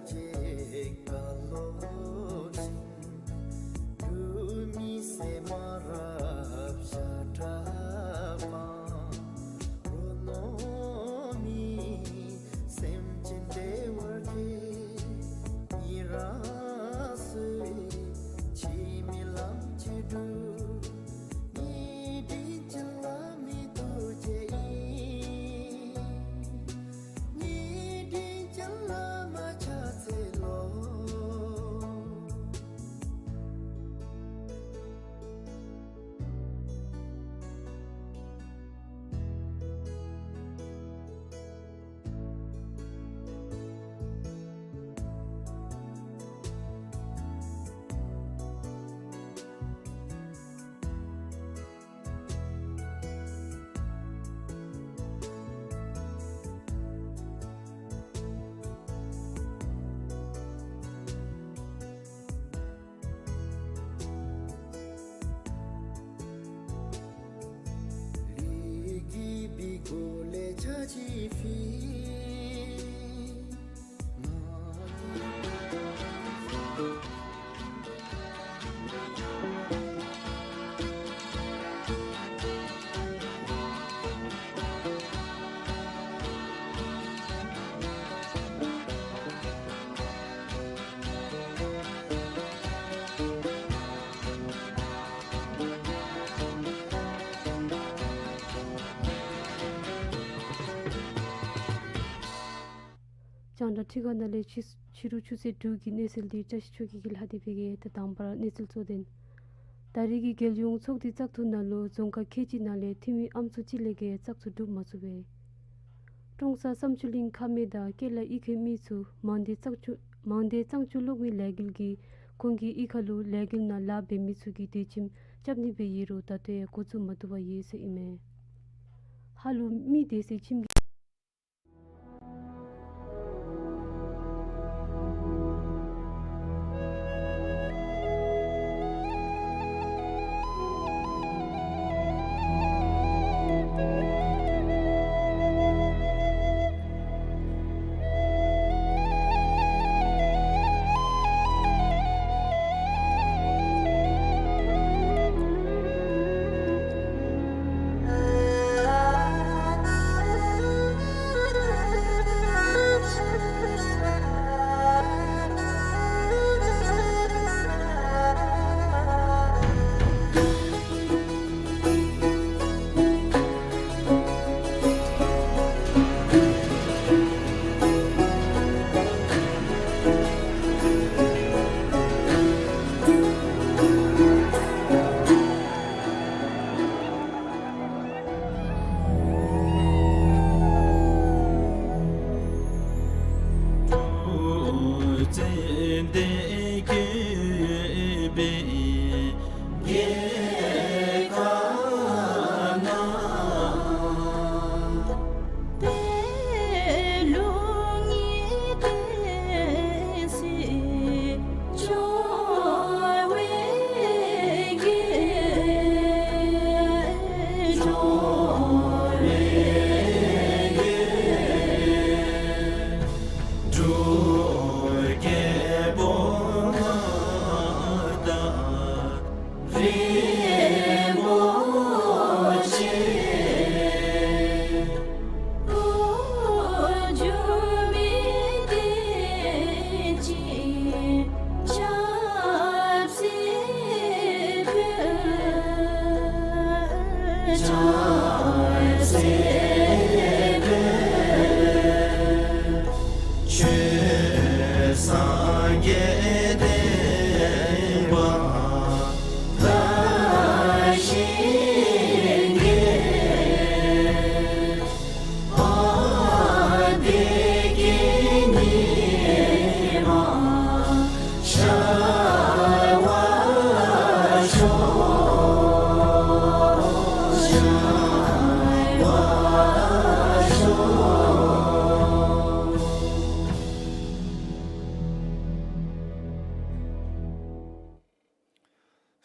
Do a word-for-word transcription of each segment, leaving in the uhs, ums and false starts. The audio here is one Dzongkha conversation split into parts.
འཇིགས་པ་ལོག་ཅིང་འབྲུག་མི་སེར་མ་རབས་ཤ་ཁྲག་སྤངས། རོ་སྣང་མེད་སེམས་ཅན་བདེ་བར་སྐྱེ། མི་རང་སོའི་ཕྱི་མའི་ལམ་གྱི་འབྲུག་ཉེ་འབྲེལ་ཅན་བླ་མའི་ཐུགས་རྗེ་ཨིན། ཉེ་འབྲེལ་ཅན་བླ་མ་ཕྱག་འཚལ་ལོ། ལས་ཀྱི་སྦིས་མགོ་ལས་ཆ་ཅིག་ཕུལ། རྒྱང་བསྒྲགས་ཁྲི་ཁ་ནང་ལས་ཕྱི་ཕྱི་རུ་ཆུ་ཚོད་དྲུག་གི་གནས་ཚུལ་འདི་བཀྲ་ཤིས་ཆོས་རྒྱལ་གྱིས་ལྷག་སྟེ་སྤེལ་གེ། ད་དང་པ་ར་གནས་ཚུལ་གཙོ་དོན། ད་རེས་ཀྱི་རྒྱལ་ཡོངས་ཚོགས་སྡེ་བཙག་འཐུ་ནང་ལུ་རྫོང་ཁག་ཁལ་གཅིག་ནང་ལས་འཐུས་མི་ཨམ་སྲུ་གཅིག་ལས་བརྒལ་བཙག་འཐུ་གྲུབ་མ་ཚུགས་པས། ཀྲོང་གསར་བསམ་སྤྱོད་གླིང་ཁ་སྨད་དང་ཀེ་ལ་གཡུས་ཁའི་མི་ཚུ་མང་སྡེ་གཙང་ཆུ་མང་སྡེ་གཙང་ཆུ་གློག་མེ་ལས་འགུལ་གྱིས་ཁོང་གི་གཡུས་ཁ་ལུ་ལས་འགུལ་ནང་ལཱ་འབད་མི་ཚུ་གི་དུད་ཁྱིམ་རྐྱབ་ནི་སྦེ་ཡོད་རུང་ད་ལྟོ་ཡང་འགོ་བཙུགས་མ་བཏུབ་པར་ཡོད་ཟེར་ཨིན་མས། ཧ་ལུ་མི་སྡོད་སའི་ཁྱིམ་གྱི་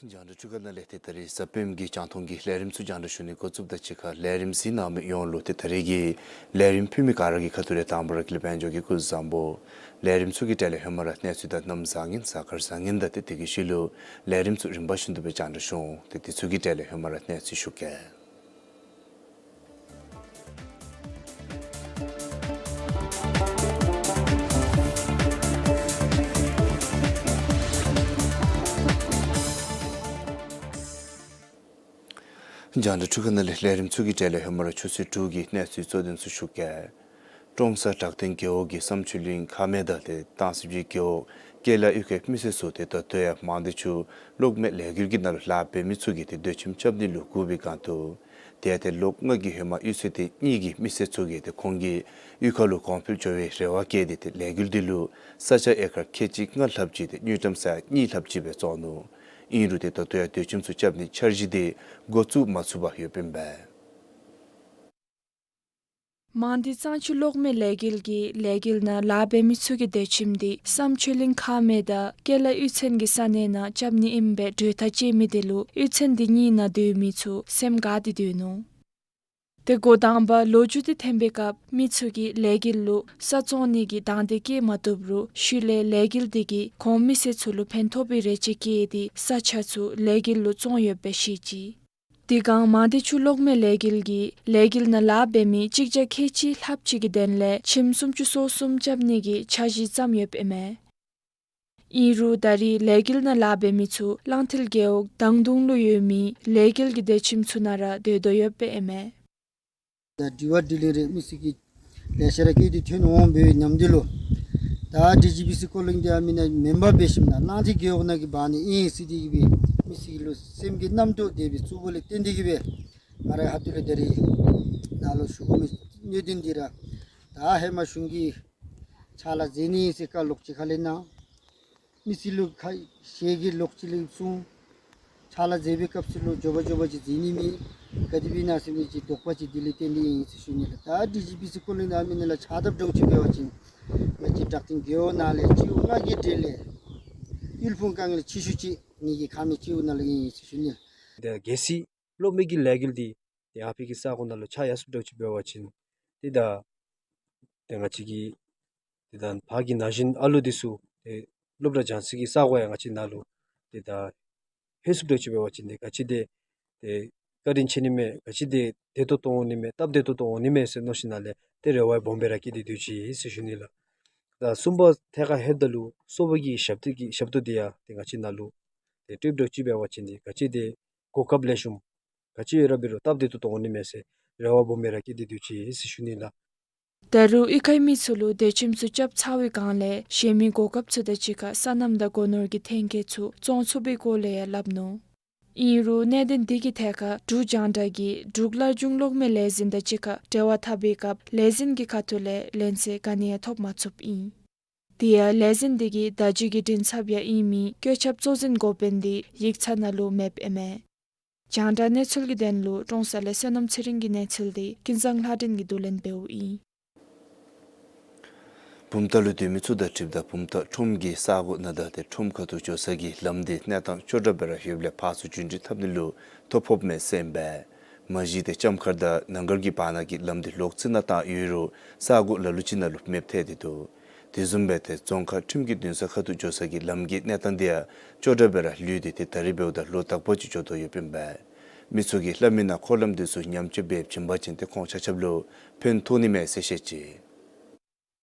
རྒྱང་བསྒྲགས་འཕྲུལ་ཁང་ནང་ལས་ཏེ་ད་རིས་གཟའ་སྤེནམ་གྱི་རྒྱང་མཐོང་གི་ལས་རིམ་ཚུ་རྒྱང་བསྒྲགས་ཞུ་ནི་འགོ་བཙུགསཔ་ད་གཅིག་ཁར་ལས་རིམ་གཟིགས་གནང་མི་ཡོངས་ལུ་ཏེ་ད་རིས་ཀྱི་ལས་རིམ་ཕུལ་མི་ག་ར་གི་ཁ་ཐུག་ལས་དང་པ་ར་ཀུན་ལེགས་དཔལ་འབྱོར་གྱིས་སྐུ་གཟུགས་བཟང་པོ། ལས་རིམ་ཚུ་གི་གྲས་ལས་ཧེ་མ་ར་གནས་ཚུལ་དང་གནམ་བཟང་ངན་གཟའ་སྐར་བཟང་ངན་དང་ཏེ་དེ་གི་ཤུལ་ལུ་ལས་རིམ་ཚུ་རིམ་པ་བཞིན་དུ་སྦེ་རྒྱང་བསྒྲགས་ཞུ་འོང་། ཏེ་དེ་ཚུ་གི་གྲས་ལས་ཧེ་མ་ར་གནས་ཚུལ་ཞུ་གེ། རྒྱང་བསྒྲགས་འཕྲུལ་ཁང་ནང་ལས་ལས་རིམ་ཚུ་གི་གྲས་ལས་ཧེ་མ་ར་ཆུ་ཚོད་དྲུག་གི་གནས་ཚུལ་གཙོ་དོན་ཚུ་ཞུ་གེ། ཀྲོང་གསར་བྲག་སྟེང་རྒེད་འོག་གི་བསམ་ཆོས་གླིང་ཁ་སྨད་དང་ཏེ་སྟང་སི་སྦྱིས་རྒེད་འོག་ཀེ་ལ་གཡུས་ཁའི་མི་སེར་ཚུ་ཏེ་ད་ལྟོ་ཡང་མང་སྡེ་ཆུ་གློག་མེ་ལས་འགུལ་གྱི་ནང་ལུ་ལཱ་འབད་མི་ཚུ་གིས་ཏེ་སྡོད་ཁྱིམ་རྐྱབ་ནི་ལུ་སྒུག་པའི་སྒང་དུ། དེ་ཡང་ཏེ་ལོ་ལྔ་གི་ཧེ་མ་གཡུས་ཚན་དེ་གཉིས་ཀྱི་མི་སེར་ཚུ་གིས་ཏེ་ཁོང་གི་གཡུས་ཁ་ལུ་གོང་འཕེལ་འགྱོ་བའི་རེ་བ་བསྐྱེད་དེ་ཏེ་ལས་འགུལ་འདི་ལུ་ས་ཆ་ཨེ་ཀར་ཁལ་གཅིག་ལྔ་ལྷགཔ་ཅིག་ཏེ་དངུལ་ཀྲམ་ས་ཡ་གཉིས་ལྷགཔ་ཅིག་སྦེ་བཙོང་ནུག། ཨིན་རུང་ཏེ་ད་ལྟོ་ཡང་སྡོད་ཁྱིམ་ཚུ་རྐྱབ་ནིའི་འཆར་གཞི་དེ་འགོ་བཙུགས་མ་ཚུགས་པར་ཡོདཔ་ཨིན་པས། མང་སྡེ་གཙང་ཆུ་གློག་མེ་ལས་འགུལ་གྱིས་ལས་འགུལ་ནང་ལཱ་འབད་མི་ཚུ་གི་སྡོད་ཁྱིམ་དེ་བསམ་ཆོས་གླིང་ཁ་སྨད་དང་ཀེ་ལ་གཡུས་ཚན་གྱི་ས་གནས་ནང་རྐྱབ་ནི་ཨིན་པའི་གྲོས་ཐག་བཅད་མི་དེ་ལུ་གཡུས་ཚན་དེ་གཉིས་ནང་སྡོད་མི་ཚུ་སེམས་དགའ་སྟེ་སྡོད་ནུག། ཏེ་འགོ་དང་པ་ལོ་རྒྱུས་དེ་ཐོན་པའི་སྐབས་མི་ཚུ་གིས་ལས་འགུལ་ལུ་ས་བཙོང་ནི་གི་དང་འདོད་བསྐྱེད་མ་བཏུབ་རུང་ཤུལ་ལས་ལས་འགུལ་དེ་གིས་ཁོང་མི་སེར་ཚུ་ལུ་ཕན་ཐོགས་པའི་རེ་ཆེ་བསྐྱེད་དེ་ས་ཆ་ཚུ་ལས་འགུལ་ལུ་བཙོང་ཡོདཔ་སྦེ་བཤད་ཅི། དེ་སྒང་མང་སྡེ་ཆུ་གློག་མེ་ལས་འགུལ་གྱིས་ལས་འགུལ་ནང་ལཱ་འབད་མི་གཅིག་བརྒྱ་ཁལ་གཅིག་ལྷགཔ་ཅིག་གི་དོན་ལས་ཁྱིམ་སུམ་ཅུ་སོ་གསུམ་རྐྱབ་ནི་གི་འཆར་གཞི་བརྩམས་ཡོདཔ་ཨིན་མས། ཨིན་རུང་ད་རིས་ལས་འགུལ་ནང་ལཱ་འབད་མི་ཚུ་གླང་མཐིལ་རྒེད་འོག་དང་དུང་ལུ་ཡོད་མི་ལས་འགུལ་གྱི་སྡོད་ཁྱིམ་ཚུ་ནང་ར་སྡོད་དོ་ཡོདཔ་ཨིན་མས། ད་དྲི་བ་དྲིས་ལན་རེ་མི་སེར་གྱིས་ལེ་ཤ་ར་བཀོད་དེ་ཐོན་འོང་པའི་ཉམས་འདི་ལུ། ད་ཌི་ཇི་བི་སི་ཀོ་ལིང་འདི་ཨ་མི་ནཱ་མེན་པར་འབད་ཞིནམ་ན་གླང་མཐིལ་རྒེད་འོག་ནང་གི་འབག་ནི་ཨིན་ཟེར་དེ་གི་སྦེ་མི་སེར་གྱི་ལུ་སེམས་ཀྱི་རྣམ་རྟོག་དེ་སྦེ་བཙུགས་པ་ལས་བརྟེན་དེ་གི་སྦེ་ང་རའི་ཁ་ཐུག་ལས་ད་རིས་ནཱ་ལུ་ཞུ་དགོ་མི་གནད་དོན་འདི་ར། ད་ཧེ་མ་གཞུང་གིས་ཕྱག་ལཱ་མཛད་ནི་ཟེར་བཀའ་ལོག་ཅི་ཁ་ལས་གནང་། མི་སེར་ལུ་ཁ་ཞེ་གི་ལོག་ཅི་ལས་གསུངས། ཕྱག་ལཱ་མཛད་པའི་སྐབས་སུ་ལུ་མགྱོགས་པ་མགྱོགས་པ་ཅིག་མཛད་ནི་མེད། ག་དེ་སྦེ་ཨིན་ན་ཟེར་མི་ཅིག་དོགས་པ་ཅིག་དེ་ལས་བརྟེན་ཏེ་ཨིན་ཟེར་ཞུ་ནི་ལགས། ད་ཌི་ཇི་བི་སི་ཀོ་ལིང་ནང་ཨ་མི་ནཱ་ལུ་ཕྱག་བཏབ་འདྲཝ་ཅིག་འབད་བ་ཅིན་ང་བཅས་བྲག་སྟེང་རྒེད་འོག་ནང་ལས་སྤྱི་འོག་ལྔ་གི་གྲས་ལས་དབུལ་ཕོངས་དཀའ་ངལ་ཆེ་ཤོས་ཅིག་ངེ་གི་ཁ་མི་སྤྱི་འོག་ནང་ལུ་ཨིན་ཟེར་ཞུ་ནི་ལགས། ད་གལ་སྲིད་གློག་མེ་གི་ལས་འགུལ་འདི་ཏེ་ཨ་ཕི་གི་ས་གོ་ནང་ལུ་ཆགས་ཡར་སོངམ་འདྲཝ་ཅིག་འབད་བ་ཅིན་ཏེ་ད་ཏེ་ང་བཅས་ཀྱི་ཏེ་ད་ཕར་གྱི་ན་གཞོན་ཨ་ལུ་འདི་ཚུ་ཏེ་སློབ་གྲྭ་སྦྱང་སའི་གི་ས་གོ་ཡང་ང་བཅས་ནཱ་ལུ་ཏེ་ད་ལྷོད་སོངམ་འདྲཝ་ཅིག་འབད་བ་ཅིན་ཏེ་ག་ཅི་དེ་ཏེ་བཀའ་དྲིན་ཆེ་ནི་མས། ག་ཅི་དེ་བདེ་ཏོག་ཏོ་འོང་ནི་མས། སྟབས་བདེ་ཏོག་ཏོ་འོང་ནི་མས་ཟེར་མནོ་ཞིནམ་ལས་ཏེ་རེ་བ་སྦོམ་སྦེ་ར་བསྐྱེད་དེ་སྡོད་ཅི་ཟེར་ཞུ་ནི་ལགས། ད་གསུམ་པ་ཐད་ཁར་ལྷོདཔ་ད་ལུ་སོ་པ་གི་ཞབས་ཏོག་གི་ཞབས་ཏོག་འདི་ཡང་ཏེ་ང་བཅས་ནཱ་ལུ་ཏེ་སྤྲོདཔ་འདྲཝ་ཅིག་འབད་བ་ཅིན་ཏེ་ག་ཅི་དེ་གོ་སྐབས་ལེགས་ཤོམ་ག་ཅི་ཡོད་ར་འབད་རུང་སྟབས་བདེ་ཏོག་ཏོ་འོང་ནི་མས་ཟེར་རེ་བ་སྦོམ་སྦེ་ར་བསྐྱེད་དེ་སྡོད་ཅི་ཟེར་ཞུ་ནི་ལགས། ད་རུང་གཡུས་ཁའི་མི་ཚུ་ལུ་སྡོད་ཁྱིམ་ཚུ་རྐྱབ་ཚར་བའི་སྒང་ལས་གཞན་མི་གོ་སྐབས་ཚུ་དང་གཅིག་ཁར་སོ་ནམ་དང་སྒོ་ནོར་གྱི་ཐོན་སྐྱེད་ཚུ་བཙོང་ཚུགས་པའི་སྐོར་ལས་ཡང་སླབ་ནུག། ཨིན་རུང་གནད་དོན་དེ་གི་ཐད་ཁར་འབྲུག་རྒྱང་བསྒྲགས་ཀྱིས་འབྲུག་སླར་འབྱུང་གློག་མེ་ལས་འཛིན་དང་གཅིག་ཁར་འབྲེལ་བ་འཐབ་པའི་སྐབས་ལས་འཛིན་གྱི་ཁ་ཐུག་ལས་ལན་གསལ་ག་ནི་ཡང་ཐོབ་མ་ཚུགསཔ་ཨིན། དེ་ཡང་ལས་འཛིན་དེ་གིས་བརྡ་བརྒྱུད་ཀྱི་མགྲིན་ཚབ་ཡང་ཨིན་མི་བཀོད་ཁྱབ་གཙོ་འཛིན་འགོ་དཔོན་དེ་ཡིག་ཚང་ནང་ལུ་མེདཔ་ཨིན་མས། རྒྱང་བསྒྲགས་གནས་ཚུལ་གྱི་དོན་ལུ་ཀྲོང་གསར་ལས་བསོད་ནམས་ཚེ་རིང་གི་གནས་ཚུལ་དེ་ཀུན་བཟང་ལྷ་སྒྲོན་གྱིས་བསྡུ་ལེན་འབདཝ་ཨིན། བུམ་ཐང་ལུ་སྡོད་མི་ཚུ་དང་འཁྲིལཝ་ད་བུམ་ཐང་ཁྲོམ་གྱི་ས་གོ་ནང་དང་ཏེ་ཁྲོམ་ཁ་ཐུག་འགྱོ་ས་གི་ལམ་དེ་གནས་སྟངས་ཅོག་འཐདཔ་སྦེ་ར་ཡོདཔ་ལས་ཕར་ཚུར་རྒྱུན་འགྲུལ་འཐབ་ནི་ལུ་ཐོ་ཕོགཔ་མས་ཟེར་ཨིན་པས། མ་གཞི་ཏེ་ལྕམ་མཁར་དང་ནང་མཁར་གྱི་བར་ན་གི་ལམ་དེ་ལོག་རྩིས་ནང་བཏང་ཡོད་རུང་ས་གོ་ལ་ལུ་ཅིག་ནང་ལུ་མེདཔ་ཐལ་ཏེ་འདུག། དེ་བཟུམ་སྦེ་ཏེ་རྫོང་ཁག་ཁྲིམས་ཀྱི་འདུན་ས་ཁ་ཐུག་འགྱོ་ས་གི་ལམ་གྱི་གནས་སྟངས་དེ་ཡང་ཅོག་འཐདཔ་སྦེ་ར་ལུས་ཏེ་ཏེ་ད་རིས་འབདཝ་ད་ལོ་དག་པ་ཅིག་འགྱོ་དོ་ཡོདཔ་ཨིན་པས། མི་ཚུ་གིས་སླབ་མིའི་ནང་འཁོར་ལམ་དེ་ཚུ་ཉམས་བཅོས་འབད་བྱིན་པ་ཅིན་ཏེ་ཁོང་ཆ་ཁྱབ་ལུ་ཕན་ཐོགས་ནི་མས་ཟེར་བཤད་ཅི།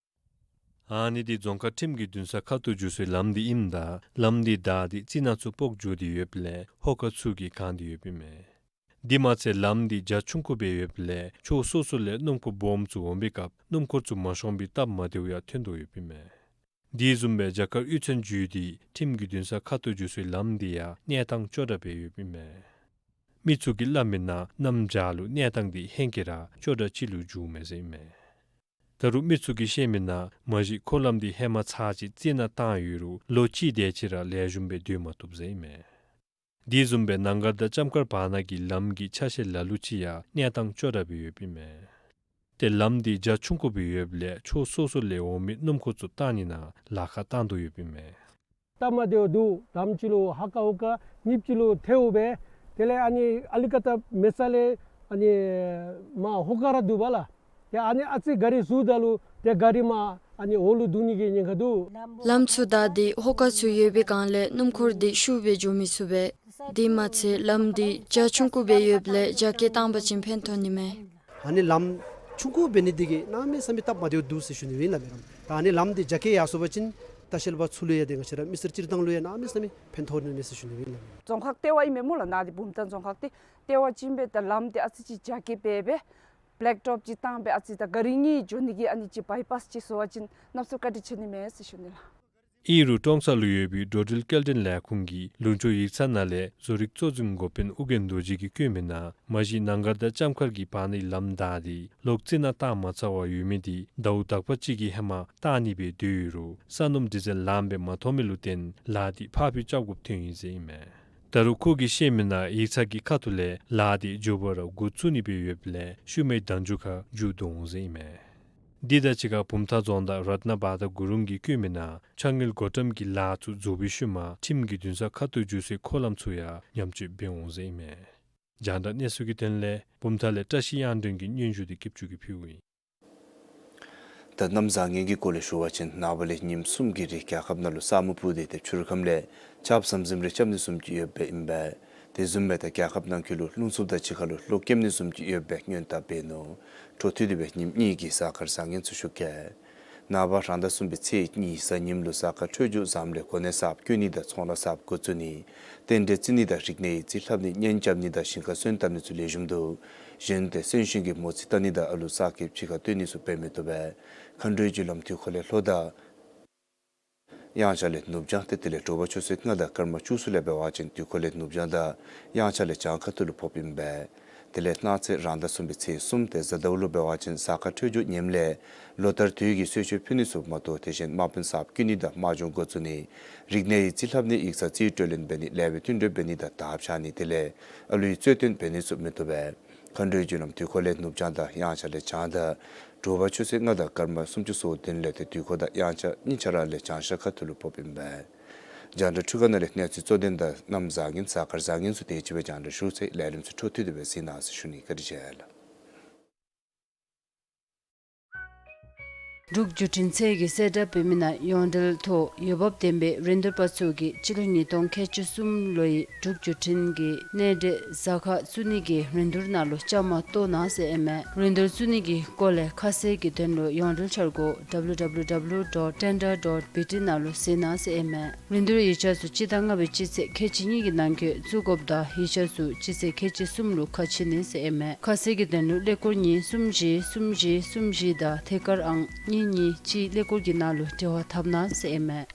ཨ་ནི་འདི་རྫོང་ཁག་ཁྲིམས་ཀྱི་འདུན་ས་ཁ་ཐུག་འགྱོ་སའི་ལམ་འདི་ཨིནམ་ད་ལམ་འདི་བདའ་སྟེ་རྩི་ནག་ཚུ་ཕོག་འགྱོ་སྟེ་ཡོདཔ་ལས་ཧོ་ཀ་ཚུ་གིས་གང་སྟེ་ཡོདཔ་ཨིན་མས། དེ་མ་ཚད་ལམ་འདི་རྒྱ་ཆུང་ཀུ་སྦེ་ཡོདཔ་ལས་ཕྱོགས་སོ་སོ་ལས་སྣུམ་འཁོར་སྦོམ་ཚུ་འོང་པའི་སྐབས་སྣུམ་འཁོར་ཚུ་མ་ཤོང་པའི་སྟབས་མ་བདེཝ་ཡང་ཐོན་དོ་ཡོདཔ་ཨིན་མས། དེ་བཟུམ་སྦེ་རྒྱ་གར་གཡུས་ཚན་བརྒྱུད་དེ་ཁྲིམས་ཀྱི་འདུན་ས་ཁ་ཐུག་འགྱོ་སའི་ལམ་འདི་ཡང་གནས་སྟངས་ཅོག་འཐདཔ་སྦེ་ཡོདཔ་ཨིན་མས། མི་ཚུ་གིས་སླབ་མིའི་ནང་གནམ་བྱཱར་ལུ་གནས་སྟངས་འདི་ཧེང་སྐལ་ར་ཅོག་འཐདཔ་ཅིག་ལུ་འགྱུརཝ་མས་ཟེར་ཨིན་མས། ད་རུང་མི་ཚུ་གིས་བཤད་མིའི་ནང་མ་གཞི་འཁོར་ལམ་འདི་ཧེ་མ་ཚར་གཅིག་རྩི་ནག་བཏང་ཡོད་རུང་ལོ་གཅིག་དེ་ཅིག་ར་ལེགས་ཤོམ་སྦེ་སྡོད་མ་བཏུབ་ཟེར་ཨིན་མས། དེ་བཟུམ་སྦེ་ནང་མཁར་དང་ལྕམ་མཁར་བར་ན་གི་ལམ་གྱི་ཆ་ཤས་ལ་ལུ་ཅིག་ཡང་གནས་སྟངས་ཅོག་འཐདཔ་སྦེ་ཡོདཔ་ཨིན་མས། ཏེ་ལམ་འདི་རྒྱ་ཆུང་ཀུ་སྦེ་ཡོདཔ་ལས་ཕྱོགས་སོ་སོ་ལས་འོང་མི་སྣུམ་འཁོར་ཚུ་བཏང་ནི་ནང་ལཱ་ཁག་བཏང་དོ་ཡོདཔ་ཨིན་མས། སྟབས་མ་བདེཝ་འདུག། ལམ་ཅིག་ལུ་ཧ་ཀ་ཧུ་ཀ་ཉིཔ་ཅིག་ལུ་ཐལཝ་སྦེ། དེ་ལས་ཨ་ནི་ཨ་ལི་ཀ་ཏ་མེད་ས་ལས་ཨ་ནི་མར་ཧོ་ཀ་ར་འདུག་པ་ལགས། ཡ་ཨ་ནི་ཨ་ཙི་གཱ་རི་ཟུར་ད་ལུ་ཏེ་གཱ་རི་མར་ཨ་ནི་འོག་ལུ་བརྡུང་ནི་གི་ཉེན་ཁ་འདུག། ལམ་ཚུ་བདའ་སྟེ་ཧོ་ཀ་ཚུ་ཡོད་པའི་སྒང་ལས་སྣུམ་འཁོར་འདི་ཤུགས་སྦེ་འགྱོ་མི་ཚུགས་པས། དེ་མ་ཚད་ལམ་འདི་རྒྱ་ཆུང་ཀུ་སྦེ་ཡོདཔ་ལས་རྒྱ་སྐྱེད་བཏང་པ་ཅིན་ཕན་ཐོགས་ནི་མས། ཨ་ནི་ལམ་ཆུང་ཀུ་འབད་ནི་འདི་གིས་གནམ་མེད་ས་མེད་སྟབས་མ་བདེཝ་འདུག་ཟེར་ཞུ་ནི་ཨིན་ལགས་མེ་རམ། ད་ཨ་ནི་ལམ་འདི་རྒྱ་སྐྱེད་ཡར་སོང་པ་ཅིན་ལྟ་བཤལ་པ་ཚུ་ལུ་ཡང་ཏེ་ང་བཅས་ར་མི་སེར་སྤྱིར་བཏང་ལུ་ཡང་གནམ་མེད་ས་མེད་ཕན་ཐོགས་ནི་མས་ཟེར་ཞུ་ནི་ཨིན་ལགས་མེ་རམ། རྫོང་ཁག་ལྟེ་བ་ཨིན་མས་སྨོ་ལགས། ནཱ་འདི་བུམ་ཐང་རྫོང་ཁག་འདི་ལྟེ་བ་ཅིག་ཨིན་པས། ད་ལམ་འདི་ཨ་ཙི་ཅིག་རྒྱ་སྐྱེད་འབད་སྦེ་བེལེཀ་ཊོཔ་ཅིག་བཏང་སྦེ་ཨ་ཙི་ད་གཱ་རི་གཉིས་འགྱོ་ནི་གི་ཨ་ནི་ཅིག་བའི་པཱསི་ཅིག་བཟོ་བ་ཅིན་གནམ་མེད་ས་མེད་བཀའ་དྲིན་ཆེ་ནི་མས་ཟེར་ཞུ་ནི་ལགས། ཨིན་རུང་ཀྲོང་གསར་ལུ་ཡོད་པའི་འགྲོ་འགྲུལ་སྐྱེལ་འདྲེན་ལས་ཁུངས་ཀྱི་ལུང་ཕྱོགས་ཡིག་ཚང་ནང་ལས་བཟོ་རིག་གཙོ་འཛིན་འགོ་དཔོན་ཨོ་རྒྱན་རྡོ་རྗེ་གིས་བཀོད་མི་ནང་མ་གཞི་ནང་སྒར་དང་ལྕམ་མཁར་གྱི་བར་ནའི་ལམ་བདའ་སྟེ་ལོག་རྩེ་ནང་བཏང་མ་ཚར་བར་ཡོད་མི་འདི་ཟླཝ་དག་པ་ཅིག་གི་ཧེ་མ་བཏང་ནི་སྦེ་སྡོད་ཡོད་རུང་ས་སྣུམ་ཌི་ཟེལ་ལངམ་སྦེ་མ་ཐོབ་མི་ལུ་བརྟེན་ལཱ་འདི་ཕར་འགྱངས་རྐྱབ་དགོཔ་ཐོན་ཡི་ཟེར་ཨིན་མས། ད་རུང་ཁོ་གིས་བཤད་མི་ནང་ཡིག་ཚང་གི་ཁ་ཐུག་ལས་ལཱ་འདི་མགྱོགས་པ་ར་འགོ་བཙུགས་ནི་སྦེ་ཡོདཔ་ལས་ཤུལ་མའི་ཟླཝ་མཇུག་ཁར་མཇུག་བསྡུ་འོང་ཟེར་ཨིན་མས། འདི་དང་གཅིག་ཁར་བུམ་ཐང་རྫོང་བདག་རཏྣ་བྷ་དྲ་གུ་རུང་གིས་བཀོད་མི་ནང་ཆ་དངུལ་བགོ་བཀྲམ་གྱི་ལཱ་ཚུ་རྫོགས་པའི་ཤུལ་མ་ཁྲིམས་ཀྱི་འདུན་ས་ཁ་ཐུག་འགྱོ་སའི་འཁོར་ལམ་ཚུ་ཡང་ཉམས་བཅོས་འབད་འོང་ཟེར་ཨིན་མས། རྒྱང་བསྒྲགས་གནས་ཚུལ་གྱི་དོན་ལས་བུམ་ཐང་ལས་བཀྲ་ཤིས་དབྱངས་སྒྲོན་གྱི་སྙན་ཞུ་འདི་སྐྱིད་ཆུ་གིས་ཕུལཝ་ཨིན། ད་གནམ་བཟང་ངན་གྱི་སྐོར་ལས་ཞུ་བ་ཅིན་ནངས་པ་ལས་ཉིནམ་གསུམ་གྱི་རིང་རྒྱལ་ཁབ་ནང་ལུ་ས་སྨུག་སྤུབས་ཏེ་ཏེ་ཆུ་རུད་ཁམས་ལས་ཆརཔ་ཟམ་ཟིམ་རེ་རྐྱབ་ནི་བཟུམ་ཅིག་ཡོདཔ་ཨིན་པས། དེ་བཟུམ་སྦེ་ད་རྒྱལ་ཁབ་ནང་འཁོད་ལུ་རླུང་འཚུབ་དང་གཅིག་ཁར་ལུ་གློག་འཁྱུག་ནི་བཟུམ་ཅིག་ཡོདཔ་སྦེ་སྔོན་དཔག་འབད་ནུག། འཕྲོ་མཐུད་དེ་སྦེ་ཉིནམ་གཉིས་ཀྱི་གཟའ་སྐར་བཟང་ངན་ཚུ་ཞུ་གེ། ནངས་པ་རང་ཟླ་གསུམ་པའི་ཚེས་གཉིས་གཟའ་ཉིམ་ལུ་གཟའ་སྐར་འཕྲོད་སྦྱོར་བཟངམ་ལས་གོ་གནས་གསརཔ་བསྐོ་ནི་དང་ཚོང་ལཱ་གསརཔ་འགོ་བཙུགས་ནི། རྟེན་འབྲེལ་བརྩི་ནི་དང་རིག་གནས་ཡིག་རྩིས་ལྷབ་ནི་གཉེན་རྐྱབ་ནི་དང་ཞིང་ཁར་སོན་བཏབ་ནི་ཚུ་ལེགས་ཤོམ་འདུག། གཞན་ཏེ་གསོན་གཤིན་གྱི་མོ་རྩིས་བལྟ་ནི་དང་ཨ་ལུ་གསར་སྐྱེས་ཕྱི་ཁར་སྟོན་ནི་ཚུ་འབད་མི་བཏུབ་པས། མཁའ་འགྲོའི་རྒྱུ་ལམ་དུས་འཁོར་ལས་ལྷོ་དང་དབྱངས་འཆར་ལས་ནུབ་བྱང་ཏེ་དེ་ལས་དྲོ་པ་ཆུ་ཚོད་ལྔ་དང་སྐར་མ་བཅུ་གསུམ་ལས་འབད་བ་ཅིན་དུས་འཁོར་ལས་ནུབ་བྱང་དང་དབྱངས་འཆར་ལས་བྱང་ཁ་ཐུག་ལུ་ཕོགཔ་ཨིན་པས། དེ་ལས་གནངས་ཚེ་རང་ཟླ་གསུམ་པའི་ཚེས་གསུམ་ཏེ་གཟའ་ཟླཝ་ལུ་འབད་བ་ཅིན་གཟའ་སྐར་འཕྲོད་སྦྱོར་ངནམ་ལས་ལོ་ལྟར་དུས་ཀྱི་གསོལ་མཆོད་ཕུལ་ནི་ཚུ་མ་གཏོགས་དེ་བཞིན་དམག་དཔོན་གསརཔ་བསྐོ་ནི་དང་དམག་སྦྱོང་འགོ་བཙུགས་ནི། རིག་གནས་ཡིག་རྩིས་ལྷབ་ནི། ཡིག་ཚང་རྩིས་སྤྲོད་ལེན་འབད་ནི། ལེགས་པའི་མཐུན་འབྲེལ་འབད་ནི་དང་དར་འཕྱར་ནི། དེ་ལས་ཨ་ལུའི་རྩོད་དོན་འབད་ནི་ཚུ་མི་བཏུབ་པས། མཁའ་འགྲོའི་རྒྱུ་ལམ་དུས་འཁོར་ལས་ནུབ་བྱང་དང་དབྱངས་འཆར་ལས་བྱང་དང་དྲོ་པ་ཆུ་ཚོད་ལྔ་དང་སྐར་མ་སུམ་ཅུ་སོ་བདུན་ལས་ཏེ་དུས་འཁོར་དང་དབྱངས་འཆར་གཉིས་ཆ་ར་ལས་བྱང་ཤར་ཁ་ཐུག་ལུ་ཕོགཔ་ཨིན་པས། རྒྱང་བསྒྲགས་འཕྲུལ་ཁང་ནང་ལས་གནས་ཚུལ་གཙོ་དོན་དང་གནམ་བཟང་ངན་གཟའ་སྐར་བཟང་ངན་ཚུ་དེ་ཅིག་སྦེ་རྒྱང་བསྒྲགས་ཞུ་ཚར་ཡི། ལས་རིམ་ཚུ་འཕྲོ་མཐུད་དེ་སྦེ་གཟིགས་གནང་ཟེར་ཞུ་ནི། བཀའ་དྲིན་ཆེ་ལགས། འབྲུག་བརྒྱུད་འཕྲིན་ཚད་ཀྱིས་གསལ་བསྒྲགས་འབད་མི་ནང་ཡོངས་འབྲེལ་ཐོག་འོས་འབབ་ལྡན་པའི་རིན་བསྡུར་པ་ཚུ་གིས་སྤྱི་ལོ་ཉིས་སྟོང་ཁལ་གཅིག་གསུམ་ལོའི་འབྲུག་བརྒྱུད་འཕྲིན་གྱི་གནས་འབྲེལ་ཟ་ཁང་བཙུགས་ནི་གི་རིན་བསྡུར་ནང་ལུ་བཅའ་མར་གཏོགས་གནང་ཟེར་ཨིན་མས། རིན་བསྡུར་བཙུགས་ནི་གི་སྐོར་ལས་ཁ་གསལ་གྱི་དོན་ལུ་ཡོངས་འབྲེལ་འཆར་སྒོ་W W W dot tender dot B T ནང་ལུ་གཟིགས་གནང་ཟེར་ཨིན་མས། རིན་བསྡུར་ཡིག་ཆ་ཚུ་སྤྱི་ཟླ་ལྔ་པའི་སྤྱི་ཚེས་ཁལ་གཅིག་གཉིས་ཀྱི་ནང་འཁོད་བཙུགས་དགོཔ་དང་ཡིག་ཆ་ཚུ་སྤྱི་ཚེས་ཁལ་གཅིག་གསུམ་ལུ་ཁ་ཕྱེ་ནི་ཟེར་ཨིན་མས། ཁ་གསལ་གྱི་དོན་ལུ་ཀླད་ཀོར་གཉིས་གསུམ་བཞི་གསུམ་བཞི་གསུམ་བཞི་དང་ཐད་ཀར་ཨང་གཉིས་གཉིས་གཅིག་ཀླད་ཀོར་གྱི་ནང་ལུ་འབྲེལ་བ་འཐབ་གནང་ཟེར་ཨིན་མས།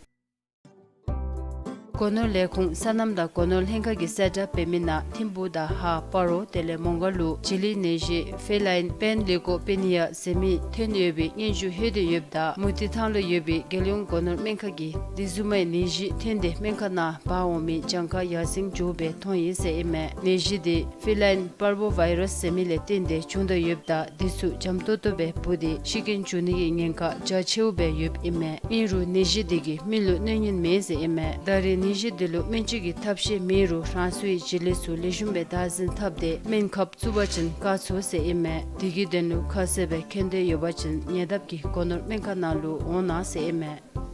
སྒོ་ནོར་ལས་ཁུངས་སོ་ནམ་དང་སྒོ་ནོར་ལྷན་ཁག་གིས་གསལ་བསྒྲགས་འབད་མི་ནང་ཐིམ་ཕུག་དང་ཧཱ་སྤ་རོ་དེ་ལས་མོང་སྒར་ལུ་བྱི་ལི་ནད་གཞི་ཕེ་ལཱའིན་པེན་ལི་ཀོ་པེ་ནི་ཡ་ཟེར་མི་ཐོན་ཡོད་པའི་སྙན་ཞུ་ལྷོད་དེ་ཡོདཔ་ད་མུ་ཏིག་ཐང་ལུ་ཡོད་པའི་རྒྱལ་ཡོངས་སྒོ་ནོར་སྨན་ཁང་གིས་དེ་བཟུམ་མའི་ནད་གཞི་ཐོན་ཏེ་སྨན་ཁང་ནང་འབག་འོང་མི་གྱངས་ཁ་ཡར་སེང་འགྱོ་བའི་མཐོང་ཡི་ཟེར་ཨིན་མས། ནད་གཞི་དེ་ཕེ་ལཱའིན་པར་བོ་ཝའི་རཱསི་ཟེར་མི་ལས་བརྟེན་ཏེ་བྱུང་དོ་ཡོདཔ་ད་དེ་ཚུ་འཇམ་ཏོག་ཏོ་སྦེ་འབུ་སྟེ་ཤི་རྐྱེན་འབྱུང་ནི་གི་ཉེན་ཁ་རྒྱ་ཆེཝ་སྦེ་ཡོདཔ་ཨིན་མས། ཨིན་རུང་ནད་གཞི་དེ་གིས་མི་ལུ་གནོད་ཉེན་མེད་ཟེར་ཨིན་མས། ད་རེས་ནད་གཞི་དེ་ལུ་སྨན་བཅོས་ཀྱི་ཐབས་ཤེས་མེད་རུང་རང་སོའི་བྱི་ལི་ཚུ་ལེགས་ཤོམ་སྦེ་བདག་འཛིན་འཐབ་སྟེ་སྨན་ཁབ་བཙུགས་པ་ཅིན་བཀག་ཚུགས་ཟེར་ཨིན་མས། དེ་གི་དོན་ལུ་ཁ་གསལ་སྦེ་མཁྱེན་འདོད་ཡོད་པ་ཅིན་ཉེ་འདབས་ཀྱི་སྒོ་ནོར་སྨན་ཁང་ནང་ལུ་འོང་གནང་ཟེར་ཨིན་མས།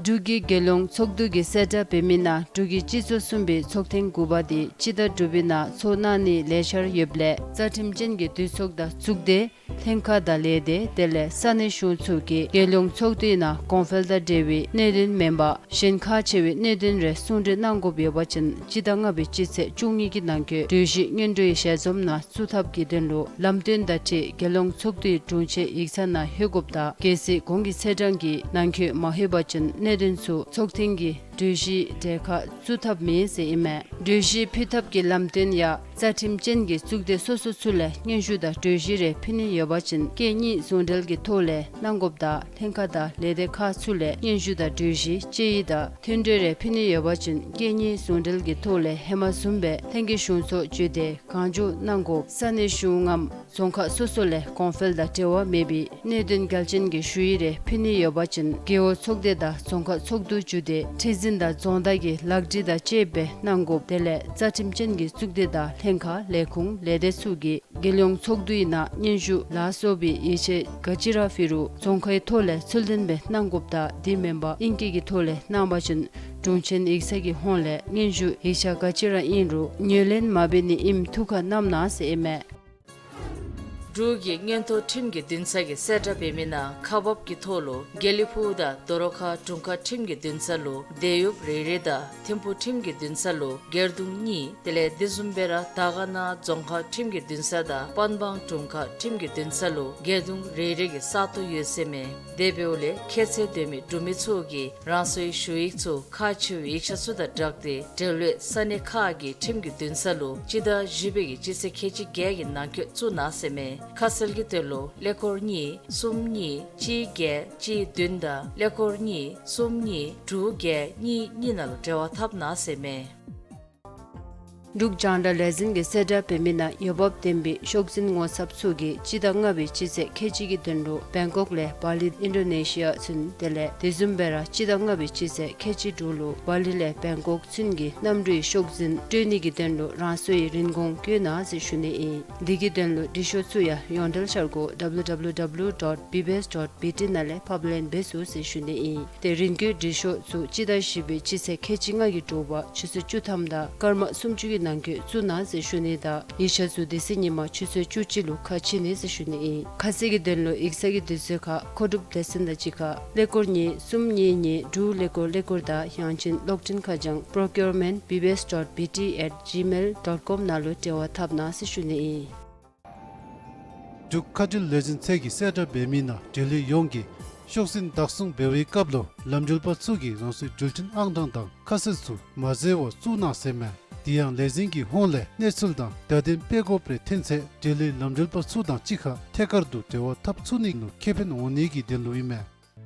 འབྲུག་གི་རྒྱལ་ཡོངས་ཚོགས་འདུ་གིས་གསལ་བསྒྲགས་འབད་མི་ནང་འབྲུག་གི་སྤྱི་ཚོགས་གསུམ་པའི་ཚོགས་ཐེངས་དགུ་པ་དེ་སྤྱི་ཟླ་དྲུག་པའི་ནང་ཚོགས་གནང་ནིའི་ལས་འཆར་ཡོདཔ་ལས་རྩ་ཁྲིམས་ཅན་གྱི་འདུས་ཚོགས་དང་གཙུག་སྡེ་ལྷན་ཁག་དང་ལས་སྡེ་དེ་ལས་ས་གནས་གཞུང་ཚོགས་ཀྱིས་རྒྱལ་ཡོངས་ཚོགས་འདུའི་ནང་གོང་འཕེལ་དང་འབྲེལ་བའི་གནད་དོན་མེན་པར་གཞན་ཁག་ཆེ་བའི་གནད་དོན་རེ་གསུང་གྲོས་གནང་དགོཔ་ཡོད་པ་ཅིན་སྤྱི་ཟླ་ལྔ་པའི་སྤྱི་ཚེས་བཅུ་གཉིས་ཀྱི་ནང་འཁོད་གྲོས་གཞི་སྔོན་འགྲོའི་ཞལ་འཛོམས་ནང་བཙུགས་ཐབས་ཀྱི་དོན་ལུ་ལམ་སྟོན་དང་འཁྲིལ་རྒྱལ་ཡོངས་ཚོགས་འདུའི་དྲུང་ཆེན་ཡིག་ཚང་ནང་ལྷོད་དགོཔ་དང་གལ་སྲིད་གོང་གི་ཚེས་གྲངས་ཀྱི་ནང་འཁོད་མ་ལྷོད་པ་ཅིན་གནད་དོན་ཚུ་ཚོགས་ཐེངས་ཀྱི་གྲོས་གཞིའི་གྲལ་ཁར་བཙུགས་ཐབས་མེད་ཟེར་ཨིན་མས། གྲོས་གཞི་ཕུལ་ཐབས་ཀྱི་ལམ་སྟོན་ཡང་རྩ་ཁྲིམས་ཅན་གྱི་གཙུག་སྡེ་སོ་སོ་ཚུ་ལས་སྙན་ཞུ་དང་གྲོས་གཞི་རེ་ཕུལ་ནི་ཡོད་པ་ཅིན་སྐད་གཉིས་ཟུང་འབྲེལ་གྱི་ཐོག་ལས་གནང་དགོཔ་དང་ལྷན་ཁག་དང་ལས་སྡེ་ཁག་ཚུ་ལས་སྙན་ཞུ་དང་གྲོས་གཞི་དཔྱད་ཡིག་དང་མཐུན་གྲོས་རེ་ཕུལ་ནི་ཡོད་པ་ཅིན་སྐད་གཉིས་ཟུང་འབྲེལ་གྱི་ཐོག་ལས་ཧེ་མ་བཟུམ་སྦེ་ལྷན་རྒྱས་གཞུང་ཚོགས་བརྒྱུད་དེ་གང་མགྱོགས་གནང་དགོ། ས་གནས་གཞུང་ངམ་ རྫོང་ཁག་སོ་སོ་ལས་གོང་འཕེལ་དང་འབྲེལ་བ་མེད་པའི་གནད་དོན་གལ་ཆེན་གྱི་ཞུ་ཡིག་རེ་ཕུལ་ནི་ཡོད་པ་ཅིན་རྒེད་འོག་ཚོགས་སྡེ་དང་རྫོང་ཁག་ཚོགས་འདུ་བརྒྱུད་དེ་ཁྲི་འཛིན་དང་རྫོང་བདག་གི་ལག་བྲིས་དང་བཅསཔ་སྦེ་གནང་དགོཔ། དེ་ལས་རྩ་ཁྲིམས་ཅན་གྱི་གཙུག་སྡེ་དང་ལྷན་ཁག་ལས་ཁུངས་ལས་སྡེ་ཚུ་གིས་རྒྱལ་ཡོངས་ཚོགས་འདུའི་ནང་སྙན་ཞུ་ལ་སོགས་པའི་ཡིག་ཆ་ག་ཅི་ར་ཕུལ་རུང་རྫོང་ཁའི་ཐོག་ལས་ཚུལ་ལྡན་སྦེ་གནང་དགོཔ་དང་དེ་མེན་པར་ཨིང་སྐད་ཀྱི་ཐོག་ལས་གནང་བ་ཅིན་དྲུང་ཆེན་ཡིག་ཚང་གི་ཧོངས་ལས་སྙན་ཞུ་ཡིག་ཆ་ག་ཅི་ར་ཨིན་རུང་ངོས་ལེན་མ་འབད་ནི་ཨིནམ་ཐུགས་ཁར་བསྣམ་གནང་ཟེར་ཨིན་མས། འབྲུག་གི་མངོན་མཐོ་ཁྲིམས་ཀྱི་འདུན་ས་གིས་གསལ་བསྒྲགས་འབད་མི་ནང་ཁག་འབགཔ་གི་ཐོག་ལུ་དགེ་ལེགས་ཕུག་དང་དོ་རུང་ཁ་དྲུང་ཁག་ཁྲིམས་ཀྱི་འདུན་ས་ལུ་དེད་གཡོགཔ་རེ་རེ་དང་ཐིམ་ཕུག་ཁྲིམས་ཀྱི་འདུན་ས་ལུ་སྒེར་དུང་གཉིས། དེ་ལས་དེ་བཟུམ་སྦེ་ར་དར་དཀར་ན་རྫོང་ཁག་ཁྲིམས་ཀྱི་འདུན་ས་དང་པན་སྦང་དྲུང་ཁག་ཁྲིམས་ཀྱི་འདུན་ས་ལུ་སྒེར་དུང་རེ་རེ་གི་ས་སྟོང་ཡོད་ཟེར་མས། དེ་འབདཝ་ལས་ཁྱད་ཚད་ལྡན་མི་འབྲུག་མི་ཚུ་གིས་རང་སོའི་ཞུ་ཡིག་ཚུ་ཁག་ཆེ་བའི་ཡིག་ཆ་ཚུ་དང་སྦྲགས་ཏེ་འབྲེལ་ཡོད་ས་གནས་ཁག་གི་ཁྲིམས་ཀྱི་འདུན་ས་ལུ་སྤྱི་ཟླ་བཞི་པའི་གི་སྤྱི་ཚེས་ཁལ་གཅིག་བརྒྱད་ཀྱི་ནང་འཁོད་བཙུགས་གནང་ཟེར་མས། ཁ་གསལ་གྱི་དོན་ལུ་ཀླད་ཀོར་གཉིས་གསུམ་གཉིས་གཅིག་བརྒྱད་གཅིག་བདུན་དང་ཀླད་ཀོར་གཉིས་གསུམ་གཉིས་དྲུག་བརྒྱད་གཉིས་གཉིས་ནང་ལུ་འབྲེལ་བ་འཐབ་གནང་ཟེར་མས། འབྲུག་རྒྱང་བསྒྲགས་ལས་འཛིན་གྱིས་གསལ་བསྒྲགས་འབད་མི་ནང་འོས་འབབ་ལྡན་པའི་ཤོག་འཛིན་ངོ་ཚབ་ཚུ་གིས་སྤྱི་ཟླ་ལྔ་པའི་སྤྱི་ཚེས་ཁལ་གཅིག་གི་དོན་ལུ་བེང་ཀོག་ལས་བ་ལི་ཨིན་ཌོ་ནེ་ཤི་ཡ་ཚུན། དེ་ལས་དེ་བཟུམ་སྦེ་ར་སྤྱི་ཟླ་ལྔ་པའི་སྤྱི་ཚེས་ཁལ་གཅིག་དྲུག་ལུ་བ་ལི་ལས་བེང་ཀོག་ཚུན་གྱི་གནམ་གྲུའི་ཤོག་འཛིན་སྤྲོད་ནི་གི་དོན་ལུ་རང་སོའི་རིན་གོང་བཀོད་གནང་ཟེར་ཞུ་ནི་ཨིན། འདི་གི་དོན་ལུ་འབྲི་ཤོག་ཚུ་ཡང་ཡོངས་འབྲེལ་འཆར་སྒོ་W W W dot B B S dot B T ནང་ལས་ཕབ་ལེན་འབད་ཚུགས་ཟེར་ཞུ་ནི་ཨིན། ཏེ་རིན་བཀོད་འབྲི་ཤོག་ཚུ་སྤྱི་ཟླ་བཞི་པའི་སྤྱི་ཚེས་ཁལ་གཅིག་ལྔ་གི་དྲོ་པ་ཆུ་ཚོད་བཅུ་ཐམ་དང་སྐར་མ་སུམ་ཅུ་གི་ནང་འཁོད་བཙུགས་གནང་ཟེར་ཞུ་ནི་དང་ཡིག་ཆ་ཚུ་དེ་ཚེ་ཉིན་མ་ཆུ་ཚོད་བཅུ་གཅིག་ལུ་ཁ་ཕྱེ་ནི་ཟེར་ཞུ་ནི་ཨིན། ཁ་གསལ་གྱི་དོན་ལུ་ཡིག་ཚང་གི་དུས་ཚོད་ཁར་མཁོ་སྒྲུབ་སྡེ་ཚན་དང་གཅིག་ཁར་ཀླད་ཀོར་གཉིས་གསུམ་གཉིས་གཉིས་དྲུག་ཀླད་ཀོར་ཀླད་ཀོར་དང་ཡང་ཅིན་གློག་འཕྲིན་ཁ་བྱང་procurement B B S dot B T at gmail dot com ནང་ལུ་འབྲེལ་བ་འཐབ་གནང་ཟེར་ཞུ་ནི་ཨིན། འབྲུག་མཁའ་འགྲུལ་ལས་འཛིན་ཚད་ཀྱིས་གསལ་བསྒྲགས་འབད་མི་ནང་འབྲེལ་ཡོད་ཡོངས་ཀྱིས་ཤོག་འཛིན་བདག་བཟུང་འབད་བའི་སྐབས་ལུ་ལམ་འགྲུལ་པ་ཚུ་གིས་རང་སོའི་འགྲུལ་འཕྲིན་ཨང་གྲངས་དང་ཁ་གསལ་ཚུ་མ་འཛོལ་བར་བཙུགས་གནང་ཟེར་མས། དེ་ཡང་ལས་འཛིན་གྱི་ཧོངས་ལས་གནས་ཚུལ་དང་བརྡ་དོན་སྤེལ་དགོཔ་རེ་ཐོན་ཚེ་འབྲེལ་ཡོད་ལམ་འགྲུལ་པ་ཚུ་དང་གཅིག་ཁར་ཐད་ཀར་དུ་འབྲེལ་བ་འཐབ་ཚུགས་ནི་ལུ་ཁེ་ཕན་འོང་ནི་གི་དོན་ལུ་ཨིན་མས།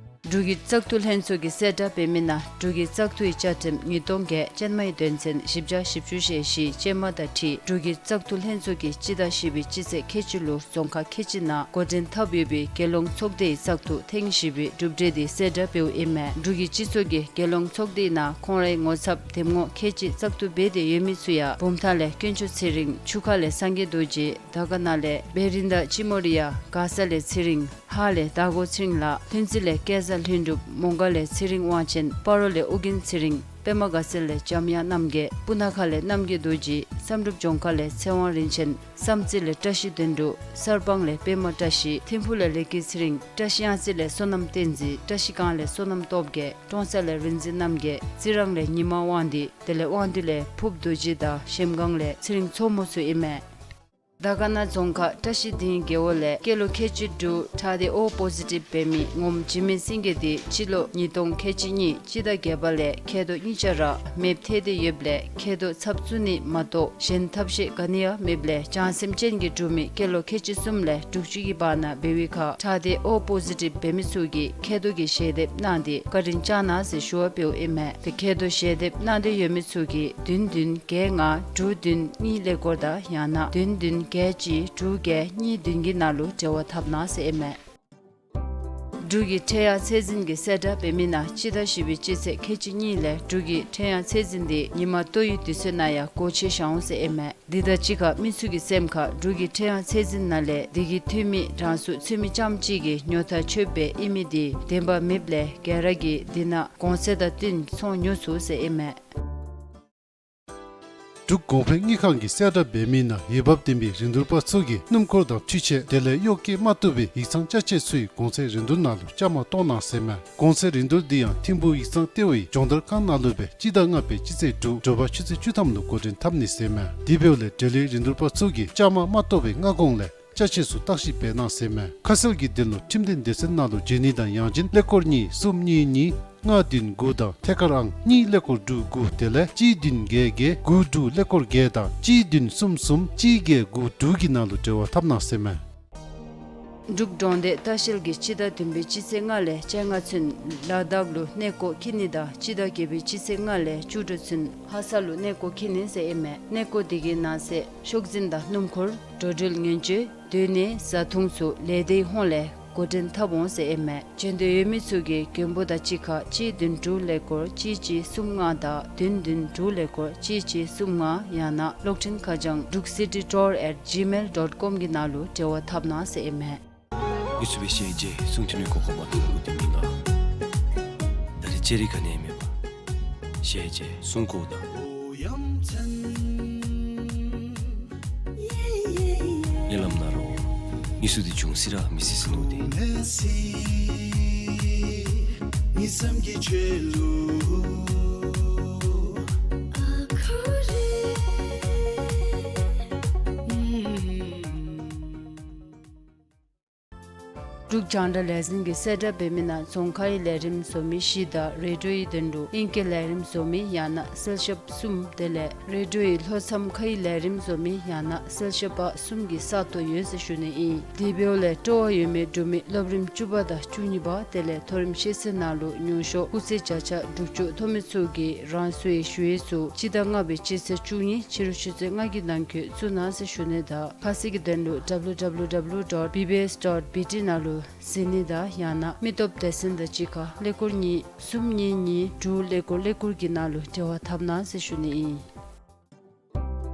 འབྲུག་གི་བཙག་འཐུ་ལྷན་ཚོགས་ཀྱིས་གསལ་བསྒྲགས་འབད་མི་ནང་འབྲུག་གི་བཙག་འཐུའི་བཅའ་ཁྲིམས་ཉིས་སྟོང་བརྒྱད་ཅན་མའི་དོན་ཚན་བཞི་བརྒྱ་བཞི་བཅུ་ཞེ་བཞི་ཅན་མ་དང་འཁྲིལ་འབྲུག་གི་བཙག་འཐུ་ལྷན་ཚོགས་ཀྱིས་སྤྱི་ཟླ་བཞི་པའི་སྤྱི་ཚེས་ཁལ་གཅིག་ལུ་རྫོང་ཁག་ཁལ་གཅིག་ནང་འགོ་འདྲེན་འཐབ་ཡོད་པའི་རྒྱལ་ཡོངས་ཚོགས་སྡེའི་བཙག་འཐུ་ཐེངས་བཞི་པའི་གྲུབ་འབྲས་དེ་གསལ་བསྒྲགས་འབདཝ་ཨིན་མས། འབྲུག་གི་སྤྱི་ཚོགས་ཀྱིས་རྒྱལ་ཡོངས་ཚོགས་སྡེའི་ནང་ཁོང་རའི་ངོ་ཚབ་འདེམས་ངོ་ཁལ་གཅིག་བཙག་འཐུ་འབད་དེ་ཡོད་མི་ཚུ་ཡང་བུམ་ཐང་ལས་དཀོན་མཆོག་ཚེ་རིང་ཆུ་ཁ་ལས་སངས་རྒྱས་རྡོ་རྗེ་དར་དཀར་ན་ལས་བེ་རི་ད་ཅི་མོ་རི་ཡ་མགར་ས་ལས་ཚེ་རིང་ཧཱ་ལས་དར་གོ་ཚེ་རིང་ལགས། ལྷུན་རྩེ་ལས་སྐལ་བཟང་ལྷུན་གྲུབ། མོང་སྒར་ལས་ཚེ་རིང་དབང་ཆེན། སྤ་རོ་ལས་ཨོ་རྒྱན་ཚེ་རིང་། པདྨ་དགའ་ཚལ་ལས་འཇམ་དབྱངས་རྣམ་རྒྱལ། སྤུ་ན་ཁ་ལས་རྣམ་རྒྱལ་རྡོ་རྗེ། བསམ་གྲུབ་ལྗོངས་མཁར་ལས་ཚེ་དབང་རིན་ཆེན། བསམ་རྩེ་ལས་བཀྲ་ཤིས་དོན་གྲུབ། གསར་སྤང་ལས་པདྨ་བཀྲ་ཤིས། ཐིམ་ཕུག་ལས་ལེགས་སྐྱིད་ཚེ་རིང་། བཀྲ་ཤིས་གཡང་རྩེ་ལས་བསོད་ནམས་བསྟན་འཛིན། བཀྲ་ཤིས་སྒང་ལས་བསོད་ནམས་སྟོབས་རྒྱས། ཀྲོང་གསར་ལས་རིག་འཛིན་རྣམ་རྒྱལ། རྩི་རང་ལས་ཉི་མ་དབང་འདུས། དེ་ལས་དབང་འདུས་ལས་ཕུབ་རྡོ་རྗེ་དང་གཞལམ་སྒང་ལས་ཚེ་རིང་མཚོ་མོ་ཚུ་ཨིན་མས། དར་དཀར་ན་རྫོང་ཁག་བཀྲ་ཤིས་སྡིངས་རྒེད་འོག་ལས་སྐྱེས་ལོ་ཁལ་གཅིག་དྲུག་ཁྲག་སྡེ་ཨོ་པོ་ཟི་ཊིབ་འབད་མི་ངོམ་འཇིགས་མེད་སེང་གེ་དེ་སྤྱི་ལོ་ཉིས་སྟོང་ཁལ་གཅིག་གཉིས་སྤྱི་ཟླ་བརྒྱད་པ་ལས་མཁལ་རྡོག་གཉིས་ཆ་ར་མེདཔ་ཐལ་ཏེ་ཡོདཔ་ལས་མཁལ་རྡོག་ཚབ་བཙུགས་ནི་མ་གཏོགས་གཞན་ཐབས་ཤེས་ག་ནི་ཡང་མེདཔ་ལས་བྱང་སེམས་ཅན་གྱི་འབྲུག་མི་སྐྱེས་ལོ་ཁལ་གཅིག་གསུམ་ལས་དྲུག་ཅུ་གི་བར་ན་འབད་བའི་ཁར་ཁྲག་སྡེ་ཨོ་པོ་ཟི་ཊིབ་འབད་མི་ཚུ་གིས་མཁལ་རྡོག་གི་ཞལ་འདེབས་གནང་སྟེ་བཀའ་དྲིན་བསྐྱང་གནང་ཟེར་ཞུ་བ་འབདཝ་ཨིན་མས། དེ་མཁལ་རྡོག་ཞལ་འདེབས་གནང་འདོད་ཡོད་མི་ཚུ་གིས་བདུན་བདུན་བརྒྱད་ལྔ་དྲུག་བདུན་གཉིས་ཀླད་ཀོར་དང་ཡང་ན་བདུན་བདུན་བརྒྱད་གཅིག་དྲུག་བརྒྱད་གཉིས་བདུན་གྱི་ནང་ལུ་འབྲེལ་བ་འཐབ་གནང་ཟེར་ཨིན་མས། འབྲུག་གི་ཁྲལ་གཡར་ཚད་འཛིན་གྱིས་གསལ་བསྒྲགས་འབད་མི་ནང་སྤྱི་ཟླ་བཞི་པའི་སྤྱི་ཚེས་ཁལ་གཅིག་གཉིས་ལས་འབྲུག་གི་ཁྲལ་གཡར་ཚད་འཛིན་དེ་ཉིན་མ་ལྟོ་ཡི་དུས་ཚོད་ནང་ཡང་སྒོ་ཕྱེ་བཞག་འོང་ཟེར་ཨིན་མས། དེ་དང་གཅིག་ཁར་མི་ཚུ་གི་སེམས་ཁར་འབྲུག་གི་ཁྲལ་གཡར་ཚད་འཛིན་ནང་ལས་དེ་གི་འཐུས་མི་རང་སོའི་ཚུལ་མིན་རྐྱངམ་གཅིག་གིས་ཉོ་ཐངས་ཆོདཔ་སྦེ་ཨིན་མི་དེ་བདེན་པ་མེདཔ་ལས་ག་ར་གིས་དེ་ནང་གོང་ཚད་དང་བསྟུན་ཚོང་ཉོ་ཚུགས་ཟེར་ཨིན་མས། འབྲུག་གོང་འཕེལ་དངུལ་ཁང་གིས་གསལ་བསྒྲགས་འབད་མི་ནང་འོས་འབབ་ལྡན་པའི་རིན་བསྡུར་པ་ཚུ་གིས་སྣུམ་འཁོར་དང་འཕྲུལ་ཆས་དེ་ལས་གཡོག་བཀོལ་མ་བཏུབ་པའི་ཡིག་ཚང་ཅ་ཆས་ཚུའི་གོང་ཚད་རིན་བསྡུར་ནང་ལུ་བཅའ་མར་གཏོགས་གནང་ཟེར་མས། གོང་ཚད་རིན་བསྡུར་འདི་ཡང་ཐིམ་ཕུག་ཡིག་ཚང་ལྟེ་བའི་སྦྱོང་བརྡར་ཁང་ནང་ལུ་སྦེ་སྤྱི་ཟླ་ལྔ་པའི་སྤྱི་ཚེས་དྲུག་དྲོ་པ་ཆུ་ཚོད་བཅུ་ཐམ་ལུ་འགོ་འདྲེན་འཐབ་ནི་ཟེར་མས། དེ་འབདཝ་ལས་འབྲེལ་ཡོད་རིན་བསྡུར་པ་ཚུ་གིས་བཅའ་མར་མ་གཏོགས་པའི་སྔ་གོང་ལས་ཅ་ཆས་ཚུ་བརྟག་ཞིབ་འབད་གནང་ཟེར་མས། ཁ་གསལ་གྱི་དོན་ལུ་ཁྲིམས་དོན་སྡེ་ཚན་ནང་ལུ་བརྗེ་ནི་དང་ཡང་ཅིན་ཀླད་ཀོར་གཉིས་གསུམ་གཉིས་གཉིས་ལྔ་བདུན་དགུ་དང་ཐད་ཀར་ཨང་གཉིས་ཀླད་ཀོར་དྲུག་དགུ་དེ་ལས་གཅིག་བདུན་བརྒྱད་བརྒྱད་དགུ་དྲུག་ཀླད་ཀོར་བརྒྱད་དང་གཅིག་བདུན་གསུམ་གསུམ་གཅིག་བརྒྱད་དགུ་དྲུག་གི་ནང་ལུ་འབྲེལ་བ་འཐབ་གནང་ཟེར་མས། འབྲུག་གྲོང་སྡེ་ལྟ་བཤལ་གྱིས་སྤྱི་ཟླ་བདུན་པའི་སྤྱི་ཚེས་ལྔ་ལས་བཅོ་ལྔ་ཚུན་ལ་དྭགས་ལུ་གནས་སྐོར་འཁྱིད་ནི་དང་སྤྱི་ཟླ་བརྒྱད་པའི་སྤྱི་ཚེས་ལྔ་ལས་བཅུ་དྲུག་ཚུན་ལྷ་ས་ལུ་གནས་སྐོར་འཁྱིད་ནི་ཟེར་ཨིན་མས། གནས་སྐོར་དེ་གི་ནང་གསེས་ཤོག་འཛིན་དང་སྣུམ་འཁོར་འགྲོ་འགྲུལ་ཉེན་བཅོལ་སྡོད་གནས་བཟའ་འཐུང་ཚུ་ལས་སྡེའི་ཧོངས་ལས་འགོ་འདྲེན་འཐབ་འོང་ཟེར་ཨིན་མས། འབྱོན་འདོད་ཡོད་མི་ཚུ་གིས་མགོན་པོ་དང་གཅིག་ཁར་གཅིག་བདུན་དྲུག་ཀླད་ཀོར་གཅིག་གཅིག་གསུམ་ལྔ་དང་བདུན་བདུན་དྲུག་ཀླད་ཀོར་གཅིག་གཅིག་གསུམ་ལྔ་ཡང་ན་གློག་འཕྲིན་ཁ་བྱང་འབྲུག་སི་ཊི་ཊུར་ཨེཊ་ཇི་མེལ་ཌོཊ་ཀོམ་གྱི་ནང་ལུ་འབྲེལ་བ་འཐབ་གནང་ཟེར་ཨིན་མས། ངེ་ཚུ་སྦེ་ཤེས་རྗེས་སྲུང་ཐུབ་ནི་གོ་སྐབས་མ་ཐོབ་ལུ་དེ་མི་ལ། ད་རེས་ཅེ་རི་ག་ནི་མེད་པར་ཤེས་རྗེས་སྲུང་དགོ་ད། ཉེ་ལམ་ན་རོ། ངེ་ཚུ་དེ་བྱུང་སི་ར་མི་སི་སི་ནུ་དེ། འབྲུག་རྒྱང་བསྒྲགས་ལས་འཛིན་གྱིས་གསལ་བསྒྲགས་འབད་མི་ནང་རྫོང་ཁའི་ལས་རིམ་བཟོ་མི་བཞི་དང་རེ་ཌིའོའི་དོན་ལུ་ཨིང་སྐད་ལས་རིམ་བཟོ་མི་ཡང་ན་གསལ་ཞབས་གསུམ་དེ་ལས་རེ་ཌིའོའི་ལྷོ་མཚམས་ཁའི་ལས་རིམ་བཟོ་མི་ཡང་ན་གསལ་ཞབས་པ་གསུམ་གྱི་ས་སྟོང་ཡོད་ཟེར་ཞུ་ནི་ཨིན། དེ་འབདཝ་ལས་སྤྲོ་བ་ཡོད་མི་འབྲུག་མི་སློབ་རིམ་བཅུ་པ་དང་བཅུ་གཉིས་པ་དེ་ལས་མཐོ་རིམ་ཤེས་ཚད་ནང་ལུ་ཉུང་ཤོས་སྐུགས་ཚད་བརྒྱ་ཆ་དྲུག་ཅུ་ཐོབ་མི་ཚུ་གིས་རང་སོའི་ཞུ་ཡིག་ཚུ་སྤྱི་ཟླ་ལྔ་པའི་སྤྱི་ཚེས་བཅུ་གཉིས་ཕྱི་རུ་ཆུ་ཚོད་ལྔ་གི་ནང་འཁོད་བཙུགས་གནང་ཟེར་ཞུ་ནི་དང་ཁ་གསལ་གྱི་དོན་ལུ་ཌབ་ལུ་ཌབ་ལུ་ཌབ་ལུ་ཌོཊ་བི་བི་ཨེསི་ཌོཊ་བི་ཊི་ནང་ལུ་གཟིགས་ནི་དང་ཡང་ན་མི་སྟོབས་སྡེ་ཚན་དང་གཅིག་ཁར་ཀླད་ཀོར་གཉིས་གསུམ་གཉིས་གཉིས་དྲུག་ཀླད་ཀོར་ཀླད་ཀོར་གྱི་ནང་ལུ་འབྲེལ་བ་འཐབ་གནང་ཟེར་ཞུ་ནི་ཨིན།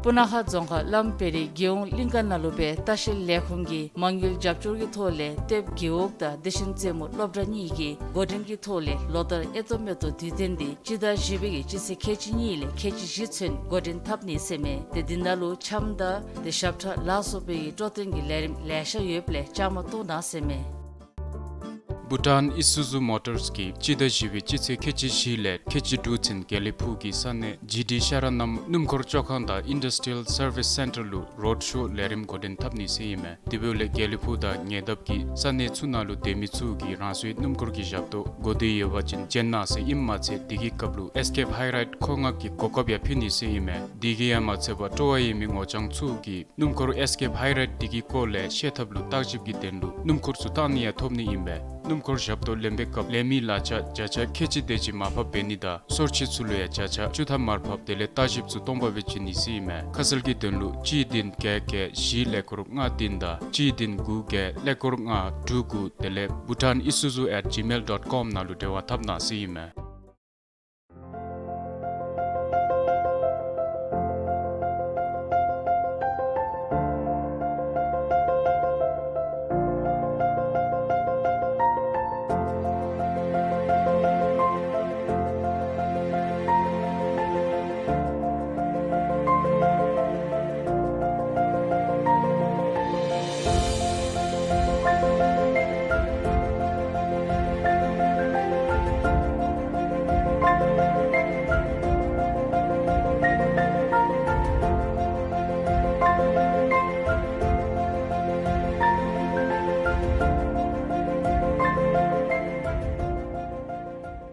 སྤུ་ན་ཁ་རྫོང་ཁག་བླམ་བེ་རི་རྒྱལ་ཡོངས་གླིང་ཀ་ནང་ལུ་སྦེ་ལྟ་བཤལ་ལས་ཁུངས་ཀྱིས་མ་དངུལ་རྒྱབ་སྐྱོར་གྱི་ཐོག་ལས་ལྟེབ་རྒེད་འོག་དང་བདེ་ཆེན་རྩེ་མོ་སློབ་གྲྭ་གཉིས་ཀྱིས་འགོ་འདྲེན་གྱི་ཐོག་ལས་ལོ་ལྟར་ཨེ་ཏོ་མེ་ཏོ་དུས་སྟོན་འདི་སྤྱི་ཟླ་བཞི་པའི་གི་སྤྱི་ཚེས་ཁལ་གཅིག་གཉིས་ལས་ཁལ་གཅིག་བཞི་ཚུན་འགོ་འདྲེན་འཐབ་ནི་ཟེར་མས། ཏེ་འདི་ནང་ལུ་འཆམ་དང་ཏེ་ཞབས་ཁྲ་ལ་སོགས་པའི་གི་སྤྲོ་སྟོན་གྱི་ལས་རིམ་ལེ་ཤ་ཡོདཔ་ལས་བཅའ་མར་གཏོགས་གནང་ཟེར་མས། བྷུ་ཊཱན་ཨི་སུ་ཛུ་མོ་ཊརསི་གིས་སྤྱི་ཟླ་བཞི་པའི་སྤྱི་ཚེས་ཁལ་གཅིག་བཞི་ལས་ཁལ་གཅིག་དྲུག་ཚུན་དགེ་ལེགས་ཕུག་གི་ས་གནས་ཇི་ཌི་ཤ་ར་ནམ་སྣུམ་འཁོར་བཅོ་ཁང་དང་ཨིན་ཌསི་ཊི་རི་ཡལ་སར་བིསི་སེན་ཊར་ལུ་རོཌ་ཤོ་ལས་རིམ་འགོ་འདྲེན་འཐབ་ནི་ཟེར་ཨིན་མས། དེ་འབདཝ་ལས་དགེ་ལེགས་ཕུག་དང་ཉེ་འདབས་ཀྱི་ས་གནས་ཚུ་ནང་ལུ་སྡོད་མི་ཚུ་གིས་རང་སོའི་སྣུམ་འཁོར་གྱི་ཞབས་ཏོག་གོ་བདེ་ཡོད་པ་ཅིན་བྱོན་གནང་ཟེར་ཨིནམ་མ་ཚད་དེ་གི་སྐབས་ལུ་ཨེསི་ཀེབ་ཧའི་རའིཌ་མཁོ་མངགས་ཀྱི་གོ་སྐབས་ཡང་ཕུལ་ནི་ཟེར་ཨིན་མས། དེ་གིས་ཡང་མ་ཚད་པར་སྤྲོ་བ་ཡོད་མི་ངོ་རྐྱང་ཚུ་གིས་སྣུམ་འཁོར་ཨེསི་ཀེབ་ཧའི་རའིཌ་དེ་གི་སྐོར་ལས་ཤེས་ཐབས་ལུ་བརྟག་ཞིབ་ཀྱི་དོན་ལུ་སྣུམ་འཁོར་ཚུ་བཏང་ནི་ཡང་ཐོབ་ནི་ཨིན་པས། སྣུམ་འཁོར་ཞབས་ཏོག་ལེན་པའི་སྐབས་ལེན་མི་གླ་ཆ་བརྒྱ་ཆ་ཁལ་གཅིག་དེ་ཅིག་མར་ཕབ་འབད་ནི་དང་སོར་ཆུད་ཚུ་ལུ་ཡང་བརྒྱ་ཆ་བཅུ་ཐམ་མར་ཕབ་དེ་ལས་བརྟག་ཞིབ་ཚུ་སྟོང་པ་སྦེ་བྱིན་ནི་ཟེར་ཨིན་མས། ཁ་གསལ་གྱི་དོན་ལུ་གཅིག་བདུན་བརྒྱད་བརྒྱད་བཞི་ཀླད་ཀོར་ལྔ་བདུན་དང་གཅིག་བདུན་དགུ་བརྒྱད་ཀླད་ཀོར་ལྔ་དྲུག་དགུ་དེ་ལས་bhutanisuzu at gmail dot com ནང་ལུ་འབྲེལ་བ་འཐབ་གནང་ཟེར་ཨིན་མས།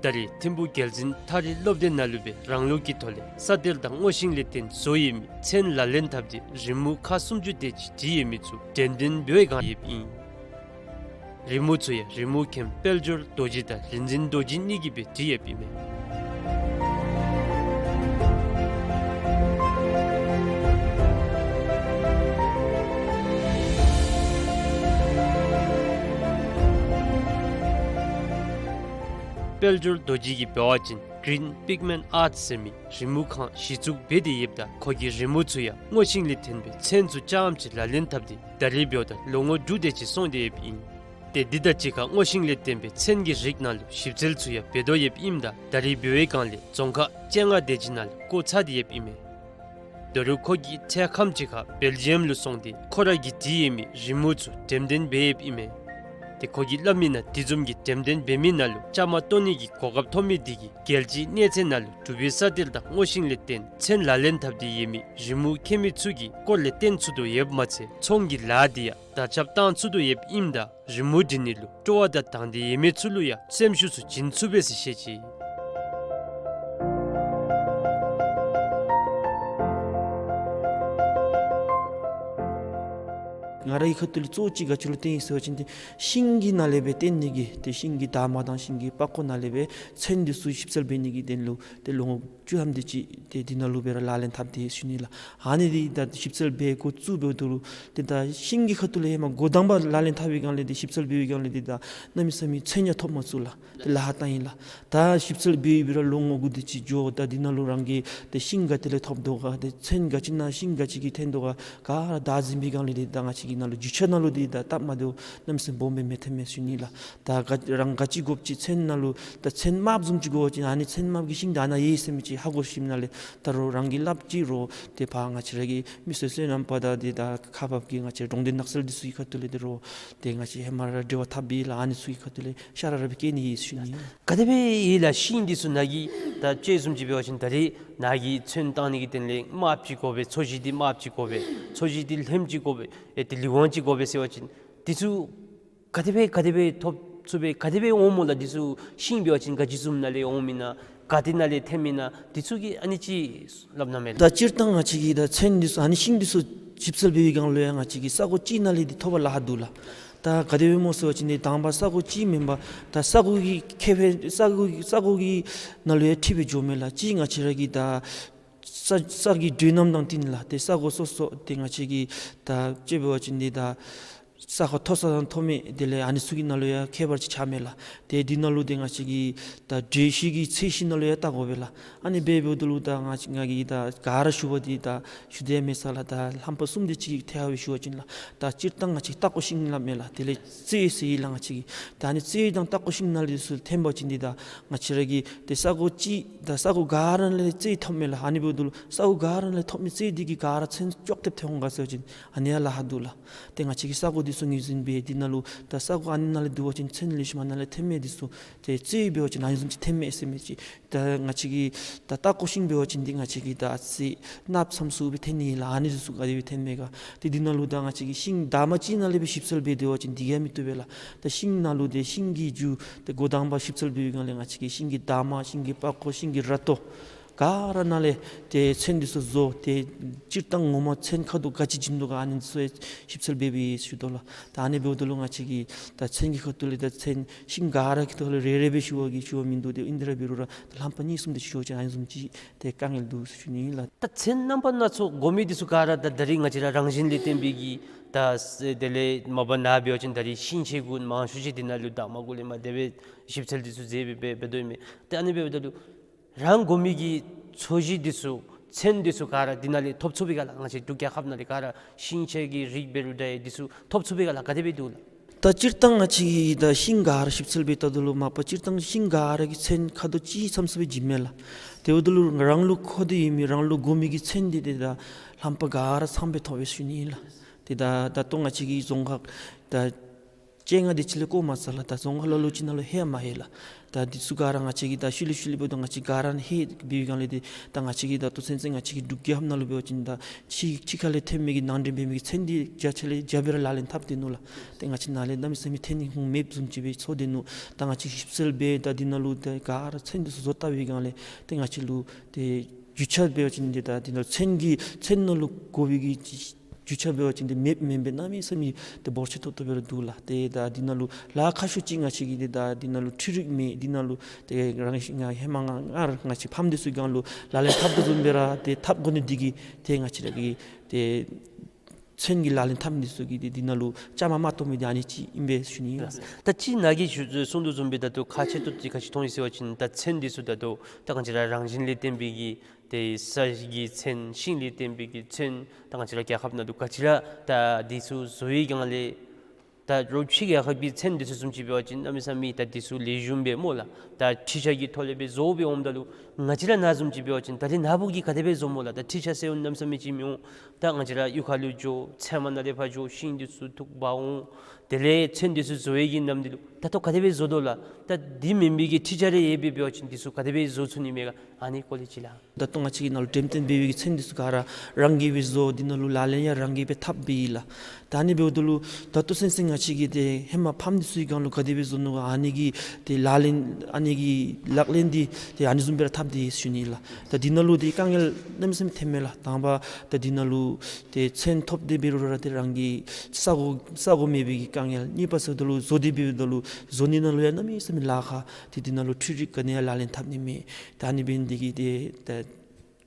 ད་རེས་ཐིམ་ཕུ་རྒྱལ་འཛིན་ཐ་རི་སློབ་སྡེ་ནང་ལུ་སྦེ་རང་ལུགས་ཀྱི་ཐོག་ལས་ས་གཏེར་དང་སྔོ་ཤིང་ལས་བརྟེན་བཟོ་ཡོད་མི་ཚན་ལག་ལེན་འཐབ་སྟེ་རི་མོ་ཁག་སུམ་ཅུ་དེ་ཅིག་བྲིས་ཡོད་མི་ཚུ་འགྲེམས་སྟོན་འབད་བའི་སྒང་ཡོདཔ་ཨིན། རི་མོ་ཚུ་ཡང་རི་མོ་མཁན་དཔལ་འབྱོར་རྡོ་རྗེ་དང་རིག་འཛིན་རྡོ་རྗེ་གཉིས་ཀྱིས་སྦེ་བྲིས་ཡོདཔ་ཨིན་མས། དཔལ་འབྱོར་རྡོ་རྗེ་གིས་འབད་བ་ཅིན་Green Pigment Arts ཟེར་མི་རི་མོ་ཁང་གཞི་བཙུགས་འབད་དེ་ཡོདཔ་ད་ཁོ་གི་རི་མོ་ཚུ་ཡང་སྔོ་ཤིང་ལས་བརྟེན་པའི་ཚན་ཚུ་རྐྱངམ་ཅིག་ལག་ལེན་འཐབ་སྟེ་ད་རེས་འབདཝ་ད་ལོ་ངོ་དྲུག་དེ་ཅིག་སོང་སྟེ་ཡོདཔ་ཨིན། ཏེ་འདི་དང་གཅིག་ཁར་སྔོ་ཤིང་ལས་བརྟེན་པའི་ཚན་གྱི་རིགས་ནང་ལུ་ཞིབ་འཚོལ་ཚུ་ཡང་འབད་དོ་ཡོདཔ་ཨིནམ་ད་ད་རེས་འབད་བའི་སྒང་ལས་རྫོང་ཁག་བཅོ་ལྔ་དེ་ཅིག་ནང་ལུ་བསྐོ་ཚར་ཏེ་ཡོདཔ་ཨིན་མས། ད་རུང་ཁོ་གིས་ཚེ་ཁམས་ཅིག་ཁར་སྦེལ་ཇི་ཡམ་ལུ་སོང་སྟེ་ཁོ་ར་གིས་བྲིས་ཡོད་མི་རི་མོ་ཚུ་འགྲེམས་སྟོན་འབད་ཡོདཔ་ཨིན་མས། ཏེ་ཁོ་གིས་སླབ་མི་ནང་དེ་བཟུམ་གྱི་འགྲེམས་སྟོན་འབད་མི་ནང་ལུ་བཅའ་མར་གཏོགས་ནི་གི་གོ་སྐབས་ཐོབ་མི་དེ་གིས་རྒྱལ་སྤྱིའི་གནས་ཚད་ནང་ལུ་འབྲུག་པའི་ས་གཏེར་དང་སྔོ་ཤིང་ལས་བརྟེན་ཚན་ལག་ལེན་འཐབ་སྟེ་ཡོད་མི་རི་མོ་མཁན་མི་ཚུ་གི་སྐོར་ལས་བསྟན་ཚུགས་དོ་ཡོདཔ་མ་ཚད་ཚོང་གི་ལཱ་འདི་ཡང་དར་ཁྱབ་བཏང་ཚུགས་དོ་ཡོདཔ་ཨིནམ་ད་རི་མོ་འབྲི་ནི་ལུ་སྤྲོ་བ་དང་དང་འདོད་ཡོད་མི་ཚུ་ལུ་ཡང་སེམས་ཤུགས་ཚུ་བྱིན་ཚུགས་པས་ཟེར་བཤད་ཅི། ང་རའི་ཁ་ཐུག་ལས་གཙོ་བོ་ཅིག་ག་ཅི་ལུ་བརྟེན་ཡི་ཟེར་བ་ཅིན་ཏེ་ཤིང་གི་ནང་ལས་སྦེ་བརྟེན་ནི་གི་ཏེ་ཤིང་གི་འདབ་མ་དང་ཤིང་གི་པགས་ཀོ་ནང་ལས་སྦེ་ཚོན་འདི་ཚུ་ཞིབ་འཚོལ་འབད་ནི་གི་དོན་ལུ་ཏེ་ལོ་ངོ་བཅུ་ཐམ་དེ་ཅིག་ཏེ་འདི་ནང་ལུ་སྦེ་ར་ལག་ལེན་འཐབ་སྟེ་ཡོད་ཟེར་ཞུ་ནི་ལགས། ཨ་ནི་འདི་ད་ཞིབ་འཚོལ་འབད་འགོ་བཙུགས་འབདཝ་ད་ལུ་ཏེ་ད་ཤིང་གི་ཁ་ཐུག་ལས་ཧེ་མ་འགོ་དང་པ་ལག་ལེན་འཐབ་པའི་སྒང་ལས་ཏེ་ཞིབ་འཚོལ་འབད་བའི་སྒང་ལས་ཏེ་ད་གནམ་མེད་ས་མེད་ཚོན་ཡང་ཐོབ་མ་ཚུགས་ལགས། ཏེ་ལཱ་ཁག་བཏང་ཡི་ལགས། ད་ཞིབ་འཚོལ་འབད་འབད་ར་ལོ་ངོ་དགུ་དེ་ཅིག་འགྱོ། ད་འདི་ནང་ལུ་རང་གིས་ཏེ་ཤིང་ག་ཏེ་ལས་ཐོབ་དོ་ག་ཏེ་ཚོན་ག་ཅི་ནང་ཤིང་ག་ཅི་གིས་འཐོན་དོ་ག་ག་ར་བདའ་ཟིན་པའི་སྒང་ལས་ཏེ་ད་ང་བཅས་ཀྱི་ནང་ལུ་རྒྱུ་ཆ་ནང་ལུ་ཏེ་ད་སྟབས་མ་བདེཝ་གནམ་མེད་ས་མེད་སྦོམ་སྦེ་མི་འཐོན་མས་ཟེར་ཞུ་ནི་ལགས། ད་ག་རང་ག་ཅི་དགོཔ་ཅིག་ཚོན་ནང་ལུ་ད་ཚོན་དམརཔོ་བཟུམ་ཅིག་དགོ་པ་ཅིན་ཨ་ནི་ཚོན་དམརཔོ་གི་ཤིང་འདི་ཨ་ནཱ་ཡོད་ཟེར་མི་ཅིག་ཧ་གོ་ཞིནམ་ལས་ད་རོགས་རང་གིས་སླབ་ཅི་རོགས་ཏེ་ཕར་ང་བཅས་ར་གི་མི་སེར་སོ་ནམ་པ་དང་ཏེ་ད་ཁག་འབགཔ་གི་ང་བཅས་གྲོང་སྡེ་ནགས་ཚལ་འདི་ཚུ་གི་ཁ་ཐུག་ལས་ཏེ་རོགས་ཏེ་ང་བཅས་ཧེ་མ་ར་འབྲེལ་བ་འཐབ་སྦེ་ལགས། ཨ་ནི་ཚུ་གི་ཁ་ཐུག་ལས་ཤ་ར་ར་སྦེ་བསྐྱལ་ནི་ཨིན་ཟེར་ཞུ་ནི། ག་དེ་སྦེ་ཡོད་ལགས། ཤིང་འདི་ཚུ་ནཱ་གིས་ད་དཔྱེ་བཟུམ་ཅིག་འབད་བ་ཅིན་ད་རེས་ནཱ་གིས་ཚོན་བཏང་ནི་གི་དོན་ལས་དམརཔོ་ཅིག་དགོ་པས། ཚོས་གཞི་འདི་དམརཔོ་ཅིག་དགོ་པས། ཚོས་གཞི་འདི་ལྷནམ་ཅིག་དགོ་པས། ཨེ་ཏེ་ལི་ཝང་ཅིག་དགོ་པས་ཟེར་བ་ཅིན་འདི་ཚུ་ག་དེ་སྦེ་ག་དེ་སྦེ་ཐོབ་ཚུགས་པས། ག་དེ་སྦེ་འོང་སྨོ་ལགས། འདི་ཚུ་ཤིང་འབད་བ་ཅིན་ག་ཅི་བཟུམ་ནང་ལས་འོངམ་ཨིན་ན་ག་ཏེ་ནང་ལས་ཐོནམ་ཨིན་ན་འདི་ཚུ་གི་ཨ་ནི་ཅིག་སླབ་གནང་མས་ལགས། ད་སྤྱིར་བཏང་ང་བཅས་ཀྱིས་ད་ཚོན་འདི་ཚུ་ཨ་ནི་ཤིང་འདི་ཚུ་ཞིབ་འཚོལ་འབད་བའི་སྒང་ལུ་ཡང་ང་བཅས་ཀྱིས་ས་གོ་གཅིག་ནང་ལས་འདི་ཐོབ་པར་ལཱ་ཁག་འདུག་ལགས། ད་ག་དེ་སྦེ་སྨོ་ཟེར་བ་ཅིན་ཏེ་དང་པ་ས་གོ་གཅིག་མེན་པར་ད་ས་གོ་གི་ཁེ་ཕན་ས་གོ་གི་ས་གོ་གི་ནང་ལུ་ཡང་འཁྲིལ་སྦེ་འགྱོཝ་མས་ལགས། གཅིག་ང་བཅས་ར་གི་ད་ས་ས་གི་འགྲོས་རྣམ་དང་བསྟུན་ལགས། ཏེ་ས་གོ་སོ་སོ་ཏེ་ང་བཅས་ཀྱིས་ད་དཔྱེ་འབད་བ་ཅིན་ཏེ་ད་ས་ཁ་མཐོ་ས་དང་མཐོ་དམན་དེ་ལས་ཨ་ནི་ཚུ་གི་ནང་ལུ་ཡང་ཁྱད་པར་ཅིག་ཆགས་མས་ལགས། ཏེ་འདི་ནང་ལུ་ཏེ་ང་བཅས་ཀྱིས་ད་འགྲོས་གཞི་གི་ཚད་གཞི་ནང་ལུ་ཡང་བལྟ་དགོ་པས་ལགས། ཨ་ནི་འབད་འབདཝ་ད་ལུ་ད་ང་ང་གིས་ད་ག་ར་ཞུ་བ་འདི་ད་ཞུ་དེས་མེད་ས་ལགས། ད་རྣམ་པ་གསུམ་དེ་ཅིག་ཐད་ཀར་སྦེ་ཞུ་བ་ཅིན་ལགས། ད་སྤྱིར་བཏང་ང་བཅས་ཀྱིས་སྟག་ཀོ་ཤིང་སླབ་མས་ལགས། དེ་ལས་རྩེ་ཟེར་ཡི་ལགས་ང་བཅས་ཀྱིས། ད་ཨ་ནི་རྩེ་དང་སྟག་ཀོ་ཤིང་ནང་ལས་འདི་ཚུ་འཐོན་པ་ཅིན་འདི་ད་ང་བཅས་ར་གི་ཏེ་ས་གོ་གཅིག་ད་ས་གོ་ག་ར་ལས་རྩེ་ཐོབ་མས་ལགས། ཨ་ནི་འབདཝ་ད་ལུ་ས་གོ་ག་ར་ལས་ཐོབ་མི་རྩེ་འདི་གིས་ག་ར་ཚོན་ཅོག་འཐདཔ་འཐོན་འོང་ག་ཟེར་བ་ཅིན་ཨ་ནི་ཡང་ལཱ་ཁག་འདུག་ལགས། ཏེ་ང་བཅས་ཀྱིས་ས་གོ་འདི་ཚུ་ངོས་འཛིན་འབད་འདི་ནང་ལུ་ད་ས་གོ་ཨ་ནི་ནང་ལས་བསྡུ་བ་ཅིན་ཚོན་ལེགས་ཤོམ་ཨ་ནཱ་ལས་ཐོན་མས། འདི་ཚུ་ཏེ་རྩེ་འབད་བ་ཅིན་ཨ་ནི་བཟུམ་ཅིག་ཐོན་མས་ཟེར་མི་ཅིག། ད་ང་བཅས་ཀྱིས་ད་སྟག་ཀོ་ཤིང་འབད་བ་ཅིན་འདི་ང་བཅས་ཀྱིས་ད་ཨ་ཙི་གནགཔོ་ཙམ་ཚུ་སྦེ་འཐོན་ནི་ལགས། ཨ་ནི་འདི་ཚུ་ག་དེ་སྦེ་འཐོན་མས་ག། ཏེ་འདི་ནང་ལུ་ད་ང་བཅས་ཀྱིས་ཤིང་འདབ་མ་གཅིག་ནང་ལས་སྦེ་ཞིབ་འཚོལ་འབད་སྡོད་པ་ཅིན་འདི་གིས་མི་བཏུབ་པས་ལགས། ད་ཤིང་ནང་ལུ་ཏེ་ཤིང་གི་རྒྱུ་ཏེ་འགོ་དང་པ་ཞིབ་འཚོལ་འབད་བའི་སྒང་ལས་ང་བཅས་ཀྱིས་ཤིང་གི་འདབ་མ་ཤིང་གི་པགས་ཀོ་ཤིང་གི་ར་ཏོ་ག་ར་ནང་ལས་ཏེ་ཚོན་འདི་ཚུ་བཟོ། ཏེ་སྤྱིར་བཏང་ངོ་མ་ཚོན་ཁ་དོག་ག་ཅི་བྱིན་དོ་ག་ཨ་ནི་ཚུ་ཞིབ་འཚོལ་འབད་འབད་ཞུ་དོ་ལགས། ད་ཨ་ནི་འབདཝ་ད་ལུ་ང་བཅས་ཀྱིས་ད་ཚོན་གྱི་ཁ་ཐུག་ལས་ད་ཚོན་ཤིང་ག་ར་གི་ཐོག་ལས་རེ་རེ་སྦེ་ཞུ་བ་གི་ཞུ་བ་མིན་འདུག། ཏེ་ཨིན་ཏེ་ར་འབད་རུང་ར་ད་ལྷམ་པ་གཉིས་གསུམ་དེ་ཞུ་བ་ཅིན་ཨ་ནི་བཟུམ་ཅིག་ཏེ་དཀའ་ངལ་འདུག་ཟེར་ཞུ་ནི་ཨིན་ལགས། ད་ཚོན་རྣམ་པ་སྣ་ཚོགས་དགོ་མི་འདི་ཚུ་ག་ར་ད་ད་རིས་ང་བཅས་ར་རང་བཞིན་ལས་བརྟེན་པའི་གི་ད་དེ་ལས་མ་པ་ནཱ་འབད་བ་ཅིན་ད་རིས་ཤིང་ཆས་གུ་མང་ཤོས་ཅིག་འདི་ནང་ལུ་ད་མ་གུ་ལས་མར་དེ་སྦེ་ཞིབ་འཚོལ་འདི་ཚུ་མཛད་སྦེ་འབད་འབད་དོ་ཨིན་མས། ཏེ་ཨ་ནི་འབདཝ་ད་ལུ་རང་དགོ་མི་གི་ཚོས་གཞི་འདི་ཚུ་ཚོན་འདི་ཚུ་ག་ར་འདི་ནང་ལས་ཐོབ་ཚུགས་པས་ག་ལགས། ང་བཅས་འབྲུག་རྒྱལ་ཁབ་ནང་ལས་ག་ར་ཤིང་ཆས་ཀྱི་རིགས་འབད་རུང་ད་འདི་ཚུ་ཐོབ་ཚུགས་པས་ག་ལགས། ག་དེ་སྦེ་འདུག་ལགས། ད་སྤྱིར་བཏང་ང་བཅས་ཀྱིས་ད་ཤིང་ག་ར་ཞིབ་འཚོལ་འབད་བལྟཝ་ད་ལུ་མ་པ་སྤྱིར་བཏང་ཤིང་ག་ར་གི་ཚོན་ཁ་དོག་གཅིག་ཙམ་ཙམ་སྦེ་བྱིནམ་མས་ལགས། དེ་འབདཝ་ད་ལུ་རང་ལུ་མཁོ་འདོད་ཡོད་མི་རང་ལུ་དགོ་མི་གི་ཚོན་འདི་ཏེ་ད་ལྷམ་པ་ག་ར་ཚངམ་སྦེ་ཐོབ་པས་ཟེར་ཞུ་ནི་ཨིན་ལགས། ཏེ་ད་ད་ལྟོ་ང་བཅས་ཀྱི་རྫོང་ཁག་ད་བཅོ་ལྔ་དེ་ཅིག་ལས་བཀོ་མ་ཚར་ལགས། ད་རྫོང་ཁག་ལ་ལུ་ཅིག་ནང་ལུ་ཧེ་མ་ལྷོད་ལགས། ད་འདི་ཚུ་ག་ར་ང་བཅས་ཀྱིས་ད་ཤུལ་ལས་ཤུལ་ལས་འབདཝ་ད་ང་བཅས་ག་ར་ཧེ་འབད་བའི་སྒང་ལས་ཏེ་ད་ང་བཅས་ཀྱིས་ད་ལྟོ་ཚུན་ཚོད་ང་བཅས་ཀྱི་འབྲུག་རྒྱལ་ཁབ་ནང་ལུ་འབད་བ་ཅིན་ད་ཕྱི་ཕྱི་ཁ་ལས་ཐོན་མི་གི་ནང་འདྲེན་འབད་མི་གི་ཚོན་འདི་བརྒྱ་ཆ་ལས་བརྒྱ་སྦེ་ར་ལག་ལེན་འཐབ་སྡོད་ནུག་ལགས། ཏེ་ང་བཅས་ནཱ་ལས་གནམ་མེད་ས་མེད་ཐོན་ནི་ཧུང་མེདཔ་བཟུམ་ཅིག་སྦེ་ཚོར་སྡོད་ནུག། ད་ང་བཅས་ཞིབ་འཚོལ་འབད་ད་འདི་ནང་ལུ་ད་ག་ར་ཚོན་འདི་ཚུ་བཟོ་བལྟ་བའི་སྒང་ལས་ཏེ་ང་བཅས་ལུ་ཏེ་རྒྱུ་ཆ་འབད་བ་ཅིན་འདི་ད་འདི་ནང་ཚོན་གྱི་ཚོན་ནང་ལུ་དགོ་པའི་གི་རྒྱུ་ཆ་འབད་བ་ཅིན་འདི་མེདཔ་མེན་པས། གནམ་མེད་ས་མེད་ཏེ་འབོར་ཆེ་ཏོག་ཏོ་སྦེ་ར་འདུག་ལགས། ཏེ་ད་འདི་ནང་ལུ་ལཱ་ཁག་ཤོས་ཅིག་ང་བཅས་ཀྱིས་ཏེ་ད་འདི་ནང་ལུ་འཕྲུལ་རིག་མེད། འདི་ནང་ལུ་ཏེ་རང་ང་ཧེ་མ་ང་ང་ར་ང་བཅས་ཕམ་འདི་ཚུ་གི་སྒང་ལུ་ལག་ལེན་འཐབ་དོ་བཟུམ་སྦེ་ར་ཏེ་འཐབ་དགོ་ནི་འདི་གིས་ཏེ་ང་བཅས་ར་གི་ཏེ་ཚོན་གྱི་ལག་ལེན་འཐབ་མི་འདི་ཚུ་གིས་ཏེ་འདི་ནང་ལུ་བཅའ་མར་མ་གཏོགས་མི་འདི་ཨ་ནི་ཅིག་ཨིན་པས་ཟེར་ཞུ་ནི་ཨིན་ལགས། ད་ཅི་ནཱ་གིས་ཞུ་གསུངས་དོ་བཟུམ་སྦེ་ད་ལྟོ་ཁག་ཆེ་ཏོག་ཏོ་ག་ཅི་མཐོང་ཡི་ཟེར་བ་ཅིན་ད་ཚོན་འདི་ཚུ་ད་ལྟོ་ད་ང་བཅས་ར་རང་བཞིན་ལས་བརྟེན་པའི་གི་ཏེ་ས་གི་ཚོན་ཤིང་ལས་བརྟེན་པའི་གི་ཚོན་ད་ང་བཅས་ར་རྒྱལ་ཁབ་ནང་ལུ་ག་ཅི་ར་ད་འདི་ཚུ་བཟོ་བའི་སྒང་ལས་ད་རོགས་ཕྱི་རྒྱལ་ཁབ་ཀྱི་ཚོན་འདི་ཚུ་བཟུམ་ཅིག་འབད་བ་ཅིན་གནམ་མེད་ས་མེད་ད་འདི་ཚུ་ལེགས་ཤོམ་སྦེ་སྨོ་ལགས། ད་འཕྲུལ་ཆས་ཀྱི་ཐོག་ལས་སྦེ་བཟོ་སྦེ་འོངམ་ད་ལུ་ང་བཅས་ར་ནཱ་བཟུམ་ཅིག་འབད་བ་ཅིན་ད་རེས་ནཱ་བུ་གིས་ག་དེ་སྦེ་བཟོ་སྨོ་ལགས། ད་འཕྲུལ་ཆས་ཟེར་འོང་གནམ་མེད་ས་མེད་ཅིག་མི་འོང་། ད་ང་བཅས་ར་གཡུས་ཁ་ལུ་འགྱོ་ཚལ་མ་ནང་ལས་ཕར་འགྱོ་ཤིང་འདི་ཚུ་འཐུ་འབག་འོང་། དེ་ལས་ཚན་འདི་ཚུ་བཟོ་བའི་གི་ནམ་དུས་ལུ་ད་ལྟོ་ག་དེ་སྦེ་བཟོ་དོ་ལགས། ད་འདི་མེན་པའི་གི་ཁྲིག་ཆ་རེ་ཡོད་པའི་འབད་བ་ཅིན་འདི་ཚུ་ག་དེ་སྦེ་བཟོ་ཚུགས་ནི་མས་ག། ཨ་ནི་སྐོར་ལས་ཅིག་ལགས། ད་ལྟོ་ང་བཅས་ཀྱི་ནང་ལུ་འགྲེམས་སྟོན་འབད་བའི་གི་ཚན་འདི་ཚུ་ག་ར་རང་གིས་སྦེ་བཟོ། འདི་ནང་ལུ་ལག་ལེན་ཡང་རང་གིས་སྦེ་འཐབ་སྦེ་ཨིན་ལགས། ད་ཨ་ནི་འབདཝ་ད་ལུ་ད་ལྟོ་ཚུན་ཚོད་ང་བཅས་ཀྱིས་ཏེ་ཧེ་མ་ཕམ་འདི་ཚུ་གི་སྒང་ལུ་ག་དེ་སྦེ་བཟོ་ནུག་ག། ཨ་ནི་གི་ཏེ་ལག་ལེན་ཨ་ནི་གི་ལག་ལེན་འདི་ཏེ་ཨ་ནི་བཟུམ་སྦེ་ར་འཐབ་སྟེ་ཡོད་ཟེར་ཞུ་ནི་ལགས། ད་འདི་ནང་ལུ་ཏེ་དཀའ་ངལ་གནམ་མེད་ས་མེད་ཐོནམ་མས་ལགས། དང་པ་ད་འདི་ནང་ལུ་ཏེ་ཚན་ཐོབ་སྟེ་འབད་རུང་ར་ཏེ་རང་གི་ས་གོ་ས་གོ་མེད་པའི་གི་དཀའ་ངལ། གཉིས་པ་ཟེརཝ་ད་ལུ་བཟོ་སྟེ་འབདཝ་ད་ལུ་བཟོ་ནི་ནང་ལུ་ཡང་གནམ་མེད་ས་མེད་ལཱ་ཁག། ཏེ་འདི་ནང་ལུ་འཕྲུལ་རིག་ག་ནི་ཡང་ལག་ལེན་འཐབ་ནི་མེད། ད་ཨ་ནི་འབད་ནི་འདི་གིས་ཏེ་ད་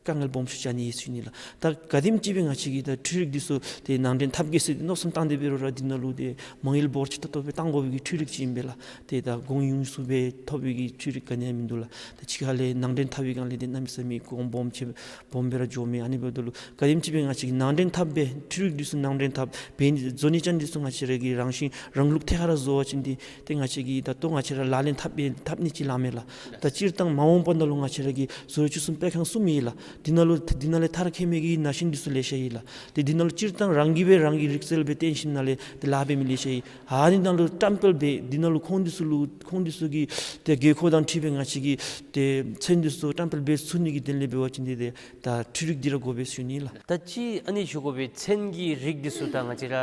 དཀའ་ངལ་སྦོམ་ཤོས་ཅིག་ཨ་ནི་ཨིན་ཟེར་ཞུ་ནི་ལགས། ད་ག་དེམ་ཅིག་སྦེ་ང་བཅས་ཀྱིས་ད་འཕྲུལ་རིག་འདི་ཚུ་ཏེ་ནང་འདྲེན་འཐབ་གེ་ཟེར་ཏེ་མནོ་བསམ་བཏང་སྟེ་འབད་རུང་ར་འདི་ནང་ལུ་ཏེ་མ་དངུལ་འབོར་ཆེ་ཏོག་ཏོ་སྦེ་བཏང་དགོ་པའི་གི་འཕྲུལ་རིག་ཅིག་ཨིན་པས་ལགས། ཏེ་ད་གོང་ཡོངས་སུ་སྦེ་ཐོབ་པའི་གི་འཕྲུལ་རིག་ག་ནི་ཡང་མིན་འདུག་ལགས། ད་ཕྱི་ཁ་ལས་ནང་འདྲེན་འཐབ་པའི་སྒང་ལས་ཏེ་གནམ་མེད་ས་མེད་གོང་སྦོམ་ཆེ་སྦོམ་སྦེ་ར་འགྱོཝ་མས། ཨ་ནི་འབདཝ་ད་ལུ་ག་དེམ་ཅིག་སྦེ་ང་བཅས་ཀྱིས་ནང་འདྲེན་འཐབ་སྦེ་འཕྲུལ་རིག་འདི་ཚུ་ནང་འདྲེན་འཐབ་འབད་ནི་བཟོ་ནི་ཅན་འདི་ཚུ་ང་བཅས་ར་གིས་རང་བཞིན་རང་ལུགས་ཐད་ཁར་ར་བཟོ་བ་ཅིན་འདི་ཏེ་ང་བཅས་ཀྱིས་ད་ལྟོ་ང་བཅས་ར་ལག་ལེན་འཐབ་སྦེ་འཐབ་ནི་ཅིག་ལགས་མས་ལགས། ད་སྤྱིར་བཏང་མ་འོངས་པ་ནང་ལུ་ང་བཅས་ར་གི་བཟོ་བཅོས་སྲུང་སྤེལ་ཁང་གསུམ་ཨིན་ལགས། འདི་ནང་ལུ་འདི་ནང་ལས་མཐར་འཁྱོལ་མི་གི་ན་གཞོན་འདི་ཚུ་ལེ་ཤ་ཨིན་ལགས། ཏེ་འདི་ནང་ལུ་སྤྱིར་བཏང་རང་གིས་སྦེ་རང་གི་རིག་རྩལ་སྦེ་བཏོན་ཞིནམ་ལས་ཏེ་ལཱ་འབད་མི་ལེ་ཤ་ཨིན། ཨ་ནི་ནང་ལུ་བཀྲམ་སྤེལ་འབད་འདི་ནང་ལུ་ཁོང་འདི་ཚུ་ལུ་ཁོང་འདི་ཚུ་གི་ཏེ་དགོས་མཁོ་དང་འཁྲིལ་སྦེ་ང་བཅས་ཀྱིས་ཏེ་ཚན་འདི་ཚུ་བཀྲམ་སྤེལ་འབད་ཚུགས་ནི་གི་དོན་ལས་འབད་བ་ཅིན་འདི་ཏེ་ད་འཕྲུལ་རིག་འདི་ར་དགོ་པས་ཟེར་ཞུ་ནི་ལགས། ད་ཅི་ཨ་ནི་ཞུ་དགོ་པའི་ཚན་གྱི་རིགས་འདི་ཚུ་ད་ང་བཅས་ར་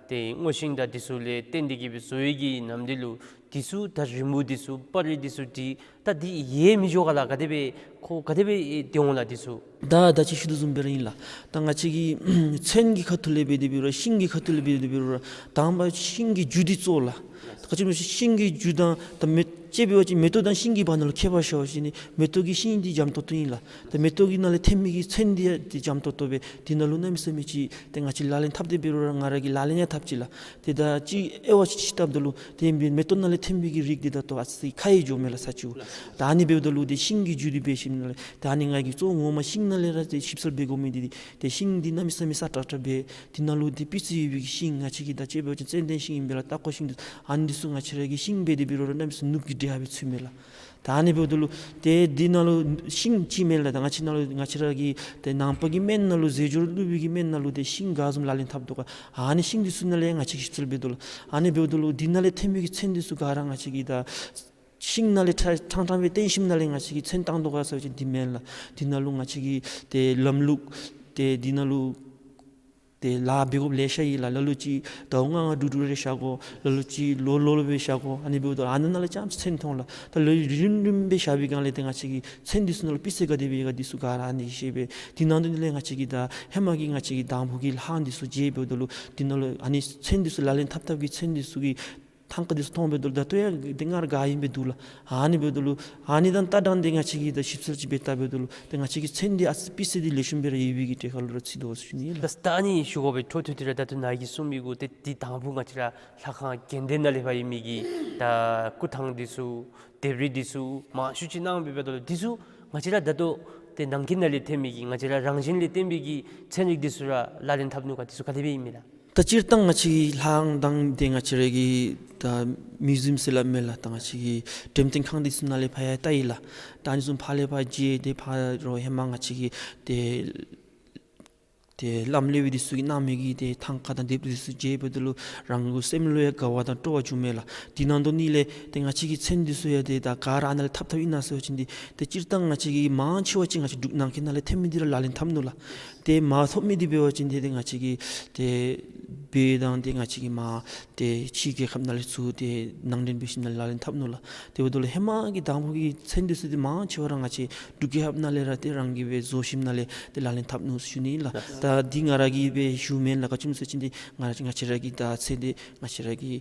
ཏེ་སྔོ་ཤིང་དང་འདི་ཚུ་ལས་བརྟེན་ཏེ་གི་སྦེ་བཟོ་བའི་གི་ནམ་དུས་ལུ་འདི་ཚུ་ད་རི་མོ་འདི་ཚུ་པར་རིས་འདི་ཚུ་འདི་ད་འདི་ཡལ་མི་འགྱོ་ག་ལགས། ག་དེ་སྦེ་ཁོ་ག་དེ་སྦེ་སྡོད་འོང་ལགས་འདི་ཚུ། ད་ད་ཅི་ཞུ་དོ་བཟུམ་སྦེ་ར་ཨིན་ལགས། ད་ང་བཅས་ཀྱིས་ཚན་གྱི་ཁ་ཐུག་ལས་འབད་དེ་འབད་རུང་ཤིང་གི་ཁ་ཐུག་ལས་འབད་དེ་འབད་རུང་དང་པ་ཤིང་གི་རྒྱུ་འདི་གཙོ་ལགས། ད་ག་ཅི་སྨོ་ཤིང་གི་རྒྱུ་དང་ད་མེ་ཅིག་འབད་བ་ཅིན་མེ་ཏོག་དང་ཤིང་གི་བར་ན་ལུ་ཁྱད་པར་ཤར་བ་ཅིན་ནི་མེ་ཏོག་གི་ཤིང་འདི་འཇམ་ཏོག་ཏོ་ཨིན་ལགས། ད་མེ་ཏོག་གི་ནང་ལས་ཐོན་མི་གི་ཚན་འདི་ཡང་འདི་འཇམ་ཏོག་ཏོ་སྦེ་འདི་ནང་ལུ་གནམ་མེད་ས་མེད་ཅིག་ཏེ་ང་བཅས་ལག་ལེན་འཐབ་སྟེ་འབད་རུང་ར་ང་ར་གིས་ལག་ལེན་ཡང་འཐབ་ཅི་ལགས། ཏེ་ད་ཅིག་དབྱེ་བ་ཅིག་ཅིག་བལྟཝ་ད་ལུ་ཏེ་མེ་ཏོག་ནང་ལས་ཐོན་མི་གི་རིགས་འདི་ད་ལྟོ་ཨ་ཙི་ཁ་ཡི་འགྱོཝ་མས་ལགས་ས་ཅིག་ལགས། ད་ཨ་ནི་འབདཝ་ད་ལུ་ཏེ་ཤིང་གི་རྒྱུ་འདི་འབད་ཞིནམ་ལས་ད་ཨ་ནི་ང་གིས་གཙོ་བོ་ངོ་མ་ཤིང་ནང་ལས་ར་ཏེ་ཞིབ་འཚོལ་འབད་དགོ་མི་འདི་ཏེ་ཤིང་འདི་གནམ་མེད་ས་མེད་སྲ་ཀྲག་ཀྲ་སྦེ་འདི་ནང་ལུ་ཏེ་སྤུས་ཚད་ཡོད་པའི་གི་ཤིང་ང་བཅས་ཀྱིས་ད་ཅིག་འབད་བ་ཅིན་ཙན་དན་ཤིང་ཨིན་པས་ལགས། སྟག་ཀོ་ཤིང་འདི་ཨ་ནི་འདི་ཚུ་ང་བཅས་ར་གིས་ཤིང་འབད་དེ་འབད་རུང་ར་གནམ་མེད་ས་མེད་ནུབ་ཀྱི་འདྲེ་ཧ་སྦེ་ཚུད་མས་ལགས། ད་ཨ་ནི་འབདཝ་ད་ལུ་ཏེ་འདི་ནང་ལུ་ཤིང་ཅིག་མེན་ལགས། ད་ང་བཅས་ནང་ལུ་ང་བཅས་ར་གི་ཏེ་ནང་པ་གི་སྨན་ནང་ལུ་རྫས་སྦྱོར་བླུག་པའི་གི་སྨན་ནང་ལུ་ཏེ་ཤིང་ག་བཟུམ་ལག་ལེན་འཐབ་དོ་ག། ཨ་ནི་ཤིང་འདི་ཚུ་ནང་ལས་ང་བཅས་ཀྱིས་ཞིབ་འཚོལ་འབད་དོ་ལགས། ཨ་ནི་འབདཝ་ད་ལུ་འདི་ནང་ལས་ཐོན་མི་གི་ཚན་འདི་ཚུ་ག་ར་ང་བཅས་ཀྱིས་ད་ཤིང་ནང་ལས་ཕྲང་ཕྲང་སྦེ་བཏོན་ཞིནམ་ལས་ང་བཅས་ཀྱིས་ཚོན་བཏང་དོ་ག་ཟེར་བ་ཅིན་འདི་མེན་ལགས། འདི་ནང་ལུ་ང་བཅས་ཀྱིས་ཏེ་ལམ་ལུགས་ཏེ་འདི་ནང་ལུ་ཏེ་ལཱ་འབད་དགོཔ་ལེ་ཤ་ཡོད་ལགས། ལ་ལུ་ཅིག་ཟླཝ་ལྔ་ལྔ་དྲུག་དྲུག་རེ་བཞག་དགོ། ལ་ལུ་ཅིག་ལོ་ལོ་ལུ་སྦེ་བཞག་དགོ། ཨ་ནི་འབདཝ་ད་ཨ་ནི་ནང་ལས་རྐྱངམ་ཅིག་ཚོན་མཐོང་ལགས། ད་ལོ་རིམ་རིམ་སྦེ་བཞག་པའི་སྒང་ལས་ཏེ་ང་བཅས་ཀྱིས་ཚོན་འདི་ཚུ་ནང་ལུ་སྤུས་ཚད་ག་དེ་སྦེ་ཡོད་ག་འདི་ཚུ་ག་ར་ཨ་ནི་ཤེས་པས། འདི་ནང་དོན་ལས་ང་བཅས་ཀྱིས་ད་ཧེ་མ་གི་ང་བཅས་ཀྱི་དང་ཕུ་གི་ལྷག་འདི་ཚུ་བརྗེ་འབདཝ་ད་ལུ་འདི་ནང་ལུ་ཨ་ནི་ཚོན་འདི་ཚུ་ལག་ལེན་འཐབ་འཐབ་ཀྱི་ཚོན་འདི་ཚུ་གི་ཐང་ཀ་འདི་ཚུ་མཐོང་འབདཝ་ད་ལུ་ད་ལྟོ་ཡང་འདི་སྔར་ག་ཨིནམ་སྦེ་འདུག་ལགས། ཨ་ནི་འབདཝ་ད་ལུ་ཨ་ནི་དང་ལྟ་སྟངས་འདི་ང་བཅས་ཀྱིས་ད་ཞིབ་འཚོལ་ཅིག་འབད་བལྟ་འབདཝ་ད་ལུ་ཏེ་ང་བཅས་ཀྱི་ཚོན་འདི་ཨ་ཙི་སྤུས་ཚད་འདི་ལེགས་ཤོམ་སྦེ་ར་ཡོད་པའི་གི་གྲས་ཁར་ལུ་ར་ཚུད་དོ་ཟེར་ཞུ་ནི་ལགས། ད་ད་ཨ་ནི་ཞུ་དགོ་པའི་འཕྲོ་མཐུད་དེ་ར་ད་ལྟོ་ནཱ་གིས་གསུངས་མི་གུ་ཏེ་འདི་དང་ཕུ་ང་བཅས་ར་ལྷ་ཁང་དགོན་སྡེ་ནང་ལས་ཕར་ཡོད་མི་གི་ད་སྐུ་ཐང་འདི་ཚུ་ལྡེབས་རིས་འདི་ཚུ་མང་ཤོས་ཅིག་གནང་འབདཝ་ད་ལུ་འདི་ཚུ་ང་བཅས་ར་ད་ལྟོ་ཏེ་ནང་འཁོད་ནང་ལས་ཐོན་མི་གི་ང་བཅས་ར་རང་བཞིན་ལས་བརྟེན་པའི་གི་ཚན་རིག་འདི་ཚུ་ར་ལག་ལེན་འཐབ་ནུག་ག། འདི་ཚུ་ག་དེ་སྦེ་ཨིན་མས་ལགས། ད་སྤྱིར་བཏང་ང་བཅས་ལྷ་ཁང་དང་ཏེ་ང་བཅས་ར་གི་ད་མིའུ་ཛིམ་ཟེར་སླབ་མས་ལགས། ད་ང་བཅས་ཀྱི་འགྲེམས་སྟོན་ཁང་འདི་ཚུ་ནང་ལས་ཕར་ཡང་བལྟ་ཡི་ལགས། ད་ཨ་ནི་ཚུ་ཕར་ལས་ཕར་བརྗེ་སྟེ་ཕར་རོགས་ཧེ་མ་ང་བཅས་ཀྱི་ཏེ་ཏེ་བླམ་སློབ་དཔོན་འདི་ཚུ་གིས་གནང་མི་གི་ཏེ་ཐང་ཀ་དང་ལྡེབས་འདི་ཚུ་མཇལཝ་ད་ལུ་རང་གི་སེམས་ལུ་ཡང་དགའ་བ་དང་སྤྲོ་བ་བྱུང་མས་ལགས། དེ་ནང་དོག་ནི་ལས་ཏེ་ང་བཅས་ཀྱི་མཚན་འདི་ཚུ་ཡང་ཏེ་ད་ག་ར་ཨ་ནཱ་ལས་འཐབ་འཐབ་ཨིན་ན་ཟེར་བ་ཅིན་ཏེ་ཏེ་སྤྱིར་བཏང་ང་བཅས་ཀྱི་མང་ཆེ་བ་ཅིག་ང་བཅས་འབྲུག་ནང་འཁོད་ནང་ལས་ཐོན་མི་འདི་ར་ལག་ལེན་འཐབ་ནུག་ལགས། ཏེ་མ་ཐོབ་མི་འདི་འབད་བ་ཅིན་ཏེ་ཏེ་ང་བཅས་ཀྱི་ཏེ་བོད་དང་ཏེ་ང་བཅས་ཀྱི་མར་ཏེ་ཕྱི་རྒྱལ་ཁབ་ནང་ལས་ཚུར་ཏེ་ནང་འདྲེན་འབད་ཞིནམ་ལས་ལག་ལེན་འཐབ་ནུག་ལགས། དེ་འབདཝ་ད་ལུ་ཧེ་མ་གི་དང་ཕུ་གི་མཚན་འདི་ཚུ་ཏེ་མང་ཆེ་བ་ར་ང་བཅས་འབྲུག་རྒྱལ་ཁབ་ནང་ལས་ར་ཏེ་རང་གིས་སྦེ་བཟོ་ཞིནམ་ལས་ཏེ་ལག་ལེན་འཐབ་ནུག་ཟེར་ཞུ་ནི་ལགས། ད་འདི་ང་ར་གིས་སྦེ་ཞུཝ་མེན་ལགས། ག་ཅི་སྨོ་ཟེར་བ་ཅིན་ཏེ་ང་ར་ང་བཅས་ར་གི་ད་ཚེ་འདི་ང་བཅས་ར་གི་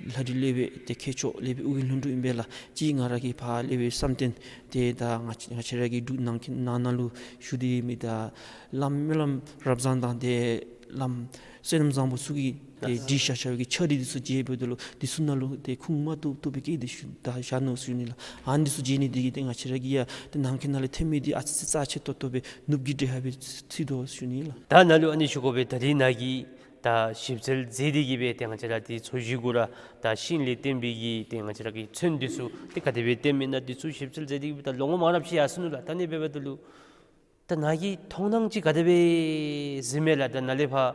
ལྷ་རི་སློབ་དཔོན་ཏེ་མཁས་མཆོག་སློབ་དཔོན་ཨོ་རྒྱན་ལྷུན་གྲུབ་ཨིན་པས་ལགས། གཅིག་ང་ར་གི་ཕར་སློབ་དཔོན་བསམ་གཏན་ཏེ་ད་ང་བཅས་ང་བཅས་ར་གི་འབྲུག་ནང་འཁོད་ནང་ན་ལུ་བཞུགས་ཏེ་ཡོད་མི་ད་བླམ་སྨོན་ལམ་རབ་བཟང་དང་ཏེ་བླམ་བསོད་ནམས་བཟང་པོ་ཚུ་གིས་ཏེ་བྲིས་བཞག་བཞག་པའི་གི་ཕྱག་བྲིས་འདི་ཚུ་མཇལཝ་ད་ལུ་འདི་ཚུ་ནང་ལུ་ཏེ་ཁུངས་མ་ཐུབ་ཐུབ་པའི་སྐད་འདི་ཞུ་ད་བཞག་ནུག་ཟེར་ཞུ་ནི་ལགས། ཨ་ནི་འདི་ཚུ་མཇལ་ནི་འདི་གིས་ཏེ་ང་བཅས་ར་གིས་ཡང་ཏེ་ནང་འཁོད་ནང་ལས་ཐོན་མི་འདི་ཨ་ཙི་ཙི་རྩ་ཆེ་ཏོག་ཏོ་སྦེ་ནུབ་ཀྱི་འདྲེ་ཧ་སྦེ་ཚུད་དོ་ཟེར་ཞུ་ནི་ལགས། ད་ནཱ་ལུ་ཨ་ནི་ཞུ་དགོ་པས། ད་རིས་ནཱ་གིས་ད་ཞིབ་འཚོལ་མཛད་དེ་གི་སྦེ་ཏེ་ང་བཅས་ར་འདི་ཚོས་གཞི་གུ་ར་ད་ཤིང་ལས་བརྟེན་པའི་གི་ཏེ་ང་བཅས་ར་གི་ཚོན་འདི་ཚུ་ཏེ་ག་དེ་སྦེ་བརྟེན་མི་ཨིན་ན་འདི་ཚུ་ཞིབ་འཚོལ་མཛད་དེ་གི་སྦེ་ད་ལོ་ངོ་མང་རབས་ཅིག་ཡར་སོ་ནུག་ལགས། ད་ཨ་ནི་འབདཝ་ད་ལུ་ད་ནཱ་གི་མཐོང་སྣང་ཅིག་ག་དེ་སྦེ་གཟིགས་མས་ལགས། ད་ནཱ་ལས་ཕར་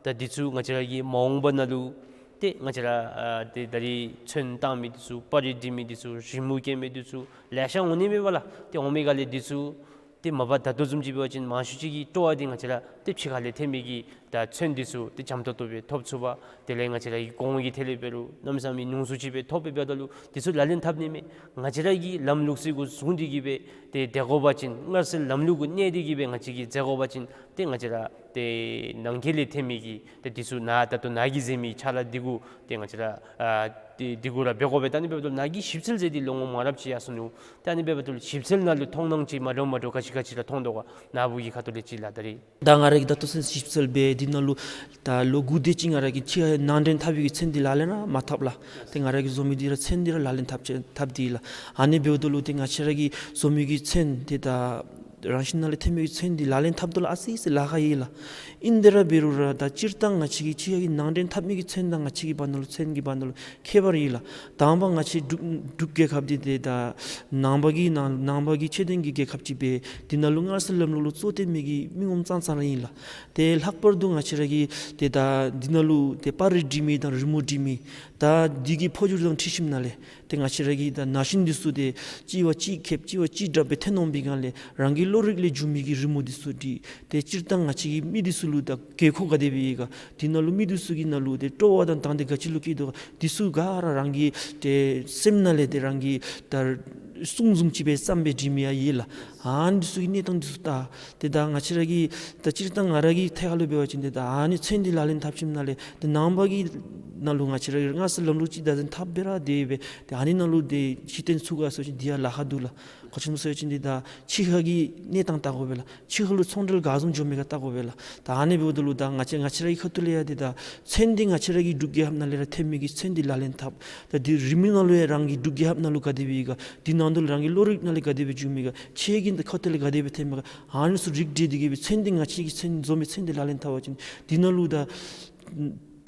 ད་འདི་ཚུ་ང་བཅས་ར་གི་མ་འོངས་པ་ནང་ལུ་ ཏེ་ང་བཅས་ར་ཨ་ཏེ་ད་རིས་ཚོན་བཏང་མི་འདི་ཚུ་པར་རིས་འབྲི་མི་འདི་ཚུ་རི་མོ་བཀལ་མི་འདི་ཚུ་ལེ་ཤ་འོང་ནི་མས་པ་ལགས། ཏེ་འོང་མི་ག་ལས་འདི་ཚུ་ཏེ་མ་པ་ད་ལྟོ་བཟུམ་ཅིག་འབད་བ་ཅིན་མང་ཤོས་ཅིག་གི་སྤྲོ་བ་འདི་ང་བཅས་ར་ཏེ་ཕྱི་ཁ་ལས་ཐོན་མི་གི་ད་ཚོན་འདི་ཚུ་ཏེ་འཇམ་ཏོང་ཏོ་སྦེ་ཐོབ་ཚུགས་པ། དེ་ལས་ང་བཅས་ར་གི་གོང་གི་ཐད་ལས་འབད་རུང་གནམ་མེད་ས་མེད་ཉུང་སུ་ཅིག་སྦེ་ཐོབ་སྦེ་འབདཝ་ད་ལུ་འདི་ཚུ་ལག་ལེན་འཐབ་ནི་མས། ང་བཅས་ར་གི་ལམ་ལུགས་ཅིག་གུ་བཟུང་སྟེ་གི་སྦེ་ཏེ་སྡོད་དགོ་པ་ཅིན་སྔར་སྲོལ་ལམ་ལུགས་གུ་གནས་ཏེ་གི་སྦེ་ང་བཅས་ཀྱིས་མཛད་དགོ་པ་ཅིན་ཏེ་ང་བཅས་ར་ཏེ་ནང་འཁོད་ལས་ཐོན་མི་གི་ཏེ་འདི་ཚུ་ནཱ་ད་ལྟོ་ནཱ་གིས་མཛད་མི་ཕྱག་ལཱ་འདི་གུ་ཏེ་ང་བཅས་ར་ཨ་ཏེ་འདི་གུ་ར་འབད་དགོ་པས། ད་ཨ་ནི་འབདཝ་ད་ནཱ་གིས་ཞིབ་འཚོལ་མཛད་དེ་ལོ་ངོ་མང་རབས་ཅིག་ཡར་སོ་ནུག། ད་ཨ་ནི་འབདཝ་ད་ཞིབ་འཚོལ་ནང་ལུ་མཐོང་སྣང་ཅིག་མ་འདྲཝ་མ་འདྲཝ་ག་ཅི་ག་ཅི་ར་མཐོང་དོ་ག། ནཱ་བུ་གི་ཁ་ཐུག་ལས་ཅིག་ལགས། ད་རིས་ད་ང་ར་གིས་ད་ལྟོ་ཚུན་ཚོད་ཞིབ་འཚོལ་འབད་འདི་ནང་ལུ་ད་ལོ་དགུ་དེ་ཅིག་ང་ར་གིས་ཕྱི་ནང་འདྲེན་འཐབ་པའི་གི་ཚོན་འདི་ལག་ལེན་ར་མ་འཐབ་ལགས། ཏེ་ང་ར་གིས་བཟོ་མི་འདི་ར་ཚོན་འདི་ར་ལག་ལེན་འཐབ་ཅི་འཐབ་སྟེ་ལགས། ཨ་ནི་འབདཝ་ད་ལུ་ཏེ་ང་བཅས་ར་གིས་བཟོ་མི་གི་ཚོན་འདི་ད་རང་བཞིན་ནང་ལས་ཐོན་མི་གི་ཚོན་འདི་ལག་ལེན་འཐབ་དོ་ལགས། ཨ་ཙི་ཙི་ལཱ་ཁག་ཨིན་ལགས། ཨིན་དེ་ར་འབད་རུང་ར་ད་སྤྱིར་བཏང་ང་བཅས་ཀྱི་ཕྱི་ཁ་གི་ནང་འདྲེན་འཐབ་མི་གི་ཚོན་དང་ང་བཅས་ཀྱི་བར་ན་ལུ་ཚོན་གྱི་བར་ན་ལུ་ཁྱད་པར་ཨིན་ལགས། དང་པ་ང་བཅས་འབྲུག་འབྲུག་རྒྱལ་ཁབ་འདི་ཏེ་ད་ནང་པ་གི་ནང་ནང་པ་གི་ཆོས་ལྡན་གྱི་རྒྱལ་ཁབ་ཅིག་སྦེ་འདི་ནང་ལུ་སྔར་སྲོལ་ལམ་ལུགས་ལུ་གཙོ་བོར་བཏོན་མི་གི་མི་ངོམ་ཙང་ཙང་ར་ཨིན་ལགས། ཏེ་ལྷག་པར་དུ་ང་བཅས་ར་གི་ཏེ་ད་འདི་ནང་ལུ་ཏེ་པར་རིས་འབྲི་མི་དང་རི་མོ་འབྲི་མི་ད་འདི་གི་འཕོ་འགྱུར་དང་འཁྲིལ་ཞིནམ་ལས་ཏེ་ང་བཅས་ར་གི་ད་ན་གཞོན་འདི་ཚུ་ཏེ་གཅིག་བ་གཅིག་ཁེབས་གཅིག་བ་གཅིག་དྲག་སྦེ་ཐོན་འོང་པའི་སྒང་ལས་རང་གི་བློ་རིག་ལས་བྱུང་མི་གི་རི་མོ་འདི་ཚུ་འབྲི། ཏེ་སྤྱིར་བཏང་ང་བཅས་ཀྱི་མི་འདི་ཚུ་ལུ་ད་དགོས་མཁོ་ག་དེ་སྦེ་ཡོད་ག། འདི་ནང་ལུ་མི་འདི་ཚུ་གི་ནང་ལུ་ཏེ་སྤྲོ་བ་དང་དང་འདོད་ག་ཅི་ལུ་སྐྱེ་དོ་ག། འདི་ཚུ་ག་ར་རང་གི་ཏེ་སེམས་ནང་ལས་ཏེ་རང་གི་ད་གསུང་བཟུམ་ཅིག་སྦེ་བརྩམས་སྦེ་འབྲི་མི་ཡང་ཡོད་ལགས། ཨ་ནི་འདི་ཚུ་གི་གནས་སྟངས་འདི་ཚུ་ད་ཏེ་ད་ང་བཅས་ར་གི་ད་སྤྱིར་བཏང་ང་ར་གི་ཐད་ཁར་ལུ་འབད་བ་ཅིན་ཏེ་ད་ཨ་ནི་ཚོན་འདི་ལག་ལེན་འཐབ་ཞིནམ་ལས་ཏེ་ནང་པ་གི་ནང་ལུ་ང་བཅས་ར་གི་སྔར་སྲོལ་ལམ་ལུགས་ཅིག་བདག་འཛིན་འཐབ་སྦེ་ར་སྡོད་སྦེ་ཏེ་ཨ་ནི་ནང་ལུ་ཏེ་གཞི་རྟེན་ཚུགས་ག་ཟེར་བ་ཅིན་འདི་ཡང་ལཱ་ཁག་འདུག་ལགས། ག་ཅི་སྨོ་ཟེར་བ་ཅིན་འདི་ད་ཕྱི་ཁ་གི་གནས་སྟངས་བལྟ་དགོ་པས་ལགས། ཕྱི་ཁ་ལུ་ཚོང་འབྲེལ་ག་བཟུམ་འགྱོ་མི་ག་བལྟ་དགོ་པས་ལགས། ད་ཨ་ནི་འབདཝ་ད་ལུ་ད་ང་བཅས་ང་བཅས་ར་གི་ཁ་ཐུག་ལས་ཡང་འདི་ད་ཚོན་འདི་ང་བཅས་ར་གི་འབྲུག་རྒྱལ་ཁབ་ནང་ལས་ར་ཐོན་མི་གི་ཚོན་འདི་ལག་ལེན་འཐབ། ད་འདི་རི་མོ་ནང་ལུ་ཡང་རང་གི་འབྲུག་རྒྱལ་ཁབ་ནང་ལུ་ག་དེ་སྦེ་ཡོད་ག། འདི་ནང་དུ་རང་གི་བློ་རིག་ནང་ལས་ག་དེ་སྦེ་བྱུང་མི་ག། ཁྱེད་ཀྱི་འདི་ཁ་ཐུག་ལས་ག་དེ་སྦེ་ཐོན་མི་ག། ཨ་ནི་ཚུ་རིག་འགྲེ་འདི་གིས་སྦེ་ཚོན་འདི་ང་བཅས་ཀྱི་ཚོན་བཟོ་མི་ཚོན་འདི་ལག་ལེན་འཐབ་པ་ཅིན་འདི་ནང་ལུ་ད་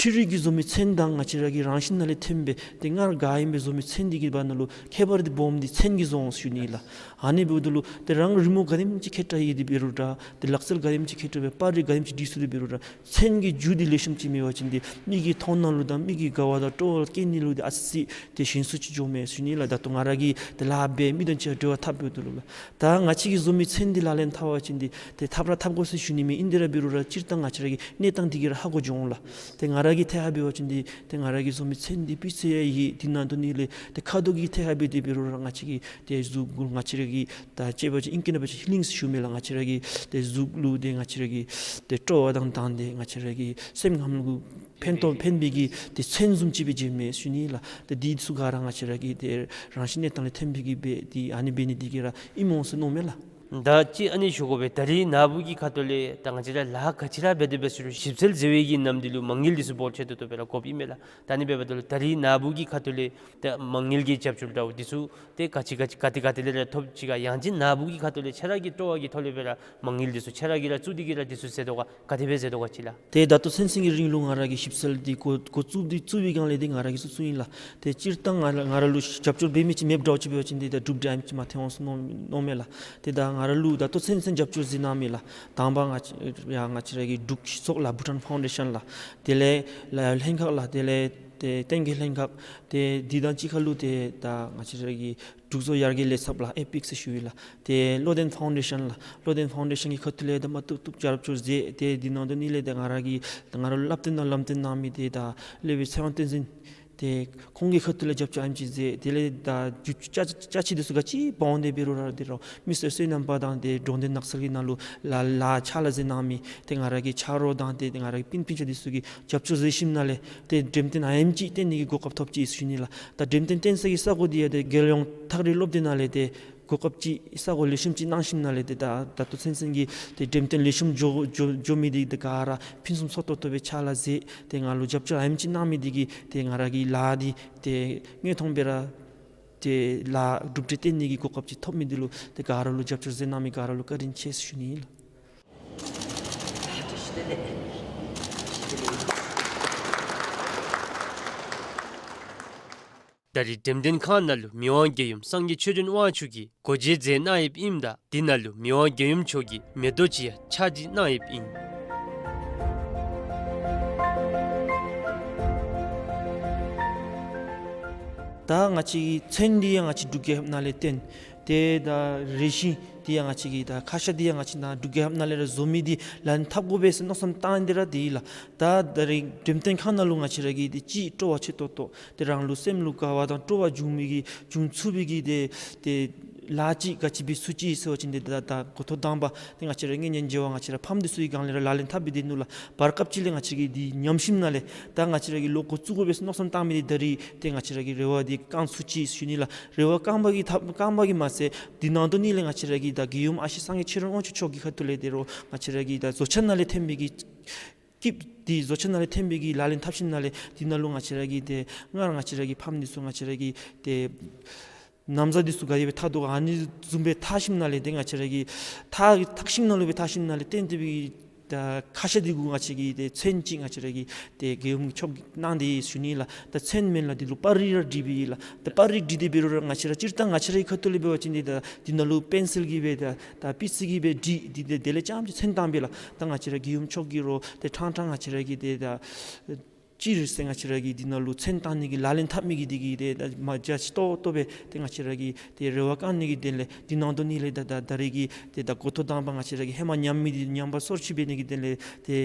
འཕྲུལ་རིག་གིས་བཟོ་མི་ཚོན་དང་ང་བཅས་ར་གི་རང་བཞིན་ནང་ལས་ཐོན་པའི་ཏེ་སྔར་ག་ཨིན་པའི་བཟོ་མི་ཚོན་འདི་གི་བར་ན་ལུ་ཁྱད་པར་འདི་སྦོམ་འདི་ཚོན་གྱིས་བཟོ་འོང་ཟེར་ཞུ་ནི་ལགས། ཨ་ནི་འབདཝ་ད་ལུ་ཏེ་རང་རི་མོ་ག་དེམ་ཅིག་མཁས་དྲགས་ཡོད་དེ་འབད་རུང་འདྲ། ཏེ་ལག་རྩལ་ག་དེམ་ཅིག་མཁས་དྲགས་སྦེ་པར་རིས་ག་དེམ་ཅིག་འབྲི་ཚུགས་དེ་འབད་རུང་འདྲ། ཚོན་གྱི་རྒྱུ་འདི་ལེགས་ཤོམ་ཅིག་མེད་པ་ཅིན་འདི་མི་གི་མཐོང་སྣང་ལུ་དང་མི་གི་དགའ་བ་དང་སྤྲོ་བ་སྐྱེ་ནི་ལུ་འདི་ཨ་ཙི་ཏེ་ཞན་སུ་ཅིག་འགྱོཝ་མས་ཟེར་ཞུ་ནི་ལགས། ད་ལྟོ་ང་ར་གིས་ཏེ་ལཱ་འབད་མི་དང་གཅིག་ཁར་འབྲེལ་བ་འཐབ་འབདཝ་ད་ལུ་ལགས། ད་ང་བཅས་ཀྱིས་བཟོ་མི་ཚོན་འདི་ལག་ལེན་འཐབ་པ་ཅིན་འདི་ཏེ་འཐབ་ར་འཐབ་དགོ་ཟེར་ཞུ་ནི་མེན། ཨིན་དེ་ར་འབད་རུང་ར་སྤྱིར་བཏང་ང་བཅས་ར་གི་གནས་སྟངས་འདི་གིས་ར་ཧ་གོ་འགྱོ་འོང་ལགས། ཏེ་ང་ར་གི་ཐད་ཁར་འབད་བ་ཅིན་འདི་ཏེ་ང་ར་གིས་བཟོ་མི་ཚོན་འདི་སྤུས་ཚད་ཡང་ཡོད། འདི་ནང་དོན་ནི་ལས་ཏེ་ཁ་དོག་གི་ཐད་ཁར་འབད་དེ་འབད་རུང་ར་ང་བཅས་ཀྱི་ཏེ་གཟུགས་ལུ་ང་བཅས་ར་གི་ད་ཅེ་བ་ཅིན་ཨིང་སྐད་ནང་འབད་བ་ཅིན་ཧི་ལིང་ཟེར་ཞུཝ་མས་ལགས། ང་བཅས་ར་གི་ཏེ་གཟུགས་ལུ་ཏེ་ང་བཅས་ར་གི་ཏེ་སྤྲོ་བ་དང་དང་ཏེ་ང་བཅས་ར་གི་སེམས་ཁམས་ལུ་ཕན་ཐོགས་ཕན་པའི་གི་ཏེ་ཚོན་བཟུམ་ཅིག་སྦེ་མཇལཝ་མས་ཟེར་ཞུ་ནི་ལགས། ཏེ་འདི་ཚུ་ག་ར་ང་བཅས་ར་གི་ཏེ་རང་བཞིན་གནས་སྟངས་ལས་ཐོན་པའི་གི་སྦེ་ཏེ་ཨ་ནི་འབད་ནི་འདི་གིས་ར་ཨིནམ་འོང་ཟེར་མནོཝ་མས་ལགས། ད་ཅི་ཨ་ནི་ཞུ་དགོ་པས། ད་རིས་ནཱ་བུ་གི་ཁ་ཐུག་ལས་ད་ང་བཅས་ར་ལཱ་ག་ཅི་ར་འབད་དེ་འབད་ཟེར་རུང་ཞིབ་འཚོལ་མཛད་པའི་གི་ནམ་དུས་ལུ་མ་དངུལ་འདི་ཚུ་འབོར་ཆེ་ཏོག་ཏོ་སྦེ་ར་དགོཔ་ཨིན་མས་ལགས། ད་ཨ་ནི་འབདཝ་ད་ལུ་ད་རིས་ནཱ་བུ་གི་ཁ་ཐུག་ལས་ད་མ་དངུལ་གྱི་རྒྱབ་སྐྱོར་འདྲཝ་འདི་ཚུ་ཏེ་ག་ཅི་ག་ཅི་ག་ཏེ་ག་ཏེ་ལས་ར་ཐོབ་ཅི་ག། ཡང་ཅིན་ནཱ་བུ་གི་ཁ་ཐུག་ལས་ཁྱེད་ར་གི་སྤྲོ་བ་གི་ཐོག་ལས་སྦེ་ར་མ་དངུལ་འདི་ཚུ་ཁྱེད་ར་གིས་ར་བཙུགས་ཏེ་གི་ར་འདི་ཚུ་མཛད་དོ་ག། ག་དེ་སྦེ་མཛད་དོ་ག་ཅིག་ལགས། ཏེ་ད་ལྟོ་ཚུན་ཚོད་ཀྱི་རིང་ལུ་ང་ར་གིས་ཞིབ་འཚོལ་འདི་འགོ་འགོ་བཙུགས་འདི་བཙུགས་པའི་སྒང་ལས་འདི་ང་ར་གིས་བཙུགས་བཙུགསཔ་ཨིན་ལགས། ཏེ་སྤྱིར་བཏང་ང་ར་ང་ར་ལུ་རྒྱབ་སྐྱོར་འབད་མི་ཅིག་མེདཔ་འདྲཝ་ཅིག་འབད་བ་ཅིན་འདི་ད་གྲུབ་འབྲས་ཨ་ནེམ་ཅིག་མ་ཐོན་འོང་ཟེར་མནོ་མནོཝ་མས་ལགས། ཏེ་ད་ང་ར་ལུ་ད་ལྟོ་ཚུན་ཚོད་རྒྱབ་སྐྱོར་མཛད་གནང་མི་ལགས། དང་པ་ང་བཅས་ཡ་ང་བཅས་ར་གི་འབྲུག་སྤྱི་ཚོགས་ལགས། བྷུ་ཊཱན་ཕའུན་ཌེ་ཤཱན་ལགས། དེ་ལས་ལ་ལྷན་ཁག་ལགས། དེ་ལས་ཏེ་བསྟན་རྒྱས་ལྷན་ཁག། ཏེ་འདི་དང་གཅིག་ཁར་ལུ་ཏེ་ད་ང་བཅས་ར་གི་འབྲུག་བཟོ་ཡར་རྒྱས་ལས་ཚབ་ལགས། ཨེ་པིག་ཟེར་ཞུ་ཡི་ལགས། ཏེ་བློ་ལྡན་ཕའུན་ཌེ་ཤཱན་ལགས། བློ་ལྡན་ཕའུན་ཌེ་ཤཱན་གྱི་ཁ་ཐུག་ལས་ད་མ་བཏུབ་བཏུབ་རྒྱབ་སྐྱོར་མཛད། ཏེ་འདི་ནང་དོན་ནི་ལས་ཏེ་ང་ར་གི་ང་ར་ལུ་བསླབ་སྟོན་དང་ལམ་སྟོན་གནང་མི་ཏེ་ད་སློབ་དཔོན་ཚེ་དབང་བསྟན་འཛིན། ཏེ་ཁོང་གི་ཁ་ཐུག་ལས་རྒྱབ་སྐྱོར་ཨ་ནེམ་ཅིག་མཛད། དེ་ལས་ད་རྒྱུ་ཅ་ཅ་ཅ་ཆས་འདི་ཚུ་ག་ཅི་འབག་འོང་དེ་འབད་རུང་ར་འདི་རུང་མི་སེར་བསོད་ནམས་པ་དང་ཏེ་འགྲོ་དོན་ནགས་ཚལ་གྱི་ནང་ལུ་ལཱ་ལཱ་ཕྱག་ལཱ་མཛད་གནང་མི་ཏེ་ང་ར་གི་ཆ་རོགས་དང་ཏེ་ང་ར་གི་སྤུན་སྤུན་ཆ་འདི་ཚུ་གིས་རྒྱབ་སྐྱོར་མཛད་ཞིནམ་ལས་ཏེ་འགྲེམས་སྟོན་ཨ་ནེམ་ཅིག་བཏོན་ནི་གི་གོ་སྐབས་ཐོབ་ཅི་ཟེར་ཞུ་ནི་ལགས། ད་འགྲེམས་སྟོན་བཏོན་ས་གི་ས་གོ་འདི་ཡང་ཏེ་རྒྱལ་ཡོངས་ཐག་རིང་སློབ་སྡེ་ནང་ལས་ཏེ་གོ་སྐབས་ཅིག་ས་གོ་ལེགས་ཤོམ་ཅིག་གནང་ཞིནམ་ལས་ཏེ་ད་ད་ལྟོ་ཚུན་ཚོད་ཀྱི་ཏེ་འགྲེམས་སྟོན་ལེགས་ཤོམ་འགྱོ་འགྱོ་འགྱོ་མི་འདི་ཏེ་ག་ར་ཕུན་སུམ་ཚོགས་ཏོག་ཏོ་སྦེ་ཕྱག་ལཱ་མཛད། ཏེ་ང་ལུ་རྒྱབ་སྐྱོར་ཨ་ནེམ་ཅིག་གནང་མི་འདི་གིས་ཏེ་ང་ར་གི་ལཱ་འདི་ཏེ་དངོས་མཐོང་སྦེ་ར་ཏེ་ལཱ་གྲུབ་འབྲས་བཏོན་ནི་གི་གོ་སྐབས་ཅིག་ཐོབ་མི་འདི་ལུ་ཏེ་ག་ར་ལུ་རྒྱབ་སྐྱོར་མཛད་གནང་མི་ག་ར་ལུ་བཀའ་དྲིན་ཆེ་ཟེར་ཞུ་ནི་ཨིན་ལགས། ད་རིས་འགྲེམས་སྟོན་ཁང་ནང་ལུ་མི་དབང་རྒྱལ་ཡུམ་སངས་རྒྱས་ཆོས་སྒྲོན་དབང་ཕྱུག་གིས་སྒོ་འབྱེད་མཛད་གནང་ཡོདཔ་ཨིནམ་ད་འདི་ནང་ལུ་མི་དབང་རྒྱལ་ཡུམ་མཆོག་གི་མེ་ཏོག་ཅིག་ཡང་ཕྱག་བྲིས་གནང་ཡོདཔ་ཨིན། ད་ང་བཅས་ཀྱི་ཚོན་འདི་ཡང་ང་བཅས་འབྲུག་རྒྱལ་ཁབ་ནང་ལས་བཏོན། ཏེ་ད་རས་ཆིངས་འདི་ཡང་ང་བཅས་ཀྱི་ད་ཁ་ཤ་འདི་ཡང་ང་བཅས་ནཱ་འབྲུག་རྒྱལ་ཁབ་ནང་ལས་ར་བཟོ་མི་འདི་ལག་ལེན་འཐབ་དགོ་པས་ཟེར་མནོ་བསམ་བཏང་སྟེ་ར་འདི་ལགས། ད་ད་རིས་འགྲེམས་སྟོན་ཁང་ནང་ལུ་ང་བཅས་ར་གི་ཏེ་ཅིག་སྤྲོ་བ་ཆེ་ཏོག་ཏོ་ཏེ་རང་ལུ་སེམས་ལུ་དགའ་བ་དང་སྤྲོ་བ་འབྱུང་མི་གི་འབྱུང་ཚུགས་པའི་གི་ཏེ་ཏེ་ལཱ་ཅིག་ག་ཅི་འབད་ཚུགས་ཅི་ཟེར་བ་ཅིན་ཏེ་ད་ད་འགོ་ཐོག་དང་པ་ཏེ་ང་བཅས་ར་གི་གཉེན་ཉེ་བ་ང་བཅས་ར་ཕམ་འདི་ཚུ་གི་སྒང་ལས་ར་ལག་ལེན་འཐབ་སྦེ་སྡོད་ནུག་ལགས། བར་སྐབས་ཅིག་ལས་ང་བཅས་ར་གི་འདི་ཉམས་ཞིནམ་ལས་ད་ང་བཅས་ར་གི་ལོག་འགོ་བཙུགས་དགོ་པས་ཟེར་མནོ་བསམ་བཏང་མི་འདི་ད་རིས་ཏེ་ང་བཅས་ར་གི་རེ་བ་འདི་བསྐང་ཚུགས་ཅི་ཟེར་ཞུ་ནི་ལགས། རེ་བ་བསྐང་པ་གིས་ཐབས་བསྐང་པ་གིས་མ་ཚད་འདི་ནང་དོག་ནི་ལས་ང་བཅས་ར་གི་ད་རྒྱལ་ཡུམ་ཨ་ཞེ་སངས་རྒྱས་ཆོས་སྒྲོན་དབང་ཕྱུག་མཆོག་གི་ཁ་ཐུག་ལས་ཏེ་རོགས་ང་བཅས་ར་གི་ད་བཟོ་བྱ་ནང་ལས་ཐོན་མི་གི་སྐྱིདཔ་འདི་བཟོ་བྱ་ནང་ལས་ཐོན་མི་གི་ལག་ལེན་འཐབ་ཞིནམ་ལས་འདི་ནང་ལུ་ང་བཅས་ར་གི་ཏེ་སྔར་ང་བཅས་ར་གི་ཕམ་འདི་ཚུ་ང་བཅས་ར་གི་ཏེ་ན་བཟའ་འདི་ཚུ་ག་དེ་སྦེ་འཐག་དོ་ཨ་ནི་བཟུམ་སྦེ་འཐག་ཞིནམ་ལས་ཏེ་ང་བཅས་ར་གི་འཐག་འཐག་ཞིནམ་ལས་སྦེ་འཐག་ཞིནམ་ལས་བཏོན་ཏེ་སྦེ་ད་ཁ་ཤ་འདི་གུ་ང་བཅས་ཀྱི་ཏེ་ཚོན་ཅིག་ང་བཅས་ར་གི་ཏེ་རྒྱལ་ཡུམ་མཆོག་གིས་གནང་སྟེ་ཡོད་ཟེར་ཞུ་ནི་ལགས། ད་ཚོན་མེན་ལགས། འདི་ལུ་པར་རིས་ར་བྲིས་པའི་ལགས། ད་པར་རིས་བྲིས་ཏེ་འབད་རུང་ར་ང་བཅས་ར་སྤྱིར་བཏང་ང་བཅས་རའི་ཁ་ཐུག་ལས་འབད་བ་ཅིན་འདི་ད་འདི་ནང་ལུ་པེན་སིལ་གྱིས་སྦེ་ད་ད་པི་སི་གིས་སྦེ་བྲིས་ཏེ་དེ་ལས་རྐྱངམ་ཅིག་ཚོན་བཏང་པས་ལགས། ད་ང་བཅས་ར་རྒྱལ་ཡུམ་མཆོག་གིས་རོགས་ཏེ་ཕྲང་ཕྲང་ང་བཅས་ར་གི་ཏེ་ད་སྤྱིར་ཟེར་ང་བཅས་ར་གི་འདི་ནང་ལུ་ཚོན་བཏང་ནི་གི་ལག་ལེན་འཐབ་མི་གི་འདི་གི་ཏེ་ད་མ་རྒྱ་ཆེ་ཏོག་ཏོ་སྦེ་ཏེ་ང་བཅས་ར་གི་ཏེ་རེ་བ་བསྐང་ནི་གི་དོན་ལས་འདི་ནང་དོག་ནི་ལས་ད་ད་ད་རེས་ཀྱི་ཏེ་ད་འགོ་ཐོག་དང་པ་ང་བཅས་ར་གི་ཧེ་མ་ཉམས་མི་འདི་ཉམས་པ་སོར་ཆུད་འབད་ནི་གི་དོན་ལས་ཏེ་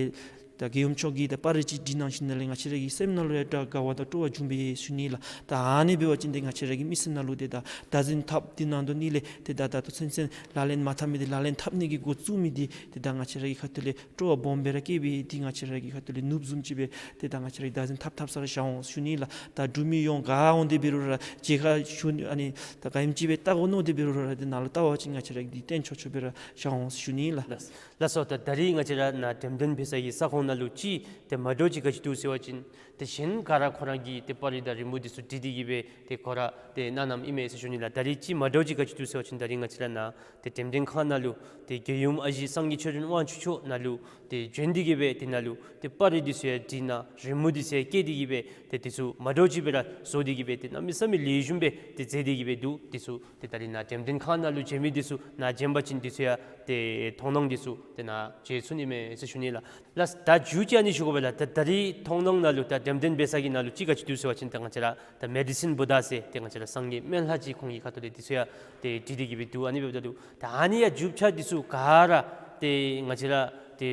ད་རྒྱལ་ཡུམ་མཆོག་གིས་ད་པར་རིས་ཅིག་བྲིས་གནང་ཞིནམ་ལས་ང་བཅས་ར་གི་སེམས་ནང་ལུ་ཡང་དགའ་བ་དང་སྤྲོ་བ་འབྱུང་པས་ཟེར་ཞུ་ནི་ལགས། ད་ཨ་ནི་འབད་བ་ཅིན་ཏེ་ང་བཅས་ར་གི་མི་སེར་ནང་ལུ་ཏེ་ད་བདག་འཛིན་འཐབ་འདི་ནང་དོག་ནི་ལས་ཏེ་ད་ད་ལྟོ་ཚུན་ཚོད་ལག་ལེན་མ་འཐབ་མི་འདི་ལག་ལེན་འཐབ་ནི་གི་འགོ་བཙུགས་མི་འདི་ཏེ་ད་ང་བཅས་ར་གི་ཁ་ཐུག་ལས་སྤྲོ་བ་སྦོམ་སྦེ་ར་སྐྱེས་པས། འདི་ང་བཅས་ར་གི་ཁ་ཐུག་ལས་ནོར་བུ་བཟུམ་ཅིག་སྦེ་ཏེ་ད་ང་བཅས་ར་གིས་བདག་འཛིན་འཐབ་འཐབ་ས་ར་བཞག་འོང་ཞུ་ནི་ལགས། ད་འབྲུག་མི་ཡོངས་ག་འོང་སྟེ་འབད་རུང་ར་མཇལ་ཁ་ཞུ་ནི་ཨ་ནི་ད་ག་ཨིནམ་ཅིག་སྦེ་བལྟ་དགོ་མནོ་སྟེ་འབད་རུང་ར་ཏེ་ནཱ་ལུ་བལྟ་བ་ཅིན་ང་བཅས་ར་གིས་འདི་སྟོན་ཆོག་ཆོག་སྦེ་ར་བཞག་འོང་ཞུ་ནི་ལགས། ལགས་ལགས་སོ། ད་ད་རིས་ང་བཅས་ར་ནཱ་འགྲེམས་སྟོན་འབད་ས་གི་ས་ཁོངས་ནང་ལུ་ཅིག་ཏེ་མ་འདྲཝ་ཅིག་ག་ཅི་འདུག་ཟེར་བ་ཅིན་ཏེ་གཞན་ག་ར་ཁོ་ར་གི་ཏེ་པར་རིས་དང་རི་མོ་འདི་ཚུ་བྲིས་ཏེ་གི་སྦེ་ཏེ་ཁོ་ར་ཏེ་གནང་གནངམ་ཨིན་མས་ཟེར་ཞུ་ནི་ལགས། ད་རིས་ཅིག་མ་འདྲཝ་ཅིག་ག་ཅི་འདུག་ཟེར་བ་ཅིན་ད་རིས་ང་བཅས་ར་ནཱ་ཏེ་འགྲེམས་སྟོན་ཁང་ནང་ལུ་ཏེ་རྒྱལ་ཡུམ་ཨ་ཞེ་སངས་རྒྱས་ཆོས་སྒྲོན་དབང་ཕྱུག་མཆོག་ནཱ་ལུ་ཏེ་བྱོན་ཏེ་གི་སྦེ་ཏེ་ནཱ་ལུ་ཏེ་པར་རིས་འདི་ཚུ་ཡང་བྲིས་གནང་རི་མོ་འདི་ཚུ་ཡང་བཀལ་ཏེ་གི་སྦེ་ཏེ་འདི་ཚུ་མ་འདྲཝ་ཅིག་སྦེ་ར་བཟོ་སྟེ་གི་སྦེ་ཏེ་གནམ་མེད་ས་མེད་ལེགས་ཤོམ་སྦེ་ཏེ་མཛད་དེ་གི་སྦེ་འདུག། འདི་ཚུ་ཏེ་ད་རིས་ནཱ་འགྲེམས་སྟོན་ཁང་ནང་ལུ་བྱོན་མི་འདི་ཚུ་ནཱ་བྱོན་པ་ཅིན་འདི་ཚུ་ཡང་ཏེ་མཐོང་སྣང་འདི་ཚུ་ཏེ་ནཱ་མཇལ་ཚུགས་ནི་མས་ཟེར་ཞུ་ནི་ལགས། ལགས་ད་མཇུག་ཅིག་ཨ་ནི་ཞུ་དགོ་པས་ལགས། ད་ད་རིས་མཐོང་སྣང་ནང་ལུ་ད་འགྲེམས་སྟོན་འབད་ས་གི་ནང་ལུ་ཅིག་ག་ཅི་འདུག་ཟེར་བ་ཅིན་ད་ང་བཅས་ར་ད་མེ་ཌི་སིན་བུ་དྷ་ཟེར་ཏེ་ང་བཅས་ར་སངས་རྒྱས་སྨན་བླ་ཅིག་ཁོང་གི་ཁ་ཐུག་ལས་འདི་ཚུ་ཡང་ཏེ་བྲིས་ཏེ་གི་སྦེ་འདུག། ཨ་ནི་འབདཝ་ད་ལུ་ད་ཨ་ནི་ཡང་རྒྱུ་ཆ་འདི་ཚུ་ག་ར་ཏེ་ང་བཅས་ར་ཏེ་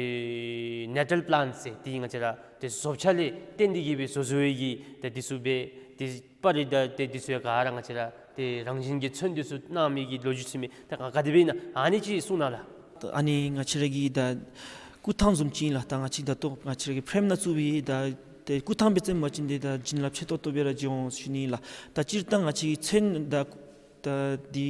ནེ་ཊཱལ་པི་ལཱནཊ་ཟེར་ཏེ་ང་བཅས་ར་ཏེ་བཟོ་བྱ་ལས་བརྟེན་ཏེ་གི་སྦེ་བཟོ་བཟོ་བའི་གི་ཏེ་འདི་ཚུ་སྦེ་ཏེ་པར་རིས་དང་ཏེ་འདི་ཚུ་ཡང་ག་ར་ང་བཅས་ར་ཏེ་རང་བཞིན་གྱི་ཚོན་འདི་ཚུ་གནང་མི་གི་ལོ་རྒྱུས་ཚུ་མས། ད་ག་ག་དེ་སྦེ་ཨིན་ན་ཨ་ནི་ཅིག་གསུང་གནང་ལགས། ཨ་ནི་ང་བཅས་ར་གི་ད་སྐུ་ཐང་བཟུམ་ཅིག་ཨིན་ལགས། ད་ང་བཅས་ད་ལྟོ་ང་བཅས་ར་གི་ཕྲེམ་ནང་བཙུགས་པའི་ད་ཏེ་སྐུ་ཐང་སྦེ་བརྩམ་པ་ཅིན་ཏེ་ད་བྱིན་རླབས་ཆེ་ཏོག་ཏོ་སྦེ་ར་འབྱུང་འོང་ཞུ་ནི་ལགས། ད་སྤྱིར་བཏང་ང་བཅས་ཀྱི་ཚོན་ད་ད་འདི་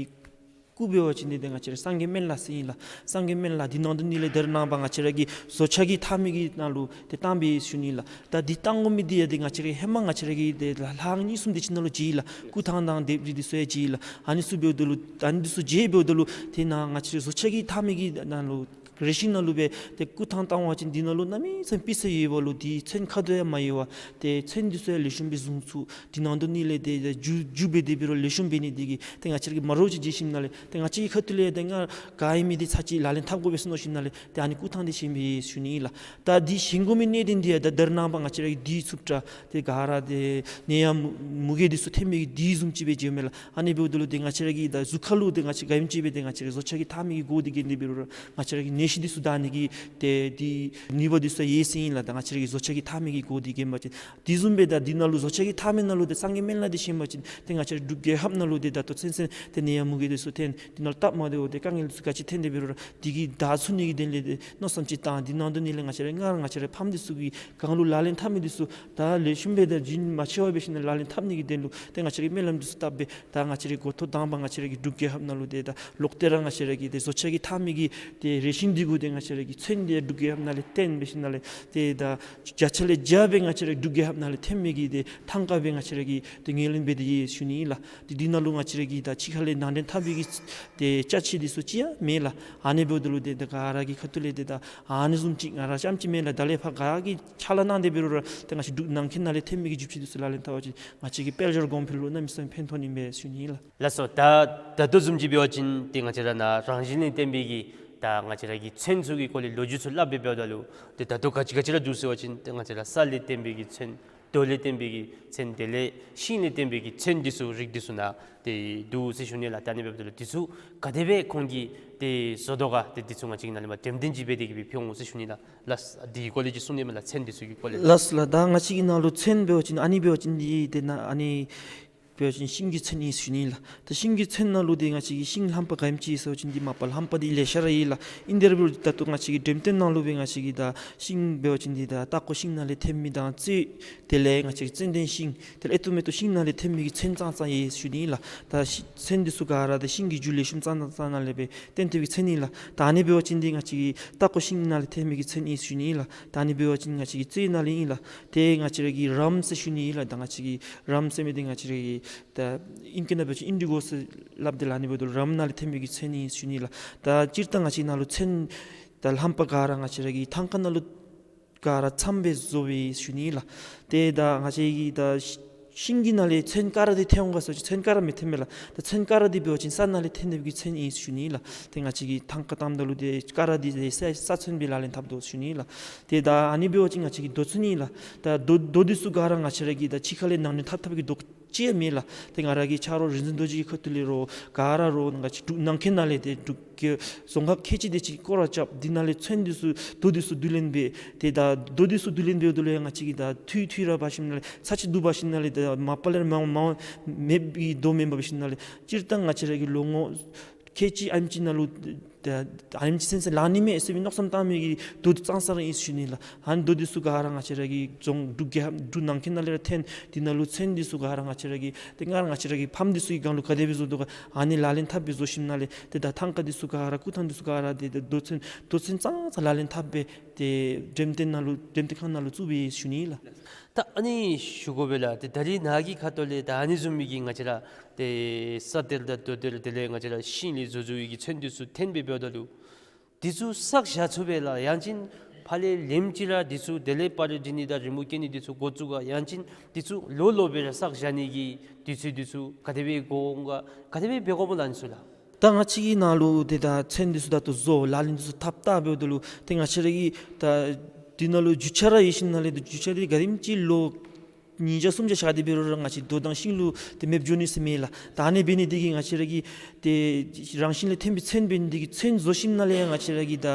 སྐུ་འབད་བ་ཅིན་ཏེ་ད་ང་བཅས་ར་སངས་རྒྱས་སྨན་བླ་ཟེར་ཨིན་ལགས། སངས་རྒྱས་སྨན་བླ་འདི་ནང་དོག་ནི་ལས་ད་རེས་ནངས་པ་ང་བཅས་ར་གི་བཟོ་བྱ་གི་འཐག་མི་གི་ནང་ལུ་ཏེ་བཏང་པས་ཞུ་ནི་ལགས། ད་འདི་བཏང་དགོ་མི་འདི་ཡང་ཏེ་ང་བཅས་ར་ཧེ་མ་ང་བཅས་ར་གི་ཏེ་ལྷ་ཁང་གཉིས་གསུམ་དེ་ཅིག་ནང་ལུ་མཇལ་ཡི་ལགས། སྐུ་ཐང་དང་ལྡེབས་རིས་འདི་ཚུ་ཡང་མཇལ་ཡི་ལགས། ཨ་ནི་ཚུ་འབདཝ་ད་ལུ་ཨ་ནི་འདི་ཚུ་མཇལ་འབདཝ་ད་ལུ་ཏེ་ནཱ་ང་བཅས་ར་བཟོ་བྱ་གི་འཐག་མི་གི་ནང་ལུ་རས་ཆིངས་ནང་ལུ་སྦེ་ཏེ་སྐུ་ཐང་བཏང་བ་ཅིན་འདི་ནང་ལུ་གནམ་མེད་ས་མེད་པི་སི་ཡོད་པ་ལུ་འདི་ཚོན་ཁ་དོག་ཡང་མ་ཡལ་བར་ཏེ་ཚོན་འདི་ཚུ་ཡང་ལེགས་ཤོམ་སྦེ་བཟུང་ཚུགས། འདི་ནང་དོག་ནི་ལས་ཏེ་ད་འགྱུར་འགྱུར་འབད་དེ་འབད་རུང་ལེགས་ཤོམ་འབད་ནི་འདི་གིས་ཏེ་ང་བཅས་ར་གིས་མ་འདྲཝ་ཅིག་མཇལ་ཞིནམ་ལས་ཏེ་ང་བཅས་ཀྱི་ཁ་ཐུག་ལས་ཏེ་ང་ག་ཨིན་མི་འདི་ཚར་གཅིག་ལག་ལེན་འཐབ་དགོ་པས་ཟེར་མནོ་ཞིནམ་ལས་ཏེ་ཨ་ནི་སྐུ་ཐང་འདི་བཞེངས་པས་ཞུ་ནི་ཨིན་ལགས། ད་འདི་བཞེངས་དགོ་མི་གནད་དོན་འདི་ཡང་ད་ད་རེས་ནངས་པ་ང་བཅས་ར་གི་འདི་ཚུབ་དྲགས་ཏེ་ག་ར་ཏེ་ནད་ཡམས་མུ་གེ་འདི་ཚུ་ཐོན་མི་གི་འདི་བཟུམ་ཅིག་སྦེ་མཇལཝ་མས་ལགས། ཨ་ནི་འབདཝ་ད་ལུ་ཏེ་ང་བཅས་ར་གི་ད་གཟུགས་ཁ་ལུ་ཏེ་ང་བཅས་ག་ཨིནམ་ཅིག་སྦེ་ཏེ་ང་བཅས་ར་བཟོ་བྱ་གི་འཐག་མི་གི་སྒོ་འདི་བརྒྱན་ཏེ་འབད་རུང་ར་ང་བཅས་ར་གི་ནད་གཞི་འདི་ཚུ་དག་ནི་གི་ཏེ་འདི་ནུས་པ་འདི་ཚུ་ཡོད་ཟེར་ཨིན་ལགས། ད་ང་བཅས་ར་གི་བཟོ་བྱ་གི་འཐག་མི་གི་སྒོ་འདི་བརྒྱན་པ་ཅིན་དེ་བཟུམ་སྦེ་ད་འདི་ནང་ལུ་བཟོ་བྱ་གི་འཐག་མི་ནང་ལུ་ཏེ་སངས་རྒྱས་སྨན་བླ་འདི་བཞེངས་པ་ཅིན་ཏེ་ང་བཅས་ར་འབྲུག་རྒྱལ་ཁབ་ནང་ལུ་ཏེ་ད་ལྟོ་ཚུན་ཚོད་ཏེ་ནད་ཡམས་མུ་གེ་འདི་ཚུ་ཐོན་འདི་ནང་ལུ་སྟབས་མ་བདེཝ་ཏེ་དཀའ་ངལ་འདི་ཚུ་ག་ཅི་ཐོན་ཏེ་འབད་རུང་ར་འདི་གིས་བདའ་ཚུགས་ནི་གི་དོན་ལས་ཏེ་མནོ་བསམ་ཅིག་བཏང་འདི་ནང་དོག་ནི་ལས་ང་བཅས་ར་སྔར་ང་བཅས་ར་ཕམ་འདི་ཚུ་གི་སྒང་ལུ་ལག་ལེན་འཐབ་མི་འདི་ཚུ་ད་ལེགས་ཤོམ་སྦེ་ད་རྒྱུན་མ་ཆད་པར་འབད་ཞིནམ་ལས་ལག་ལེན་འཐབ་ནི་གི་དོན་ལུ་ཏེ་ང་བཅས་ར་གི་སྨོན་ལམ་འདི་ཚུ་བཏབ་སྦེ་ད་ང་བཅས་ར་གི་འགོ་ཐོག་དང་པ་ང་བཅས་ར་གི་འབྲུག་རྒྱལ་ཁབ་ནང་ལུ་ཏེ་ད་ལོག་སྟེ་ར་ང་བཅས་ར་གི་ཏེ་བཟོ་བྱ་གི་འཐག་མི་གི་ཏེ་རས་ཆིངས་འདི་གུ་ཏེ་ང་བཅས་ར་གི་ཚོན་འདི་འབྲུག་རྒྱལ་ཁབ་ནང་ལས་བཏོན་འབད་ཞིནམ་ལས་ཏེ་ད་བརྒྱ་ཆ་ལས་བརྒྱ་སྦེ་ང་བཅས་ར་འབྲུག་རྒྱལ་ཁབ་ནང་ལས་ཐོན་མི་གི་ཏེ་ཐང་ཀ་སྦེ་ང་བཅས་ར་གིས་ཏེ་ངོས་ལེན་འབད་དེ་ཡོད་ཞུ་ནི་ཨིན་ལགས། ཏེ་འདི་ནང་ལུ་ང་བཅས་ར་གིས་ད་ཕྱི་ཁ་ལས་ནང་འདྲེན་འཐབ་པའི་གི་ཏེ་ཅ་ཆས་འདི་ཚུ་ཅིག་ཡང་མེད་ལགས། ཨ་ནི་འབདཝ་ད་ལུ་ཏེ་ད་ག་ར་གི་ཁ་ཐུག་ལས་ཏེ་ད་ཨ་ནི་བཟུམ་ཅིག་ང་ར་རྐྱངམ་ཅིག་མེན་ལགས། ད་ལས་ཕར་ག་གིས་ཕྱག་ལཱ་གནང་སྟེ་འབད་རུང་ར་ཏེ་ང་བཅས་འབྲུག་ནང་འཁོད་ནང་ལས་ཐོན་མི་གི་རྒྱུ་ཆ་འདི་ཚུ་ལག་ལེན་འཐབ་པ་ཅིན་ང་བཅས་ཀྱི་དཔལ་འབྱོར་གོང་འཕེལ་ལུ་གནམ་མེད་ས་མེད་ཕན་ཐོགས་ནི་མས་ཞུ་ནི་ཨིན་ལགས། ལགས་སོ། ད་ད་ལྟོ་བཟུམ་ཅིག་འབད་བ་ཅིན་ཏེ་ང་བཅས་ར་ནཱ་རང་བཞིན་ལས་བརྟེན་པའི་གི་ད་ང་བཅས་ར་གི་ཚོན་ཚུ་གི་སྐོར་ལས་ལོ་རྒྱུས་ཚུ་སླབ་སྦེ་འབདཝ་ད་ལུ་ཏེ་ད་ལྟོ་ག་ཅི་ག་ཅི་ར་འདུག་ཟེར་བ་ཅིན་ཏེ་ང་བཅས་ར་ས་ལས་བརྟེན་པའི་གི་ཚོན་ རྡོ་ལས་བརྟེན་པའི་གི་ཚན་དེ་ལས་ཤིང་ལས་བརྟེན་པའི་གི་ཚན་འདི་ཚུ་རིགས་འདི་ཚུ་ནང་ཏེ་འདུག་ཟེར་ཞུ་ནི་ལགས། ད་ཨ་ནི་འབདཝ་ད་ལུ་འདི་ཚུ་ག་དེ་སྦེ་ཁོང་གིས་ཏེ་བཟོ་དོ་ག། ཏེ་འདི་ཚུ་ང་བཅས་ཀྱི་ནང་ལས་མར་འགྲེམས་སྟོན་ཅིག་འབད་དེ་གི་སྦེ་ཕུལ་འོང་ཟེར་ཞུ་ནི་ལགས། ལགས་སོ། འདི་གི་སྐོར་ལས་ཅིག་གསུང་ནི་མས་ལགས། ཚན་འདི་ཚུ་གི་སྐོར་ལས། ལགས་སོ་ལགས། ད་ང་བཅས་ཀྱི་ནང་ལུ་ཚན་འབད་བ་ཅིན་ཨ་ནི་འབད་བ་ཅིན་འདི་ཏེ་ནཱ་ཨ་ནི་འབད་བ་ཅིན་ཤིང་གི་ཚན་ཨིན་ཟེར་ཞུ་ནི་ལགས། ད་ཤིང་གི་ཚན་ནང་ལུ་ཏེ་ང་བཅས་ཀྱི་ཤིང་རྣམ་པ་ག་ཨིནམ་ཅིག་ཟེར་བ་ཅིན་འདི་མ་པ་རྣམ་པ་འདི་ལེ་ཤ་ར་ཡོད་ལགས། ཨིན་དེ་ར་འབདཝ་ད་ད་ལྟོ་ང་བཅས་ཀྱི་འགྲེམས་སྟོན་ནང་ལུ་སྦེ་ང་བཅས་ཀྱིས་ད་ཤིང་འབད་བ་ཅིན་འདི་ད་སྟག་ཀོ་ཤིང་ནང་ལས་ཐོན་མི་དང་ཙོད་དེ་ལས་ང་བཅས་ཀྱི་ཙན་དན་ཤིང་དེ་ལས་ཨེ་ཏོག་མེ་ཏོག་ཤིང་ནང་ལས་ཐོན་མི་གི་ཚན་ཙང་ཙང་ཡོད་ཟེར་ཞུ་ནི་ལགས། ད་ཤི་ཚན་འདི་ཚུ་ག་ར་ད་ཤིང་གི་རྒྱུ་ལེགས་ཤོམ་ཙང་ཙང་ཙང་ནང་ལས་སྦེ་བཏོན་ཏེ་གི་ཚན་ཨིན་ལགས། ད་ཨ་ནི་འབད་བ་ཅིན་འདི་ང་བཅས་ཀྱི་སྟག་ཀོ་ཤིང་ནང་ལས་ཐོན་མི་གི་ཚན་ཨིན་ཟེར་ཞུ་ནི་ལགས། ད་ཨ་ནི་འབད་བ་ཅིན་ང་བཅས་ཀྱི་ཙོད་ནང་ལས་ཨིན་ལགས། ཏེ་ང་བཅས་ར་གི་རམ་ཟེར་ཞུ་ནི་ལགས། ད་ང་བཅས་ཀྱི་རམ་ཟེར་མི་འདི་ང་བཅས་ར་གི་ད་ཨིང་སྐད་ནང་འབད་བ་ཅིན་ཨིན་ཌི་གོ་ཟེར་སླབ་དེ་ལགས། ཨ་ནི་འབདཝ་ད་རམ་ནང་ལས་ཐོན་མི་གི་ཚན་ཨིན་ཟེར་ཞུ་ནི་ལགས། ད་སྤྱིར་བཏང་ང་བཅས་ནང་ལུ་ཚན་ད་རྣམ་པ་ག་ར་ང་བཅས་ར་གི་ཐང་ཀ་ནང་ལུ་ག་ར་ཚངམ་སྦེ་བཟོ་བས་ཟེར་ཞུ་ནི་ལགས། ཏེ་ད་ང་བཅས་ཀྱི་ད་ཤིང་གི་ནང་ལས་ཚན་ཀ་ར་འདི་ཐོན་འོང་ག་ཟེར་བ་ཅིན་ཚན་ཀ་ར་མི་ཐོན་མས་ལགས། ད་ཚན་ཀ་ར་འདི་འབད་བ་ཅིན་ས་ནང་ལས་ཐོན་ནི་གི་ཚན་ཨིན་ཟེར་ཞུ་ནི་ལགས། ཏེ་ང་བཅས་ཀྱིས་ཐང་ཀ་བཏངམ་ད་ལུ་ཏེ་ཀ་ར་འདི་ཏེ་ས་ས་ཚོན་སྦེ་ལག་ལེན་འཐབ་དོ་ཟེར་ཞུ་ནི་ལགས། ཏེ་ད་ཨ་ནི་འབད་བ་ཅིན་ང་བཅས་ཀྱི་རྡོ་ཚན་ཨིན་ལགས། ད་རྡོ་རྡོ་འདི་ཚུ་ག་ར་ང་བཅས་ར་གི་ད་ཕྱི་ཁ་ལས་ནང་འདྲེན་འཐབ་འཐབ་ཀྱི་རྡོ་ཅིག་ཡང་མེད་ལགས། ཏེ་ང་ར་གི་ཆ་རོགས་རིག་འཛིན་རྡོ་རྗེ་གི་ཁ་ཐུག་ལས་རོགས་ག་ར་རོགས་ང་བཅས་འབྲུག་ནང་འཁོད་ནང་ལས་ཏེ་འབྲུག་གི་རྫོང་ཁག་ཁལ་གཅིག་དེ་ཅིག་སྐོར་ར་རྐྱབ། འདི་ནང་ལས་ཚན་འདི་ཚུ་རྡོ་འདི་ཚུ་བསྡུ་ལེན་འབད། ཏེ་ད་རྡོ་འདི་ཚུ་བསྡུ་ལེན་འབདཝ་ད་ལུ་ཡང་ང་བཅས་ཀྱིས་ད་འཐུས་འཐུས་ར་འབད་ཞིནམ་ལས་ཚར་གཅིག་བསྡུ་འབད་ཞིནམ་ལས་ད་མ་པ་ལས་ར་མ་མ་མེདཔ་གི་རྡོ་མེན་པར་འབད་ཞིནམ་ལས་སྤྱིར་བཏང་ང་བཅས་ར་གི་ལོ་ངོ་ཁལ་གཅིག་ཨ་ནེམ་ཅིག་ནང་ལུ་ད་ཨ་ནེམ་ཅིག་ཚུན་ཚོད་ལང་ནི་མས་ཟེར་བའི་མནོ་བསམ་བཏང་མི་གི་རྡོ་འདི་ཙང་ཙང་ར་ཨིན་ཟེར་ཞུ་ནི་ལགས། ཨ་ནི་རྡོ་འདི་ཚུ་ག་ར་ང་བཅས་ར་གི་རྫོང་འབྲུག་རྒྱལ་འབྲུག་ནང་འཁོད་ནང་ལས་ར་ཐོན། འདི་ནང་ལུ་ཚན་འདི་ཚུ་ག་ར་ང་བཅས་ར་གི་ཏེ་སྔར་ང་བཅས་ར་གི་ཕམ་འདི་ཚུ་གི་སྒང་ལུ་ག་དེ་སྦེ་བཟོ་དོ་ག་ཨ་ནི་ལག་ལེན་འཐབ་སྦེ་བཟོ་ཞིནམ་ལས་ཏེ་ད་ཐང་ཀ་འདི་ཚུ་ག་ར་སྐུ་ཐང་འདི་ཚུ་ག་ར་ཏེ་ད་རྡོ་ཚན་རྡོ་ཚན་ཙང་ཙང་ལག་ལེན་འཐབ་སྦེ་ཏེ་འགྲེམས་སྟོན་ནང་ལུ་འགྲེམས་སྟོན་ཁང་ནང་ལུ་བཙུགས་པས་ཟེར་ཞུ་ནི་ལགས། ད་ཨ་ནི་ཞུ་དགོ་པས་ལགས། ཏེ་ད་རིས་ནཱ་གི་ཁ་ཐུག་ལས་ད་ཨ་ནི་བཟུམ་མའི་གི་ང་བཅས་ར་ཏེ་ས་གཏེར་དང་རྡོ་གཏེར་དེ་ལས་ང་བཅས་ར་ཤིང་ལས་བཟོ་བཟོ་བའི་གི་ཚན་འདི་ཚུ་ཐོན་སྦེ་འབདཝ་ད་ལུ་འདི་ཚུ་བསགས་བཞག་ཚུགས་པས་ལགས། ཡང་ཅིན་ཕར་ལས་ལེནམ་ཅིག་ར་འདི་ཚུ་དེ་ལས་པར་འབྲི་ནི་དང་རི་མོ་བཀལ་ནི་འདི་ཚུ་འགོ་བཙུགས་ག། ཡང་ཅིན་འདི་ཚུ་ལོག་ལོག་སྦེ་ར་བསགས་བཞག་ནི་གི་དུས་ཚོད་འདི་ཚུ་ག་དེ་སྦེ་འགོར་འོང་ག། ག་དེ་སྦེ་འབད་དགོཔ་ཨིན་ན་ཨ་ནི་ཚུ་ལགས། ད་ང་བཅས་ཀྱི་ནང་ལུ་ཏེ་ད་ཚན་འདི་ཚུ་ད་ལྟོ་བཟོ་ལག་ལེན་འདི་ཚུ་འཐབ་ད་འབདཝ་ད་ལུ་ཏེ་ང་བཅས་ར་གི་ད་འདི་ནང་ལུ་རྒྱུ་ཆ་ར་ཡོད་ཞིནམ་ལས་ཏེ་རྒྱུ་ཆ་འདི་ག་དེམ་ཅིག་ལོ་ཉིས་བརྒྱ་སུམ་བརྒྱ་བཞག་སྟེ་འབད་རུང་ར་ང་བཅས་རྡོ་དང་ཤིང་ལུ་ཏེ་མེདཔ་འགྱོ་ནི་ཟེར་མེད་ལགས། ད་ཨ་ནི་འབད་ནི་འདི་གིས་ང་བཅས་ར་གི་ཏེ་རང་བཞིན་ལས་ཐོན་པའི་ཚན་འབད་ནི་འདི་གིས་ཚན་བཟོ་ཞིནམ་ལས་ཡང་ང་བཅས་ར་གི་ད་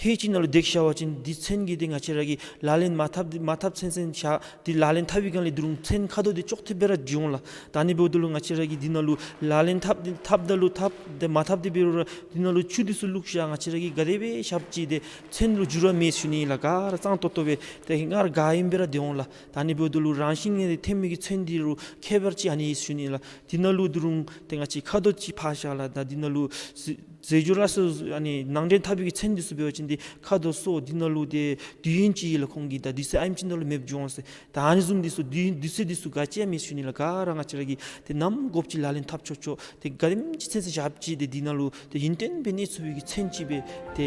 ཧེ་ཅིག་ནང་ལུ་འདེགས་བཞག་པ་ཅིན་འདི་ཚན་གྱི་འདི་ང་བཅས་ར་གིས་ལག་ལེན་མ་འཐབ་མ་འཐབ་ཚུན་ཚོད་བཞག། འདི་ལག་ལེན་འཐབ་པའི་སྒང་ལས་ད་རུང་ཚན་ཁ་དོག་འདི་ཅོག་འཐདཔ་སྦེ་ར་འགྱོ་འོང་ལགས། ད་ཨ་ནི་འབདཝ་ད་ལུ་ང་བཅས་ར་གིས་འདི་ནང་ལུ་ལག་ལེན་འཐབ་འཐབ་ད་ལུ་འཐབ། ཏེ་མ་འཐབ་སྟེ་འབད་རུང་ར་འདི་ནང་ལུ་ཆུ་འདི་ཚུ་བླུགས་བཞག། ང་བཅས་ར་གིས་ག་དེ་སྦེ་བཞག་ཅི་ཏེ་ཚན་ལུ་འགྱུར་བ་མེད་ཟེར་ཞུ་ནི་ལགས། ག་ར་གཙང་ཏོག་ཏོ་སྦེ་ཏེ་སྔར་ག་ཨིནམ་སྦེ་ར་སྡོད་འོང་ལགས། ད་ཨ་ནི་འབདཝ་ད་ལུ་རང་བཞིན་གྱིས་ཐོན་མི་གི་ཚན་འདི་རུང་ཁྱད་པར་ཅིག་ཨ་ནི་ཟེར་ཞུ་ནི་ལགས། འདི་ནང་ལུ་ད་རུང་ཏེ་ང་བཅས་ཁ་དོག་ཅིག་ཕར་བཞག་ལགས། ད་འདི་ནང་ལུ་རྫས་སྦྱོར་ལ་སོགས་ཨ་ནི་ནང་འདྲེན་འཐབ་པའི་གི་ཚན་འདི་ཚུ་འབད་བ་ཅིན་ཏེ་ཁ་དོག་སོགས་འདི་ནང་ལུ་ཏེ་དུས་ཡུན་ཅིག་ཡོད་ལགས། ཁོང་གི་ད་དུས་ཚོད་ཨ་ནེམ་ཅིག་ནང་ལུ་མེདཔ་འགྱོ་འོང་ཟེར། ད་ཨ་ནི་བཟུམ་འདི་ཚུ་དུས་དུས་ཚོད་འདི་ཚུ་ག་ཅི་ཡང་མེད་ཟེར་ཞུ་ནི་ལགས། ག་ར་ང་བཅས་ར་གིས་ཏེ་ནམ་དགོཔ་ཅིག་ལག་ལེན་འཐབ་ཆོག་ཆོག། ཏེ་ག་དེམ་ཅིག་ཚུན་ཚོད་བཞག་ཅི་ཏེ་འདི་ནང་ལུ་ཏེ་ཡུན་བརྟན་སྦེ་གནས་ཚུགས་པའི་གི་ཚན་ཅིག་སྦེ་ཏེ་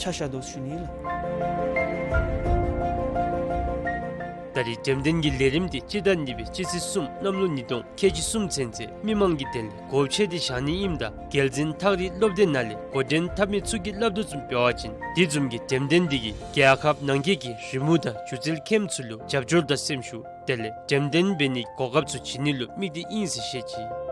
ཆ་བཞག་དོ་ཟེར་ཞུ་ནི་ལགས། ད་རེས་འགྲེམས་སྟོན་གྱི་ལས་རིམ་འདི་སྤྱི་ཟླ་གཉིས་པའི་སྤྱི་ཚེས་གསུམ་གནམ་ལོ་ཉིས་སྟོང་ཁལ་གཅིག་གསུམ་ཚུན་ཚོད་མི་མང་གི་དོན་ལས་སྒོ་ཕྱེ་སྟེ་བཞག་ནི་ཨིནམ་ད་རྒྱལ་འཛིན་ཐག་རིང་སློབ་སྡེ་ནང་ལས་འགོ་འདྲེན་འཐབ་མི་ཚུ་གིས་སླབ་དོ་བཟུམ་འབད་བ་ཅིན་དེ་བཟུམ་གྱི་འགྲེམས་སྟོན་འདི་གིས་རྒྱལ་ཁབ་ནང་འཁོད་ཀྱི་རི་མོ་དང་སྒྱུ་རྩལ་མཁནམ་ཚུ་ལུ་རྒྱབ་སྐྱོར་དང་སེམས་ཤུགས་དེ་ལས་འགྲེམས་སྟོན་འབད་ནིའི་གོ་སྐབས་ཚུ་བྱིན་ནི་ལུ་དམིགས་ཏེ་ཨིན་ཟེར་བཤད་ཅི།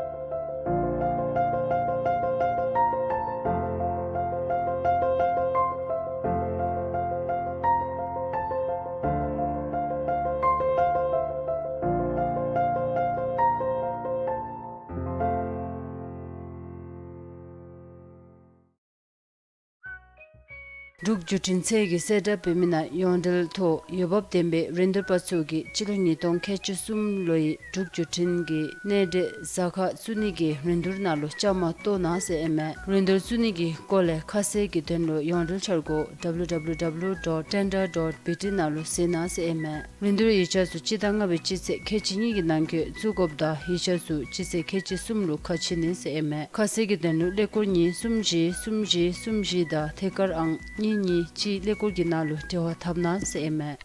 འབྲུག་བརྒྱུད་འཕྲིན་ཚད་ཀྱི་གསལ་བསྒྲགས་འབད་མི་ནང་ཡོངས་འབྲེལ་ཐོག་འོས་འབབ་ལྡན་པའི་རིན་བསྡུར་པ་ཚུ་གིས་སྤྱི་ལོ་ཉིས་སྟོང་ཁལ་གཅིག་གསུམ་ལོའི་འབྲུག་བརྒྱུད་འཕྲིན་གྱི་གནས་འབྲེལ་གཟའ་ཁར་བཙུགས་ནི་གི་རིན་བསྡུར་ནང་ལུ་བཅའ་མར་གཏོགས་གནང་ཟེར་ཨིན་མས། རིན་བསྡུར་བཙུགས་ནི་གི་སྐོར་ལས་ཁ་གསལ་གྱི་དོན་ལུ་ཡོངས་འབྲེལ་འཆར་སྒོ་W W W dot tender dot B T ནང་ལུ་གཟིགས་གནང་ཟེར་ཨིན་མས། རིན་བསྡུར་ཡིག་ཆ་ཚུ་སྤྱི་ཟླ་ལྔ་པའི་སྤྱི་ཚེས་ཁལ་གཅིག་གཉིས་ཀྱི་ནང་འཁོད་བཙུགས་དགོཔ་དང་ཡིག་ཆ་ཚུ་སྤྱི་ཚེས་ཁལ་གཅིག་གསུམ་ལུ་ཁ་ཕྱེ་ནི་ཟེར་ཨིན་མས། ཁ་གསལ་གྱི་དོན་ལུ་ཀླད་ཀོར་གཉིས་གསུམ་བཞི་གསུམ་བཞི་གསུམ་བཞི་དང་ཐད་ཀར་ཨང་གཉིས་གཉིས་གཅིག་ཀླད་ཀོར་གྱི་ནང་ལུ་འབྲེལ་བ་འཐབ་གནང་ཟེར་ཨིན་མས།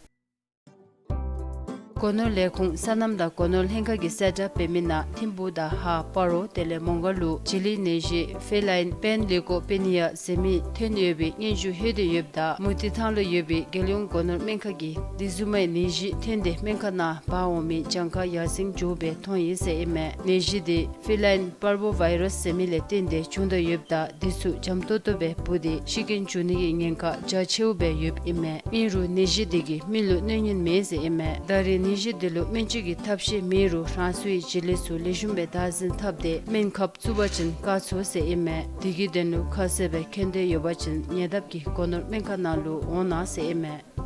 སྒོ་ནོར་ལས་ཁུངས་སོ་ནམ་དང་སྒོ་ནོར་ལྷན་ཁག་གིས་གསལ་བསྒྲགས་འབད་མི་ནང་ཐིམ་ཕུག་དང་ཧཱ་སྤ་རོ་དེ་ལས་མོང་སྒར་ལུ་བྱི་ལི་ནད་གཞི་ཕི་ལའིན་པེན་ལི་ཀོ་པེ་ནི་ཡ་ཟེར་མི་ཐོན་ཡོད་པའི་སྙན་ཞུ་ལྷོད་དེ་ཡོདཔ་ད་མུ་ཏིག་ཐང་ལུ་ཡོད་པའི་རྒྱལ་ཡོངས་སྒོ་ནོར་སྨན་ཁང་གིས་དེ་བཟུམ་མའི་ནད་གཞི་ཐོན་ཏེ་སྨན་ཁང་ནང་འབག་འོང་མི་གྱངས་ཁ་ཡར་སེང་འགྱོ་སྦེ་མཐོང་ཡི་ཟེར་ཨིན་མས། ནད་གཞི་དེ་ཕི་ལའིན་པར་བོ་ཝའི་རཱསི་ཟེར་མི་ལས་བརྟེན་ཏེ་བྱུང་ད་ཡོདཔ་ད་དེ་ཚུ་འཇམ་ཏོང་ཏོ་སྦེ་འབུ་སྟེ་ཤི་རྐྱེན་འབྱུང་ནི་གི་ཉེན་ཁ་རྒྱ་ཆེཝ་སྦེ་ཡོདཔ་ཨིན་མས། ཨིན་རུང་ནད་གཞི་དེ་གིས་མི་ལུ་གནོད་ཉེན་མེད་ཟེར་ཨིན་མས། ད་རེས་ནད་གཞི་དེ་ལུ་སྨན་བཅོས་ཀྱི་ཐབས་ཤེས་མེད་རུང་རང་སོའི་བྱི་ལི་ཚུ་ལེགས་ཤོམ་སྦེ་བདག་འཛིན་འཐབ་སྟེ་སྨན་ཁབ་བཙུགས་པ་ཅིན་བཀག་ཚུགས་ཟེར་ཨིན་མས། དེ་གི་དོན་ལུ་ཁ་གསལ་སྦེ་མཁྱེན་འདོད་ཡོད་པ་ཅིན་ཉེ་འདབས་ཀྱི་སྒོ་ནོར་སྨན་ཁང་ནང་ལུ་འོང་གནང་ཟེར་ཨིན་མས།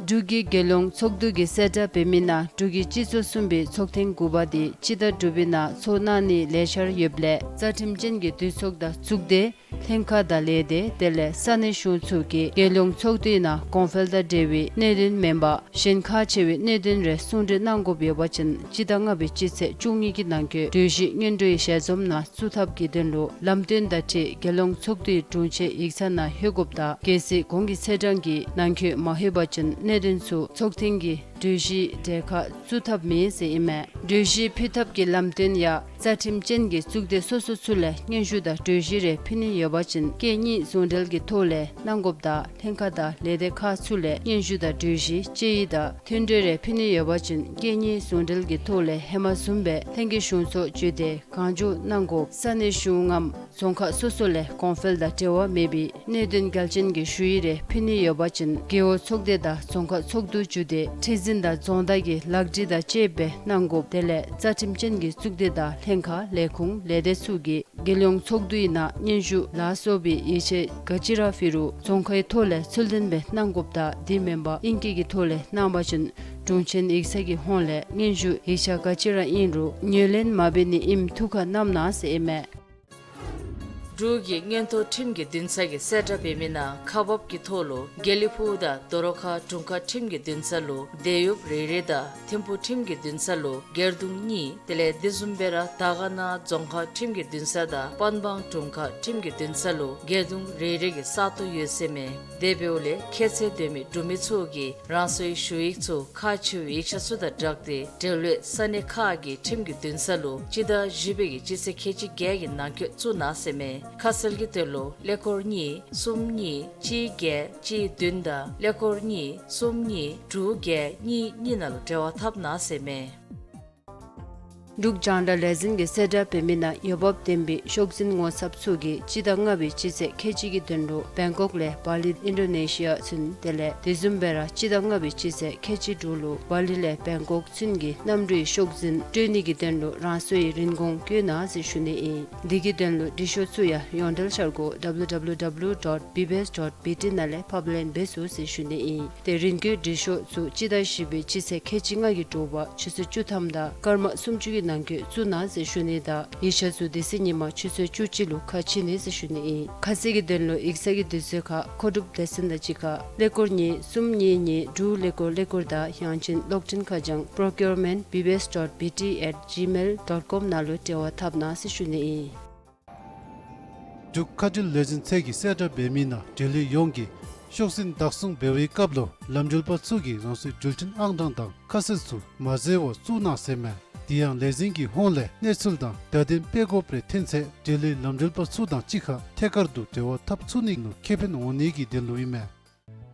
འབྲུག་གི་རྒྱལ་ཡོངས་ཚོགས་འདུ་གིས་གསལ་བསྒྲགས་འབད་མི་ནང་འབྲུག་གི་སྤྱི་ཚོགས་གསུམ་པའི་ཚོགས་ཐེངས་དགུ་པ་དེ་སྤྱི་ཟླ་དྲུག་པའི་ནང་ཚོགས་གནང་ནིའི་ལས་འཆར་ཡོདཔ་ལས་རྩ་ཁྲིམས་ཅན་གྱི་འདུས་ཚོགས་དང་གཙུག་སྡེ་ལྷན་ཁག་དང་ལས་སྡེ་དེ་ལས་ས་གནས་གཞུང་ཚུ་གིས་རྒྱལ་ཡོངས་ཚོགས་འདུའི་ནང་གོང་འཕེལ་དང་འབྲེལ་བའི་གནད་དོན་མེན་པར་གཞན་ཁག་ཆེ་བའི་གནད་དོན་རེ་གསུང་གྲོས་གནང་དགོཔ་ཡོད་པ་ཅིན་སྤྱི་ཟླ་ལྔ་པའི་སྤྱི་ཚེས་བཅུ་གཉིས་ཀྱི་ནང་འཁོད་གྲོས་གཞི་སྔོན་འགྲོའི་ཞལ་འཛོམས་ནང་བཙུགས་ཐབས་ཀྱི་དོན་ལུ་ལམ་སྟོན་དང་འཁྲིལ་རྒྱལ་ཡོངས་ཚོགས་འདུའི་དྲུང་ཆེན་ཡིག་ཚང་ནང་ལྷོད་དགོཔ་དང་གལ་སྲིད་གོང་གི་ཚེས་གྲངས་ཀྱི་ནང་འཁོད་མ་ལྷོད་པ་ཅིན་གནད་དོན་ཚུ་ཚོགས་ཐེངས་ཀྱི་གྲོས་གཞིའི་གྲལ་ཁར་བཙུགས་ཐབས་མེད་ཟེར་ཨིན་མས། གྲོས་གཞི་ཕུལ་ཐབས་ཀྱི་ལམ་སྟོན་ཡང་རྩ་ཁྲིམས་ཅན་གྱི་གཙུག་སྡེ་སོ་སོ་ཚུ་ལས་སྙན་ཞུ་དང་གྲོས་གཞི་རེ་ཕུལ་ནི་ཡོད་པ་ཅིན་སྐད་གཉིས་ཟུང་འབྲེལ་གྱི་ཐོག་ལས་གནང་དགོཔ་དང་ལྷན་ཁག་དང་ལས་སྡེ་ཁག་ཚུ་ལས་སྙན་ཞུ་དང་གྲོས་གཞི་དཔྱད་ཡིག་དང་མཐུན་གྲོས་རེ་ཕུལ་ནི་ཡོད་པ་ཅིན་སྐད་གཉིས་ཟུང་འབྲེལ་གྱི་ཐོག་ལས་ཧེ་མ་བཟུམ་སྦེ་ལྷན་རྒྱས་གཞུང་ཚོགས་བརྒྱུད་དེ་གང་མགྱོགས་གནང་དགོ། ས་གནས་གཞུང་ངམ་རྫོང་ཁག་སོ་སོ་ལས་གོང་འཕེལ་དང་འབྲེལ་བ་མེད་པའི་གནད་དོན་གལ་ཅན་གྱི་ཞུ་ཡིག་རེ་ཕུལ་ནི་ཡོད་པ་ཅིན་རྒེད་འོག་ཚོགས་སྡེ་དང་རྫོང་ཁག་ཚོགས་འདུ་བརྒྱུད་དེ་ཁྲི་འཛིན་དང་རྫོང་བདག་གིས་ལག་བྲིས་དང་བཅས་སྦེ་གནང་དགོ། དེ་ལས་རྩ་ཁྲིམས་ཅན་གྱི་གཙུག་སྡེ་དང་ལྷན་ཁག་ལས་ཁུངས་ལས་སྡེ་ཚུ་གིས་རྒྱལ་ཡོངས་ཚོགས་འདུའི་ནང་སྙན་ཞུ་ལ་སོགས་པའི་ཡིག་ཆ་ག་ཅི་ར་ཕུལ་རུང་རྫོང་ཁའི་ཐོག་ལས་ཚུལ་ལྡན་སྦེ་གནང་དགོཔ་དང་དེ་མེན་པར་ཨིང་སྐད་ཀྱི་ཐོག་ལས་གནང་པ་ཅིན་དྲུང་ཆེན་ཡིག་ཚང་གི་ཧོངས་ལས་སྙན་ཞུ་ཡིག་ཆ་ག་ཅི་ར་ཨིན་རུང་ངོས་ལེན་མ་འབད་ནི་ཨིནམ་ཐུགས་ཁར་བསྣམ་གནང་ཟེར་ཨིན་མས། འབྲུག་གི་མངོན་མཐོ་ཁྲིམས་ཀྱི་འདུན་ས་གིས་གསལ་བསྒྲགས་འབད་མི་ནང་ཁག་འབགཔ་ཀྱི་ཐོག་ལུ་དགེ་ལེགས་ཕུག་དང་དོ་རུང་ཁ་དྲུང་ཁག་ཁྲིམས་ཀྱི་འདུན་ས་ལུ་དེད་གཡོགཔ་རེ་རེ་དང་ཐིམ་ཕུག་ཁྲིམས་ཀྱི་འདུན་ས་ལུ་སྒེར་དུང་གཉིས་དེ་ལས་དེ་བཟུམ་སྦེ་ར་དར་དཀར་ན་རྫོང་ཁག་ཁྲིམས་ཀྱི་འདུན་ས་དང་པན་སྦང་དྲུང་ཁག་ཁྲིམས་ཀྱི་འདུན་ས་ལུ་སྒེར་དུང་རེ་རེ་གི་ས་སྟོང་ཡོད་ཟེར་མས། དེ་འབདཝ་ལས་ཁྱད་ཚད་ལྡན་མི་འབྲུག་མི་ཚུ་གིས་རང་སོའི་ཞུ་ཡིག་ཚུ་ཁག་ཆེ་བའི་ཡིག་ཆ་ཚུ་དང་སྦྲགས་ཏེ་འབྲེལ་ཡོད་ས་གནས་ཁག་གི་ཁྲིམས་ཀྱི་འདུན་ས་ལུ་སྤྱི་ཟླ་བཞི་པའི་གི་སྤྱི་ཚེས་ཁལ་གཅིག་བརྒྱད་ཀྱི་ནང་འཁོད་བཙུགས་གནང་ཟེར་མས། ཁ་གསལ་གྱི་དོན་ལུ་ཀླད་ཀོར་གཉིས་གསུམ་གཉིས་གཅིག་བརྒྱད་གཅིག་བདུན་དང་ཀླད་ཀོར་གཉིས་གསུམ་གཉིས་དྲུག་བརྒྱད་གཉིས་གཉིས་ནང་ལུ་འབྲེལ་བ་འཐབ་གནང་ཟེར་མས། འབྲུག་རྒྱང་བསྒྲགས་ལས་འཛིན་གྱིས་གསལ་བསྒྲགས་འབད་མི་ནང་འོས་འབབ་ལྡན་པའི་ཤོག་འཛིན་ངོ་ཚབ་ཚུ་གིས་སྤྱི་ཟླ་ལྔ་པའི་སྤྱི་ཚེས་ཁལ་གཅིག་གི་དོན་ལུ་བེང་ཀོག་ལས་བ་ལི་ཨིན་ཌོ་ནེ་ཤི་ཡ་ཚུན་དེ་ལས་དེ་བཟུམ་སྦེ་ར་སྤྱི་ཟླ་ལྔ་པའི་སྤྱི་ཚེས་ཁལ་གཅིག་དྲུག་ལུ་བ་ལི་ལས་བེང་ཀོག་ཚུན་གྱི་གནམ་གྲུའི་ཤོག་འཛིན་སྤྲོད་ནི་གི་དོན་ལུ་རང་སོའི་རིན་གོང་བཀོད་གནང་ཟེར་ཞུ་ནི་ཨིན། དེ་གི་དོན་ལུ་འབྲི་ཤོག་ཚུ་ཡང་ཡོངས་འབྲེལ་འཆར་སྒོ་ཌབ་ལུ་ཌབ་ལུ་ཌབ་ལུ་ཌོཊ་བི་བི་ཨེསི་ཌོཊ་བི་ཊི་ནང་ལས་ཕབ་ལེན་འབད་ཚུགས་ཟེར་ཞུ་ནི་ཨིན། ཏེ་རིན་བཀོད་འབྲི་ཤོག་ཚུ་སྤྱི་ཟླ་བཞི་པའི་སྤྱི་ཚེས་ཁལ་གཅིག་ལྔ་གི་དྲོ་པ་ཆུ་ཚོད་བཅུ་ཐམ་དང་སྐར་མ་སུམ་ཅུ་གི་ནང་འཁོད་བཙུགས་གནང་ཟེར་ཞུ་ནི་དང་ཡིག་ཆ་ཚུ་དེ་ཚེ་ཉིན་མ་ཆུ་ཚོད་བཅུ་གཅིག་ལུ་ཁ་ཕྱེ་ནི་ཟེར་ཞུ་ནི་ཨིན། ཁ་གསལ་གྱི་དོན་ལུ་ཡིག་ཚང་གི་དུས་ཚོད་ཁར་མཁོ་སྒྲུབ་སྡེ་ཚན་དང་གཅིག་ཁར་ཀླད་ཀོར་གཉིས་གསུམ་གཉིས་གཉིས་དྲུག་ཀླད་ཀོར་ཀླད་ཀོར་དང་ཡང་ཅིན་གློག་འཕྲིན་ཁ་བྱང་procurement B B S dot B T at gmail dot com ནང་ལུ་འབྲེལ་བ་འཐབ་གནང་ཟེར་ཞུ་ནི་ཨིན། འབྲུག་མཁའ་འགྲུལ་ལས་འཛིན་ཚད་ཀྱིས་གསལ་བསྒྲགས་འབད་མི་ནང་འབྲེལ་ཡོད་ཡོངས་ཀྱིས་ཤོག་འཛིན་བདག་བཟུང་འབད་བའི་སྐབས་ལུ་ལམ་འགྲུལ་པ་ཚུ་གིས་རང་སོའི་འགྲུལ་འཕྲིན་ཨང་གྲངས་དང་ཁ་གསལ་ཚུ་མ་འཛོལ་བར་བཙུགས་གནང་ཟེར་མས། དེ་ཡང་ལས་འཛིན་གྱི་ཧོངས་ལས་གནས་ཚུལ་དང་བརྡ་དོན་སྤེལ་དགོཔ་རེ་ཐོན་ཚེ་འབྲེལ་ཡོད་ལམ་འགྲུལ་པ་ཚུ་དང་གཅིག་ཁར་ཐད་ཀར་དུ་འབྲེལ་བ་འཐབ་ཚུགས་ནི་ལུ་ཁེ་ཕན་འོང་ནི་གི་དོན་ལུ་ཨིན་མས།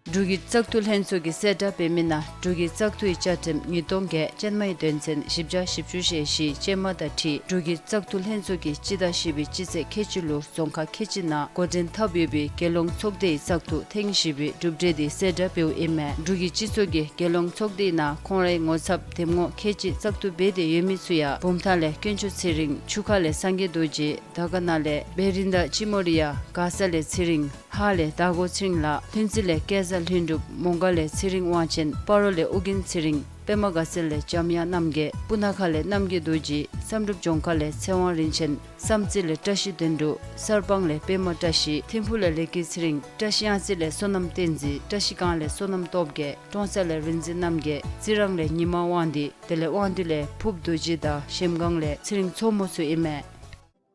འབྲུག་གི་བཙག་འཐུ་ལྷན་ཚོགས་ཀྱིས་གསལ་བསྒྲགས་འབད་མི་ནང་འབྲུག་གི་བཙག་འཐུའི་བཅའ་ཁྲིམས་ཉིས་སྟོང་བརྒྱད་ཅན་མའི་དོན་ཚན་བཞི་བརྒྱ་བཞི་བཅུ་ཞེ་བཞི་ཅན་མ་དང་འཁྲིལ་འབྲུག་གི་བཙག་འཐུ་ལྷན་ཚོགས་ཀྱིས་སྤྱི་ཟླ་བཞི་པའི་སྤྱི་ཚེས་ཁལ་གཅིག་ལུ་རྫོང་ཁག་ཁལ་གཅིག་ནང་འགོ་འདྲེན་འཐབ་ཡོད་པའི་རྒྱལ་ཡོངས་ཚོགས་སྡེའི་བཙག་འཐུ་ཐེངས་བཞི་པའི་གྲུབ་འབྲས་དེ་གསལ་བསྒྲགས་འབདཝ་ཨིན་མས། འབྲུག་གི་སྤྱི་ཚོགས་ཀྱིས་རྒྱལ་ཡོངས་ཚོགས་སྡེའི་ནང་ཁོང་རའི་ངོ་ཚབ་འདེམས་ངོ་ཁལ་གཅིག་བཙག་འཐུ་འབད་དེ་ཡོད་མི་ཚུ་ཡང་བུམ་ཐང་ལས་དཀོན་མཆོག་ཚེ་རིང་། ཆུ་ཁ་ལས་སངས་རྒྱས་རྡོ་རྗེ། དར་དཀར་ན་ལས་བེ་རི་ད་ཅི་མོ་རི་ཡ། མགར་ས་ལས་ཚེ་རིང་། ཧཱ་ལས་དར་གོ་ཚེ་རིང་ལགས། ལྷུན་རྩེ་ལས་སྐལ་བཟང་ལྷུན་གྲུབ། མོང་སྒར་ལས་ཚེ་རིང་དབང་ཆེན། སྤ་རོ་ལས་ཨོ་རྒྱན་ཚེ་རིང་། པདྨ་དགའ་ཚལ་ལས་འཇམ་དབྱངས་རྣམ་རྒྱལ། སྤུ་ན་ཁ་ལས་རྣམ་རྒྱལ་རྡོ་རྗེ། བསམ་གྲུབ་ལྗོངས་མཁར་ལས་ཚེ་དབང་རིན་ཆེན། བསམ་རྩེ་ལས་བཀྲ་ཤིས་དོན་གྲུབ། གསར་སྤང་ལས་པདྨ་བཀྲ་ཤིས། ཐིམ་ཕུག་ལས་ལེགས་སྐྱིད་ཚེ་རིང་། བཀྲ་ཤིས་གཡང་རྩེ་ལས་བསོད་ནམས་བསྟན་འཛིན། བཀྲ་ཤིས་སྒང་ལས་བསོད་ནམས་སྟོབས་རྒྱལ། ཀྲོང་གསར་ལས་རིག་འཛིན་རྣམ་རྒྱལ། རྩི་རང་ལས་ཉི་མ་དབང་འདུས། དེ་ལས་དབང་འདུས་ལས་ཕུབ་རྡོ་རྗེ་དང་གཞལམ་སྒང་ལས་ཚེ་རིང་མཚོ་མོ་ཚུ་ཨིན་མས།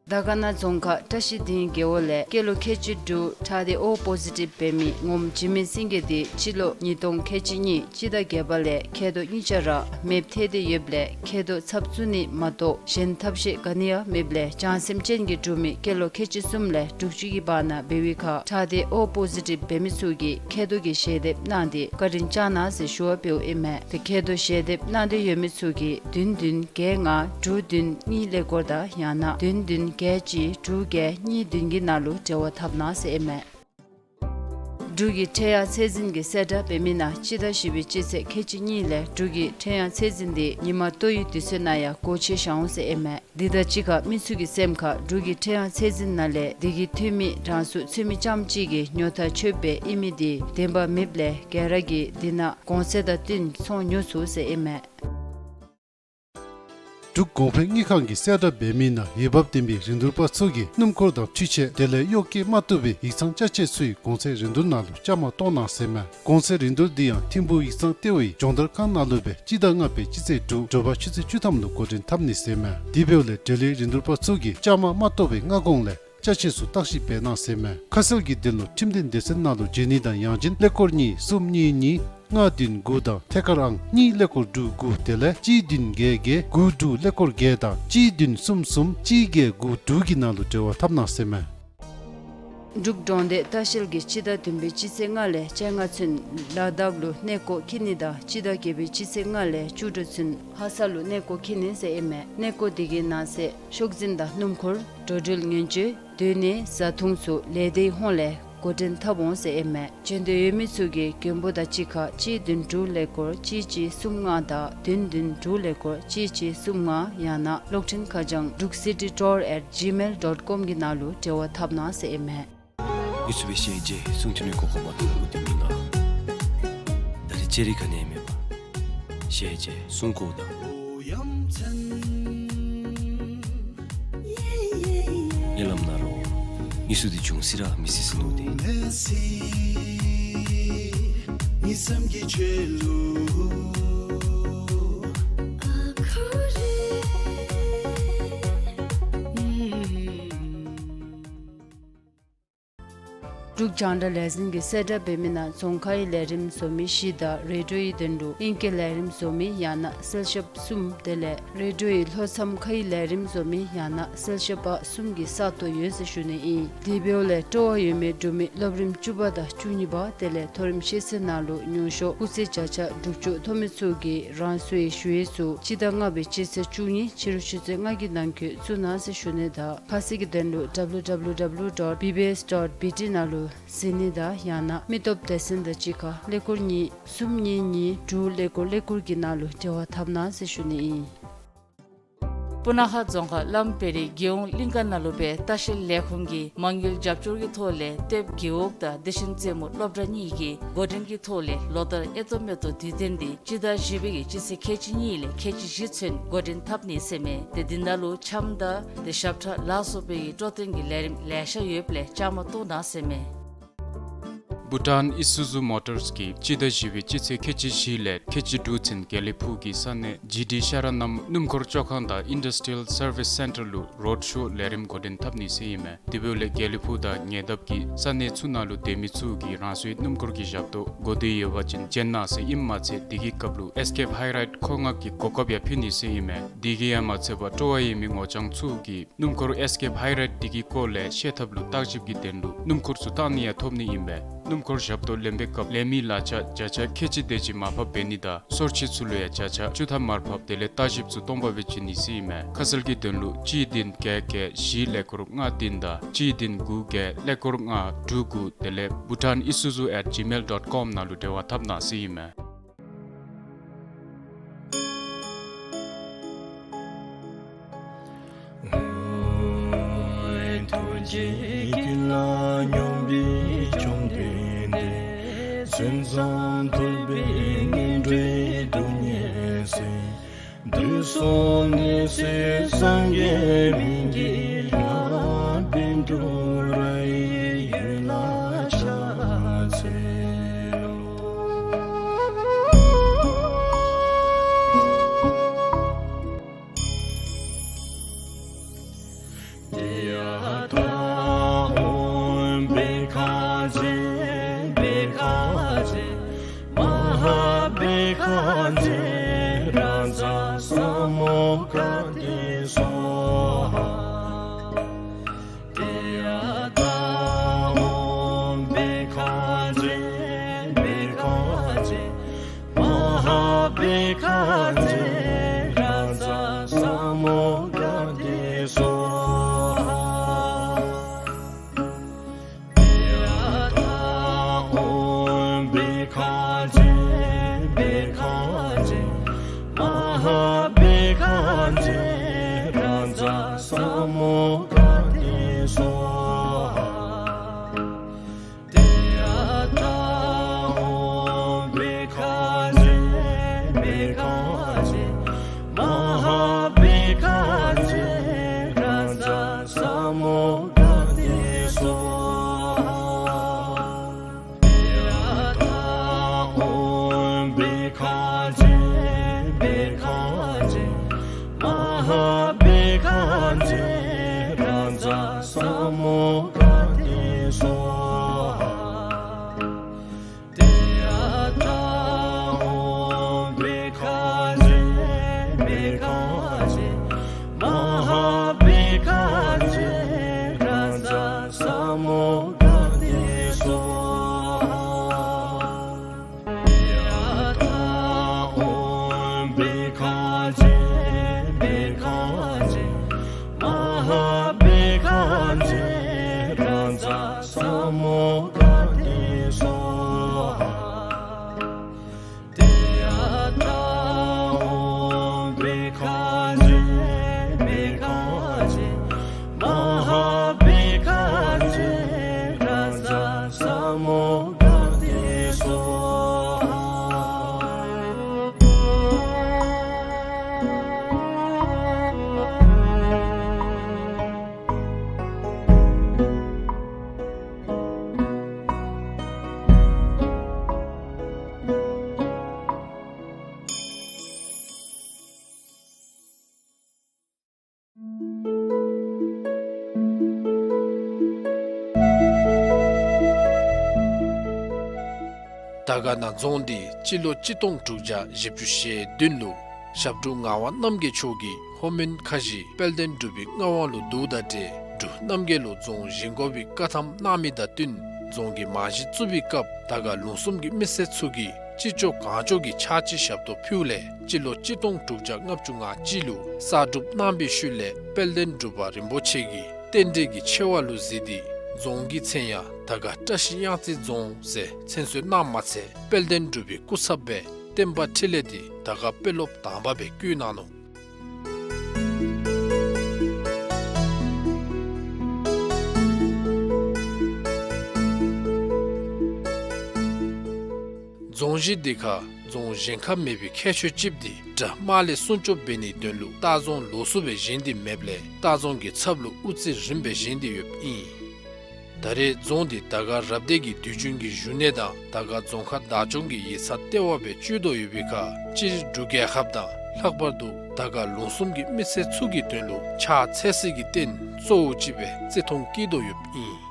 དར་དཀར་ན་རྫོང་ཁག་བཀྲ་ཤིས་ལྡིང་རྒེད་འོག་ལས་སྐྱེས་ལོ་ཁལ་གཅིག་དྲུག་ཁྲག་སྡེ་ཨོ་པོ་ཟི་ཊིབ་འབད་མི་ངོམ་འཇིགས་མེད་སེང་གེ་དེ་སྤྱི་ལོ་ཉིས་སྟོང་ཁལ་གཅིག་གཉིས་སྤྱི་ཟླ་བརྒྱད་པ་ལས་མཁལ་རྡོག་གཉིས་ཆ་ར་མེདཔ་ཐལ་ཏེ་ཡོདཔ་ལས་མཁལ་རྡོག་ཚབ་བཙུགས་ནི་མ་གཏོགས་གཞན་ཐབས་ཤེས་ག་ནི་ཡང་མེདཔ་ལས་བྱང་སེམས་ཅན་གྱི་འབྲུག་མི་སྐྱེས་ལོ་ཁལ་གཅིག་གསུམ་ལས་དྲུག་ཅུ་གི་བར་ན་འབད་བའི་ཁར་ཁྲག་སྡེ་ཨོ་པོ་ཟི་ཊིབ་འབད་མི་ཚུ་གིས་མཁལ་རྡོག་གི་ཞལ་འདེབས་གནང་སྟེ་བཀའ་དྲིན་བསྐྱང་གནང་ཟེར་ཞུ་བ་འབདཝ་ཨིན་མས། དེ་མཁལ་རྡོག་ཞལ་འདེབས་གནང་འདོད་ཡོད་མི་ཚུ་གིས་བདུན་བདུན་བརྒྱད་ལྔ་དྲུག་བདུན་གཉིས་ཀླད་ཀོར་དང་ཡང་ན་བདུན་བདུན་བརྒྱད་གཅིག་དྲུག་བརྒྱད་གཉིས་བདུན་གྱི་ནང་ལུ་འབྲེལ་བ་འཐབ་གནང་ཟེར་ཨིན་མས། འབྲུག་གི་ཕྲེང་ཡང་ཚད་འཛིན་གྱི་གསལ་བསྒྲགས་འབད་མི་ནང་སྤྱི་ཟླ་བཞི་པའི་སྤྱི་ཚེས་ཁལ་གཅིག་གཉིས་ལས་འབྲུག་གི་ཕྲེང་ཡང་ཚད་འཛིན་དེ་ཉིན་མ་ལྟོ་ཡི་དུས་ཚོད་ནང་ཡང་སྒོ་ཕྱེ་བཞག་འོང་ཟེར་ཨིན་མས། དེ་དང་གཅིག་ཁར་མི་ཚུ་གི་སེམས་ཁར་འབྲུག་གི་ཕྲེང་ཡང་ཚད་འཛིན་ནང་ལས་དེ་གི་འཐུས་མི་རང་སོའི་འཚོ་མི་རྐྱངམ་གཅིག་གིས་ཉོ་ཐངས་ཆོདཔ་སྦེ་ཨིན་མི་དེ་བདེན་པ་མེདཔ་ལས་ག་ར་གིས་དེ་ནང་གོང་ཚད་དང་བསྟུན་ཚོང་ཉོ་ཚུགས་ཟེར་ཨིན་མས། འབྲུག་གོང་འཕེལ་དངུལ་ཁང་གི་གསལ་བསྒྲགས་འབད་མི་ནང་འོས་འབབ་ལྡན་པའི་རིན་བསྡུར་པ་ཚུ་གིས་སྣུམ་འཁོར་དང་འཕྲུལ་ཆས་དེ་ལས་གཡོག་བཀོལ་མ་བཏུབ་པའི་ཡིག་ཚང་ཅ་ཆས་ཚུའི་གོང་ཚད་རིན་བསྡུར་ནང་ལུ་བཅའ་མར་གཏོགས་གནང་ཟེར་མས། གོང་ཚད་རིན་བསྡུར་འདི་ཡང་ཐིམ་ཕུག་ཡིག་ཚང་ལྟེ་བའི་སྦྱོང་བརྡར་ཁང་ནང་ལུ་སྦེ་སྤྱི་ཟླ་ལྔ་པའི་སྤྱི་ཚེས་དྲུག་དྲོ་པ་ཆུ་ཚོད་བཅུ་ཐམ་ལུ་འགོ་འདྲེན་འཐབ་ནི་ཟེར་མས། དེ་འབདཝ་ལས་འབྲེལ་ཡོད་རིན་བསྡུར་པ་ཚུ་གིས་བཅའ་མར་མ་གཏོགས་པའི་སྔ་གོང་ལས་ཅ་ཆས་ཚུ་བརྟག་ཞིབ་འབད་གནང་ཟེར་མས། ཁ་གསལ་གྱི་དོན་ལུ་ཁྲིམས་དོན་སྡེ་ཚན་ནང་ལུ་བརྗེ་ནི་དང་ཡང་ཅིན་ཀླད་ཀོར་གཉིས་གསུམ་གཉིས་གཉིས་ལྔ་བདུན་དགུ་དང་ཐད་ཀར་ཨང་གཉིས་ཀླད་ཀོར་དྲུག་དགུ་དེ་ལས་གཅིག་བདུན་བརྒྱད་བརྒྱད་དགུ་དྲུག་ཀླད་ཀོར་བརྒྱད་དང་གཅིག་བདུན་གསུམ་གསུམ་གཅིག་བརྒྱད་དགུ་དྲུག་གི་ནང་ལུ་འབྲེལ་བ་འཐབ་གནང་ཟེར་མས། འབྲུག་གྲོང་སྡེ་ལྟ་བཤལ་གྱིས་སྤྱི་ཟླ་བདུན་པའི་སྤྱི་ཚེས་ལྔ་ལས་བཅོ་ལྔ་ཚུན་ལ་དྭགས་ལུ་གནས་སྐོར་འཁྱིད་ནི་དང་སྤྱི་ཟླ་བརྒྱད་པའི་སྤྱི་ཚེས་ལྔ་ལས་བཅུ་དྲུག་ཚུན་ལྷ་ས་ལུ་གནས་སྐོར་འཁྱིད་ནི་ཟེར་ཨིན་མས། གནས་སྐོར་དེ་གི་ནང་གསེས་ཤོག་འཛིན་དང་སྣུམ་འཁོར་འགྲོ་འགྲུལ་ངན་བྱུས་སྡོད་གནས་བཟའ་འཐུང་ཚུ་ལས་སྡེའི་ཧོངས་ལས་འགོ་འདྲེན་འཐབ་འོང་ཟེར་ཨིན་མས། འབྱོན་འདོད་ཡོད་མི་ཚུ་གིས་མགོན་པོ་དང་གཅིག་ཁར་གཅིག་བདུན་དྲུག་ཀླད་ཀོར་གཅིག་གཅིག་གསུམ་ལྔ་དང་བདུན་བདུན་དྲུག་ཀླད་ཀོར་གཅིག་གཅིག་གསུམ་ལྔ་ཡང་ན་གློག་འཕྲིན་ཁ་བྱང་druk city tour at gmail dot com གི་ནང་ལུ་འབྲེལ་བ་འཐབ་གནང་ཟེར་ཨིན་མས། གུས་པའི་ཞལ་མཇལ་གསུང་ཐོས་ནི་གོ་སྐབས་མ་ཐོབ་གུ་དེ་མི་ང་། ད་རེས་ཅེ་རི་ག་ནི་མེད་པ། ཞལ་མཇལ་གསུང་གོ་ད། ཉེ་ལམ་ན་རོ། ཉི་སུ་དེ་ཅུང་སི་ར་མི་སི་སི་ནུ་དེ། འབྲུག་རྒྱང་བསྒྲགས་ལས་འཛིན་གྱིས་གསལ་བསྒྲགས་འབད་མི་ནང་རྫོང་ཁ་ཡི་ལས་རིམ་བཟོ་མི་བཞི་དང་རེ་ཌིའོ་ཡི་དོན་ལུ་ཨིང་སྐད་ལས་རིམ་བཟོ་མི་ཡང་ན་གསལ་ཞབས་གསུམ་དེ་ལས་རེ་ཌིའོ་ཡི་ལྷོ་མཚམས་ཁ་ཡི་ལས་རིམ་བཟོ་མི་ཡང་ན་གསལ་ཞབས་པ་གསུམ་གྱི་ས་སྟོང་ཡོད་ཟེར་ཞུ་ནི་ཨིན། དེ་འབདཝ་ལས་སྤྲོ་བ་ཡོད་མི་འབྲུག་མི་སློབ་རིམ་བཅུ་པ་དང་བཅུ་གཉིས་པ་དེ་ལས་མཐོ་རིམ་ཤེས་ཚད་ནང་ལུ་ཉུང་ཤོས་སྐུགས་ཚད་བརྒྱ་ཆ་དྲུག་ཅུ་ཐོབ་མི་ཚུ་གིས་རང་སོའི་ཞུ་ཡིག་ཚུ་སྤྱི་ཟླ་ལྔ་པའི་སྤྱི་ཚེས་བཅུ་གཉིས་ཕྱི་རུ་ཆུ་ཚོད་ལྔ་གི་ནང་འཁོད་བཙུགས་གནང་ཟེར་ཞུ་ནི་དང་ཁ་གསལ་གྱི་དོན་ལུ་www dot bbs dot bt ནང་ལུ་གཟིགས་ནི་དང་ཡང་ན་མི་སྟོབས་སྡེ་ཚན་དང་གཅིག་ཁར་ཀླད་ཀོར་གཉིས་གསུམ་གཉིས་གཉིས་དྲུག་ཀླད་ཀོར་ཀླད་ཀོར་གྱི་ནང་ལུ་འབྲེལ་བ་འཐབ་གནང་ཟེར་ཞུ་ནི་ཨིན། སྤུ་ན་ཁ་རྫོང་ཁག་བླམ་བེ་རི་རྒྱལ་ཡོངས་གླིང་ཀ་ནང་ལུ་སྦེ་ལྟ་བཤལ་ལས་ཁུངས་ཀྱིས་མ་དངུལ་རྒྱབ་སྐྱོར་གྱི་ཐོག་ལས་ལྟེབ་རྒེད་འོག་དང་བདེ་ཆེན་རྩེ་མོ་སློབ་གྲྭ་གཉིས་ཀྱིས་འགོ་འདྲེན་གྱི་ཐོག་ལས་ལོ་ལྟར་ཨེ་ཏོ་མེ་ཏོག་དུས་སྟོན་འདི་སྤྱི་ཟླ་བཞི་པའི་གི་སྤྱི་ཚེས་ཁལ་གཅིག་གཉིས་ལས་ཁལ་གཅིག་བཞི་ཚུན་འགོ་འདྲེན་འཐབ་ནི་ཟེར་མས། ཏེ་འདི་ནང་ལུ་འཆམ་དང་ཏེ་ཞབས་ཁྲ་ལ་སོགས་པའི་གི་སྤྲོ་སྟོན་གྱི་ལས་རིམ་ལེ་ཤ་ཡོདཔ་ལས་བཅའ་མར་གཏོགས་གནང་ཟེར་མས། བྷུ་ཊཱན་ཨི་སུ་ཛུ་མོ་ཊརས་ཀྱིས་སྤྱི་ཟླ་བཞི་པའི་སྤྱི་ཚེས་ཁལ་གཅིག་བཞི་ལས་ཁལ་གཅིག་དྲུག་ཚུན་དགེ་ལེགས་ཕུག་གི་ས་གནས་ཇི་ཌི་ཤ་ར་ནམ་སྣུམ་འཁོར་བཅོ་ཁང་དང་ཨིན་ཌསི་ཊི་རི་ཡལ་སར་བིསི་སེན་ཊར་ལུ་རོཌ་ཤོ་ལས་རིམ་འགོ་འདྲེན་འཐབ་ནི་ཟེར་ཨིན་མས། དེ་འབདཝ་ལས་དགེ་ལེགས་ཕུག་དང་ཉེ་འདབས་ཀྱི་ས་གནས་ཚུ་ནང་ལུ་སྡོད་མི་ཚུ་གིས་རང་སོའི་སྣུམ་འཁོར་གྱི་ཞབས་ཏོག་དགོ་འདོད་ཡོད་པ་ཅིན་བྱོན་གནང་ཟེར་ཨིནམ་མ་ཚད་དེ་གི་སྐབས་ལུ་ཨེས་ཀེབ་ཧའི་རའིཌ་མཁོ་མངགས་ཀྱི་གོ་སྐབས་ཡང་ཕུལ་ནི་ཟེར་ཨིན་མས། དེ་གིས་ཡང་མ་ཚད་པར་སྤྲོ་བ་ཡོད་མི་ངོ་རྐྱང་ཚུ་གིས་སྣུམ་འཁོར་ཨེས་ཀེབ་ཧའི་རའིཌ་དེ་གི་སྐོར་ལས་ཤེས་ཐབས་ལུ་བརྟག་ཞིབ་ཀྱི་དོན་ལུ་སྣུམ་འཁོར་ཚུ་བཏང་ནི་ཡང་ཐོབ་ནི་ཨིན་པས། སྣུམ་འཁོར་ཞབས་ཏོག་ལེན་པའི་སྐབས་ལེན་མི་གླ་ཆ་བརྒྱ་ཆ་ཁལ་གཅིག་དེ་ཅིག་མར་ཕབ་འབད་ནི་དང་སོར་ཆུད་ཚུ་ལུ་ཡང་བརྒྱ་ཆ་བཅུ་ཐམ་མར་ཕབ་དེ་ལས་བརྟག་ཞིབ་ཚུ་སྟོང་པ་སྦེ་བྱིན་ནི་ཟེར་ཨིན་མས། ཁ་གསལ་གྱི་དོན་ལུ་གཅིག་བདུན་བརྒྱད་བརྒྱད་བཞི་ཀླད་ཀོར་ལྔ་བདུན་དང་གཅིག་བདུན་དགུ་བརྒྱད་ཀླད་ཀོར་ལྔ་དྲུག་དགུ་དེ་ལས་Bhutan Isuzu at gmail dot com ནང་ལུ་འབྲེལ་བ་འཐབ་གནང་ཟེར་ཨིན་མས། ཐུགས་རྗེ་ཀུན་ལ་སྙོམས་པའི་བཅོམ་ལྡན་འདས། མཚན་བཟང་ཐོབ་པའི་ངན་འགྲོའི་སྡུག་བསྔལ་སེལ། དུས་གསུམ་ནད་སེལ་སངས་རྒྱས་སྨན་གྱི་བླ། བཻ་ཌཱུརྱ་ཡི་འོད་ལ་ཕྱག་འཚལ་ལོ། བཛྲ་བྷཻ་ཥ་ཛྱེ་མ་ཧཱ་བྷཻ་ཥ་ཛྱེ་རཱ་ཛ་ས་མུདྒ་ཏེ་སྭཱ་ཧཱ། ཏདྱ་ཐཱ། ཨོཾ་བྷཻ་ཥ་ཛྱེ་བྷཻ་ཥ་ཛྱེ་མ་ཧཱ་བྷཻ་ཥ་ཛྱེ་རཱ་ཛ་ས་མུདྒ་ཏེ་སྭཱ་ཧཱ། ཏདྱ་ཐཱ། ཨོཾ་བྷཻ་ཥ་ཛྱེ་བྷཻ་ཥ་ཛྱེ་མ་ཧཱ་བྷཻ་ཥ་ཛྱེ་རཱ་ཛ་ས་མུདྒ་ཏེ་སྭཱ་ཧཱ། ཏདྱ་ཐཱ། ཨོཾ་བྷཻ་ཥ་ཛྱེ་བྷཻ་ཥ་ཛྱེ་མ་ཧཱ་བྷཻ་ཥ་ཛྱེ་རཱ་ཛ་ས་མུདྒ་ཏེ་སྭཱ་ཧཱ། ཏདྱ་ཐཱ། ཨོཾ་བྷཻ་ཥ་ཛྱེ་བྷཻ་ཥ་ཛྱེ་མ་ཧཱ་བྷཻ་ཥ་ཛྱེ་རཱ་ཛ་ས་མུདྒ་ཏེ་སྭཱ་ཧཱ། ཏདྱ་ཐཱ། ཨོཾ་བྷཻ་ཥ་ཛྱེ་བྷཻ་ཥ་ཛྱེ་མ་ཧཱ་བྷཻ་ཥ་ཛྱེ་རཱ་ཛ་ས་མུདྒ་ཏེ་སྭཱ་ཧཱ། ཏདྱ་ཐཱ། ཨོཾ་བྷཻ་ཥ་ཛྱེ་བྷཻ་ཥ་ཛྱེ་མ་ཧཱ་བྷཻ་ཥ་ཛྱེ་རཱ་ཛ་ས་མུདྒ་ཏེ་སྭཱ་ཧཱ། ཏདྱ་ཐཱ། ཨོཾ་བྷཻ་ཥ་ཛྱེ་བྷཻ་ཥ་ཛྱེ་མ་ཧཱ་བྷཻ་ཥ་ཛྱེ་རཱ་ཛ་ས་མུདྒ་ཏེ་སྭཱ་ཧཱ། དར་དཀར་ན་རྫོང་འདི་སྤྱི་ལོ་གཅིག་སྟོང་དྲུག་བརྒྱ་བཞི་བཅུ་ཞེ་བདུན་ལུ་ཞབས་དྲུང་ངག་དབང་རྣམ་རྒྱལ་མཆོག་གིས་ལྷོ་མོན་ཁ་བཞི་དཔལ་ལྡན་འབྲུག་པའི་མངའ་དབང་ལུ་བསྡུཝ་ད་ཏེ་འབྲུག་རྣམ་རྒྱལ་ལུ་རྫོང་བཞེངས་དགོ་པའི་བཀའ་ཐམ་གནང་མི་དང་བསྟུན་རྫོང་གི་རྨང་གཞི་བཙུགས་པའི་སྐབས་དར་དཀར་ལུང་གསུམ་གྱི་མི་སེར་ཚུ་གིས་ཅི་ལྕོགས་གང་ལྕོགས་ཀྱིས་ཕྱག་ཕྱིད་ཞབས་ཏོག་ཕུལཝ་ལས་སྤྱི་ལོ་གཅིག་སྟོང་དྲུག་བརྒྱ་ལྔ་བཅུ་ང་གཅིག་ལུ་གསར་སྒྲུབ་གནང་བའི་ཤུལ་ལས་དཔལ་ལྡན་འབྲུག་པ་རིན་པོ་ཆེ་གིས་རྟེན་འབྲེལ་གྱི་ཆེ་བ་ལུ་གཟིགས་ཏེ་རྫོང་གི་མཚན་ཡང་དར་དཀར་བཀྲ་ཤིས་གཡང་རྩེ་རྫོང་ཟེར་མཚན་གསོལ་གནངམ་མ་ཚད་དཔལ་ལྡན་འབྲུག་པའི་སྐུ་ཚབ་སྦེ་བསྟན་པ་འཕྲིན་ལས་འདི་དར་དཀར་དཔོན་སློབ་དང་པ་སྦེ་བསྐོ་གནང་ནུག། རྫོང་གཞི་འདི་ཁར་རྫོང་གཞན་ཁར་མེད་པའི་ཁྱད་ཆོས་ཅིག་འདི་དགྲ་དམག་ལས་སྲུང་སྐྱོབ་འབད་ནིའི་དོན་ལུ་ལྟ་རྫོང་ལོགས་སུ་སྦེ་བཞེངས་ཏེ་མེདཔ་ལས་ལྟ་རྫོང་གི་ཚབ་ལུ་དབུ་རྩེ་རིངམ་སྦེ་བཞེངས་ཏེ་ཡོདཔ་ཨིན། ད་རེས་རྫོང་འདི་དར་དཀར་རབ་སྡེ་གི་དུས་རྒྱུན་གྱི་བཞུགས་གནས་དང་དར་དཀར་རྫོང་ཁག་བདག་སྐྱོང་གི་ཡིག་ཚང་ལྟེ་བ་སྦེ་སྤྱོད་དོ་ཡོད་པའི་ཁར་སྤྱིར་འབྲུག་རྒྱལ་ཁབ་དང་ལྷག་པར་དུ་དར་དཀར་ལུང་གསུམ་གྱི་མི་སེར་ཚུ་གི་དོན་ལུ་ཕྱག་འཚལ་སའི་རྟེན་གཙོ་བོ་ཅིག་སྦེ་བརྩི་མཐོང་བསྐྱེད་དོ་ཡོདཔ་ཨིན།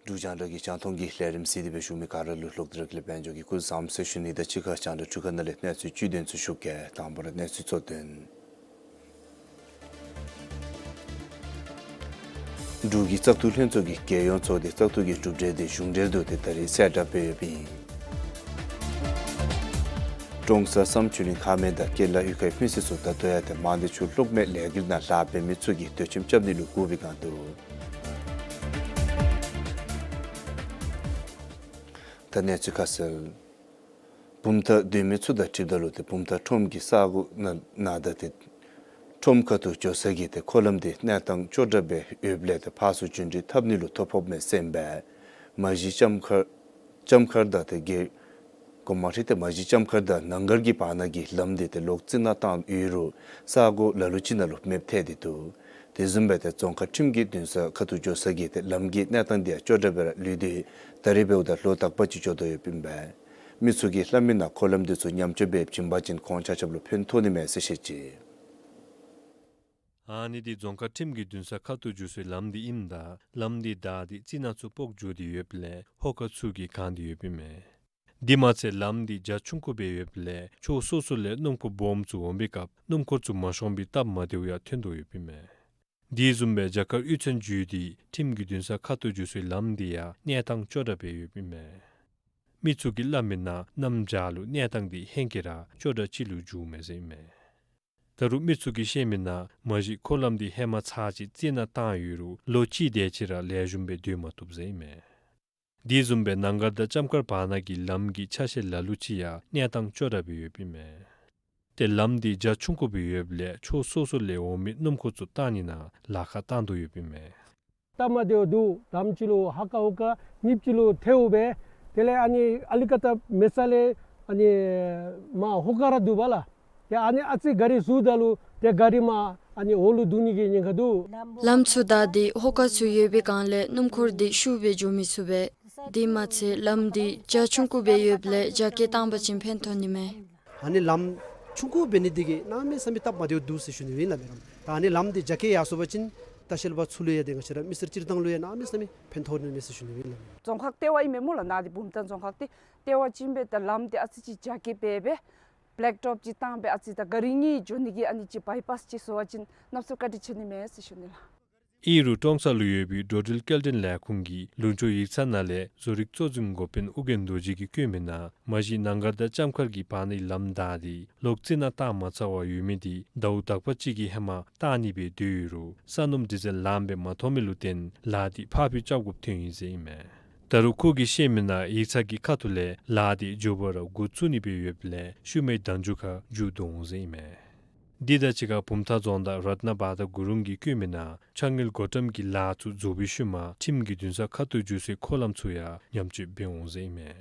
འབྲུག་རྒྱང་བསྒྲགས་ཀྱི་རྒྱང་མཐོང་གི་ལས་རིམ་གཟིགས་ཏེ་སྦེ་བཞུགས་མི་ག་ར་ལུ་ལྷག་དྲགས་ལས་དཔལ་འབྱོར་གྱི་སྐུ་གཟུགས་བཟང་པོ་ཟེར་ཞུ་ནི་དང་གཅིག་ཁར་རྒྱང་བསྒྲགས་འཕྲུལ་ཁང་ནང་ལས་གནས་ཚུལ་བཅུད་དོན་ཚུ་ཞུ་གེ། དང་པ་ར་གནས་ཚུལ་གཙོ་དོན། འབྲུག་གི་བཙག་འཐུ་ལྷན་ཚོགས་ཀྱི་རྒྱལ་ཡོངས་ཚོགས་སྡེ་བཙག་འཐུ་གི་གྲུབ་འབྲས་དེ་གཞུང་འབྲེལ་དུ་ཏེ་ད་རིས་གསལ་བསྒྲགས་འབད་ཡོདཔ་ཨིན། ཀྲོང་གསར་བསམ་ཆོས་གླིང་མཁར་སྨད་དང་ཀེ་ལ་གཡུས་ཁའི་མི་སེར་ཚུ་ད་ལྟོ་ཡང་ཏེ་མང་སྡེ་ཆུ་གློག་མེ་ལས་འགུལ་ནང་ལཱ་འབད་མི་ཚུ་གིས་སྡོད་ཁྱིམ་རྐྱབ་ནི་ལུ་སྒུག་པའི་བསྒང་འདུག། ད་གནས་ཚུལ་ཁ་གསལ། བུམ་ཐང་སྡོད་མི་ཚུ་དང་འཁྲིལཝ་ད་ལུ་ཏེ་བུམ་ཐང་ཁྲོམ་གྱི་ས་གོ་ནང་ན་ད་ཏེ་ཁྲོམ་ཁ་ཐུག་འགྱོ་ས་གི་ཏེ་འཁོར་ལམ་འདི་གནས་སྟངས་སྐྱོ་དྲགས་སྦེ་ཡོདཔ་ལས་ཏེ་ཕར་ཚུར་རྒྱུན་འགྲུལ་འཐབ་ནི་ལུ་ཐོ་ཕོགཔ་མས་ཟེར་ཨིན་པས། མ་གཞི་ལྕམ་མཁར་ལྕམ་མཁར་དང་ཏེ་དགེ་གོང་མ་ཁྲི་ཏེ་མ་གཞི་ལྕམ་མཁར་དང་ནང་སྒར་གྱི་བར་ན་གི་ལམ་འདི་ཏེ་ལོག་རྩི་ནག་བཏང་ཡོད་རུང་ས་གོ་ལ་ལུ་ཅིག་ནང་ལུ་མེདཔ་ཐལ་ཏེ་འདུག། དེ་བཟུམ་སྦེ་ཏེ་རྫོང་ཁག་ཁྲིམས་ཀྱི་འདུན་ས་ཁ་ཐུག་འགྱོ་ས་གི་ཏེ་ལམ་གྱི་གནས་སྟངས་འདི་ཡང་ཅོག་འཐདཔ་སྦེ་ར་ལུས་ཏེ་ད་རིས་འབདཝ་ད་ལོ་དག་པ་ཅིག་འགྱོ་དོ་ཡོདཔ་ཨིན་པས། མི་ཚུ་གིས་སླབ་མི་ནང་འཁོར་ལམ་འདི་ཚུ་ཉམས་བཅོས་འབད་བྱིན་པ་ཅིན་ཁོང་ཆ་ཁྱབ་ལུ་ཕན་ཐོགས་ནི་མས་ཟེར་བཤད་ཅི། ཨ་ནི་འདི་རྫོང་ཁག་ཁྲིམས་ཀྱི་འདུན་ས་ཁ་ཐུག་འགྱོ་སའི་ལམ་འདི་ཨིནམ་ད་ལམ་འདི་བདའ་སྟེ་རྩི་ནག་ཚུ་སྤོག་འགྱོ་སྟེ་ཡོདཔ་ལས་ཧོ་ཀ་ཚུ་གིས་གང་སྟེ་ཡོདཔ་ཨིན་མས། དེ་མ་ཚད་ལམ་འདི་རྒྱ་ཆུང་ཀུ་སྦེ་ཡོདཔ་ལས་ཕྱོགས་སོ་སོ་ལས་སྣུམ་འཁོར་སྦོམ་ཚུ་འོང་པའི་སྐབས་སྣུམ་འཁོར་ཚུ་མ་ཤོང་པའི་སྟབས་མ་བདེཝ་ཡང་ཐོན་དོ་ཡོདཔ་ཨིན་མས། དེ་བཟུམ་སྦེ་རྒྱ་གར་གཡུས་ཚན་བརྒྱུད་དེ་ཁྲིམས་ཀྱི་འདུན་ས་ཁ་ཐུག་འགྱོ་སའི་ལམ་འདི་ཡང་གནས་སྟངས་ཅོག་འཐདཔ་སྦེ་ཡོདཔ་ཨིན་མས། མི་ཚུ་གིས་སླབ་མི་ནང་གནམ་བྱཱར་ལུ་གནས་སྟངས་འདི་ཧེང་སྐལ་ར་ཅོག་འཐདཔ་ཅིག་ལུ་འགྱུརཝ་མས་ཟེར་ཨིན་མས། ད་རུང་མི་ཚུ་གིས་བཤད་མི་ནང་མ་གཞི་འཁོར་ལམ་འདི་ཧེ་མ་ཚར་ཅིག་རྩི་ནག་བཏང་ཡོད་རུང་ལོ་གཅིག་དེ་ཅིག་ར་ལེགས་ཤོམ་སྦེ་སྡོད་མ་བཏུབ་ཟེར་ཨིན་མས། དེ་བཟུམ་སྦེ་ནང་སྒར་དང་ལྕམ་མཁར་བར་ན་གི་ལམ་གྱི་ཆ་ཤས་ལ་ལུ་ཅིག་ཡང་གནས་སྟངས་ཅོག་འཐདཔ་སྦེ་ཡོདཔ་ཨིན་མས། ཏེ་ལམ་འདི་རྒྱ་ཆུང་ཀུ་སྦེ་ཡོདཔ་ལས་ཕྱོགས་སོ་སོ་ལས་འོང་མི་སྣུམ་འཁོར་ཚུ་བཏང་ནི་ནང་ལཱ་ཁག་བཏང་དོ་ཡོདཔ་ཨིན་མས། སྟབས་མ་བདེཝ་འདུག། ལམ་ཅིག་ལུ་ཧ་ཀ་ཧོ་ཀ་གཉིས་ཅིག་ལུ་ཐལཝ་སྦེ་དེ་ལས་ཨ་ནི་ཨ་ལི་ཀ་ཏ་མེ་ས་ལས་ཨ་ནི་མར་ཧོ་ཀ་ར་འདུག་པ་ལགས། ཏེ་ཨ་ནི་ཨ་ཙི་ག་རི་ཟུར་ད་ལུ་ཏེ་ག་རི་མར་ཨ་ནི་འོག་ལུ་བརྡུང་ནི་གི་ཉེན་ཁ་འདུག། ལམ་ཚུ་བདའ་སྟེ་ཧོ་ཀ་ཚུ་ཡོད་པའི་སྒང་ལས་སྣུམ་འཁོར་འདི་ཤུགས་སྦེ་འགྱོ་མི་ཚུགས་པས། དེ་མ་ཚད་ལམ་འདི་རྒྱ་ཆུང་ཀུ་སྦེ་ཡོདཔ་ལས་རྒྱ་སྐྱེད་བཏང་པ་ཅིན་ཕན་ཐོགས་ནི་མས། ཨ་ནི་ལམ་ཆུང་ཀུ་འབད་ནི་འདི་གིས་གནམ་མེད་ས་མེད་སྟབས་མ་བདེཝ་འདུག་ཟེར་ཞུ་ནི་ཨིན་ལགས་སྨན་རམ། ད་ཨ་ནི་ལམ་འདི་རྒྱ་སྐྱེད་ཡར་སོང་པ་ཅིན་ལྟ་བཤལ་པ་ཚུ་ལུ་ཡང་ཏེ་ང་བཅས་ར་མི་སེར་སྤྱིར་བཏང་ལུ་ཡང་གནམ་མེད་ས་མེད་ཕན་ཐོགས་ནི་མས་ཟེར་ཞུ་ནི་ཨིན་ལགས། རྫོང་ཁག་ལྟེ་བ་ཨིན་མས་སྨོ་ལགས། ནཱ་འདི་བུམ་ཐང་རྫོང་ཁག་འདི་ལྟེ་བ་ཅིག་ཨིན་པས། ད་ལམ་འདི་ཨ་ཙི་ཅིག་རྒྱ་སྐྱེད་འབད་སྦེ་བེ་ལེག་ཊོབ་ཅིག་བཏང་སྦེ་ཨ་ཙི་ད་ག་རི་གཉིས་འགྱོ་ནི་གི་ཨ་ནི་ཅིག་བའི་པཱསི་ཅིག་བཟོ་བ་ཅིན་གནམ་མེད་ས་མེད་བཀའ་དྲིན་ཆེ་ནི་མས་ཟེར་ཞུ་ནི་ལགས། ཨིན་རུང་ཀྲོང་གསར་ལུ་ཡོད་པའི་འགྲོ་འགྲུལ་སྐྱེལ་འདྲེན་ལས་ཁུངས་ཀྱིས་ལུང་ཕྱོགས་ཡིག་ཚང་ནང་ལས་བཟོ་རིག་གཙོ་འཛིན་འགོ་དཔོན་ཨོ་རྒྱན་རྡོ་རྗེ་གིས་བཀོད་མི་ནང་མ་གཞི་ནང་སྒར་དང་ལྕམ་མཁར་གྱི་བར་ནའི་ལམ་བདའ་སྟེ་ལོག་རྩི་ནག་བཏང་མ་ཚར་བར་ཡོད་མི་འདི་ཟླཝ་དག་པ་ཅིག་གི་ཧེ་མ་བཏང་ནི་སྦེ་སྡོད་ཡོད་རུང་ས་སྣུམ་ཌི་ཟེལ་ལངམ་སྦེ་མ་ཐོབ་མི་ལུ་བརྟེན་ལཱ་འདི་ཕར་འགྱངས་རྐྱབ་དགོཔ་ཐོན་ཡི་ཟེར་ཨིན་མས། ད་རུང་ཁོ་གིས་བཤད་མི་ནང་ཡིག་ཚང་གི་ཁ་ཐུག་ལས་ལཱ་འདི་མགྱོགས་པ་ར་འགོ་བཙུགས་ནི་སྦེ་ཡོདཔ་ལས་ཤུལ་མའི་ཟླཝ་མཇུག་ཁར་མཇུག་བསྡུ་འོང་ཟེར་ཨིན་མས། དེ་དང་གཅིག་ཁར་བུམ་ཐང་རྫོང་བདག་རཏྣ་བྷ་དྲ་གུ་རུང་གིས་བཀོད་མི་ནང་ཆ་དངུལ་བགོ་བཀྲམ་གྱི་ལཱ་ཚུ་རྫོགས་པའི་ཤུལ་མ་ཁྲིམས་ཀྱི་འདུན་ས་ཁ་ཐུག་འགྱོ་སའི་འཁོར་ལམ་ཚུ་ཡང་ཉམས་བཅོས་འབད་འོང་ཟེར་ཨིན་མས།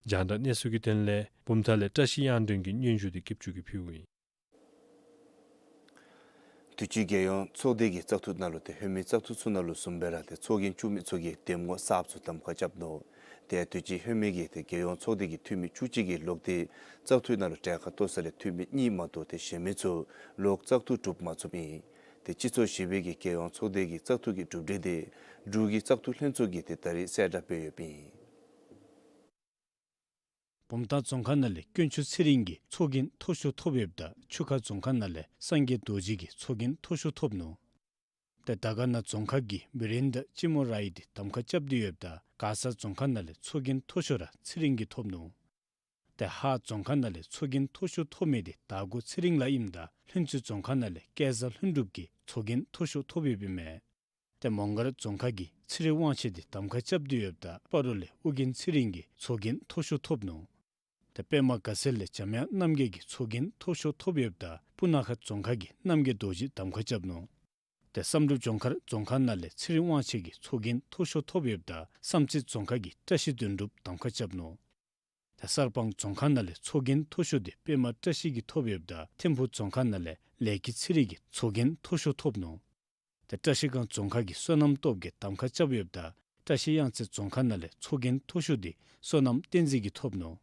རྒྱང་བསྒྲགས་གནས་ཚུལ་གྱི་དོན་ལས་བུམ་ཐང་ལས་བཀྲ་ཤིས་དབྱངས་སྒྲོན་གྱི་སྙན་ཞུ་འདི་སྐྱིད་ཆུ་གིས་ཕུལཝ་ཨིན། དུས་ཅི་རྒྱལ་ཡོངས་ཚོགས་སྡེ་གི་བཙག་འཐུ་ནང་ལུ་ཏེ་ཧེ་མའི་བཙག་འཐུ་ཚུ་ནང་ལུ་བཟུམ་སྦེ་ར་ཏེ་ཚོགས་རྒྱན་བཙུགས་མི་ཚུ་གིས་གདམ་ངོ་གསརཔ་ཚུ་གདམ་ཁ་རྐྱབ་ནུག། ཏེ་དུས་ཅི་ཧེ་མའི་གི་ཏེ་རྒྱལ་ཡོངས་ཚོགས་སྡེ་གི་འཐུས་མི་བཅུ་གཅིག་གིས་ལོག་སྟེ་བཙག་འཐུའི་ནང་ལུ་གྲལ་ཁར་གཏོགས་ས་ལས་འཐུས་མི་གཉིས་མ་གཏོགས་ཏེ་གཞན་མི་ཚུ་ལོག་བཙག་འཐུ་གྲུབ་མ་ཚུགསཔ་ཨིན། ཏེ་སྤྱི་ཚོགས་བཞི་པའི་གི་རྒྱལ་ཡོངས་ཚོགས་སྡེ་གི་བཙག་འཐུ་གི་གྲུབ་འབྲས་འདི་འབྲུག་གི་བཙག་འཐུ་ལྷན་ཚོགས་ཀྱིས་ཏེ་ད་རིས་གསལ་བསྒྲགས་འབད་ཡོདཔ་ཨིན། བུམ་ཐང་རྫོང་ཁག་ནང་ལས་དཀོན་མཆོག་ཚེ་རིང་གིས་ཚོགས་རྒྱན་མཐོ་ཤོས་ཐོབ་ཡོདཔ་ད་ཆུ་ཁ་རྫོང་ཁག་ནང་ལས་སངས་རྒྱས་རྡོ་རྗེ་གིས་ཚོགས་རྒྱན་མཐོ་ཤོས་ཐོབ་ནུག། ཏེ་དར་དཀར་ན་རྫོང་ཁག་གི་བི་རེན་དྲ་ཅི་མོ་ར་ཡིས་ཏེ་གདམ་ཁ་རྐྱབ་སྟེ་ཡོདཔ་ད་མགར་ས་རྫོང་ཁག་ནང་ལས་ཚོགས་རྒྱན་མཐོ་ཤོས་ར་ཚེ་རིང་གིས་ཐོབ་ནུག། ཏེ་ཧཱ་རྫོང་ཁག་ནང་ལས་ཚོགས་རྒྱན་མཐོ་ཤོས་ཐོབ་མི་འདི་དར་མགོ་ཚེ་རིང་ལགས་ཨིནམ་ད་ལྷུན་རྩེ་རྫོང་ཁག་ནང་ལས་སྐལ་བཟང་ལྷུན་གྲུབ་ཀྱིས་ཚོགས་རྒྱན་མཐོ་ཤོས་ཐོབ་ཡོདཔ་ཨིན་མས། ཏེ་མོང་སྒར་རྫོང་ཁག་གི་ཚེ་རིང་དབང་ཆེན་འདི་གདམ་ཁ་རྐྱབ་སྟེ་ཡོདཔ་ད་སྤ་རོ་ལས་ཨོ་རྒྱན་ཚེ་རིང་གིས་ཚོགས་རྒྱན་མཐོ་ཤོས་ཐོབ་ནུག། ཏེ་པདྨ་དགའ་ཚལ་ལས་འཇམ་དབྱངས་རྣམ་རྒྱལ་གྱིས་ཚོགས་རྒྱན་མཐོ་ཤོས་ཐོབ་ཡོདཔ་ད་སྤུ་ན་ཁ་རྫོང་ཁག་གི་རྣམ་རྒྱལ་རྡོ་རྗེ་གདམ་ཁ་རྐྱབ་ནུག། ཏེ་བསམ་གྲུབ་ལྗོངས་མཁར་རྫོང་ཁག་ནང་ལས་ཚེ་རིང་དབང་ཆེན་གྱིས་ཚོགས་རྒྱན་མཐོ་ཤོས་ཐོབ་ཡོདཔ་ད་བསམ་རྩེ་རྫོང་ཁག་གི་བཀྲ་ཤིས་དོན་གྲུབ་གདམ་ཁ་རྐྱབ་ནུག། ཏེ་གསར་སྤང་རྫོང་ཁག་ནང་ལས་ཚོགས་རྒྱན་མཐོ་ཤོས་འདི་པདྨ་བཀྲ་ཤིས་ཀྱིས་ཐོབ་ཡོདཔ་ད་ཐིམ་ཕུ་རྫོང་ཁག་ནང་ལས་ལས་ཀྱི་ཚེ་རིང་གིས་ཚོགས་རྒྱན་མཐོ་ཤོས་ཐོབ་ནུག། ཏེ་བཀྲ་ཤིས་སྒང་རྫོང་ཁག་གི་བསོད་ནམས་སྟོབས་ཀྱིས་གདམ་ཁ་རྐྱབ་ཡོདཔ་ད་བཀྲ་ཤིས་གཡང་རྩེ་རྫོང་ཁག་ནང་ལས་ཚོགས་རྒྱན་མཐོ་ཤོས་འདི་བསོད་ནམས་བསྟན་འཛིན་གྱིས་ཐོབ་ནུག།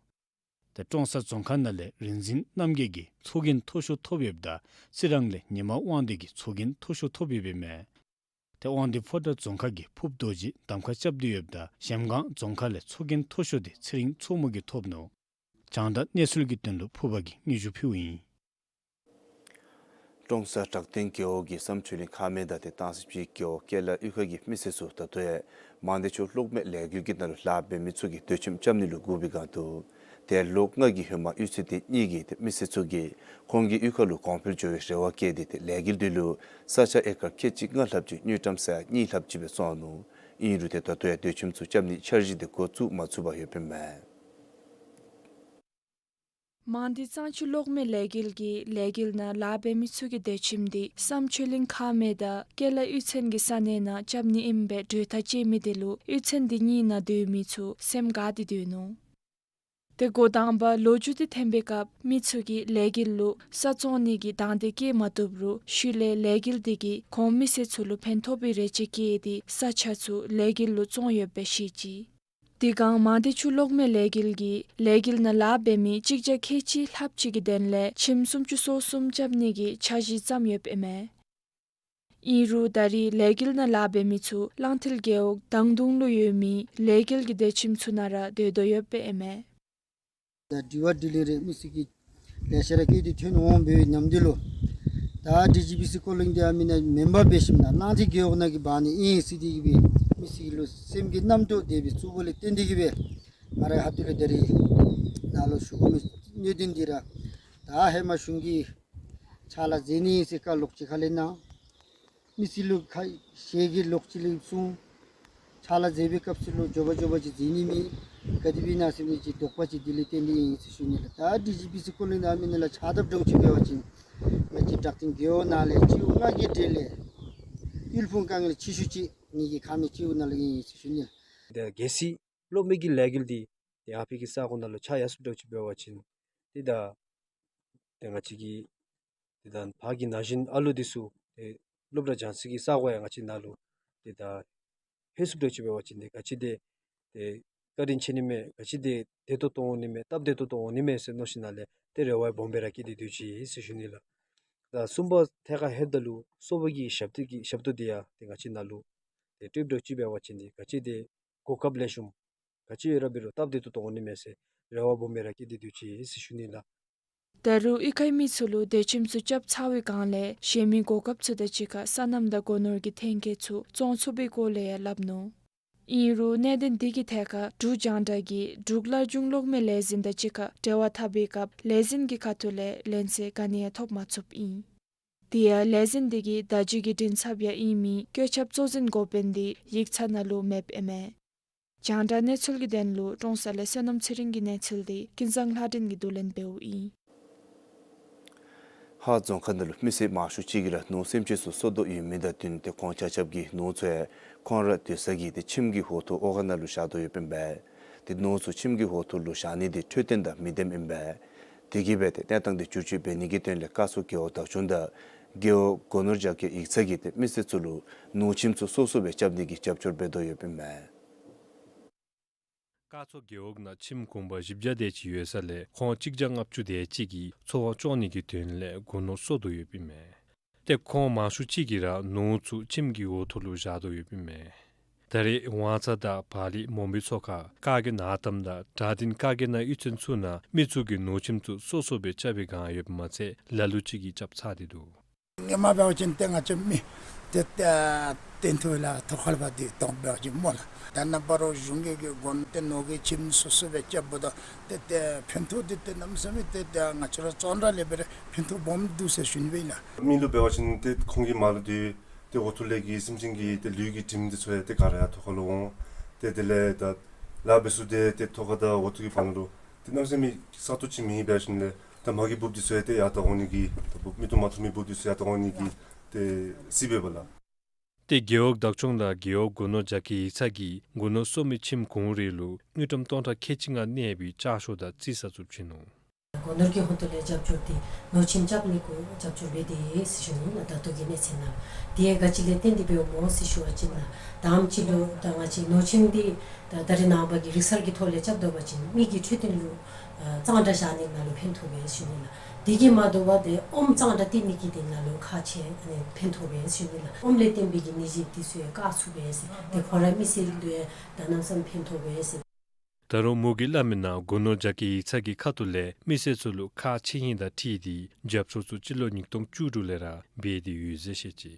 ཏེ་ཀྲོང་གསར་རྫོང་ཁག་ནང་ལས་རིག་འཛིན་རྣམ་རྒྱལ་གྱིས་ཚོགས་རྒྱན་མཐོ་ཤོས་ཐོབ་ཡོདཔ་ད་རྩི་རང་ལས་ཉི་མ་དབང་འདུས་ཀྱིས་ཚོགས་རྒྱན་མཐོ་ཤོས་ཐོབ་ཡོདཔ་ཨིན་མས། ཏེ་དབང་འདུས་ཕོ་བྲང་རྫོང་ཁག་གི་ཕུབ་རྡོ་རྗེ་གདམ་ཁ་རྐྱབ་སྟེ་ཡོདཔ་ད་གཞལམ་སྒང་རྫོང་ཁག་ལས་ཚོགས་རྒྱན་མཐོ་ཤོས་འདི་ཚེ་རིང་མཚོ་མོ་གིས་ཐོབ་ནུག། རྒྱང་བསྒྲགས་གནས་ཚུལ་གྱི་དོན་ལུ་ཕུར་པ་གིས་སྙན་ཞུ་ཕུལཝ་ཨིན། ཀྲོང་གསར་བྲག་སྟེང་རྒེད་འོག་གི་བསམ་ཆོས་གླིང་ཁ་སྨད་དང་ཏེ་སྟང་སི་སྤྱི་རྒེད་འོག་ཀེ་ལ་གཡུས་ཁ་གི་མི་སེར་ཚུ་ད་ལྟོ་ཡང་མང་སྡེ་ཆུ་གློག་མེ་ལས་འགུལ་གྱི་ནང་ལུ་ལཱ་འབད་མི་ཚུ་གིས་སྡོད་ཁྱིམ་རྐྱབ་ནི་ལུ་སྒུག་པའི་སྒང་དུ་ཏེ་ལོ་ལྔ་གི་ཧེ་མ་གཡུས་ཚན་སྡེ་གཉིས་ཀྱི་ཏེ་མི་སེར་ཚུ་གིས་ཁོང་གི་གཡུས་ཁ་ལུ་གོང་འཕེལ་འགྱོ་བའི་རེ་བ་བསྐྱེད་དེ་ཏེ་ལས་འགུལ་འདི་ལུ་ས་ཆ་ཨེ་ཀར་ཁལ་གཅིག་ལྔ་ལྷགཔ་ཅིག་དངུལ་ཀྲམ་ས་ཡ་གཉིས་ལྷགཔ་ཅིག་སྦེ་བཙོངས་ནུག། ཨིན་རུང་ཏེ་ད་ལྟོ་ཡང་སྡོད་ཁྱིམ་ཚུ་རྐྱབ་ནིའི་འཆར་གཞི་འདི་འགོ་བཙུགས་མ་ཚུགས་པར་ཡོདཔ་ཨིན་མས། མང་སྡེ་གཙང་ཆུ་གློག་མེ་ལས་འགུལ་གྱི་ལས་འགུལ་ནང་ལཱ་འབད་མི་ཚུ་གི་སྡོད་ཁྱིམ་འདི་བསམ་ཆོས་གླིང་ཁ་སྨད་དང་ཀེ་ལ་གཡུས་ཚན་གྱི་ས་གནས་ནང་རྐྱབ་ནི་ཨིནམ་སྦེ་གྲོས་ཐག་བཅད་མི་དེ་ལུ་གཡུས་ཚན་འདི་གཉིས་ནང་སྡོད་མི་ཚུ་སེམས་དགའ་སྟེ་སྡོད་ནུག། ཏེ་འགོ་དང་པ་ལོ་རྒྱུས་འདི་འཐེན་པའི་སྐབས་མི་ཚུ་གིས་ལས་འགུལ་ལུ་ས་བཙོང་ནི་གི་དང་འདོད་བསྐྱེད་མ་བཏུབ་རུང་ཤུལ་ལས་ལས་འགུལ་འདི་གིས་ཁོང་མི་སེར་ཚུ་ལུ་ཕན་ཐོགས་པའི་རེ་ཆེ་བསྐྱེད་དེ་ས་ཆ་ཚུ་ལས་འགུལ་ལུ་བཙོང་ཡོདཔ་སྦེ་བཤད་ཅི། དེ་སྒང་མང་སྡེ་ཆུ་གློག་མེ་ལས་འགུལ་གྱིས་ལས་འགུལ་ནང་ལཱ་འབད་མི་གཅིག་བརྒྱ་ཁལ་གཅིག་ལྷགཔ་ཅིག་གི་དོན་ལས་ཁྱིམ་སུམ་ཅུ་སོ་གསུམ་རྐྱབ་ནི་གི་འཆར་གཞི་བརྩམས་ཡོདཔ་ཨིན་མས། ཨིན་རུང་ད་རེས་ལས་འགུལ་ནང་ལཱ་འབད་མི་ཚུ་གླང་མཐིལ་རྒེད་འོག་དང་དུང་ལུ་ཡོད་མི་ལས་འགུལ་གྱི་སྡོད་ཁྱིམ་ཚུ་ནང་ར་སྡོད་དོ་ཡོདཔ་ཨིན་མས། ད་དྲི་བ་དྲིས་ལན་རེ་མི་སེར་གྱིས་ལེ་ཤ་ར་བཀོད་དེ་ཐོན་འོང་པའི་ནམ་དུས་ལུ། ད་ཌི་ཇི་བི་སི་ཀོ་ལིང་འདི་ཨ་མི་ནཱ་མེན་པར་འབད་ཞིནམ་ན་གླང་མཐིལ་རྒེད་འོག་ནང་གི་འབག་ནི་ཨིན་ཟེར་དེ་གིས་སྦེ་མི་སེར་ལུ་སེམས་ཀྱི་རྣམ་རྟོག་དེ་སྦེ་བཙུགས་པ་ལས་བརྟེན་ཏེ་གིས་སྦེ་ང་རའི་ཁ་ཐུག་ལས་ད་རེས་ནཱ་ལུ་ཞུ་དགོ་མི་གནད་དོན་འདི་ར། ད་ཧེ་མ་གཞུང་གིས་ཕྱག་ལཱ་མཛད་ནི་ཨིན་ཟེར་བཀའ་ལོག་ཅིག་ཁ་ལས་གནང་། མི་སེར་ལུ་ཁ་ཞེ་གི་ལོག་ཅིག་ལས་གསུངས། ཕྱག་ལཱ་མཛད་པའི་སྐབས་སུ་ལུ་མགྱོགས་པ་མགྱོགས་པ་ཅིག་མཛད་ནི་མེད། ག་དེ་སྦེ་ཨིན་ན་ཟེར་མི་ཅིག་དོགས་པ་ཅིག་འདི་ལས་བརྟེན་ཏེ་ཨིན་ཟེར་ཞུ་ནི་ལགས། ད་ཌི་ཇི་བི་སི་ཀོ་ལིང་ཨ་མི་ནཱ་ལུ་ཕྱག་བཏབ་འགྱོ་ཅི་འབད་བ་ཅིན་ང་བཅས་བྲག་སྟེང་རྒེད་འོག་ནང་ལས་སྤྱི་འོག་ལྔ་གི་གྲས་ལས་དབུལ་ཕོངས་དཀའ་ངལ་ཆེ་ཤོས་ཅིག་ངེ་གི་ཁ་མི་སྤྱི་འོག་ནང་ལུ་ཨིན་ཟེར་ཞུ་ནི་ལགས། ད་གལ་སྲིད་གློག་མེ་གི་ལས་འགུལ་འདི་ཏེ་ཨ་ཕི་གི་ས་གོ་ནང་ལུ་ཆགས་ཡར་སོཔ་འདྲཝ་ཅིག་འབད་བ་ཅིན་ཏེ་ད་ཏེ་ང་བཅས་ཀྱི་ཏེ་ད་ཕར་གྱི་ན་གཞོན་ཨ་ལུ་འདི་ཚུ་ཏེ་སློབ་གྲྭ་སྦྱང་སའི་གི་ས་གོ་ཡང་ང་བཅས་ནཱ་ལུ་ཏེ་ད་ལྷོད་སོཔ་འདྲཝ་ཅིག་འབད་བ་ཅིན་ཏེ་ག་ཅི་དེ་ཏེ་བཀའ་དྲིན་ཆེ་ནི་མས། ག་ཅི་དེ་བདེ་ཏོག་ཏོ་འོང་ནི་མས། སྟབས་བདེ་ཏོག་ཏོ་འོང་ནི་མས་ཟེར་མནོ་ཞིནམ་ལས་ཏེ་རེ་བ་སྦོམ་སྦེ་ར་བསྐྱེད་དེ་སྡོད་ཅི་ཟེར་ཞུ་ནི་ལགས། ད་གསུམ་པ་ཐད་ཁར་ལྷོདཔ་ད་ལུ་སོ་པ་གི་ཞབས་ཏོག་གི་ཞབས་ཏོག་འདི་ཡང་ཏེ་ང་བཅས་ནཱ་ལུ་ཏེ་སྤྲོདཔ་འདྲཝ་ཅིག་འབད་བ་ཅིན་ཏེ་ག་ཅི་དེ་གོ་སྐབས་ལེགས་ཤོམ་ག་ཅི་ཡོད་ར་འབད་རུང་སྟབས་བདེ་ཏོག་ཏོ་འོང་ནི་མས་ཟེར་རེ་བ་སྦོམ་སྦེ་ར་བསྐྱེད་དེ་སྡོད་ཅི་ཟེར་ཞུ་ནི་ལགས། ད་རུང་གཡུས་ཁའི་མི་ཚུ་ལུ་སྡོད་ཁྱིམ་ཚུ་རྐྱབ་ཚར་བའི་སྒང་ལས་གཞན་མི་གོ་སྐབས་ཚུ་དང་གཅིག་ཁར་སོ་ནམ་དང་སྒོ་ནོར་གྱི་ཐོན་སྐྱེད་ཚུ་བཙོང་ཚུགས་པའི་སྐོར་ལས་ཡང་སླབ་ནུག། ཨིན་རུང་གནད་དོན་འདི་གི་ཐད་ཁར་འབྲུག་རྒྱང་བསྒྲགས་ཀྱིས་འབྲུག་སླར་འབྱུང་གློག་མེ་ལས་འཛིན་དང་གཅིག་ཁར་འབྲེལ་བ་འཐབ་པའི་སྐབས་ལས་འཛིན་གྱི་ཁ་ཐུག་ལས་ལན་གསལ་ག་ནི་ཡང་ཐོབ་མ་ཚུགསཔ་ཨིན། དེ་ཡང་ལས་འཛིན་འདི་གིས་བརྡ་བརྒྱུད་ཀྱི་མགྲིན་ཚབ་ཡང་ཨིན་མི་བཀོད་ཁྱབ་གཙོ་འཛིན་འགོ་དཔོན་འདི་ཡིག་ཚང་ནང་ལུ་མེདཔ་ཨིན་མས། རྒྱང་བསྒྲགས་གནས་ཚུལ་གྱི་དོན་ལུ་ཀྲོང་གསར་ལས་བསོད་ནམས་ཚེ་རིང་གི་གནས་ཚུལ་འདི་ཀུན་བཟང་ལྷ་སྒྲོན་གྱིས་བསྡུ་ལེན་འབདཝ་ཨིན། ཧཱ་རྫོང་ཁག་ནང་ལུ་མི་སེར་མང་ཤོས་ཅིག་གིས་ར་ནོར་སེམས་ཅན་ཚུ་གསོ་དོ་ཡོད་མི་དང་བསྟུན་ཏེ་ཁོང་ཆ་ཁྱབ་ཀྱིས་ནོར་ཚུ་ཡང་ཁོང་ར་སྡོད་ས་གི་ཏེ་ཁྱིམ་གྱི་འོག་ཐུར་ཨོ་ག་ནང་ལུ་བཞག་དོ་ཡོདཔ་ཨིན་པས། ཏེ་ནོར་ཚུ་ཁྱིམ་གྱི་འོག་ཐུར་ལུ་བཞག་ནི་འདི་འཕྲོད་བསྟེན་དང་མི་ལྡནམ་ཨིན་པས། དེ་གིས་སྦེ་ཏེ་གནས་སྟངས་འདི་བསྒྱུར་བཅོས་འབད་ནི་གི་དོན་ལས་སྐ་ཚོ་རྒེད་འོག་བདག་སྐྱོང་དང་རྒེད་འོག་སྒོ་ནོར་རྒྱ་སྐྱེད་ཡིག་ཚང་གིས་ཏེ་མི་སེར་ཚུ་ལུ་ནོར་ཁྱིམ་ཚུ་སོ་སོ་སྦེ་རྐྱབ་ནི་གི་རྒྱབ་སྐྱོར་འབད་དོ་ཡོདཔ་ཨིན་མས། སྐ་ཚོ་རྒེད་འོག་ནང་ཁྱིམ་གུང་པ་བཞི་བརྒྱ་དེ་ཅིག་ཡོད་ས་ལས་ཁོང་གཅིག་བརྒྱ་ལྔ་བཅུ་དེ་ཅིག་གིས་འཚོ་བ་སྐྱོང་ནི་གི་དོན་ལས་སྒོ་ནོར་གསོ་དོ་ཡོདཔ་ཨིན་མས། ཏེ་ཁོང་མང་ཤོས་ཅིག་གིས་ར་ནོར་ཚུ་ཁྱིམ་གྱི་འོག་ཐུར་ལུ་བཞག་དོ་ཡོདཔ་ཨིན་མས། ད་རེས་ཝང་ཚ་དང་བར་ལི་མོན་པའི་ཚོ་ཁག་ཀ་གི་ནང་གཏམ་དང་དྲག་སྟེང་ཀ་གི་ནང་གཡུས་ཚན་ཚུ་ནང་མི་ཚུ་གིས་ནོར་ཁྱིམ་ཚུ་སོ་སོ་སྦེ་རྐྱབ་པའི་སྒང་ཡོདཔ་མ་ཚད་ལ་ལུ་ཅིག་གིས་རྐྱབ་ཚར་ཏེ་འདུག། ཧེ་མ་འབད་བ་ཅིན་ཏེ་ང་བཅས་མི་ཏེ་ཏེ་ཏེ་ཐོ་ལ་ཐོ་ཁ་ལས་ཕར་འདི་གཏོང་འབད་བ་ཅིན་སྨོ་ལགས། ད་ནངས་པ་ར་གཞུང་གི་གི་སྒོ་ནོར་ཏེ་ནོར་གྱི་ཁྱིམ་སོ་སོ་སྦེ་རྐྱབ་འབདཝ་ད་ཏེ་ཏེ་ཕན་ཐོགས་འདི་ཏེ་གནམ་མེད་ས་མེད་ཏེ་ཏེ་ང་བཅས་ར་བཙོང་ར་ལས་འབད་རུང་ཕན་ཐོགས་སྦོམ་འདུག་ཟེར་ཞུ་ནི་སྦེ་ཨིན་ལགས། མི་ལུ་འབད་བ་ཅིན་ཏེ་ཁོང་གི་མ་ལུ་ཏེ་ཏེ་འོག་ཐུར་ལས་ཀྱི་སེམས་ཅན་གྱི་ཏེ་ལུས་ཀྱི་དྲིམ་འདི་ཚུ་ཡང་ཏེ་ག་ར་ཡང་ཐོ་ཁ་ལུ་འོང་། ཏེ་དེ་ལས་ད་ལཱ་འབད་ས་འདི་ཏེ་ཐོ་ཁ་དང་འོག་ཐུར་གྱི་བར་ན་ལུ་ཏེ་གནམ་མེད་ས་མེད་ས་སྟོང་ཅིག་མེད། འབད་ཞིནམ་ལས་ད་མ་གི་འབུཔ་འདི་ཚུ་ཡང་ཏེ་ཡར་ད་འོང་ནི་གི་ད་འབུཔ་མིག་ཏོ་མ་མཐོང་མི་འབུཔ་འདི་ཚུ་ཡར་ད་འོང་ནི་གི་ཏེ་སྲིད་པས་པ་ལགས། ཏེ་རྒེད་འོག་བདག་སྐྱོང་དང་རྒེད་འོག་སྒོ་ནོར་རྒྱ་སྐྱེད་ཡིག་ཚང་གིས་སྒོ་ནོར་གསོ་མི་ཁྱིམ་གུང་རེ་ལུ་དངུལ་ཀྲམ་སྟོང་ཕྲག་ཁལ་གཅིག་ལྔ་གནས་པའི་ལྕགས་ཤོག་དང་རྩིས་གསར་བཙུགས་ཅི་ནུག། སྒོ་ནོར་གྱི་ཧོངས་ཐོག་ལས་རྒྱབ་སྐྱོར་འདི་ནོར་ཁྱིམ་རྐྱབ་ནི་གུ་རྒྱབ་སྐྱོར་འབད་དེ་ཟེར་ཞུ་ནི་ལགས། ད་ལྟོ་གི་གནས་ཚད་ནང་དེ་ཡང་ག་ཅི་ལས་བརྟེན་ཏེ་འབདཝ་སྨོ་ཟེར་ཞུ་བ་ཅིན་ལགས། དང་པ་ཅིག་ལུ་ད་ང་བཅས་ནོར་ཁྱིམ་འདི་ད་ད་རེས་ནངས་པ་གི་རིག་གསར་གྱི་ཐོག་ལས་རྐྱབ་ད་པ་ཅིན་མི་གི་འཕྲོད་བསྟེན་ལུ་ཨ་གཙང་སྦྲ་བཞག་ནི་ནང་ལུ་ཕན་ཐོགས་པས་ཞུ་ནི་ལགས། དེ་གིས་མ་དོ་བར་ཏེ་ཨོམ་གཙང་སྦྲ་སྟེར་ནི་གི་དོན་ལུ་ཁག་ཆེ་ཨ་ནི་ཕན་ཐོགས་པས་ཞུ་ནི་ལགས། ཨོམ་ལས་བརྟེན་པའི་གི་ནད་གཞི་འདི་ཚུ་ཡང་བཀག་ཚུགས་པས། ཏེ་ཁོང་ར་མི་སེར་ལུ་ཡང་ད་གནམ་མེད་ས་མེད་ཕན་ཐོགས་པས། ད་རུང་མོ་གིས་སླབ་མིའི་ནང་སྒོ་ནོར་རྒྱ་སྐྱེད་ཡིག་ཚང་གི་ཁ་ཐུག་ལས་མི་སེར་ཚུ་ལུ་ཁག་ཆེ་ཧིང་དང་འཁྲིལ་ཏེ་རྒྱབ་སྐྱོར་ཚུ་སྤྱི་ལོ་ཉིས་སྟོང་བཅུ་དྲུག་ལས་ར་འབད་དེ་ཡོད་ཟེར་བཤད་ཅི།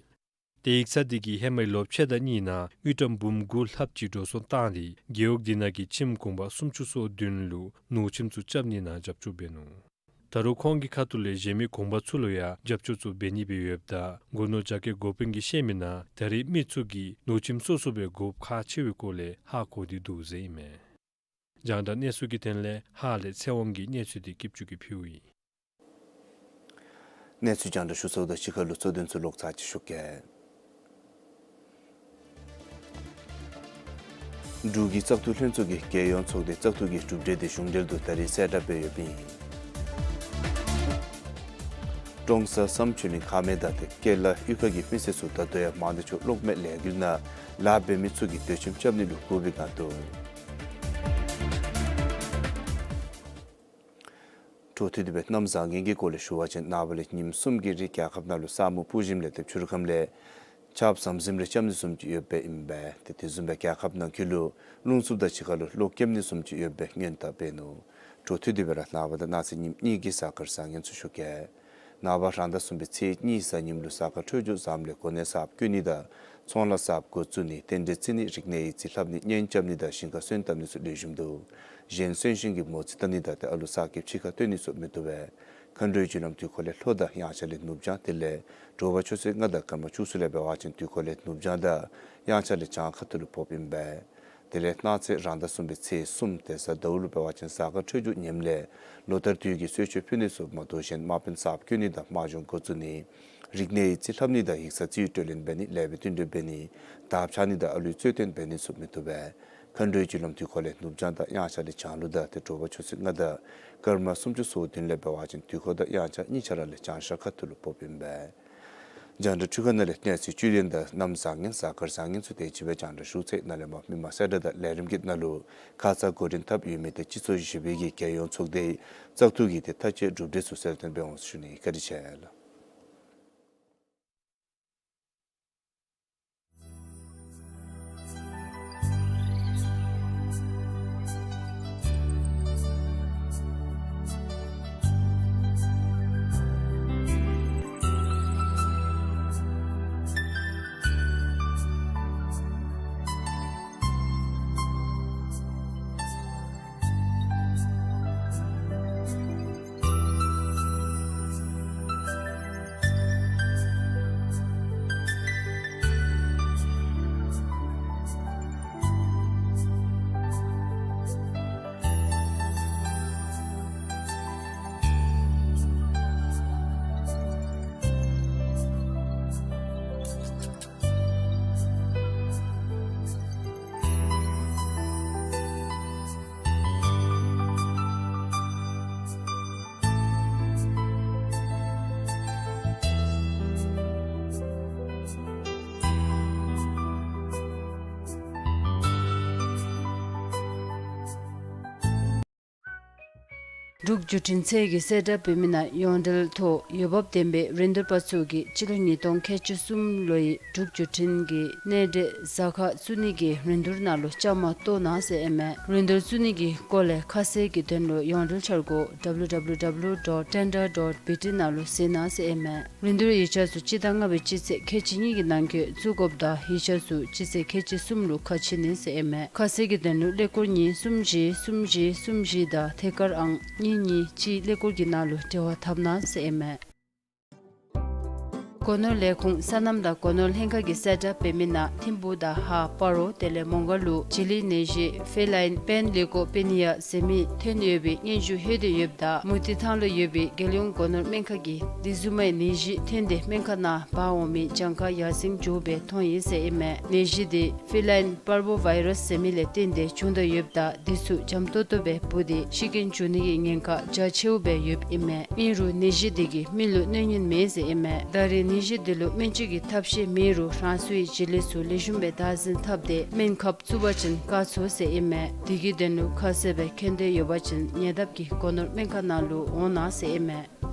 ཏེ་ཡིག་ཚང་འདི་གིས་ཧེ་མའི་ལོ་ཕྱེད་དང་གཉིས་ནང་དངུལ་ཀྲམ་འབུམ་དགུ་ལྷགཔ་ཅིག་འགྲོ་སོང་བཏང་སྟེ་རྒེད་འོག་འདི་ནང་གི་ཁྱིམ་གུང་པ་སུམ་ཅུ་སོ་བདུན་ལུ་ནོར་ཁྱིམ་ཚུ་རྐྱབ་ནི་ནང་རྒྱབ་སྐྱོར་འབད་ནུག། ད་རུང་ཁོང་གི་ཁ་ཐུག་ལས་གཞན་མི་གུང་པ་ཚུ་ལུ་ཡང་རྒྱབ་སྐྱོར་ཚུ་འབད་ནི་སྦེ་ཡོདཔ་ད་སྒོ་ནོར་རྒྱ་སྐྱེད་འགོ་དཔོན་གྱིས་བཤད་མིའི་ནང་ད་རེས་མི་ཚུ་གིས་ནོར་ཁྱིམ་སོ་སོ་སྦེ་དགོཔ་ཁག་ཆེ་བའི་སྐོར་ལས་ཧ་གོ་སྟེ་འདུག་ཟེར་ཨིན་མས། རྒྱང་བསྒྲགས་གནས་ཚུལ་གྱི་དོན་ལས་ཧཱ་ལས་ཚེ་དབང་གིས་གནས་ཚུལ་འདི་སྐྱིད་ཆུ་གིས་ཕུལཝ་ཨིན། གནས་ཚུལ་རྒྱང་བསྒྲགས་ཞུ་ཚརཝ་དང་གཅིག་ཁར་ལུ་གཙོ་དོན་ཚུ་ལོག་ཚར་ཅིག་ཞུ་གེ། འབྲུག་གི་བཙག་འཐུ་ལྷན་ཚོགས་ཀྱིས་རྒྱལ་ཡོངས་ཚོགས་སྡེའི་བཙག་འཐུ་གི་གྲུབ་འབྲས་དེ་གཞུང་འབྲེལ་དུ་ད་རིས་གསལ་བསྒྲགས་འབད་ཡོདཔ་ཨིན། ཀྲོང་གསར་བསམ་ཆོས་གླིང་ཁ་སྨད་དང་དེ་ཀེ་ལ་གཡུས་ཁ་གི་མི་སེར་ཚུ་ད་ལྟོ་ཡང་མང་སྟེ་ཆོས་གློག་མེ་ལས་འགུལ་ནང་ལཱ་འབད་མི་ཚུ་གིས་སྡོད་ཁྱིམ་རྐྱབ་ནི་ལུ་སྒུག་པའི་བསྒང་འདུག། འཕྲོ་མཐུད་དེ་སྦེ་གནམ་བཟང་ངན་གྱི་སྐོར་ལས་ཞུ་བ་ཅིན་ནངས་པ་ལས་ཉིནམ་གསུམ་གྱི་རིང་རྒྱལ་ཁབ་ནང་ལུ་ས་སྨུག་སྤུ་ཞིམ་ལས་དེ་ཆུ་རུ་ཁམས་ལས་ཆརཔ་ཟམ་ཟིམ་རེ་རྐྱབ་ནི་བཟུམ་ཅིག་ཡོདཔ་ཨིན་པས། དེ་དེ་བཟུམ་སྦེ་རྒྱལ་ཁབ་ནང་འཁོད་ལུ་རླུང་འཚུབ་དང་གཅིག་ཁར་ལུ་གློག་རྐྱབ་ནི་བཟུམ་ཅིག་ཡོདཔ་སྦེ་སྔོན་བརྡ་འབད་ནུག། འཕྲོ་མཐུད་དེ་སྦེ་ར་ནངས་པ་དང་གནངས་ཚེ་ཉིནམ་གཉིས་ཀྱི་གཟའ་སྐར་བཟང་ངན་ཚུ་ཞུ་གེ། ནངས་པ་རང་ཟླ་གསུམ་པའི་ཚེས་གཉིས་གཟའ་ཉིམ་ལུ་གཟའ་སྐར་འཕྲོད་སྦྱོར་བཟངམ་ལས་གོ་གནས་གསརཔ་བསྐོ་ནི་དང་ཚོང་ལཱ་གསརཔ་འགོ་བཙུགས་ནི་རྟེན་འབྲེལ་བརྩི་ནི་རིག་གནས་ཡིག་རྩིས་ལྷབ་ནི་གཉེན་རྐྱབ་ནི་དང་ཞིང་ཁ་སོན་བཏབ་ནི་ཚུ་ལེགས་ཤོམ་འདུག། གཞན་གསོན་གཤིན་གྱི་མོ་རྩིས་བལྟ་ནི་དང་དེ་ཨ་ལུ་གསར་སྐྱེས་ཕྱི་ཁར་བཏོན་ནི་ཚུ་མི་བཏུབ་པས། མཁའ་འགྲོའི་རྒྱུ་ལམ་དུས་འཁོར་ལས་ལྷོ་དང་དབྱངས་འཆར་ལས་ནུབ་བྱང་དེ་ལས་དྲོ་པ་ཆུ་ཚོད་ལྔ་དང་སྐར་མ་བཅུ་གསུམ་ལས་འབད་བ་ཅིན་དུས་འཁོར་ལས་ནུབ་བྱང་དང་དབྱངས་འཆར་ལས་བྱང་ཁ་ཐུག་ལུ་ཕོགཔ་ཨིན་པས། དེ་ལས་གནངས་ཚེ་རང་ཟླ་གསུམ་པའི་ཚེས་གསུམ་དེ་གཟའ་ཟླཝ་ལུ་འབད་བ་ཅིན་གཟའ་སྐར་འཕྲོད་སྦྱོར་ངནམ་ལས་ལོ་ལྟར་དུས་ཀྱི་གསོལ་མཆོད་ཕུལ་ནི་ཚུ་མ་གཏོགས་གཞན་དམག་དཔོན་གསརཔ་བསྐོ་ནི་དང་དམག་སྦྱོང་འགོ་བཙུགས་ནི་རིག་གནས་ཡིག་རྩིས་ལྷབ་ནི་དང་ཡིག་ཚང་རྩིས་སྤྲོད་ལེན་འབད་ནི་ལས་འབད་བསྟུན་གྲོས་འབད་ནི་དར་འཕྱར་ནི་དང་ཨ་ལུའི་རྩོད་དོན་འབད་ནི་ཚུ་མི་བཏུབ་པས། མཁའ་འགྲོའི་རྒྱུ་ལམ་དུས་འཁོར་ལས་ནུབ་བྱང་དང་དབྱངས་འཆར་ལས་བྱང་ལུགས་དང་དེ་དྲོ་པ་ཆུ་ཚོད་ལྔ་དང་སྐར་མ་སུམ་ཅུ་སོ་བདུན་ལས་འབད་བ་ཅིན་དུས་འཁོར་དང་དབྱངས་འཆར་གཉིས་ཆ་ར་ལས་བྱང་ཤར་ཁ་ཐུག་ལུ་ཕོགཔ་ཨིན་པས། རྒྱང་བསྒྲགས་འཕྲུལ་ཁང་ནང་ལས་གནས་ཚུལ་བཅུད་ལེན་དང་གནམ་བཟང་ངན་གཟའ་སྐར་བཟང་ངན་ཚུ་དེ་ཅིག་སྦེ་རྒྱང་བསྒྲགས་ཞུ་ཚར། ནཱ་ལས་མར་མི་མང་གསལ་བསྒྲགས་དང་ལས་རིམ་གྱི་ནང་ལུ་ཁ་ཙ་འགོ་འདྲེན་འཐབ་ཡོད་མི་དེ་སྤྱི་ཚོགས་བཞི་པའི་གི་རྒྱལ་ཡོངས་ཚོགས་སྡེའི་བཙག་འཐུ་གི་དེ་མཐའ་དཔྱད་གྲུབ་འབྲས་ཚུ་གསལ་སྟོན་འབད་འོང་ཟེར་ཞུ་ནི། བཀའ་དྲིན་ཆེ་ལགས། འབྲུག་བརྒྱུད་འཕྲིན་ཚད་ཀྱི་གསལ་བསྒྲགས་འབད་མི་ནང་ཡོངས་འབྲེལ་ཐོག་འོས་འབབ་ལྡན་པའི་རིན་བསྡུར་པ་ཚུ་གིས་སྤྱི་ལོ་ཉིས་སྟོང་ཁལ་གཅིག་གསུམ་ལོའི་འབྲུག་བརྒྱུད་འཕྲིན་གྱི་གནས་འབྲེལ་གཟའ་ཁར་བཙུགས་ནི་གི་རིན་བསྡུར་ནང་ལུ་བཅའ་མར་གཏོགས་གནང་ཟེར་ཨིན་མས། རིན་བསྡུར་བཙུགས་ནི་གི་སྐོར་ལས་ཁ་གསལ་གྱི་དོན་ལུ་ཡོངས་འབྲེལ་འཆར་སྒོ་W W W dot tender dot B T ནང་ལུ་གཟིགས་གནང་ཟེར་ཨིན་མས། རིན་བསྡུར་ཡིག་ཆ་ཚུ་སྤྱི་ཟླ་ལྔ་པའི་སྤྱི་ཚེས་ཁལ་གཅིག་གཉིས་ཀྱི་ནང་འཁོད་བཙུགས་དགོཔ་དང་ཡིག་ཆ་ཚུ་སྤྱི་ཚེས་ཁལ་གཅིག་གསུམ་ལུ་ཁ་ཕྱེ་ནི་ཟེར་ཨིན་མས། ཁ་གསལ་གྱི་དོན་ལུ་ཀླད་ཀོར་གཉིས་གསུམ་བཞི་གསུམ་བཞི་གསུམ་བཞི་དང་ཐད་ཀར་ཨང་གཉིས་གཉིས་གཅིག་ཀླད་ཀོར་གྱི་ནང་ལུ་འབྲེལ་བ་འཐབ་གནང་ཟེར་ཨིན་མས། སྒོ་ནོར་ལས་ཁུངས་སོ་ནམ་དང་སྒོ་ནོར་ལྷན་ཁག་གི་གསལ་བསྒྲགས་འབད་མི་ནང་ཐིམ་ཕུག་དང་ཧཱ་སྤ་རོ་དེ་ལས་མོང་སྒར་ལུ་བྱི་ལི་ནད་གཞི་ཕེ་ལཱའིན་པེན་ལེ་ཀོ་པེ་ནི་ཡ་ཟེར་མི་ཐོན་ཡོད་པའི་སྙན་ཞུ་ལྷོད་དེ་ཡོདཔ་ད་མུ་ཏིག་ཐང་ལུ་ཡོད་པའི་རྒྱལ་ཡོངས་སྒོ་ནོར་སྨན་ཁང་གིས་དེ་བཟུམ་མའི་ནད་གཞི་ཐོན་ཏེ་སྨན་ཁང་ནང་འབག་འོང་མི་གྱངས་ཁ་ཡར་སེང་འགྱོ་བའི་མཐོང་ཡི་ཟེར་ཨིན་མས། ནད་གཞི་དེ་ཕེ་ལཱའིན་པར་བོ་ཝའི་རཱསི་ཟེར་མི་ལས་བརྟེན་ཏེ་བྱུང་དོ་ཡོདཔ་ད་དེ་ཚུ་འཇམ་ཏོང་ཏོ་སྦེ་འབུ་སྟེ་ཤི་རྐྱེན་འབྱུང་ནི་གི་ཉེན་ཁ་རྒྱ་ཆེཝ་སྦེ་ཡོདཔ་ཨིན་མས། ཨིན་རུང་ནད་གཞི་དེ་གིས་མི་ལུ་གནོད་ཉེན་མེད་ཟེར་ཨིན་མས། ད་རེས་ནད་གཞི་དེ་ལུ་སྨན་བཅོས་ཀྱི་ཐབས་ཤེས་མེད་རུང་རང་སོའི་བྱི་ལི་ཚུ་ལེགས་ཤོམ་སྦེ་བདག་འཛིན་འཐབ་སྟེ་སྨན་ཁབ་བཙུགས་པ་ཅིན་བཀག་ཚུགས་ཟེར་ཨིན་མས། དེ་གི་དོན་ལུ་ཁ་གསལ་སྦེ་མཁྱེན་འདོད་ཡོད་པ་ཅིན་ཉེ་འདབས་ཀྱི་སྒོ་ནོར་སྨན་ཁང་ནང་ལུ་འོང་གནང་ཟེར་ཨིན་མས།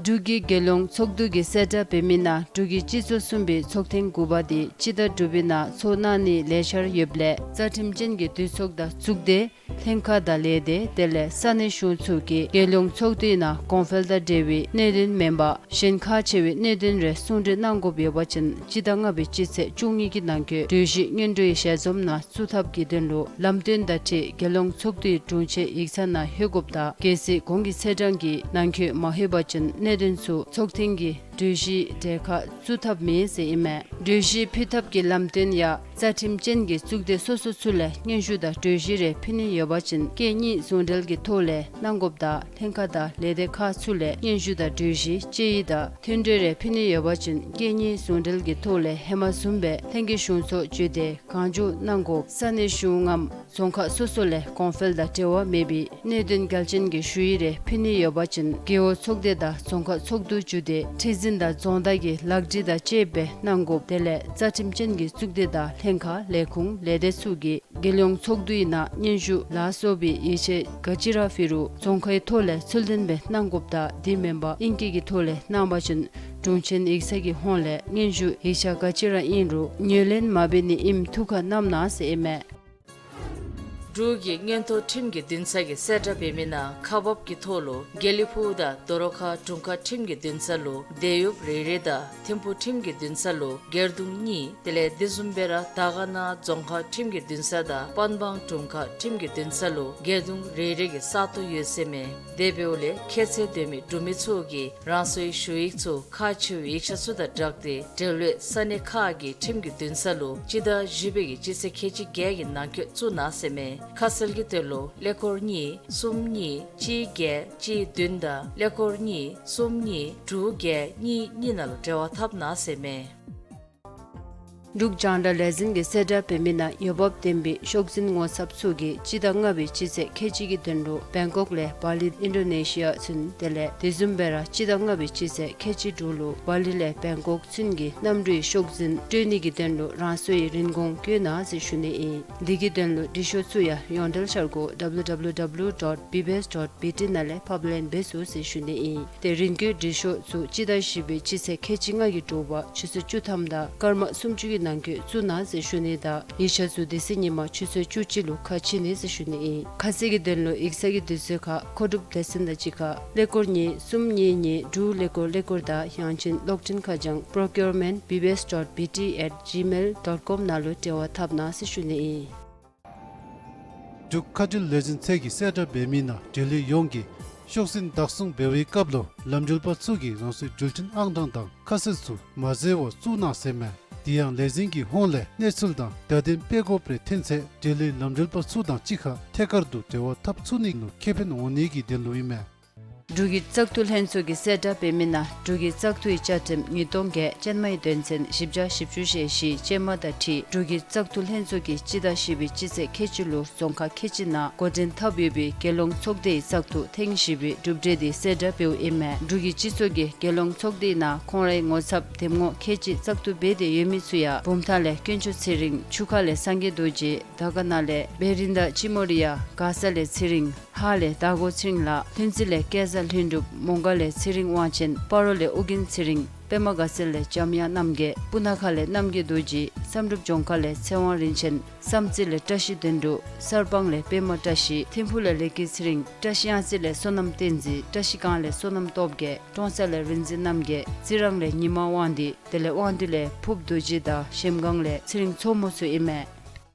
འབྲུག་གི་རྒྱལ་ཡོངས་ཚོགས་འདུ་གི་གསལ་བསྒྲགས་འབད་མི་ནང་འབྲུག་གི་སྤྱི་ཚོགས་གསུམ་པའི་ཚོགས་ཐེངས་དགུ་པ་དེ་སྤྱི་ཟླ་དྲུག་པའི་ནང་ཚོགས་གནང་ནི་ལས་འཆར་ཡོདཔ་ལས་རྩ་ཁྲིམས་ཅན་གྱི་འདུས་ཚོགས་དང་གཙུག་སྡེ་ལྷན་ཁག་དང་ལས་སྡེ་དེ་ལས་ས་གནས་གཞུང་ཚོགས་ཀྱིས་རྒྱལ་ཡོངས་ཚོགས་འདུའི་ནང་གོང་འཕེལ་དང་འབྲེལ་བའི་གནད་དོན་མེན་པར་གཞན་ཁག་ཆེ་བའི་གནད་དོན་རེ་གསུང་གྲོས་གནང་དགོཔ་ཡོད་པ་ཅིན་སྤྱི་ཟླ་ལྔ་པའི་སྤྱི་ཚེས་བཅུ་གཉིས་ཀྱི་ནང་འཁོད་གྲོས་གཞི་སྔོན་འགྲོའི་ཞལ་འཛོམས་ནང་བཙུགས་ཐབས་ཀྱི་དོན་ལུ་ལམ་སྟོན་དང་འཁྲིལ་རྒྱལ་ཡོངས་ཚོགས་འདུའི་དྲུང་ཆེན་ཡིག་ཚང་ནང་ལྷོད་དགོཔ་དང་གལ་སྲིད་གོང་གི་ཚེས་གྲངས་ཀྱི་ནང་འཁོད་མ་ལྷོད་པ་ཅིན་གནད་དོན་ཚུ་ཚོགས་ཐེངས་ཀྱི་ གྲོས་གཞི་གྲལ་ཁར་བཙུགས་ཐབས་མེད་ཟེར་ཨིན་མས། གྲོས་གཞི་ཕུལ་ཐབས་ཀྱི་ལམ་སྟོན་ཡང་རྩ་ཁྲིམས་ཅན་གྱི་གཙུག་སྡེ་སོ་སོ་ཚུ་ལས་སྙན་ཞུ་དང་གྲོས་གཞི་རེ་ཕུལ་ནི་ཡོད་པ་ཅིན་སྐད་གཉིས་ཟུང་འབྲེལ་གྱི་ཐོག་ལས་གནང་དགོཔ་དང་ལྷན་ཁག་དང་ལས་སྡེ་ཁག་ཚུ་ལས་སྙན་ཞུ་དང་གྲོས་གཞི་དཔྱད་ཡིག་དང་མཐུན་གྲོས་རེ་ཕུལ་ནི་ཡོད་པ་ཅིན་སྐད་གཉིས་ཟུང་འབྲེལ་གྱི་ཐོག་ལས་ཧེ་མ་བཟུམ་སྦེ་ལྷན་རྒྱས་གཞུང་ཚོགས་བརྒྱུད་དེ་གང་མགྱོགས་གནང་དགོ། ས་གནས་གཞུང་ངམ་རྫོང་ཁག་སོ་སོ་ལས་གོང་འཕེལ་དང་འབྲེལ་བ་མེད་པའི་གནད་དོན་གལ་ཆེན་གྱི་ཞུ་ཡིག་རེ་ཕུལ་ནི་ཡོད་པ་ཅིན་རྒེད་འོག་ཚོགས་སྡེ་དང་རྫོང་ཁག་ཚོགས་འདུ་བརྒྱུད་དེ་ཁྲི་འཛིན་དང་རྫོང་བདག་གི་ལག་བྲིས་དང་བཅས་སྦེ་གནང་དགོ། དེ་ལས་རྩ་ཁྲིམས་ཅན་གྱི་གཙུག་སྡེ་དང་ལྷན་ཁག་ལས་ཁུངས་ལས་སྡེ་ཚུ་གི་རྒྱལ་ཡོངས་ཚོགས་འདུའི་ནང་སྙན་ཞུ་ལ་སོགས་པའི་ཡིག་ཆ་ག་ཅི་ར་ཕུལ་རུང་རྫོང་ཁའི་ཐོག་ལས་ཚུལ་ལྡན་སྦེ་གནང་དགོཔ་དང་དེ་མེན་པར་ཨིང་སྐད་ཀྱི་ཐོག་ལས་གནང་བ་ཅིན་དྲུང་ཆེན་ཡིག་ཚང་གི་ཧོངས་ལས་སྙན་ཞུ་ཡིག་ཆ་ག་ཅི་ར་ཨིན་རུང་ངོས་ལེན་མ་འབད་ནི་ཨིནམ་ཐུགས་ཁར་བསྣམ་གནང་ཟེར་ཨིན་མས། འབྲུག་གི་མངོན་མཐོ་ཁྲིམས་ཀྱི་འདུན་ས་གི་གསལ་བསྒྲགས་འབད་མི་ནང་ཁག་འབགཔ་ཀྱི་ཐོག་ལུ་དགེ་ལེགས་ཕུག་དང་རྡོ་རོ་ཁ་དྲུང་ཁག་ཁྲིམས་ཀྱི་འདུན་ས་ལུ་དེད་གཡོགཔ་རེ་རེ་དང་ཐིམ་ཕུ་ཁྲིམས་ཀྱི་འདུན་ས་ལུ་སྒེར་དུང་གཉིས། དེ་ལས་དེ་བཟུམ་སྦེ་ར་དར་དཀར་ན་རྫོང་ཁག་ཁྲིམས་ཀྱི་འདུན་ས་དང་པན་སྦང་དྲུང་ཁག་ཁྲིམས་ཀྱི་འདུན་ས་ལུ་སྒེར་དུང་རེ་རེ་གི་ས་སྟོང་ཡོད་ཟེར་མས། དེ་འབདཝ་ལས་ཁྱད་ཚད་ལྡན་མི་འབྲུག་མི་ཚུ་གིས་རང་སོའི་ཞུ་ཡིག་ཚུ་ཁག་ཆེ་བའི་ཡིག་ཆ་ཚུ་དང་སྦྲགས་ཏེ་འབྲེལ་ཡོད་ས་གནས་ཁག་གི་ཁྲིམས་ཀྱི་འདུན་ས་ལུ་སྤྱི་ཟླ་བཞི་པའི་གི་སྤྱི་ཚེས་ཁལ་གཅིག་བརྒྱད་ཀྱི་ནང་འཁོད་བཙུགས་གནང་ཟེར་མས། ཁ་གསལ་གྱི་དོན་ལུ་ཀླད་ཀོར་གཉིས་གསུམ་གཉིས་གཅིག་བརྒྱད་གཅིག་བདུན་དང་ཀླད་ཀོར་གཉིས་གསུམ་གཉིས་དྲུག་བརྒྱད་གཉིས་གཉིས་ནང་ལུ་འབྲེལ་བ་འཐབ་གནང་ཟེར་མས། འབྲུག་རྒྱང་བསྒྲགས་ལས་འཛིན་གྱི་གསལ་བསྒྲགས་འབད་མི་ནང་འོས་འབབ་ལྡན་པའི་ཤོག་འཛིན་ངོ་ཚབ་ཚུ་གིས་སྤྱི་ཟླ་ལྔ་པའི་སྤྱི་ཚེས་ཁལ་གཅིག་གི་དོན་ལུ་བེང་ཀོག་ལས་བ་ལི་ཨིན་ཌོ་ནེ་ཤི་ཡ་ཚུན། དེ་ལས་དེ་བཟུམ་སྦེ་ར་སྤྱི་ཟླ་ལྔ་པའི་སྤྱི་ཚེས་ཁལ་གཅིག་དྲུག་ལུ་བ་ལི་ལས་བེང་ཀོག་ཚུན་གྱི་གནམ་གྲུའི་ཤོག་འཛིན་སྤྲོད་ནི་གི་དོན་ལུ་རང་སོའི་རིན་གོང་བཀོད་གནང་ཟེར་ཞུ་ནི་ཨིན། འདི་གི་དོན་ལུ་འབྲི་ཤོག་ཚུ་ཡང་ཡོངས་འབྲེལ་འཆར་སྒོ་W W W dot B B S dot B T ནང་ལས་ཕབ་ལེན་འབད་ཚུགས་ཟེར་ཞུ་ནི་ཨིན། ཏེ་རིན་བཀོད་འབྲི་ཤོག་ཚུ་སྤྱི་ཟླ་བཞི་པའི་སྤྱི་ཚེས་ཁལ་གཅིག་ལྔ་གི་དྲོ་པ་ཆུ་ཚོད་བཅུ་ཐམ་དང་སྐར་མ་སུམ་ཅུ་གི་ནང་འཁོད་བཙུགས་གནང་ཟེར་ཞུ་ནི་དང་ཡིག་ཆ་ཚུ་དེ་ཚེ་ཉིན་མ་ཆུ་ཚོད་བཅུ་གཅིག་ལུ་ཁ་ཕྱེ་ནི་ཟེར་ཞུ་ནི་ཨིན། ཁ་གསལ་གྱི་དོན་ལུ་ཡིག་ཚང་གི་དུས་ཚོད་ཁར་མཁོ་སྒྲུབ་སྡེ་ཚན་དང་གཅིག་ཁར་ཀླད་ཀོར་གཉིས་གསུམ་གཉིས་གཉིས་དྲུག་ཀླད་ཀོར་ཀླད་ཀོར་དང་ཡང་ཅིན་གློག་འཕྲིན་ཁ་བྱང་procurement B B S dot B T at gmail dot com ནང་ལུ་འབྲེལ་བ་འཐབ་གནང་ཟེར་ཞུ་ནི་ཨིན། འབྲུག་མཁའ་འགྲུལ་ལས་འཛིན་ཚད་ཀྱིས་གསལ་བསྒྲགས་འབད་མི་ནང་འབྲེལ་ཡོད་ཡོངས་ཀྱིས་ཤོག་འཛིན་བདག་བཟུང་འབད་བའི་སྐབས་ལུ་ལམ་འགྲུལ་པ་ཚུ་གིས་རང་སོའི་འགྲུལ་འཕྲིན་ཨང་གྲངས་དང་ཁ་གསལ་ཚུ་མ་འཛོལ་བར་བཙུགས་གནང་ཟེར་མས། དེ་ཡང་ལས་འཛིན་གྱི་ཧོངས་ལས་གནས་ཚུལ་དང་བརྡ་དོན་སྤེལ་དགོཔ་རེ་ཐོན་ཚེ་འབྲེལ་ཡོད་ལམ་འགྲུལ་པ་ཚུ་དང་གཅིག་ཁར་ཐད་ཀར་དུ་འབྲེལ་བ་འཐབ་ཚུགས་ནི་ལུ་ཁེ་ཕན་འོང་ནི་གི་དོན་ལུ་ཨིན་མས། འབྲུག་གི་བཙག་འཐུ་ལྷན་ཚོགས་ཀྱིས་གསལ་བསྒྲགས་འབད་མི་ནང་འབྲུག་གི་བཙག་འཐུའི་བཅའ་ཁྲིམས་ཉིས་སྟོང་བརྒྱད་ཅན་མའི་དོན་ཚན་བཞི་བརྒྱ་བཞི་བཅུ་ཞེ་བཞི་ཅན་མ་དང་འཁྲིལ་འབྲུག་གི་བཙག་འཐུ་ལྷན་ཚོགས་ཀྱིས་སྤྱི་ཟླ་བཞི་པའི་སྤྱི་ཚེས་ཁལ་གཅིག་ལུ་རྫོང་ཁག་ཁལ་གཅིག་ནང་འགོ་འདྲེན་འཐབ་ཡོད་པའི་རྒྱལ་ཡོངས་ཚོགས་སྡེའི་བཙག་འཐུ་ཐེངས་བཞི་པའི་གྲུབ་འབྲས་དེ་གསལ་བསྒྲགས་འབདཝ་ཨིན་མས། འབྲུག་གི་སྤྱི་ཚོགས་ཀྱིས་རྒྱལ་ཡོངས་ཚོགས་སྡེའི་ནང་ཁོང་རའི་ངོ་ཚབ་འདེམས་ངོ་ཁལ་གཅིག་བཙག་འཐུ་འབད་དེ་ཡོད་མི་ཚུ་ཡང་བུམ་ཐང་ལས་དཀོན་མཆོག་ཚེ་རིང་། ཆུ་ཁ་ལས་སངས་རྒྱས་རྡོ་རྗེ། དར་དཀར་ན་ལས་བེ་རི་དྷ་ཅི་མོ་རི་ཡ། མགར་ས་ལས་ཚེ་རིང་། ཧཱ་ལས་དར་གོ་ཚེ་རིང་ལགས། ལྷུན་རྩེ་ལས་སྐལ་བཟང་ལྷུན་གྲུབ། མོང་སྒར་ལས་ཚེ་རིང་དབང་ཆེན། སྤ་རོ་ལས་ཨོ་རྒྱན་ཚེ་རིང་། པདྨ་དགའ་ཚལ་ལས་འཇམ་དབྱངས་རྣམ་རྒྱལ། སྤུ་ན་ཁ་ལས་རྣམ་རྒྱལ་རྡོ་རྗེ། བསམ་གྲུབ་ལྗོངས་མཁར་ལས་ཚེ་དབང་རིན་ཆེན། བསམ་རྩེ་ལས་བཀྲ་ཤིས་དོན་གྲུབ། གསར་སྤང་ལས་པདྨ་བཀྲ་ཤིས། ཐིམ་ཕུག་ལས་ལེགས་སྐྱིད་ཚེ་རིང་། བཀྲ་ཤིས་གཡང་རྩེ་ལས་བསོད་ནམས་བསྟན་འཛིན། བཀྲ་ཤིས་སྒང་ལས་བསོད་ནམས་སྟོབས་རྒྱས། ཀྲོང་གསར་ལས་རིག་འཛིན་རྣམ་རྒྱལ། རྩི་རང་ལས་ཉི་མ་དབང་འདུས། དེ་ལས་དབང་འདུས་ལས་ཕུབ་རྡོ་རྗེ་དང་གཞལམ་སྒང་ལས་ཚེ་རིང་མཚོ་མོ་ཚུ་ཨིན་མས།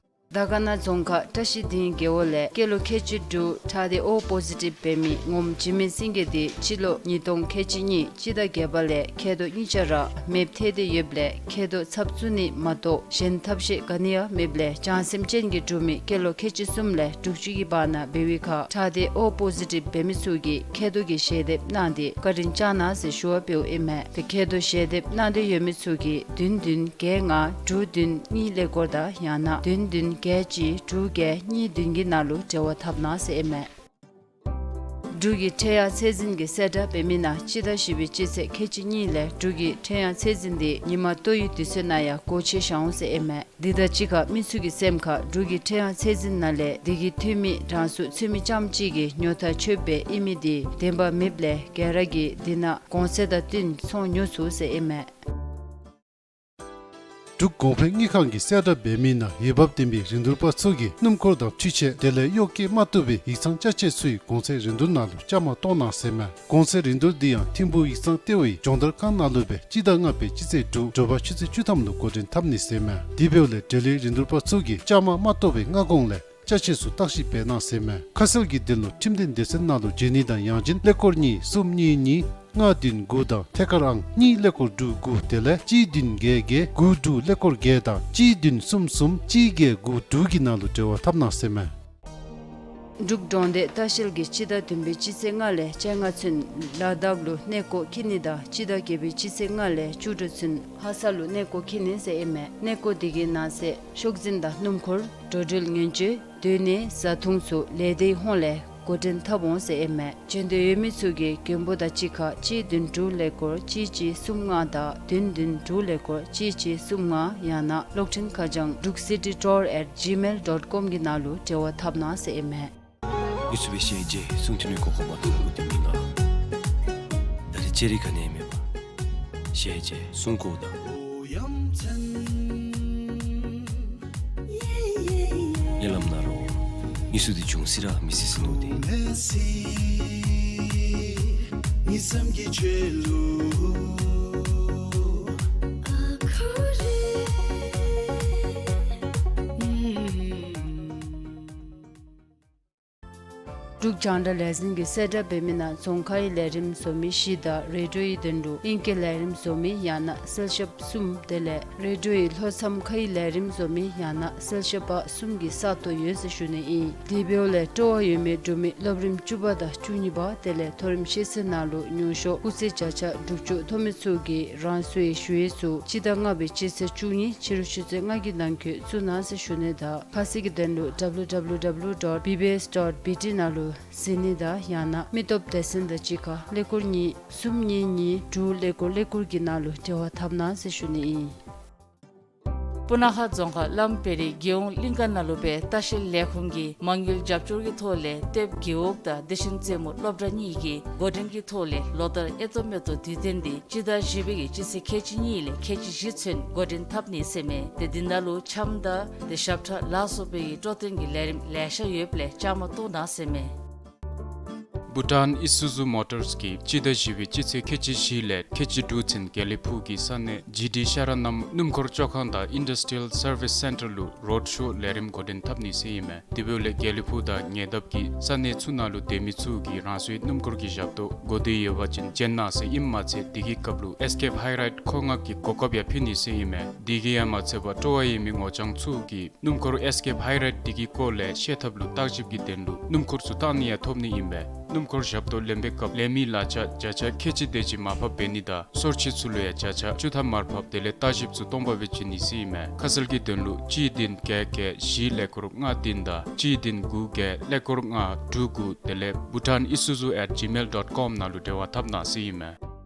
དར་དཀར་ན་རྫོང་ཁག་བཀྲ་ཤིས་སྡིངས་རྒེད་འོག་ལས་སྐྱེས་ལོ་ཁལ་གཅིག་དྲུག་ཁྲག་སྡེ་ཨོ་པོ་ཟི་ཊིབ་འབད་མི་ངོམ་འཇིགས་མེད་སེང་གེ་དེ་སྤྱི་ལོ་ཉིས་སྟོང་ཁལ་གཅིག་གཉིས་སྤྱི་ཟླ་བརྒྱད་པ་ལས་མཁལ་རྡོག་གཉིས་ཆ་ར་མེདཔ་ཐལ་ཏེ་ཡོདཔ་ལས་མཁལ་རྡོག་ཚབ་བཙུགས་ནི་མ་གཏོགས་གཞན་ཐབས་ཤེས་ག་ནི་ཡང་མེདཔ་ལས་བྱང་སེམས་ཅན་གྱི་འབྲུག་མི་སྐྱེས་ལོ་ཁལ་གཅིག་གསུམ་ལས་དྲུག་ཅུ་གི་བར་ན་འབད་བའི་ཁར་ཁྲག་སྡེ་ཨོ་པོ་ཟི་ཊིབ་འབད་མི་ཚུ་གིས་མཁལ་རྡོག་གི་ཞལ་འདེབས་གནང་སྟེ་བཀའ་དྲིན་བསྐྱང་གནང་ཟེར་ཞུ་བ་འབདཝ་ཨིན་མས། དེ་མཁལ་རྡོག་ཞལ་འདེབས་གནང་འདོད་ཡོད་མི་ཚུ་གིས་བདུན་བདུན་བརྒྱད་ལྔ་དྲུག་བདུན་གཉིས་ཀླད་ཀོར་དང་ཡང་ན་བདུན་བདུན་བརྒྱད་གཅིག་དྲུག་བརྒྱད་གཉིས་བདུན་གྱི་ནང་ལུ་འབྲེལ་བ་འཐབ་གནང་ཟེར་ཨིན་མས། འབྲུག་གི་ཁྲལ་གཡར་ཚད་འཛིན་གྱིས་གསལ་བསྒྲགས་འབད་མི་ནང་སྤྱི་ཟླ་བཞི་པའི་སྤྱི་ཚེས་ཁལ་གཅིག་གཉིས་ལས་འབྲུག་གི་ཁྲལ་གཡར་ཚད་འཛིན་དེ་ཉིན་མ་ལྟོ་ཡི་དུས་ཚོད་ནང་ཡང་སྒོ་ཕྱེ་བཞག་འོང་ཟེར་ཨིན་མས། འདི་དང་གཅིག་ཁར་མི་ཚུ་གི་སེམས་ཁར་འབྲུག་གི་ཁྲལ་གཡར་ཚད་འཛིན་ནང་ལས་དེ་གི་འཐུས་མི་གྲངས་སུ་ཚུད་མི་རྐྱངམ་གཅིག་གིས་ཉོ་ཐག་ཆོདཔ་སྦེ་ཨིན་མི་དེ་བདེན་པ་མེདཔ་ལས་ག་ར་གིས་དེ་ནང་གོང་ཚད་དང་བསྟུན་ཚོང་ཉོ་ཚུགས་ཟེར་ཨིན་མས། འབྲུག་གོང་འཕེལ་དངུལ་ཁང་གིས་གསལ་བསྒྲགས་འབད་མི་ནང་འོས་འབབ་ལྡན་པའི་རིན་བསྡུར་པ་ཚུ་གིས་སྣུམ་འཁོར་དང་འཕྲུལ་ཆས་དེ་ལས་གཡོག་བཀོལ་མ་བཏུབ་པའི་ཡིག་ཚང་ཅ་ཆས་ཚུའི་གོང་ཚད་རིན་བསྡུར་ནང་ལུ་བཅའ་མར་གཏོགས་གནང་ཟེར་མས། གོང་ཚད་རིན་བསྡུར་འདི་ཡང་ཐིམ་ཕུག་ཡིག་ཚང་ལྟེ་བའི་སྦྱོང་བརྡར་ཁང་ནང་ལུ་སྦེ་སྤྱི་ཟླ་ལྔ་པའི་སྤྱི་ཚེས་དྲུག་དྲོ་པ་ཆུ་ཚོད་བཅུ་ཐམ་ལུ་འགོ་འདྲེན་འཐབ་ནི་ཟེར་མས། དེ་འབདཝ་ལས་འབྲེལ་ཡོད་རིན་བསྡུར་པ་ཚུ་གིས་བཅའ་མར་མ་གཏོགས་པའི་སྔ་གོང་ལས་ཅ་ཆས་ཚུ་བརྟག་ཞིབ་འབད་གནང་ཟེར་མས། ཁ་གསལ་གྱི་དོན་ལུ་ཁྲིམས་དོན་སྡེ་ཚན་ནང་ལུ་བརྗེ་ནི་དང་ཡང་ཅིན་ཀླད་ཀོར་གཉིས་གསུམ་གཉིས་གཉིས་ ལྔ་བདུན་དགུ་དང་ཐད་ཀར་ཨང་གཉིས་ཀླད་ཀོར་དྲུག་དགུ་དེ་ལས་གཅིག་བདུན་བརྒྱད་བརྒྱད་དགུ་དྲུག་ཀླད་ཀོར་བརྒྱད་དང་གཅིག་བདུན་གསུམ་གསུམ་གཅིག་བརྒྱད་དགུ་དྲུག་གི་ནང་ལུ་འབྲེལ་བ་འཐབ་གནང་ཟེར་མས། འབྲུག་འབྲོང་སྡེ་ལྟ་བཤལ་གྱིས་སྤྱི་ཟླ་བདུན་པའི་སྤྱི་ཚེས་ལྔ་ལས་བཅོ་ལྔ་ཚུན་ལ་དྭགས་ལུ་གནས་སྐོར་འཁྱིད་ནི་དང་སྤྱི་ཟླ་བརྒྱད་པའི་སྤྱི་ཚེས་ལྔ་ལས་བཅུ་དྲུག་ཚུན་ལྷ་ས་ལུ་གནས་སྐོར་འཁྱིད་ནི་ཟེར་ཨིན་མས། གནས་སྐོར་དེ་གི་ནང་གསེས་ཤོག་འཛིན་དང་སྣུམ་འཁོར་འགྲོ་འགྲུལ་ཉེན་བཅོལ་སྡོད་གནས་བཟའ་འཐུང་ཚུ་ལས་སྡེའི་ཧོངས་ལས་འགོ་འདྲེན་འཐབ་འོང་ཟེར་ཨིན་མས། འབྱོན་འདོད་ཡོད་མི་ཚུ་གིས་མགོན་པོ་དང་གཅིག་ཁར་གཅིག་བདུན་དྲུག་ཀླད་ཀོར་གཅིག་གཅིག་གསུམ་ལྔ་དང་བདུན་བདུན་དྲུག་ཀླད་ཀོར་གཅིག་གཅིག་གསུམ་ལྔ་ཡང་ན་གློག་འཕྲིན་ཁ་བྱང་འབྲུག་སི་ཊི་ཊུར་ཨེཊ་ཇི་མེལ་ཌོཊ་ཀོམ་གི་ནང་ལུ་འབྲེལ་བ་འཐབ་གནང་ཟེར་ཨིན་མས། མི་སུ་སྦེ་ཤེས་རྗེས་སྲུང་ཐུབ་ནི་གོ་སྐབས་མ་ཐོབ་པའི་དེ་མི་ལ། ད་རེས་ཅེ་རི་ག་ནི་མེད་པ། ཤེས་རྗེས་སྲུང་དགོ་ད། ཉེ་ལམ་ན་རོ། མི་སུ་དེ་བྱུང་སི་ར་མི་སི་སི་ནོ་དེ། འབྲུག་རྒྱང་བསྒྲགས་ལས་འཛིན་གྱིས་གསལ་བསྒྲགས་འབད་མི་ནང་རྫོང་ཁའི་ལས་རིམ་བཟོ་མི་བཞི་དང་རེ་ཌིའོའི་དོན་ལུ་ཨིང་སྐད་ལས་རིམ་བཟོ་མི་ཡང་ན་གསལ་ཞབས་གསུམ་དེ་ལས་རེ་ཌིའོའི་ལྷོ་མཚམས་ཁའི་ལས་རིམ་བཟོ་མི་ཡང་ན་གསལ་ཞབས་པ་གསུམ་གྱི་ས་སྟོང་ཡོད་ཟེར་ཞུ་ནི་ཨིན། དེ་འབདཝ་ལས་སྤྲོ་བ་ཡོད་མི་འབྲུག་མི་སློབ་རིམ་བཅུ་པ་དང་བཅུ་གཉིས་པ་དེ་ལས་མཐོ་རིམ་ཤེས་ཚད་ནང་ལུ་མྱོང་ཤོས་སྐུགས་ཚད་བརྒྱ་ཆ་དྲུག་ཅུ་ཐོབ་མི་ཚུ་གིས་རང་སོའི་ཞུ་ཡིག་ཚུ་སྤྱི་ཟླ་ལྔ་པའི་སྤྱི་ཚེས་བཅུ་གཉིས་ཕྱི་རུ་ཆུ་ཚོད་ལྔ་གི་ནང་འཁོད་བཙུགས་གནང་ཟེར་ཞུ་ནི་དང་ཁ་གསལ་གྱི་དོན་ལུ་ཌབ་ལུ་ཌབ་ལུ་ཌབ་ལུ་ཌོཊ་བི་བི་ཨེསི་ཌོཊ་བི་ཊི་ནང་ལུ་གཟིགས་ནི་དང་ཡང་ན་མི་སྟོབས་སྡེ་ཚན་དང་གཅིག་ཁར་ཀླད་ཀོར་གཉིས་གསུམ་གཉིས་གཉིས་དྲུག་ཀླད་ཀོར་ཀླད་ཀོར་གྱི་ནང་ལུ་འབྲེལ་བ་འཐབ་གནང་ཟེར་ཞུ་ནི་ཨིན། སྤུ་ན་ཁ་རྫོང་ཁག་བླམ་བེ་རི་རྒྱལ་ཡོངས་གླིང་ཀ་ནང་ལུ་སྦེ་ལྟ་བཤལ་ལས་ཁུངས་ཀྱིས་མ་དངུལ་རྒྱབ་སྐྱོར་གྱི་ཐོག་ལས་ཏེབ་རྒེད་འོག་དང་བདེ་ཆེན་རྩེ་མོ་སློབ་གྲྭ་གཉིས་ཀྱིས་འགོ་འདྲེན་གྱི་ཐོག་ལས་ལོ་ལྟར་ཨེ་ཏོ་མེ་ཏོག་དུས་སྟོན་འདི་སྤྱི་ཟླ་བཞི་པའི་གི་སྤྱི་ཚེས་ཁལ་གཅིག་གཉིས་ལས་ཁལ་གཅིག་བཞི་ཚུན་འགོ་འདྲེན་འཐབ་ནི་ཟེར་མས། ཏེ་འདི་ནང་ལུ་འཆམ་དང་ཏེ་ཞབས་ཁྲ་ལ་སོགས་པའི་གི་སྤྲོ་སྟོན་གྱི་ལས་རིམ་ལེ་ཤ་ཡོདཔ་ལས་བཅའ་མར་གཏོགས་གནང་ཟེར་མས། བྷུ་ཊཱན་ཨི་སུ་ཛུ་མོ་ཊརས་ཀྱིས་སྤྱི་ཟླ་བཞི་པའི་སྤྱི་ཚེས་ཁལ་གཅིག་བཞི་ལས་ཁལ་གཅིག་དྲུག་ཚུན་དགེ་ལེགས་ཕུག་གི་ས་གནས་ཇི་ཌི་ཤ་ར་ནམ་སྣུམ་འཁོར་བཅོ་ཁང་དང་ཨིན་ཌསི་ཊི་རི་ཡལ་སར་བིསི་སེན་ཊར་ལུ་རོཌ་ཤོ་ལས་རིམ་འགོ་འདྲེན་འཐབ་ནི་ཟེར་ཨིན་མས། དེ་འབདཝ་ལས་དགེ་ལེགས་ཕུག་དང་ཉེ་འདབས་ཀྱི་ས་གནས་ཚུ་ནང་ལུ་སྡོད་མི་ཚུ་གིས་རང་སོའི་སྣུམ་འཁོར་གྱི་ཞབས་ཏོག་གོ་བདེ་ཡོད་པ་ཅིན་བྱོན་གནང་ཟེར་ཨིནམ་མ་ཚད་དེ་གི་སྐབས་ལུ་ཨེསི་ཀེབ་ཧའི་རའིཌ་མཁོ་མངགས་ཀྱི་གོ་སྐབས་ཡང་ཕུལ་ནི་ཟེར་ཨིན་མས། དེ་གིས་ཡང་མ་ཚད་པར་སྤྲོ་བ་ཡོད་མི་ངོ་རྐྱང་ཚུ་གིས་སྣུམ་འཁོར་ཨེསི་ཀེབ་ཧའི་རའིཌ་དེ་གི་སྐོར་ལས་ཤེས་ཐབས་ལུ་བརྟག་ཞིབ་ཀྱི་དོན་ལུ་སྣུམ་འཁོར་ཚུ་བཏང་ནི་ཡང་ཐོབ་ནི་ཨིན་པས། སྣུམ་འཁོར་ཞབས་ཏོག་ལེན་པའི་སྐབས་ལེན་མི་ལག་ཆ་བརྒྱ་ཆ་ཁལ་གཅིག་དེ་ཅིག་མར་ཕབ་འབད་ནི་དང་སོར་ཆུད་ཚུ་ལུ་ཡང་བརྒྱ་ཆ་བཅུ་ཐམ་མར་ཕབ་དེ་ལས་བརྟག་ཞིབ་ཚུ་སྟོང་པ་སྦེ་བྱིན་ནི་ཟེར་ཨིན་མས། ཁ་གསལ་གྱི་དོན་ལུ་གཅིག་བདུན་བརྒྱད་བརྒྱད་བཞི་ཀླད་ཀོར་ལྔ་བདུན་དང་གཅིག་བདུན་དགུ་བརྒྱད་ཀླད་ཀོར་ལྔ་དྲུག་དགུ་དེ་ལས་bhutanisuzu at gmail dot com ནང་ལུ་འབྲེལ་བ་འཐབ་གནང་ཟེར་ཨིན་མས།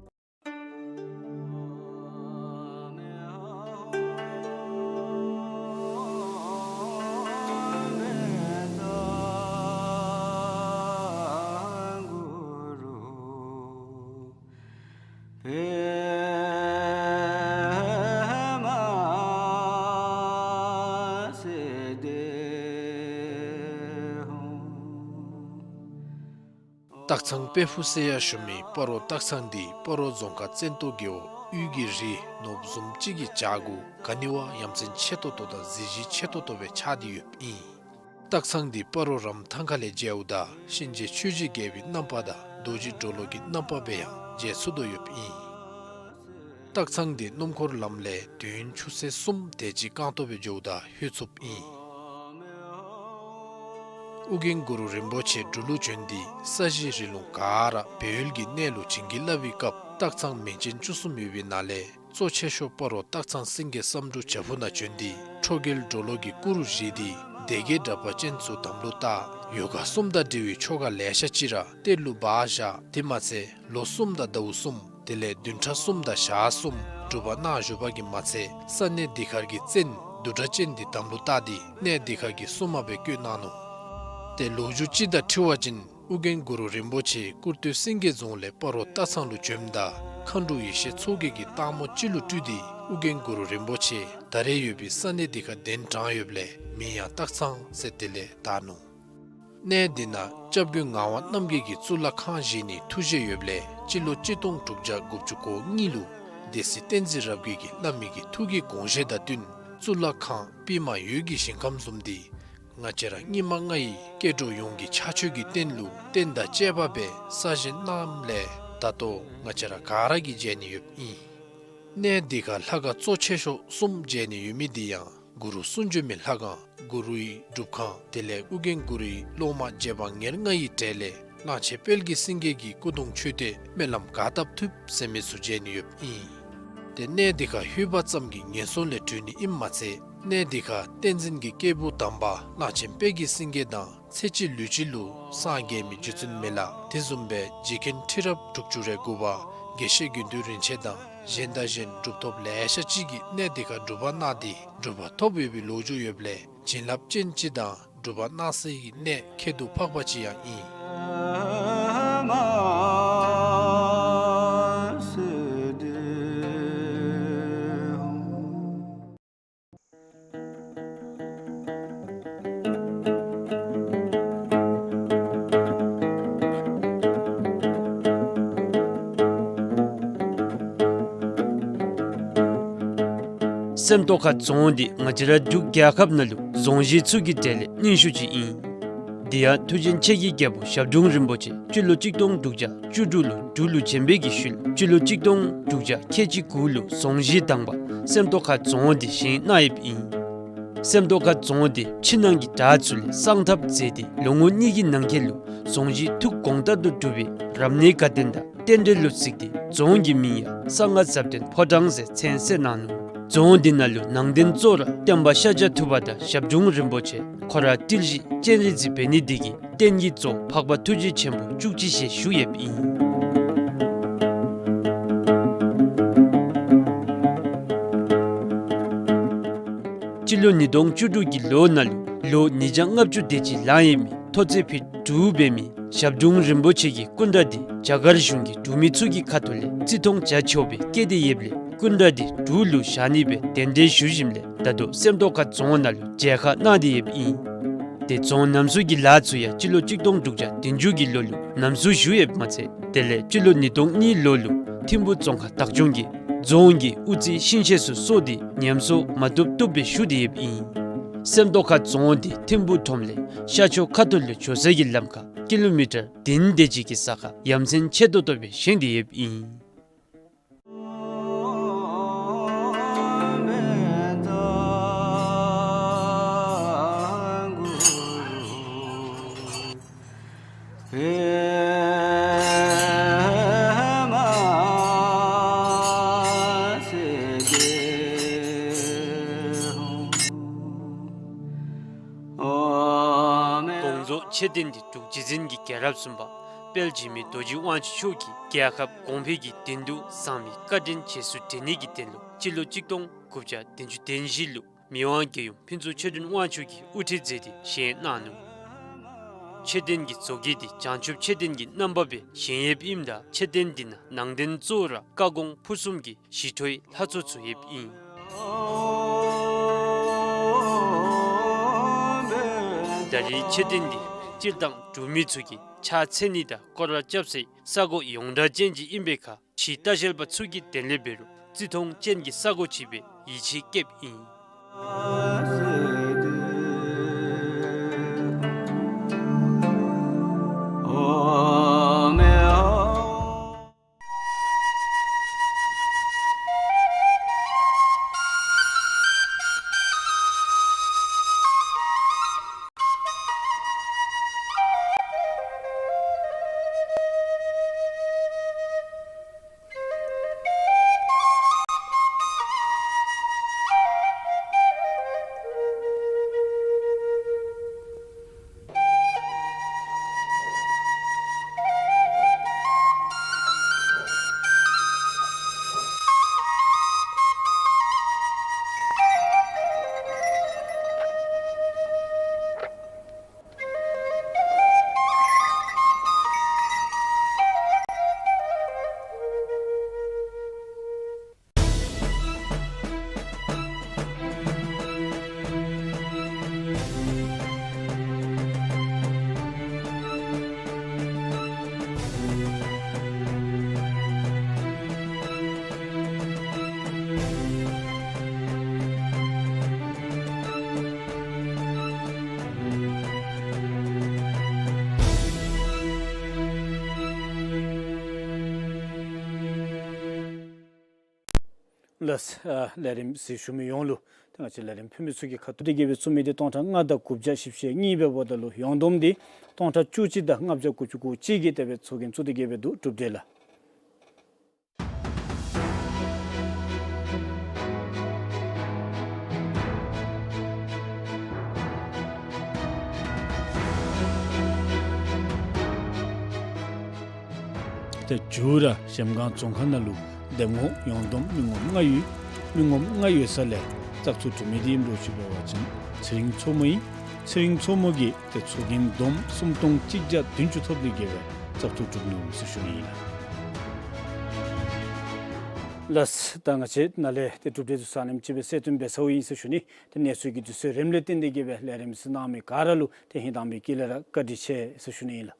སྟག་ཚང་དཔལ་ཕུག་ཟེར་ཡང་ཞུ་མི་སྤ་རོ་སྟག་ཚང་འདི་སྤ་རོ་རྫོང་ཁག་བཙན་ཏོ་རྒེད་འོག་དབུས་ཀྱི་རི་ནོར་བུ་བཟུམ་ཅིག་གི་བྱག་གུ་ག་ནི་བ་ཡ་མཚན་ཆེ་ཏོག་ཏོ་དང་གཟི་བརྗིད་ཆེ་ཏོག་ཏོ་སྦེ་ཆགས་ཏེ་ཡོདཔ་ཨིན། སྟག་ཚང་འདི་སྤ་རོ་རམ་ཐང་ཁ་ལས་མཇལཝ་ད་གཤིན་རྗེ་ཆོས་ཀྱི་རྒྱལ་པོའི་རྣམ་པ་དང་རྡོ་རྗེ་གྲོ་ལོད་ཀྱི་རྣམ་པ་སྦེ་ཡང་མཇལ་ཚུགས་དོ་ཡོདཔ་ཨིན། སྟག་ཚང་འདི་སྣུམ་འཁོར་ལམ་ལས་དུས་ཡུན་ཆུ་ཚོད་གསུམ་དེ་ཅིག་རྐང་སྟོང་སྦེ་འགྱོཝ་ད་ལྷོད་ཚུགསཔ་ཨིན། ཨོ་རྒྱན་གུ་རུ་རིན་པོ་ཆེ་འབྲུག་ལུ་བྱོན་ཏེ་ས་གཞི་རི་ལུང་ག་ར་སྦས་ཡུལ་གྱི་གནས་ལུ་བྱིན་གྱིས་བརླབས་པའི་སྐབས་སྟག་ཚང་མིང་ཅན་བཅུ་གསུམ་ཡོད་པའི་ནང་ལས་གཙོ་ཆེ་ཤོས་སྤ་རོ་སྟག་ཚང་སེང་གེ་བསམ་འགྲུབ་བྱག་ཕུག་ནང་བྱོན་ཏེ་ཁྲོ་རྒྱལ་གྲོ་ལོད་ཀྱི་སྐུ་རུ་བཞེངས་ཏེ་སྡེ་བརྒྱད་དྲེགས་པ་ཅན་ཚུ་དམ་ལུ་བཏགས། ཡོ་ག་གསུམ་དང་འབྲེལ་བའི་ཆོ་ག་ལེ་ཤ་ཅིག་ར་གཏེར་ལུ་སྦ་བཞག། དེ་མ་ཚད་ལོ་གསུམ་དང་ཟླཝ་གསུམ་དེ་ལས་བདུན་ཕྲག་གསུམ་དང་ཞག་གསུམ་སྒྲུབ་པ་གནང་བཞུགས་པ་གིས་མ་ཚད་ས་གནས་འདི་ཁར་གྱི་བཙན་བདུད་སྒྲ་གཅན་འདི་དམ་ལུ་བཏགས་ཏེ་གནས་འདི་ཁར་གྱི་སྲུང་མ་སྦེ་བསྐོས་གནང་ནུག། ཏེ་ལོ་རྒྱུས་ཅིག་དང་འཁྲིལ་བ་ཅིན་ཨོ་རྒྱན་གུ་རུ་རིན་པོ་ཆེ་ཀུར་སྟོད་སེང་གེ་རྫོང་ལས་སྤ་རོ་སྟག་ཚང་ལུ་བྱོནམ་ད་མཁའ་འགྲོ་ཡེ་ཤེས་མཚོ་རྒྱལ་གྱིས་སྟག་མོ་ཅིག་ལུ་སྤྲུལ་ཏེ་ཨོ་རྒྱན་གུ་རུ་རིན་པོ་ཆེ་ད་རེས་ཡོད་པའི་ས་གནས་འདི་ཁར་གདན་དྲངས་ཡོདཔ་ལས་མིང་ཡང་སྟག་ཚང་ཟེར་དེ་ལས་བཏགས་ནུག། གནས་འདི་ནང་སྐྱབས་མགོན་ངག་དབང་རྣམ་རྒྱལ་གྱིས་གཙུག་ལག་ཁང་བཞེངས་ནིའི་ཐུགས་བཞེད་ཡོདཔ་ལས་སྤྱི་ལོ་གཅིག་སྟོང་དྲུག་བརྒྱ་དགུ་བཅུ་གོ་གཉིས་ལུ་སྡེ་སྲིད་བསྟན་འཛིན་རབ་རྒྱས་ཀྱིས་བླ་མའི་གི་ཐུགས་ཀྱི་དགོངས་བཞེད་དང་བསྟུན་གཙུག་ལག་ཁང་པདྨ་འོད་ཀྱི་ཞིང་ཁམས་བཟུམ་འདི་ང་བཅས་ར་སྙིགས་མ་ལྔ་ཡི་སྐྱེ་འགྲོ་ཡོངས་ཀྱི་ཕྱག་མཆོད་ཀྱི་རྟེན་ལུ་རྟེན་དང་བཅས་པ་སྦེ་གསར་བཞེངས་གནངམ་ལས་ ད་ལྟོ་ང་བཅས་ར་ག་ར་གིས་མཇལ་ནི་ཡོདཔ་ཨིན། གནས་འདི་ཁར་ལྷ་ཁང་གཙོ་ཆེ་ཤོས་གསུམ་མཇལ་ནི་ཡོད་མི་འདི་ཡང་གུ་རུ་གསུང་བྱོན་མའི་ལྷ་ཁང་གུ་རུའི་སྒྲུབ་ཁང་དེ་ལས་ཨོ་རྒྱན་གུ་རུའི་སློབ་མ་རྗེ་འབངས་ཉེར་ལྔ་ཡི་གྲས་ལས་གླང་ཆེན་དཔལ་གྱི་སེང་གེ་གི་སྐུ་གདུང་མཆོད་རྟེན་སྨོན་ལམ་ག་བཏབ་ཐུབ་ཟེར་མི་ཚུ་མཇལ་ནི་ཡོདཔ་ཨིན། ཏེ་གནས་འདི་ཁར་ལྷོད་པ་ཙམ་གྱིས་ངན་སོང་ལས་གྲོལ་ནི་ཨིནམ་མ་ཚད་གནས་འདི་ཁར་བསྟན་འཛིན་གྱི་སྐྱེས་བུ་དམ་པ་གླང་ཆེན་དཔལ་གྱི་སེང་གེ་དང་ཚེ་གཅིག་ལུས་གཅིག་ལུ་སངས་རྒྱས་མི་རྗེ་བཙུན་མི་ལ་དེ་བཟུམ་སྦེ་རྗེ་མཁན་ཁྲི་རབས་དྲུག་ཅུ་རེ་དགུ་པ་དགེ་བཤེས་དགེ་འདུན་རིན་ཆེན་དང་གཞན་དང་གཞན་གྲུབ་ཐོབ་ལེ་ཤ་ཅིག་གིས་གནས་འདི་ཁར་སྒྲུབ་པ་གནང་སྟེ་གྲུབ་པ་ཐོབ་ཡོད་པའི་ལོ་རྒྱུས་ཡོདཔ་ལས་བྱིན་རླབས་ཅན་ཅིག་དང་སྒྲུབ་པ་གནང་སའི་གནས་ཁྱད་དུ་འཕགས་པ་ཅིག་ཡང་ཨིན། སེམས་རྟོགས་ཁ་རྫོང་འདི་ང་བཅས་ར་འབྲུག་རྒྱལ་ཁབ་ནང་ལུ་རྫོང་གཞི་ཚུ་གི་གྲས་ལས་རྙིང་ཤོས་ཅིག་ཨིན། དེ་ཡང་མཐུ་ཆེན་ཆེ་གེ་རྒྱལ་པོ་ཞབས་དྲུང་རིན་པོ་ཆེ་སྤྱི་ལོ་གཅིག་སྟོང་དྲུག་བརྒྱ་བཅུ་དྲུག་ལུ་འབྲུག་ལུ་བྱོན་པའི་གི་ཤུལ་སྤྱི་ལོ་གཅིག་སྟོང་དྲུག་བརྒྱ་ཁལ་གཅིག་དགུ་ལུ་རྫོང་གཞི་དང་པ་སེམས་རྟོགས་ཁ་རྫོང་འདི་བཞེངས་གནང་ཡོདཔ་ཨིན། སེམས་རྟོགས་ཁ་རྫོང་འདི་ཕྱི་ནང་གི་བྲག་ཚུ་ལས་གསང་ཐབས་མཛད་དེ་ལོ་ངོ་གཉིས་ཀྱི་ནང་འཁོད་ལུ་རྫོང་གཞི་ཐུགས་དགོངས་ལྟར་དུ་གྲུབ་པའི་རབ་གནས་དགའ་སྟོན་དང་རྟེན་འབྲེལ་ལུ་གཟིགས་ཏེ་རྫོང་གི་མིང་ཡང་གསང་སྔགས་ཟབ་དོན་ཕོ་བྲང་ཟེར་མཚན་གསོལ་གནང་ནུག། རྫོང་འདི་ནང་ལུ་ནང་རྟེན་གཙོ་བོ་ར་སྟོན་པ་ཤཱཀྱ་ཐུབ་པ་དང་ཞབས་དྲུང་རིན་པོ་ཆེ་ཁོ་ར་ཏིལ་བཞི་སྤྱན་རས་གཟིགས་འབད་ནི་འདི་གིས་རྟེན་གྱི་གཙོ་འཕགས་པ་ཐུགས་རྗེ་ཆེན་པོ་བཅུ་གཅིག་ཞེས་ཞུ་ཡོདཔ་ཨིན། སྤྱི་ལོ་ཉིས་སྟོང་བཅུ་དྲུག་གི་ལོ་ནང་ལུ་ལོ་ཉིས་བརྒྱ་ལྔ་བཅུ་དེ་ཅིག་ལང་ཡོད་མི་མཐོ་ཚད་ཕིཊ་དྲུག་འབད་མི་ཞབས་དྲུང་རིན་པོ་ཆེ་གི་སྐུ་འདྲ་འདི་རྒྱ་གར་གཞུང་གིས་འབྲུག་མི་ཚུ་གི་ཁ་ཐུག་ལས་རྩིས་མཐོང་བྱ་ཆོག་པའི་བཀོད་དེ་ཡོདཔ་ལས་སྐུ་འདྲ་འདི་འབྲུག་ལུ་བཞག་ནི་སྦེ་གདན་འདྲེན་ཞུ་ཞིནམ་ལས་ད་ལྟོ་སེམས་རྟོགས་ཁ་རྫོང་ནང་ལུ་མཇལ་ཁ་གནང་སྟེ་ཡོདཔ་ཨིན། ཏེ་རྫོང་རྣམ་གསུམ་གྱི་ལཱ་ཚུ་ཡང་སྤྱི་ལོ་གཅིག་སྟོང་དྲུག་བརྒྱ་བདུན་ཅུ་གི་ལོ་ལུ་རྣམ་གསུམ་ཞུ་ཡོདཔ་མ་ཚད་དེ་ལས་སྤྱི་ལོ་ཉིས་སྟོང་གཉིས་ལོ་ལུ་ཐིམ་ཕུ་རྫོང་ཁག་བདག་སྐྱོང་གིས་རྫོང་གི་དབུ་རྩེ་ཤིང་ཤེད་ཚུ་གསོ་སྟེ་ཉམས་གསོ་མ་བཏུབ་བཏུབ་སྦེ་ཞུ་སྟེ་ཡོདཔ་ཨིན། སེམས་རྟོགས་ཁ་རྫོང་འདི་ཐིམ་ཕུ་ཁྲོམ་ལས་ཤར་ཕྱོགས་ཁ་ཐུག་ལུ་འགྱོ་སའི་གི་ལམ་ཁར་ཀི་ལོ་མི་ཊར་བདུན་དེ་ཅིག་གི་ས་ཁར་ཡ་མཚན་ཆེ་ཏོག་ཏོ་སྦེ་བཞེངས་ཏེ་ཡོདཔ་ཨིན། དགོངས་རྫོགས་མཆོད་རྟེན་འདི་འབྲུག་རྗེ་བཙུན་གྱི་རྒྱལ་རབས་གསུམ་པ་དཔལ་འཇིགས་མེད་རྡོ་རྗེ་དབང་ཕྱུག་མཆོག་གིས་རྒྱལ་ཁབ་གོང་འཕེལ་གྱི་དོན་དུ་བཟང་མི་བཀའ་དྲིན་རྗེས་སུ་དྲན་ནི་གི་དོན་ལུ་སྤྱི་ལོ་གཅིག་སྟོང་དགུ་བརྒྱ་བདུན་ཅུ་དོན་བཞི་ལུ་མི་དབང་རྒྱལ་ཡུམ་ཕུན་ཚོགས་ཆོས་སྒྲོན་དབང་ཕྱུག་གིས་དབུ་ཁྲིད་མཛད་དེ་བཞེངས་གནང་ནུག། མཆོད་རྟེན་གྱི་བཟོ་བཀོད་འདི་བྱང་ཆུབ་མཆོད་རྟེན་གྱི་རྣམ་པ་སྦེ་བཞེངས་ཡོདཔ་ཨིནམ་ད་མཆོད་རྟེན་འདི་ནང་ནང་རྟེན་གཙོ་བོ་ར་བཀའ་དགོངས་ཕུར་གསུམ་གྱི་ཞི་ཁྲོའི་ལྷ་ཚོགས་ཚུ་ཡོདཔ་ཨིན། ད་རེས་མཆོད་རྟེན་འདི་སྤྱིར་བཏང་འབྲུག་མི་ཚུ་གིས་ཕྱག་འཚལ་ནི་དང་སྐོར་ར་རྐྱབ་སའི་ས་གོ་ཡོངས་གྲགས་ཅན་ཅིག་ཨིན་པའི་ཁར་ཕྱིའི་ལྟ་བཤལ་པ་ཚུ་གི་དོན་ལས་འབད་རུང་རྩིས་མཐོང་ཅན་གྱི་ས་གོ་ཅིག་སྦེ་ཡིད་ཆེས་བསྐྱེདཔ་ཨིན། ལགས། ཨ་ལས་རིམ་གཟིགས་ཞུ་མི་ཡོངས་ལུ་ཏེ་ང་བཅས་ལས་རིམ་ཕུལ་མི་ཚུ་གི་ཁ་ཐུག་ཏེ་གི་སྦེ་བཙུགས་མི་འདི་སྟོང་ཕྲག་ལྔ་དང་དགུ་བརྒྱ་བཞི་བཅུ་ཞེ་གཉིས་སྦེ་འབདཝ་ད་ལུ་ཡོངས་བསྡོམས་འདི་སྟོང་ཕྲག་བཅུ་གཅིག་དང་ལྔ་བརྒྱ་དགུ་བཅུ་གོ་གཅིག་གིས་དེ་སྦེ་ཚོགས་རྒྱན་བཙུགས་ཏེ་གི་སྦེ་འདུག། གྲུབ་འབྲས་ལགས། ཏེ་མཇུག་ར་གཞལམ་སྒང་རྫོང་ཁག་ནང་ལུ་འདེམས་ངོ་ཡོངས་བསྡོམས་མི་ངོམ་ལྔ་ཡོད། མི་ངོམ་ལྔ་ཡོད་ས་ལས་བཙག་འཐུ་གྲུབ་མི་འདི་ཨིནམ་འདྲཝ་ཅིག་འབད་བ་ཅིན་ཚེ་རིང་མཚོ་མོ་ཨིན། ཚེ་རིང་མཚོ་མོ་གིས་ཏེ་ཚོགས་རྒྱན་བསྡོམས་སུམ་སྟོང་གཅིག་བརྒྱ་བདུན་ཅུ་ཐོབ་སྟེ་གི་སྦེ་བཙག་འཐུ་གྲུབ་ནུག་ཟེར་ཞུ་ནི་ཨིན་ལགས། ལགས། ད་ང་བཅས་ནཱ་ལས་ཏེ་གྲུབ་འབྲས་ཚུ་ས་གནམ་ཅིག་སྦེ་གསལ་སྟོན་འབད་ཚརཝ་ཨིན་ཟེར་ཞུ་ནི། ཏེ་གནས་ཚུལ་གྱི་དུས་ཚོད་རནམ་ལས་བརྟེན་ཏེ་གི་སྦེ་ལས་རིམ་གཟིགས་གནང་མི་ག་ར་ལུ་ཏེ་ཧིང་དྭངས་པའི་དཀྱིལ་ལས་ར་བཀའ་དྲིན་ཆེ་ཟེར་ཞུ་ནི་ཨིན་ལགས།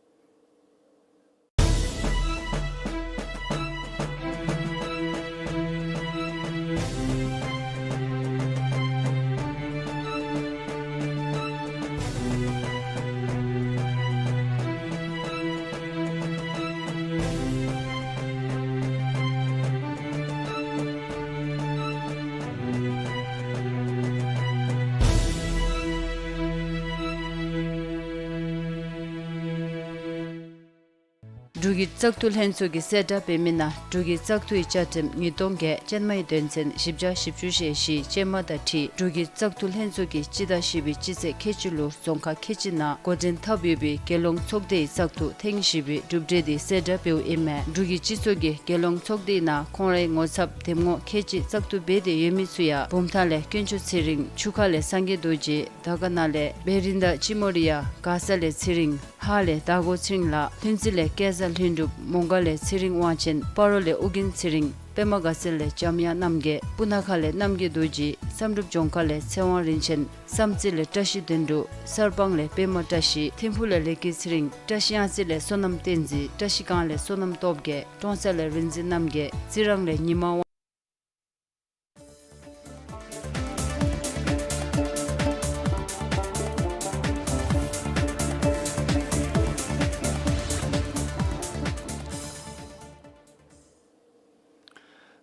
འབྲུག་གི་བཙག་འཐུ་ལྷན་ཚོགས་ཀྱིས་གསལ་བསྒྲགས་འབད་མི་ནང་འབྲུག་གི་བཙག་འཐུའི་བཅའ་ཁྲིམས་ཉིས་སྟོང་བརྒྱད་ཅན་མའི་དོན་ཚན་བཞི་བརྒྱ་བཞི་བཅུ་ཞེ་བཞི་ཅན་མ་དང་འཁྲིལ་འབྲུག་གི་བཙག་འཐུ་ལྷན་ཚོགས་ཀྱིས་སྤྱི་ཟླ་བཞི་པའི་སྤྱི་ཚེས་ཁལ་གཅིག་ལུ་རྫོང་ཁག་ཁལ་གཅིག་ནང་འགོ་འདྲེན་འཐབ་ཡོད་པའི་རྒྱལ་ཡོངས་ཚོགས་སྡེའི་བཙག་འཐུ་ཐེངས་བཞི་པའི་གྲུབ་འབྲས་འདི་གསལ་བསྒྲགས་འབདཝ་ཨིན་མས། འབྲུག་གི་སྤྱི་ཚོགས་ཀྱིས་རྒྱལ་ཡོངས་ཚོགས་སྡེའི་ནང་ཁོང་རའི་ངོ་ཚབ་འདེམས་ངོ་ཁལ་གཅིག་བཙག་འཐུ་འབད་དེ་ཡོད་མི་ཚུ་ཡང་བུམ་ཐང་ལས་དཀོན་མཆོག་ཚེ་རིང་། ཆུ་ཁ་ལས་སངས་རྒྱས་རྡོ་རྗེ། དར་དཀར་ན་ལས་བེ་རི་ད་ཅི་མོ་རི་ཡ། མགར་ས་ལས་ཚེ་རིང་། ཧཱ་ལས་དར་གོ་ཚེ་རིང་ལགས། ལྷུན་རྩེ་ལས་སྐལ་བཟང་ལྷུན་གྲུབ། མོང་སྒར་ལས་ཚེ་རིང་དབང་ཆེན། སྤ་རོ་ལས་ཨོ་རྒྱན་ཚེ་རིང་། པདྨ་དགའ་ཚལ་ལས་འཇམ་དབྱངས་རྣམ་རྒྱལ། སྤུ་ན་ཁ་ལས་རྣམ་རྒྱལ་རྡོ་རྗེ། བསམ་གྲུབ་ལྗོངས་མཁར་ལས་ཚེ་དབང་རིན་ཆེན། བསམ་རྩེ་ལས་བཀྲ་ཤིས་དོན་གྲུབ། གསར་སྤང་ལས་པདྨ་བཀྲ་ཤིས། ཐིམ་ཕུག་ལས་ལེགས་སྐྱིད་ཚེ་རིང་། བཀྲ་ཤིས་གཡང་རྩེ་ལས་བསོད་ནམས་བསྟན་འཛིན། བཀྲ་ཤིས་སྒང་ལས་བསོད་ནམས་སྟོབས་རྒྱས། ཀྲོང་གསར་ལས་རིག་འཛིན་རྣམ་རྒྱལ། རྩི་རང་ལས་ཉི་མ་དབང་།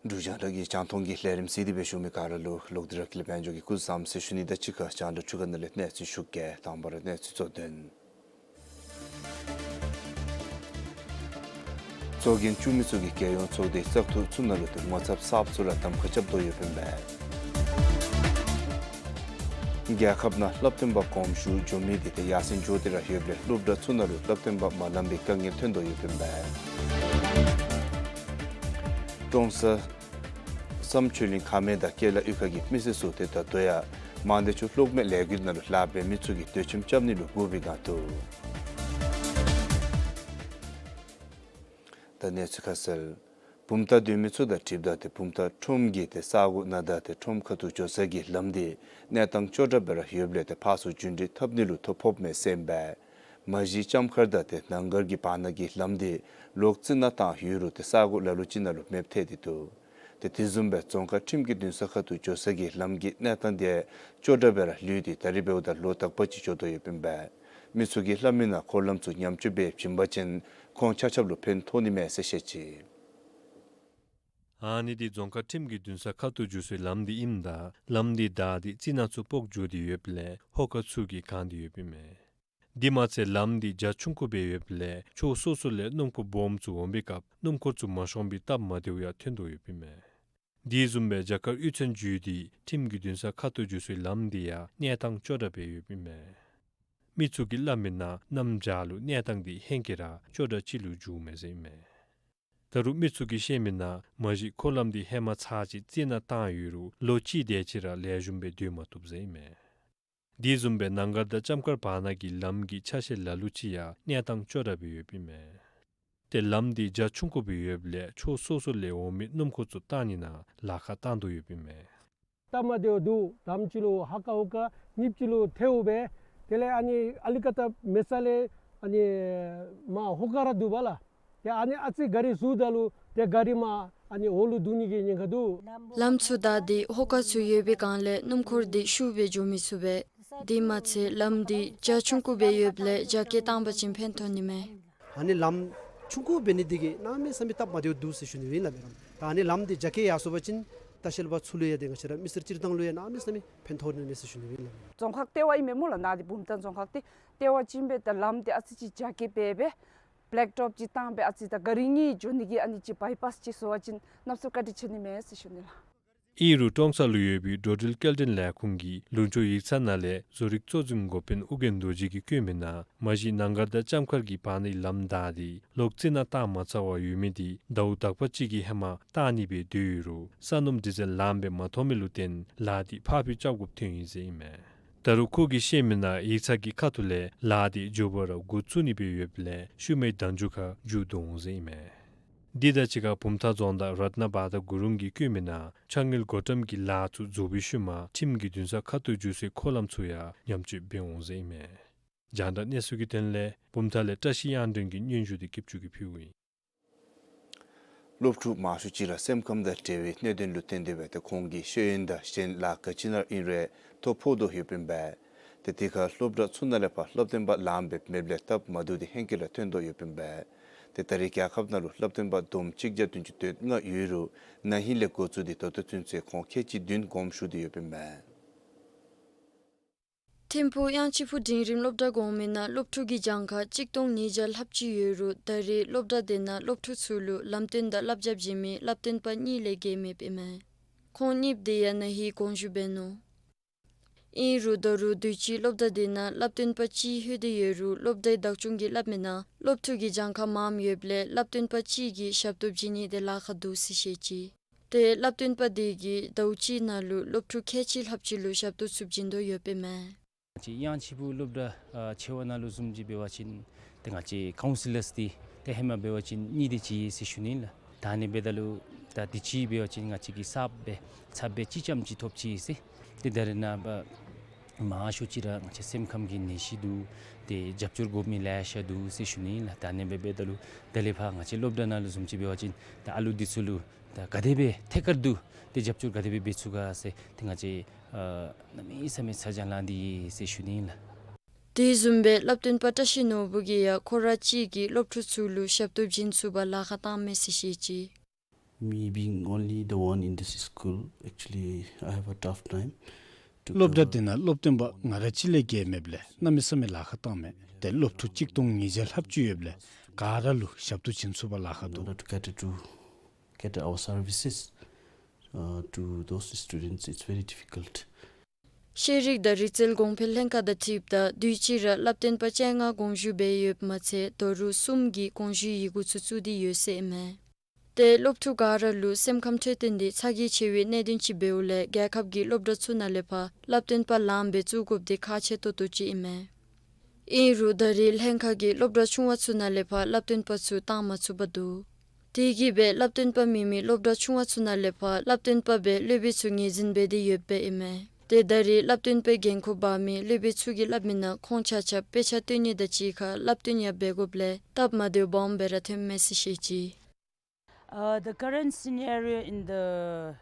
འབྲུག་རྒྱང་བསྒྲགས་ཀྱི་རྒྱང་མཐོང་གི་ལས་རིམ་གཟིགས་ཏེ་སྦེ་བཞུགས་མི་ག་ར་ལུ་ལོག་སྟེ་ར་ཀུན་ལེགས་དཔལ་འབྱོར་གྱིས་སྐུ་གཟུགས་བཟང་ཟེར་ཞུ་ནི་དང་གཅིག་ཁར་རྒྱང་བསྒྲགས་འཕྲུལ་ཁང་ནང་ལས་གནས་ཚུལ་ཞུ་གེ། དང་པ་ར་གནས་ཚུལ་གཙོ་དོན། ཚོགས་རྒྱན་བཙུགས་མི་ཚུ་གིས་རྒྱལ་ཡོངས་ཚོགས་སྡེའི་བཙག་འཐུ་ཚུ་ནང་ལུ་ཏེ་ངོ་ཚབ་གསརཔ་ཚུ་ར་གདམ་ཁ་རྐྱབ་དོ་ཡོདཔ་ཨིན་པས། རྒྱལ་ཁབ་ནང་བསླབ་སྟོན་པ་གོང་ཞུ་འགྱོ་མི་འདི་ཏེ་ཡར་སེང་འགྱོ་སྟེ་ར་ཡོདཔ་ལས་སློབ་གྲྭ་ཚུ་ནང་ལུ་བསླབ་སྟོན་པ་མ་ལང་པའི་དཀའ་ངལ་ཐོན་དོ་ཡོདཔ་ཨིན་པས། ཀྲོང་གསར་བསམ་ཆོས་གླིང་ཁ་སྨད་དང་ཀེ་ལ་གཡུས་ཁ་གི་མི་སེར་ཚུ་ཏེ་ད་ལྟོ་ཡང་མང་སྡེ་ཆུ་གློག་མེ་ལས་འགུལ་ནང་ལུ་ལཱ་འབད་མི་ཚུ་གིས་སྡོད་ཁྱིམ་རྐྱབ་ནི་ལུ་སྒུག་པའི་སྒང་འདུག། ད་གནས་ཚུལ་ཁ་གསལ། བུམ་ཐང་སྡོད་མི་ཚུ་དང་འཁྲིལཝ་ད་ཏེ་བུམ་ཐང་ཁྲོམ་གྱི་ཏེ་ས་གོ་ནང་དང་ཏེ་ཁྲོམ་ཁ་ཐུག་འགྱོ་ས་གི་ལམ་འདི་གནས་སྟངས་སྐྱོ་དྲགས་སྦེ་ར་ཡོདཔ་ལས་ཏེ་ཕར་ཚུར་རྒྱུན་འགྲུལ་འཐབ་ནི་ལུ་ཐོ་ཕོགཔ་མས་ཟེར་ཨིན་པས། མ་གཞི་ལྕམ་མཁར་དང་ཏེ་ནང་སྒར་གྱི་བར་ན་གི་ལམ་འདི་ལོག་རྩི་ནག་བཏང་ཡོད་རུང་ཏེ་ས་གོ་ལ་ལུ་ཅིག་ནང་ལུ་མེདཔ་ཐལ་ཏེ་འདུག། ཏེ་དེ་བཟུམ་སྦེ་རྫོང་ཁག་ཁྲིམས་ཀྱི་འདུན་ས་ཁ་ཐུག་འགྱོ་ས་གི་ལམ་གྱི་གནས་སྟངས་འདི་སྐྱོ་དྲགས་སྦེ་ར་ལུས་ཏེ་ད་རིས་འབདཝ་ད་ལོ་དག་པ་ཅིག་འགྱོ་དོ་ཡོདཔ་ཨིན་པས། མི་ཚུ་གིས་སླབ་མི་ནང་འཁོར་ལམ་ཚུ་ཉམས་བཅོས་འབད་བྱིན་པ་ཅིན་ཁོང་ཆ་ཁྱབ་ལུ་ཕན་ཐོགས་ནི་མས་ཟེར་བཤད་ཅི། ཨ་ནི་འདི་རྫོང་ཁག་ཁྲིམས་ཀྱི་འདུན་ས་ཁ་ཐུག་འགྱོ་སའི་ལམ་འདི་ཨིནམ་ད་ལམ་འདི་བདའ་སྟེ་རྩི་ནག་ཚུ་ཕོག་འགྱོ་སྟེ་ཡོདཔ་ལས་ཧོ་ཀ་ཚུ་གིས་གང་སྟེ་ཡོདཔ་ཨིན་མས། དེ་མ་ཚད་ལམ་འདི་རྒྱ་ཆུང་ཀུ་སྦེ་ཡོདཔ་ལས་ཕྱོགས་སོ་སོ་ལས་སྣུམ་འཁོར་སྦོམ་ཚུ་འོང་པའི་སྐབས་སྣུམ་འཁོར་ཚུ་མ་ཤོང་པའི་སྟབས་མ་བདེཝ་ཡང་ཐོན་དོ་ཡོདཔ་ཨིན་མས། དེ་བཟུམ་སྦེ་རྒྱ་གར་གཡུས་ཚན་བརྒྱུད་དེ་ཁྲིམས་ཀྱི་འདུན་ས་ཁ་ཐུག་འགྱོ་སའི་ལམ་འདི་ཡང་གནས་སྟངས་སྐྱོ་དྲགས་སྦེ་ཡོདཔ་ཨིན་མས། མི་ཚུ་གིས་སླབ་མི་ནང་གནམ་བྱཱར་ལུ་གནས་སྟངས་འདི་ཧེང་སྐལ་ར་སྐྱོ་དྲགས་ཅིག་ལུ་འགྱུརཝ་མས་ཟེར་ཨིན་མས། ད་རུང་མི་ཚུ་གིས་བཤད་མི་ནང་མ་གཞི་འཁོར་ལམ་འདི་ཧེ་མ་ཚར་གཅིག་རྩི་ནག་བཏང་ཡོད་རུང་ལོ་གཅིག་དེ་ཅིག་ར་ལེགས་ཤོམ་སྦེ་སྡོད་མ་བཏུབ་ཟེར་ཨིན་མས། དེ་བཟུམ་སྦེ་ནང་སྒར་དང་ལྕམ་མཁར་བར་ན་གི་ལམ་གྱི་ཆ་ཤས་ལ་ལུ་ཅིག་ཡང་གནས་སྟངས་སྐྱོ་དྲགས་སྦེ་ཡོདཔ་ཨིན་མས། ཏེ་ལམ་འདི་རྒྱ་ཆུང་ཀུ་སྦེ་ཡོདཔ་ལས་ཕྱོགས་སོ་སོ་ལས་འོང་མི་སྣུམ་འཁོར་ཚུ་བཏང་ནི་ནང་ལཱ་ཁག་བཏང་དོ་ཡོདཔ་ཨིན་མས། སྟབས་མ་བདེཝ་འདུག། དེམ་ཅིག་ལུ་ཧ་ཀ་ཧོ་ཀ་ཉིནམ་གཅིག་ལུ་ཐལཝ་སྦེ། དེ་ལས་ཨ་ནི་ཨ་ལི་ཀ་ཏ་མེད་ས་ལས་ཨ་ནི་མར་ཧོ་ཀ་ར་འདུག་པ་ལགས། ཏེ་ཨ་ནི་ཨ་ཙི་ག་རི་ཟུར་ད་ལུ་ཏེ་ག་རི་མར་ཨ་ནི་འོག་ལུ་བརྡུང་ནི་གི་ཉེན་ཁ་འདུག། ལམ་ཚུ་བདའ་སྟེ་ཧོ་ཀ་ཚུ་ཡོད་པའི་སྒང་ལས་སྣུམ་འཁོར་འདི་ཤུགས་སྦེ་འགྱོ་མི་ཚུགས་པས། དེ་མ་ཚད་ལམ་འདི་རྒྱ་ཆུང་ཀུ་སྦེ་ཡོདཔ་ལས་རྒྱ་སྐྱེད་བཏང་པ་ཅིན་ཕན་ཐོགས་ནི་མས། ཨ་ནི་ལམ་ཆུང་ཀུ་འབད་ནི་འདི་གིས་གནམ་མེད་ས་མེད་སྟབས་མ་བདེཝ་འདུག་ཟེར་ཞུ་ནི་ཨིན་ལགས་སྦེ་རམ། ད་ཨ་ནི་ལམ་འདི་རྒྱ་སྐྱེད་ཡར་སོང་པ་ཅིན་ ལྟ་བཤལ་པ་ཚུ་ལུ་ཡང་དེ་ང་བཅས་ར་མི་སེར་སྤྱིར་བཏང་ལུ་ཡང་གནམ་མེད་ས་མེད་ཕན་ཐོགས་ནི་མས་ཟེར་ཞུ་ནི་ཨིན་ལགས། རྫོང་ཁག་ལྟེ་བ་ཨིན་མས་སྨོ་ལགས། ནཱ་འདི་བུམ་ཐང་རྫོང་ཁག་འདི་ལྟེ་བ་ཅིག་ཨིན་པས། ད་ལམ་འདི་ཨ་ཙི་ཅིག་རྒྱ་སྐྱེད་འབད་སྦེ་བེལེཀ་ཊོབ་ཅིག་བཏང་སྦེ་ཨ་ཙི་ད་གཱ་རི་གཉིས་འགྱོ་ནི་གི་ཨ་ནི་ཅིག་བའི་པཱསི་ཅིག་བཟོ་བ་ཅིན་གནམ་མེད་ས་མེད་བཀའ་དྲིན་ཆེ་ནི་མས་ཟེར་ཞུ་ནི་ལགས། ཨིན་རུང་ཀྲོང་གསར་ལུ་ཡོད་པའི་འགྲོ་འགྲུལ་སྐྱེལ་འདྲེན་ལས་ཁུངས་ཀྱིས་ལུང་ཕྱོགས་ཡིག་ཚང་ནང་ལས་བཟོ་རིག་གཙོ་འཛིན་འགོ་དཔོན་ཨོ་རྒྱན་རྡོ་རྗེ་གིས་བཀོད་མི་ནང་མ་གཞི་ནང་སྒར་དང་ལྕམ་མཁར་གྱི་བར་ནའི་ལམ་བདའ་སྟེ་ལོག་རྩེ་ནང་བཏང་མ་ཚར་བར་ཡོད་མི་འདི་ཟླཝ་དག་པ་ཅིག་གི་ཧེ་མ་བཏང་ནི་སྦེ་སྡོད་ཡོད་རུང་ས་སྣུམ་ཌི་ཟེལ་ལངམ་སྦེ་མ་ཐོན་མི་ལུ་བརྟེན་ལཱ་འདི་ཕར་འགྱངས་རྐྱབ་དགོཔ་ཐོན་ཡི་ཟེར་ཨིན་མས། ད་རུང་ཁོ་གིས་བཤད་མི་ནང་ཡིག་ཚང་གི་ཁ་ཐུག་ལས་ལཱ་འདི་མགྱོགས་པ་ར་འགོ་བཙུགས་ནི་སྦེ་ཡོདཔ་ལས་ཤུལ་མའི་དལ་འབྱོར་ཁར་མཇུག་བསྡུ་འོང་ཟེར་ཨིན་མས། འདི་དང་གཅིག་ཁར་བུམ་ཐང་རྫོང་བདག་རཏྣ་བྷ་དྲ་གུ་རུང་གིས་བཀོད་མི་ནང་ཆ་དངུལ་བགོ་བཀྲམ་གྱི་ལཱ་ཚུ་རྫོགས་པའི་ཤུལ་མ་ཁྲིམས་ཀྱི་འདུན་ས་ཁ་ཐུག་འགྱོ་སའི་འཁོར་ལམ་ཚུ་ཡང་ཉམས་བཅོས་འབད་འོང་ཟེར་ཨིན་མས། རྒྱང་བསྒྲགས་གནས་ཚུལ་གྱི་དོན་ལས་བུམ་ཐང་ལས་བཀྲ་ཤིས་དབྱངས་སྒྲོན་གྱི་སྙན་ཞུ་འདི་ཀིབ་ཅུ་གིས་ཕུལཝ་ཨིན། སློབ་ཕྲུག་མང་ཤོས་ཅིག་ར་སེམས་ཁམས་དང་འབྲེལ་བའི་གནད་དོན་ལུ་བརྟེན་ཏེ་སྦེ་ཏེ་ཁོང་གིས་ཤེས་ཡོན་དང་གཞན་ལཱ་ག་ཅི་ནང་ཨིན་རུང་ཐོ་ཕོག་དོ་ཡོདཔ་ཨིན་པས། ཏེ་དེ་ཁར་སློབ་གྲྭ་ཚུ་ནང་ལས་ཕར་སློབ་སྟོན་པ་ལངམ་སྦེ་མེདཔ་ལས་སྟབས་མ་བདེཝ་འདི་ཧེང་སྐལ་ར་ཐོན་དོ་ཡོདཔ་ཨིན་པས། ཏེ་ད་རེས་རྒྱལ་ཁབ་ནང་ལུ་སློབ་སྟོན་པ་བསྡོམས་གཅིག་བརྒྱ་བདུན་ཅུ་དོན་ལྔ་ཡོད་རུང་ན་ཧིང་ལས་འགོ་བཙུགས་ཏེ་ད་ལྟོ་ཚུན་ཚོད་ཁོང་ཁལ་གཅིག་བདུན་དགོངསམ་ཞུ་སྟེ་ཡོདཔ་ཨིན་པས། ཐིམ་ཕུག་གཡང་ཆི་ཕུ་འབྲིང་རིམ་སློབ་གྲྭ་གོང་མའི་ནང་སློབ་ཕྲུག་གི་གྱངས་ཁ་གཅིག་སྟོང་ཉིས་བརྒྱ་ལྷགཔ་ཅིག་ཡོད་རུང་ད་རེས་སློབ་གྲྭ་དེ་ནང་སློབ་ཕྲུག་ཚུ་ལུ་ལམ་སྟོན་དང་བསླབ་བྱ་བྱིན་མི་བསླབ་སྟོན་པ་གཉིས་ལས་བརྒལ་མེདཔ་ཨིན་མས། ཁོང་གཉིས་དེ་ཡང་ན་ཧིང་དགོངས་ཞུ་འབད་ནུག། ཨིན་རུང་ད་རུང་དུས་ཅི་སློབ་གྲྭ་དེ་ནང་བསླབ་སྟོན་པ་གཅིག་ལྷོད་དེ་ཡོད་རུང་སློབ་གྲྭའི་བདག་སྐྱོང་གིས་སླབ་མི་ནང་སློབ་ཕྲུག་གི་གྱངས་ཁ་མངམ་ཡོདཔ་ལས་བསླབ་སྟོན་པ་གཅིག་གིས་ཞབས་ཏོག་བྱིན་ནི་དེ་ལཱ་ཁག་འདུག་ཟེར་བཤད་ཅི། ཏེ་བསླབ་སྟོན་པ་དེ་གིས་ཟླཝ་གཅིག་ནང་ལུ་སློབ་ཕྲུག་ཁལ་གཅིག་ལྷགཔ་ཅིག་ལུ་ཞབས་ཏོག་ཚུ་བྱིན་དོ་ཡོདཔ་ཨིན་མས། ང་བཅས་གཡང་ཆི་ཕུ་སློབ་གྲྭ་ཨ་ཆེ་བ་ནང་ལུ་བཟུམ་ཅིག་འབད་བ་ཅིན་ཏེ་ང་བཅས་ཀའུན་སི་ལརསི་འདི་ཏེ་ཧེ་མ་འབད་བ་ཅིན་གཉིས་དེ་ཅིག་ཡོད་ཟེར་ཞུ་ནི་ལགས། ད་ཨ་ནི་འབདཝ་ད་ལུ་ད་དུས་ཅི་འབད་བ་ཅིན་ང་བཅས་ཀྱིས་གསརཔ་སྦེ་ཚབ་སྦེ་གཅིག་རྐྱངམ་ཅིག་ཐོབ་ཅི་ཟེར། ཏེ་ད་རེས་ནངས་པ་མང་ཤོས་ཅིག་ར་ང་བཅས་སེམས་ཁམས་ཀྱི་ནད་གཞི་འདུག། ཏེ་རྒྱབ་སྐྱོར་དགོ་མི་ལེ་ཤ་འདུག་ཟེར་ཞུ་ནི་ལགས། ད་ཨ་ནི་འབདཝ་ད་ལུ་ད་ལས་ཕར་ང་བཅས་སློབ་གྲྭ་ནང་ལུ་བཟུམ་ཅིག་འབད་བ་ཅིན་ད་ཨ་ལུ་འདི་ཚུ་ལུ་ད་ག་དེ་སྦེ་ཐད་ཀར་དུ་ཏེ་རྒྱབ་སྐྱོར་ག་དེ་སྦེ་འབད་ཚུགས་ག་ཟེར་ཏེ་ང་བཅས་ཨ་གནམ་མེད་ས་མེད་ཚ་གྱང་ལང་སྟེ་ཡོད་ཟེར་ཞུ་ནི་ལགས། དེ་བཟུམ་སྦེ་བསླབ་སྟོན་པ་བཀྲ་ཤིས་ནོར་བུ་གིས་ཡང་ཁོ་ར་གཅིག་གིས་སློབ་ཕྲུག་ཚུ་ལུ་ཞབས་ཏོག་བྱིན་ཚུགས་པར་ལཱ་ཁག་བཏངམ་མས་ཟེར་བཤད་ཅི། Me being only the one in this school, actually, I have a tough time to cover. སློབ་གྲྭ་འདི་ནང་སློབ་སྟོན་པ་ང་ར་གཅིག་ལས་བརྒལ་མེདཔ་ལས་གནམ་མེད་ས་མེད་ལཱ་ཁག་བཏངམ་མས། ཏེ་སློབ་ཕྲུག་གཅིག་སྟོང་ཉིས་བརྒྱ་ལྷགཔ་ཅིག་ཡོདཔ་ལས་ག་ར་ལུ་ཞབས་ཏོག་བྱིན་ཚུགས་པར་ལཱ་ཁག་འདུག། In order to cater to, cater our services, uh, to those students, it's very difficult. ཤེས་རིག་དང་རིག་རྩལ་གོང་འཕེལ་ལྷན་ཁག་དང་འཁྲིལཝ་ད་དུས་ཅི་ར་བསླབ་སྟོན་པ་བཅོ་ལྔ་དགོངས་ཞུ་འབད་ཡོདཔ་མ་ཚད་ད་རུང་གསུམ་གྱིས་དགོངས་ཞུའི་ཡི་གུ་ཚུ་བཙུགས་ཏེ་ཡོད་ཟེར་ཨིན་མས། ཏེ་སློབ་ཕྲུག་ག་ར་ལུ་སེམས་ཁམས་འཕྲོད་བསྟེན་འདི་ཚ་གྱང་ཆེ་བའི་གནད་དོན་ཅིག་འབདཝ་ལས་རྒྱལ་ཁབ་ཀྱི་སློབ་གྲྭ་ཚུ་ནང་ལས་ཕར་བསླབ་སྟོན་པ་ལངམ་སྦེ་བཙུགས་དགོཔ་འདི་ཁག་ཆེ་ཏོག་ཏོ་ཅིག་ཨིན་མས། ཨིན་རུང་ད་རེས་ལྷན་ཁག་གིས་སློབ་གྲྭ་ཆུང་བ་ཚུ་ནང་ལས་ཕར་བསླབ་སྟོན་པ་ཚུ་བཏང་མ་ཚུགས་པར་འདུག། དེ་གིས་སྦེ་བསླབ་སྟོན་པ་མེད་མི་སློབ་གྲྭ་ཆུང་བ་ཚུ་ནང་ལས་ཕར་བསླབ་སྟོན་པ་སྦེ་སློབ་དཔོན་ཚུ་ངོས་འཛིན་འབད་དེ་ཡོདཔ་ཨིན་མས། ཏེ་ད་རེས་བསླབ་སྟོན་པའི་འགན་ཁུར་འབག་མི་སློབ་དཔོན་ཚུ་གིས་སླབ་མི་ནང་ཁོང་ཆ་ཁྱབ་དཔེ་ཆ་སྟོན་ནི་དང་གཅིག་ཁར་བསླབ་སྟོན་ཡང་འབད་དགོཔ་ལས་སྟབས་མ་བདེཝ་སྦོམ་སྦེ་ར་ཐོནམ་མས་ཟེར་བཤད་ཅི། Uh, the current scenario in the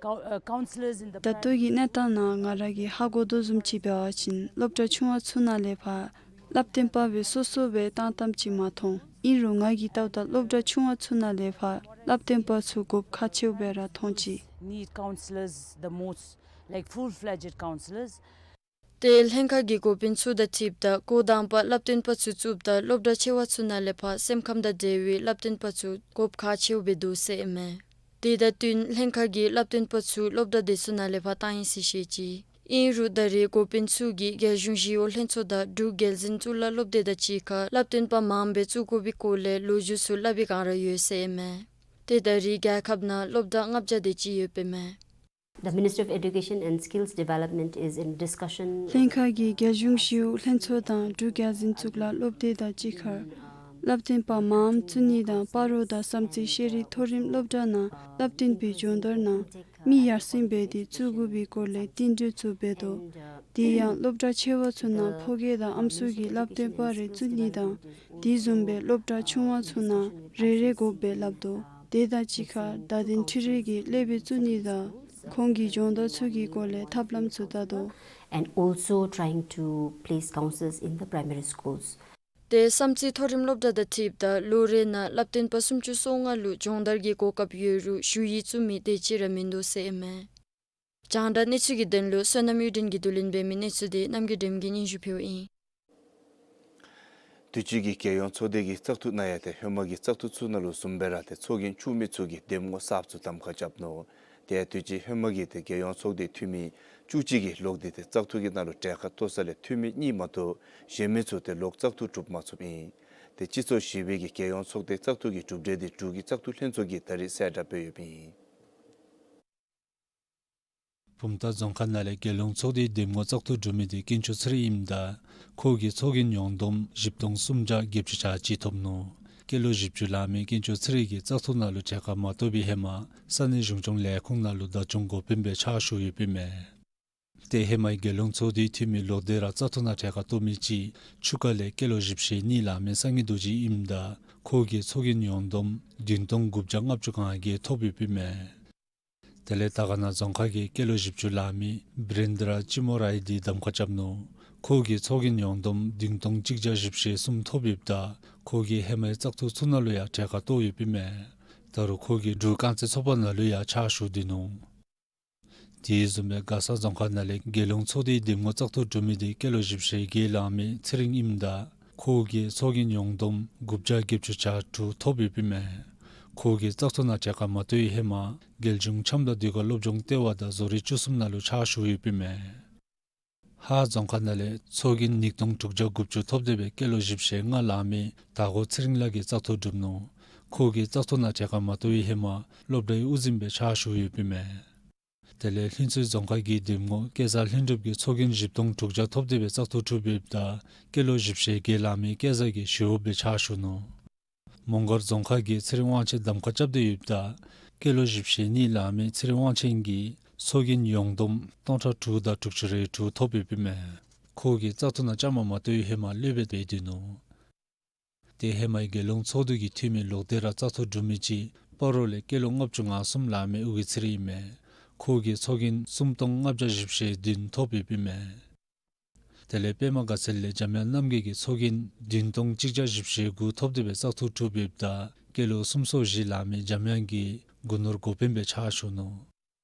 cou- uh, counselors in the ད་ལྟོ་གི་གནས་སྟངས་ནང་ང་ར་གིས་ཧ་གོ་དོ་བཟུམ་ཅིག་འབད་བ་ཅིན་སློབ་གྲྭ་ཆུང་བ་ཚུ་ནང་ལས་ཕར་བསླབ་སྟོན་པ་སྦེ་སོ་སོ་སྦེ་བཏང་བཏངམ་ཅིག་མ་མཐོང་། ཨིན་རུང་ང་གིས་བལྟཝ་ད་སློབ་གྲྭ་ཆུང་བ་ཚུ་ནང་ལས་ཕར་བསླབ་སྟོན་པ་ཚུ་དགོཔ་ཁག་ཆེཝ་སྦེ་ར་མཐོང་ཅི། Need counselors the most, like full-fledged counselors. ཏེ་ལྷན་ཁག་གི་འགོ་དཔོན་ཚུ་དང་འཁྲིལཝ་ད་འགོ་དང་པ་བསླབ་སྟོན་པ་ཚུ་བཙུགསཔ་ད་སློབ་གྲྭ་ཆེ་བ་ཚུ་ནང་ལས་ཕར་སེམས་ཁམས་དང་འབྲེལ་བའི་བསླབ་སྟོན་པ་ཚུ་དགོཔ་ཁག་ཆེཝ་སྦེ་འདུག་ཟེར་ཨིན་མས། དེ་དང་བསྟུན་ལྷན་ཁག་གིས་བསླབ་སྟོན་པ་ཚུ་སློབ་གྲྭ་དེ་ཚུ་ནང་ལས་ཕར་བཏང་ཡི་ཟེར་བཤད་ཅི། ཨིན་རུང་ད་རེས་འགོ་དཔོན་ཚུ་གིས་རྒྱལ་གཞུང་ཞི་གཡོག་ལྷན་ཚོགས་དང་འབྲུག་རྒྱལ་འཛིན་གཙུག་ལག་སློབ་སྡེ་དང་གཅིག་ཁར་བསླབ་སྟོན་པ་མངམ་སྦེ་བཙུགས་དགོ་པའི་སྐོར་ལས་ལོ་རྒྱུས་ཚུ་སླབ་པའི་བསྒང་ར་ཡོད་ཟེར་ཨིན་མས། ཏེ་ད་རེས་རྒྱལ་ཁབ་ནང་སློབ་གྲྭ་ལྔ་བརྒྱ་དེ་ཅིག་ཡོདཔ་ཨིན་མས། The Ministry of Education and Skills Development is in discussion. ལྷན་ཁག་གིས་རྒྱལ་གཞུང་ཞི་གཡོག་ལྷན་ཚོགས་དང་འབྲུག་རྒྱལ་འཛིན་གཙུག་ལག་སློབ་སྡེ་དང་གཅིག་ཁར་བསླབ་སྟོན་པ་མངམ་བཙུགས་ནི་དང་སྤ་རོ་དང་བསམ་རྩེ་ཤེས་རིག་མཐོ་རིམ་སློབ་གྲྭ་ནང་བསླབ་སྟོན་པའི་སྦྱོང་བརྡར་ནང་མི་ཡར་སེང་འབད་དེ་བཙུགས་དགོ་པའི་སྐོར་ལས་བསྟུན་གྲོས་ཚུ་འབད་དོ། དེ་ཡང་སློབ་གྲྭ་ཆེ་བ་ཚུ་ནང་ཕོ་སྐྱེས་དང་ཨམ་སྲུ་གི་བསླབ་སྟོན་པ་རེ་བཙུགས་ནི་དང་དེ་བཟུམ་སྦེ་སློབ་གྲྭ་ཆུང་བ་ཚུ་ནང་རེ་རེ་དགོཔ་སྦེ་སླབ་དོ། དེ་དང་གཅིག་ཁར་བརྡ་དོན་འཕྲུལ་རིག་གི་སློབ་དཔོན་བཙུགས་ནི་དང་ཁོང་གི་སྦྱོང་བརྡར་ཚུ་གི་སྐོར་ལས་ཐབས་ལམ་ཚུ་བལྟ་དོ། And also trying to place counselors in the primary schools. ཏེ་བསམ་རྩེ་མཐོ་རིམ་སློབ་གྲྭ་དང་འཁྲིལཝ་ད་ལོ་རེ་ནང་བསླབ་སྟོན་པ་སུམ་ཅུ་སོ་ལྔ་ལུ་སྦྱོང་བརྡར་གྱི་གོ་སྐབས་ཡོད་རུང་ཞུ་ཡིག་བཙུགས་མི་དེ་ཅིག་ར་མིན་འདུག་ཟེར་ཨིན་མས། རྒྱང་བསྒྲགས་གནས་ཚུལ་གྱི་དོན་ལུ་བསོད་ནམས་གཡུ་སྒྲོན་གྱིས་བསྡུ་ལེན་འབད་མི་གནས་ཚུལ་དེ་རྣམ་རྒྱལ་སྒྲོལ་མ་གིས་སྙན་ཞུ་ཕུལཝ་ཨིན། དུས་ཅི་གི་རྒྱལ་ཡོངས་ཚོགས་སྡེ་གི་བཙག་འཐུ་ནང་ཡང་ཏེ་ཧེ་མ་གི་བཙག་འཐུ་ཚུ་ནང་ལུ་བཟུམ་སྦེ་ར་ཏེ་ཚོགས་རྒྱན་བཙུགས་མི་ཚུ་གིས་འདེམས་ངོ་གསརཔ་ཚུ་གདམ་ཁ་རྐྱབ་ནུག། ཏེ་དུས་ཅི་ཧེ་མ་གི་ཏེ་རྒྱལ་ཡོངས་ཚོགས་སྡེ་འཐུས་མི་བཅུ་གཅིག་གི་ལོག་སྟེ་ཏེ་བཙག་འཐུ་གི་ནང་ལུ་གྲལ་ཁར་གཏོགས་ས་ལས་འཐུས་མི་གཉིས་མ་གཏོགས་གཞན་མི་ཚུ་ཏེ་ལོག་བཙག་འཐུ་གྲུབ་མ་ཚུགསཔ་ཨིན། ཏེ་སྤྱི་ཚོགས་བཞི་པའི་གི་རྒྱལ་ཡོངས་ཚོགས་སྡེ་བཙག་འཐུ་གི་གྲུབ་འབྲས་དེ་འབྲུག་གི་བཙག་འཐུ་ལྷན་ཚོགས་ཀྱིས་ད་རིས་གསལ་བསྒྲགས་འབད་ཡོདཔ་ཨིན། བུམ་ཐང་རྫོང་ཁག་ནང་ལས་རྒྱལ་ཡོངས་ཚོགས་སྡེའི་འདེམས་ངོ་བཙག་འཐུ་གྲུབ་མི་དེ་དཀོན་མཆོག་ཚེ་རིང་ཨིནམ་ད་ཁོ་གིས་ཚོགས་རྒྱན་ཡོངས་བསྡོམས་བཞི་སྟོང་སུམ་བརྒྱ་བརྒྱད་ཅུ་གྱ་གཅིག་ཐོབ་ནུག། སྐྱེས་ལོ་བཞི་བཅུ་ལང་མི་དཀོན་མཆོག་ཚེ་རིང་གིས་བཙག་འཐུ་ནང་ལུ་གྲལ་ཁར་མ་གཏོགས་པའི་ཧེ་མ་ས་གནས་གཞུང་སྐྱོང་ལས་ཁུངས་ནང་ལུ་བདག་སྐྱོང་འགོ་དཔོན་སྦེ་ཕྱག་ཞུ་ཡོདཔ་ཨིན་མས། ཏེ་ཧེ་མའི་རྒྱལ་ཡོངས་ཚོགས་སྡེའི་འཐུས་མི་ལོག་སྟེ་ར་བཙག་འཐུ་ནང་གྲལ་ཁར་གཏོགས་མི་ཅིག་ཆུ་ཁ་ལས་སྐྱེས་ལོ་བཞི་བཅུ་ཞེ་གཉིས་ལང་མི་སངས་རྒྱས་རྡོ་རྗེ་ཨིནམ་ད་ཁོ་གིས་ཚོགས་རྒྱན་ཡོངས་བསྡོམས་བདུན་སྟོང་དགུ་བརྒྱ་ལྔ་བཅུ་ང་བརྒྱད་ཐོབ་ཡོདཔ་ཨིན་མས། དེ་ལས་དར་དཀར་ན་རྫོང་ཁག་གི་སྐྱེས་ལོ་བཞི་བཅུ་ལང་མི་བི་རེན་དྲ་ཅི་མོ་རའི་དེ་གདམ་ཁ་རྐྱབ་ནུག། ཁོ་གིས་ཚོགས་རྒྱན་ཡོངས་བསྡོམས་བདུན་སྟོང་གཅིག་བརྒྱ་བཞི་བཅུ་ཞེ་གསུམ་ཐོབ་ཡོདཔ་ད་ཁོ་གིས་ཧེ་མའི་བཙག་འཐུ་ཚུ་ནང་ལུ་ཡང་གྲལ་ཁར་གཏོགས་ཡོདཔ་ཨིན་མས། ད་རུང་ཁོ་གིས་འབྲུག་རྐང་རྩེད་ཚོགས་པ་ནང་ལུ་ཡང་ཕྱག་ཞུ་སྡོད་ནུག། དེ་བཟུམ་སྦེ་མགར་ས་རྫོང་ཁག་ནང་ལས་རྒྱལ་ཡོངས་ཚོགས་སྡེའི་འདེམས་ངོ་བཙག་འཐུ་གྲུབ་མི་དེ་སྐྱེས་ལོ་བཞི་བཅུ་ཞེ་བརྒྱད་ལང་མི་ཚེ་རིང་ཨིནམ་ད་ཁོ་གིས་ཚོགས་རྒྱན་ཡོངས་བསྡོམས་དགུ་བརྒྱ་བརྒྱད་ཅུ་གྱ་དྲུག་ཐོབ་ཡོདཔ་ཨིན་མས། ཁོ་གིས་བཙག་འཐུ་ནང་གྲལ་ཁར་མ་གཏོགས་པའི་ཧེ་མ་རྒྱལ་གཞུང་འཆམ་དང་ཟློས་གར་སློབ་སྦྱོང་ལྟེ་བ་དང་བཟོ་རིག་བཅུ་གསུམ་ནང་ལུ་ཕྱག་ཞུ་ཡོདཔ་ཨིན་མས། ཧཱ་རྫོང་ཁག་ནང་ལས་ཚོགས་རྒྱན་ཉིས་སྟོང་དྲུག་བརྒྱ་དགུ་བཅུ་ཐོབ་སྟེ་སྦེ་སྐྱེས་ལོ་བཞི་བཅུ་ཞེ་ལྔ་ལང་མི་དར་གོ་ཚེ་རིང་ལགས་ཀྱིས་བཙག་འཐུ་གྲུབ་ནུག། ཁོ་གིས་བཙག་འཐུ་ནང་གྲལ་ཁར་མ་གཏོགས་པའི་ཧེ་མ་སློབ་གྲྭའི་དབུ་འཛིན་སྦེ་ཕྱག་ཞུ་ཡོདཔ་ཨིན་མས། དེ་ལས་ལྷུན་རྩེ་རྫོང་ཁག་གི་འདེམས་ངོ་སྐལ་བཟང་ལྷུན་གྲུབ་ཀྱིས་ཚོགས་རྒྱན་བཞི་སྟོང་དྲུག་བརྒྱ་ཐོབ་སྟེ་སྦེ་བཙག་འཐུ་གྲུབ་ཡོདཔ་ད་སྐྱེས་ལོ་བཞི་བཅུ་ཞེ་བརྒྱད་ལང་མི་སྐལ་བཟང་གིས་ཞི་གཡོགཔ་སྦེ་ཕྱག་ཞུ་ནུག། མོང་སྒར་རྫོང་ཁག་གི་ཚེ་རིང་དབང་ཆེན་གདམ་ཁ་རྐྱབ་སྟེ་ཡོདཔ་ད་སྐྱེས་ལོ་བཞི་བཅུ་ཞེ་གཉིས་ལང་མི་ཚེ་རིང་དབང་ཆེན་གྱིས་ཚོགས་རྒྱན་ཡོངས་བསྡོམས་སྟོང་ཕྲག་དྲུག་དང་དྲུག་ཅུ་རེ་དྲུག་ཐོབ་ཡོདཔ་ཨིན་མས། ཁོ་གིས་བཙག་འཐུ་ནང་བཅའ་མར་མ་གཏོགས་པའི་ཧེ་མ་སློབ་དཔོན་སྦེ་སྡོད་ནུག། ཏེ་ཧེ་མའི་རྒྱལ་ཡོངས་ཚོགས་འདུ་གི་འཐུས་མི་ལོག་སྟེ་ར་བཙག་འཐུ་གྲུབ་མི་ཅིག་སྤ་རོ་ལས་སྐྱེས་ལོ་ལྔ་བཅུ་ང་གསུམ་ལང་མི་ཨོ་རྒྱན་ཚེ་རིང་ཨིན་མས། ཁོ་གིས་ཚོགས་རྒྱན་སུམ་སྟོང་ལྔ་བརྒྱ་བཞི་བཅུ་ཞེ་བདུན་ཐོབ་ཡོདཔ་ཨིན་མས། དེ་ལས་པདྨ་དགའ་ཚལ་ལས་འཇམ་དབྱངས་རྣམ་རྒྱལ་གྱིས་ཚོགས་རྒྱན་བདུན་སྟོང་གཅིག་བརྒྱ་བཞི་བཅུ་ཞེ་དགུ་ཐོབ་སྟེ་སྦེ་བཙག་འཐུ་གྲུབ་ཡོདཔ་ད་སྐྱེས་ལོ་སུམ་སོ་བཞི་ལང་མི་འཇམ་དབྱངས་ཀྱིས་སྒོ་ནོར་འགོ་དཔོན་སྦེ་ཕྱག་ཞུ་ནུག།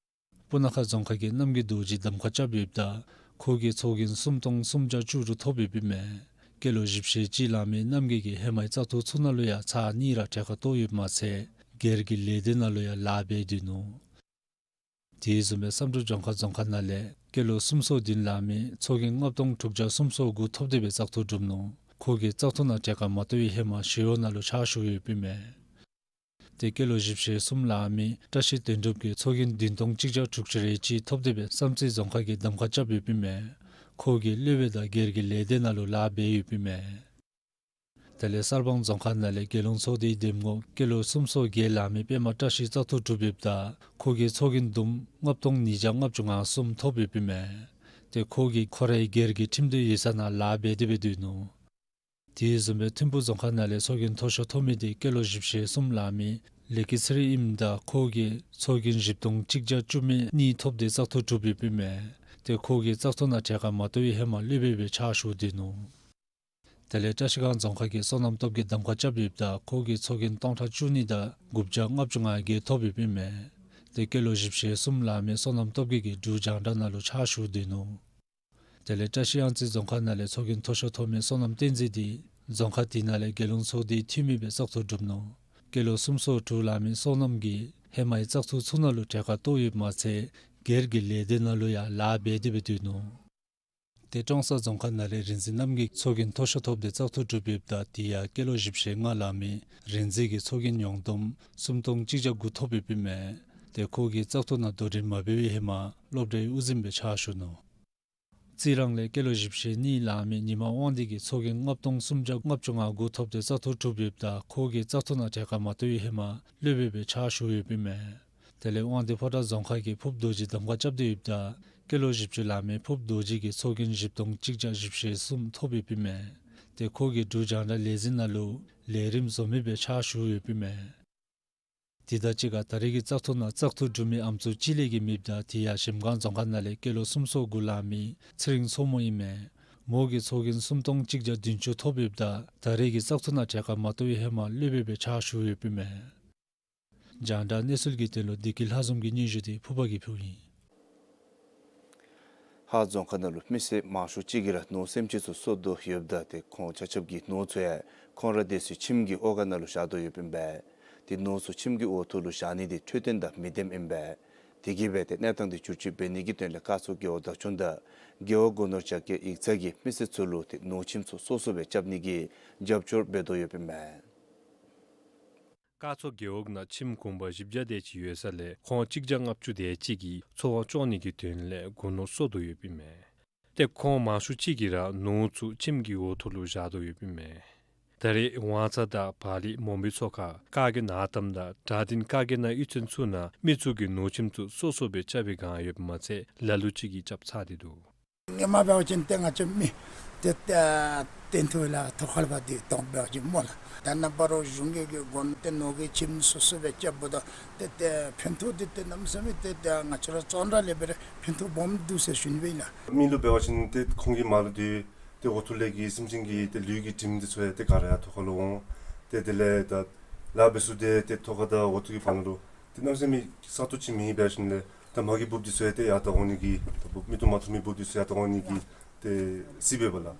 སྤུ་ན་ཁ་རྫོང་ཁག་གི་རྣམ་རྒྱལ་རྡོ་རྗེ་གདམ་ཁ་རྐྱབ་ཡོདཔ་ད་ཁོ་གིས་ཚོགས་རྒྱན་སུམ་སྟོང་སུམ་བརྒྱ་བཅུ་དྲུག་ཐོབ་ཡོདཔ་ཨིན་མས། སྐྱེས་ལོ་བཞི་བཅུ་ཞེ་གཅིག་ལང་མི་རྣམ་རྒྱལ་གྱིས་ཧེ་མའི་བཙག་འཐུ་ཚུ་ནང་ལུ་ཡང་ཚར་གཉིས་ར་གྲལ་ཁར་གཏོགས་ཡོདཔ་མ་ཚད་སྒེར་གྱི་ལས་སྡེ་ནང་ལུ་ཡང་ལཱ་འབད་སྡོད་ནུག། དེ་བཟུམ་སྦེ་བསམ་གྲུབ་ལྗོངས་མཁར་རྫོང་ཁག་ནང་ལས་སྐྱེས་ལོ་སུམ་སོ་བདུན་ལང་མི་ཚོགས་རྒྱན་ལྔ་སྟོང་དྲུག་བརྒྱ་སུམ་སོ་དགུ་ཐོབ་སྟེ་སྦེ་བཙག་འཐུ་གྲུབ་ནུག། ཁོ་གིས་བཙག་འཐུ་ནང་གྲལ་ཁར་མ་གཏོགས་པའི་ཧེ་མ་ཞི་གཡོག་ནང་ལུ་ཕྱག་ཞུ་ཡོདཔ་ཨིན་མས། ཏེ་སྐྱེས་ལོ་བཞི་བཅུ་ཞེ་གསུམ་ལང་མི་བཀྲ་ཤིས་དོན་གྲུབ་ཀྱིས་ཚོགས་རྒྱན་བདུན་སྟོང་གཅིག་བརྒྱ་དྲུག་ཅུ་རེ་གཅིག་ཐོབ་སྟེ་སྦེ་བསམ་རྩེ་རྫོང་ཁག་གིས་གདམ་ཁ་རྐྱབ་ཡོདཔ་ཨིན་མས། ཁོ་གིས་སློབ་དཔོན་དང་སྒེར་གྱི་ལས་སྡེ་ནང་ལུ་ལཱ་འབད་ཡོདཔ་ཨིན་མས། དེ་ལས་གསར་སྤང་རྫོང་ཁག་ནང་ལས་རྒྱལ་ཡོངས་ཚོགས་སྡེའི་འདེམས་ངོ་སྐྱེས་ལོ་སུམ་སོ་བརྒྱད་ལང་མི་པདྨ་བཀྲ་ཤིས་བཙག་འཐུ་གྲུབ་ཡོདཔ་ད་ཁོ་གིས་ཚོགས་རྒྱན་བསྡོམས་ལྔ་སྟོང་ཉིས་བརྒྱ་ལྔ་བཅུ་ང་གསུམ་ཐོབ་ཡོདཔ་ཨིན་མས། ཏེ་ཁོ་གིས་ཁོ་རའི་སྒེར་གྱི་ཁྲིམས་དོན་ཡིག་ཚང་ནང་ལཱ་འབད་དེ་སྦེ་སྡོད་ནུག། དེ་བཟུམ་སྦེ་ཐིམ་ཕུ་རྫོང་ཁག་ནང་ལས་ཚོགས་རྒྱན་མཐོ་ཤོས་ཐོབ་མི་དེ་སྐྱེས་ལོ་བཞི་བཅུ་ཞེ་གསུམ་ལང་མི་ལེགས་སྐྱིད་ཚེ་རིང་ཨིནམ་ད་ཁོ་གིས་ཚོགས་རྒྱན་བཞི་སྟོང་གཅིག་བརྒྱ་བཅུ་མེད་གཉིས་ཐོབ་སྟེ་བཙག་འཐུ་གྲུབ་ཡོདཔ་ཨིན་མས། ཏེ་ཁོ་གིས་བཙག་འཐུ་ནང་གྲལ་ཁར་མ་གཏོགས་པའི་ཧེ་མ་སློབ་དཔོན་སྦེ་ཕྱག་ཞུ་སྡོད་ནུག། དེ་ལས་བཀྲ་ཤིས་སྒང་རྫོང་ཁག་གི་བསོད་ནམས་སྟོབས་རྒྱས་གདམ་ཁ་རྐྱབ་ཡོདཔ་ད་ཁོ་གིས་ཚོགས་རྒྱན་སྟོང་ཕྲག་བཅུ་གཉིས་དང་དགུ་བརྒྱ་ལྔ་བཅུ་ང་བརྒྱད་ཐོབ་ཡོདཔ་ཨིན་མས། ཏེ་སྐྱེས་ལོ་བཞི་བཅུ་ཞེ་གསུམ་ལང་མི་བསོད་ནམས་སྟོབས་རྒྱས་ཀྱིས་འབྲུག་རྒྱང་བསྒྲགས་ནང་ལུ་ཕྱག་ཞུ་སྡོད་ནུག། དེ་ལས་བཀྲ་ཤིས་གཡང་རྩེ་རྫོང་ཁག་ནང་ལས་ཚོགས་རྒྱན་མཐོ་ཤོས་ཐོབ་མི་བསོད་ནམས་བསྟན་འཛིན་དེ་རྫོང་ཁག་དེ་ནང་ལས་རྒྱལ་ཡོངས་ཚོགས་སྡེའི་འཐུས་མི་སྦེ་བཙག་འཐུ་གྲུབ་ནུག། སྐྱེས་ལོ་སུམ་སོ་དྲུག་ལང་མི་བསོད་ནམས་ཀྱིས་ཧེ་མའི་བཙག་འཐུ་ཚུ་ནང་ལུ་གྲལ་ཁར་གཏོགས་ཡོདཔ་མ་ཚད་སྒེར་གྱི་ལས་སྡེ་ནང་ལུ་ཡང་ལཱ་འབད་དེ་སྦེ་སྡོད་ནུག། ཏེ་ཀྲོང་གསར་རྫོང་ཁག་ནང་ལས་རིག་འཛིན་རྣམ་རྒྱལ་ཚོགས་རྒྱན་མཐོ་ཤོས་ཐོབ་སྟེ་བཙག་འཐུ་གྲུབ་ཡོདཔ་ད་དེ་ཡང་སྐྱེས་ལོ་བཞི་བཅུ་ཞེ་ལྔ་ལང་མི་རིག་འཛིན་གྱིས་ཚོགས་རྒྱན་ཡོངས་བསྡོམས་སུམ་སྟོང་གཅིག་བརྒྱ་དགུ་ཐོབ་ཡོདཔ་ཨིན་མས། ཏེ་ཁོ་གིས་བཙག་འཐུ་ནང་དོ་འགྲན་མ་འབད་བའི་ཧེ་མ་སློབ་གྲྭའི་དབུ་འཛིན་སྦེ་ཕྱག་ཞུ་ནུག། རྩི་རང་ལས་སྐྱེས་ལོ་བཞི་བཅུ་ཞེ་གཉིས་ལང་མི་ཉི་མ་དབང་འདུས་ཀྱིས་ཚོགས་རྒྱན་ལྔ་སྟོང་སུམ་བརྒྱ་ལྔ་བཅུ་ང་དགུ་ཐོབ་སྟེ་བཙག་འཐུ་གྲུབ་ཡོདཔ་ད་ཁོ་གིས་བཙག་འཐུ་ནང་གྲལ་ཁར་མ་གཏོགས་པའི་ཧེ་མ་སློབ་དཔོན་སྦེ་ཕྱག་ཞུ་ཡོདཔ་ཨིན་མས། དེ་ལས་དབང་འདུས་ཕོ་བྲང་རྫོང་ཁག་གི་ཕུརཔ་རྡོ་རྗེ་གདམ་ཁ་རྐྱབ་སྟེ་ཡོདཔ་ད་སྐྱེས་ལོ་བཞི་བཅུ་ལང་མི་ཕུརཔ་རྡོ་རྗེ་གིས་ཚོགས་རྒྱན་བཞི་སྟོང་གཅིག་བརྒྱ་བཞི་བཅུ་ཞེ་གསུམ་ཐོབ་ཡོདཔ་ཨིན་མས། ཏེ་ཁོ་གིས་འབྲུག་རྒྱང་བསྒྲགས་ལས་འཛིན་ནང་ལུ་ལས་རིམ་བཟོ་མི་སྦེ་ཕྱག་ཞུ་ཡོདཔ་ཨིན་མས། དེ་དང་གཅིག་ཁར་ད་རེས་ཀྱི་བཙག་འཐུ་ནང་བཙག་འཐུ་གྲུབ་མི་ཨམ་སྲུ་གཅིག་ལས་བརྒལ་མེདཔ་ད་དེ་ཡང་གཞལམ་སྒང་རྫོང་ཁག་ནང་ལས་སྐྱེས་ལོ་སུམ་སོ་དགུ་ལང་མི་ཚེ་རིང་མཚོ་མོ་ཨིན་མས། མོ་གིས་ཚོགས་རྒྱན་སུམ་སྟོང་གཅིག་བརྒྱ་བདུན་ཅུ་ཐོབ་ཡོདཔ་ད་ད་རེས་ཀྱི་བཙག་འཐུ་ནང་གྲལ་ཁར་མ་གཏོགས་པའི་ཧེ་མ་སློབ་དཔོན་སྦེ་ཕྱག་ཞུ་ཡོདཔ་ཨིན་མས། རྒྱང་བསྒྲགས་གནས་ཚུལ་གྱི་དོན་ལུ་བདེ་སྐྱིད་ལྷ་འཛོམས་ཀྱི་སྙན་ཞུ་འདི་ཕུར་པ་གིས་ཕུལཝ་ཨིན། ཧཱ་རྫོང་ཁག་ནང་ལུ་མི་སེར་མང་ཤོས་ཅིག་གིས་ར་ནོར་སེམས་ཅན་ཚུ་གསོ་དོ་ཡོདཔ་ད་ཏེ་ཁོང་ཆ་ཁྱབ་ཀྱི་ནོར་ཚུ་ཡང་ཁོང་ར་སྡོད་སའི་ཁྱིམ་གྱི་འོག་ཁང་ནང་ལུ་བཞག་དོ་ཡོདཔ་ཨིན་པས། ཏེ་ནོར་ཚུ་ཁྱིམ་གྱི་འོག་ཐོག་ལུ་བཞག་ནི་འདི་འཕྲོད་བསྟེན་དང་མི་ལྡནམ་ཨིན་པས། དེ་གིས་སྦེ་ཏེ་གནས་སྟངས་འདི་བསྒྱུར་བཅོས་འབད་ནི་གི་དོན་ལས་སྐར་ཚོགས་རྒེད་འོག་བདག་སྐྱོང་དང་རྒེད་འོག་སྒོ་ནོར་རྒྱ་སྐྱེད་ཡིག་ཚང་གིས་མི་སེར་ཚུ་ལུ་ཏེ་ནོར་ཁྱིམ་ཚུ་སོ་སོ་སྦེ་རྐྱབ་ནི་གི་རྒྱབ་སྐྱོར་འབད་དོ་ཡོདཔ་ཨིན་མས། སྐར་ཚོགས་རྒེད་འོག་ནང་ཁྱིམ་གུང་པ་བཞི་བརྒྱ་དེ་ཅིག་ཡོད་ས་ལས་ཁོང་གཅིག་བརྒྱ་ལྔ་བཅུ་དེ་ཅིག་གིས་འཚོ་བ་སྐྱོང་ནི་གི་དོན་ལས་སྒོ་ནོར་སོ་དོ་ཡོདཔ་ཨིན་མས། ཏེ་ཁོང་མང་ཤོས་ཅིག་གིས་ར་ནོར་ཚུ་ཁྱིམ་གྱི་འོག་ཐོག་ལུ་བཞག་དོ་ཡོདཔ་ཨིན་མས། ད་རེས་ཝང་ཚ་དང་བག་ལེབ་སྨོན་པའི་མཚོ་ཁ་བཀའ་བརྒྱུད་ནང་གཏམ་དང་གྲགས་ལྡན་བཀའ་བརྒྱུད་ནང་གཡུས་ཚན་ཚུ་ནང་མི་ཚུ་གིས་ནོར་ཁྱིམ་ཚུ་སོ་སོ་སྦེ་རྐྱབ་པའི་སྒང་ཡོདཔ་མ་ཚད་ལ་ལུ་ཅིག་གིས་རྐྱབ་ཚར་ཏེ་འདུག། ཧེ་མ་འབད་བ་ཅིན་ཏེ་ང་བཅས་མི་ཏེ་ཏེ་ཏེ་ཐོ་ལ་ཐོ་ཁ་ལུ་འབད་དེ་དོང་འབད་བ་ཅིན་སྨོ་ལགས། ད་ནངས་པ་ར་གཞུང་གི་གི་སྒོ་ནོར་ཏེ་ནོར་གྱི་ཁྱིམ་སོ་སོ་སྦེ་རྐྱབ་འབདཝ་ད་ཏེ་ཏེ་ཕན་ཐོགས་འདི་ཏེ་གནམ་མེད་ས་མེད་ཏེ་ཏེ་ང་བཅས་ར་བཙོང་ར་ལས་འབད་ར་ཕན་ཐོགས་སྦོམ་འདུག་ཟེར་ཞུ་ནི་སྦེ་ཨིན་ལགས། མི་ལུ་འབད་བ་ཅིན་ཏེ་ཁོང་གི་མ་ལུ་ཏེ་ཏེ་འོག་ཐོག་ལས་ཀྱི་སེམས་ཅན་གྱི་ཏེ་ལུས་ཀྱི་དྲིམ་འདི་ཚུ་ཡང་ཏེ་ག་ར་ཡང་ཐོ་ཁ་ལུ་འོང་། ཏེ་དེ་ལས་ད་ལཱ་འབད་ས་འདི་ཏེ་ཐོ་ཁ་དང་འོག་ཐོག་གི་བར་ན་ལུ་ཏེ་གནམ་མེད་ས་མེད་ས་སྟོང་ཅིག་མེད་པའི་ཤུལ་ལས་ད་མ་གི་འབུཔ་འདི་ཚུ་ཡང་ཏེ་ཡར་ད་འོང་ནི་གི་ད་འབུཔ་མིག་ཏོ་མ་མཐོང་མི་འབུཔ་འདི་ཚུ་ཡར་ད་འོང་ནི་གི་ཏེ་སྲིད་པས་པ་ལགས།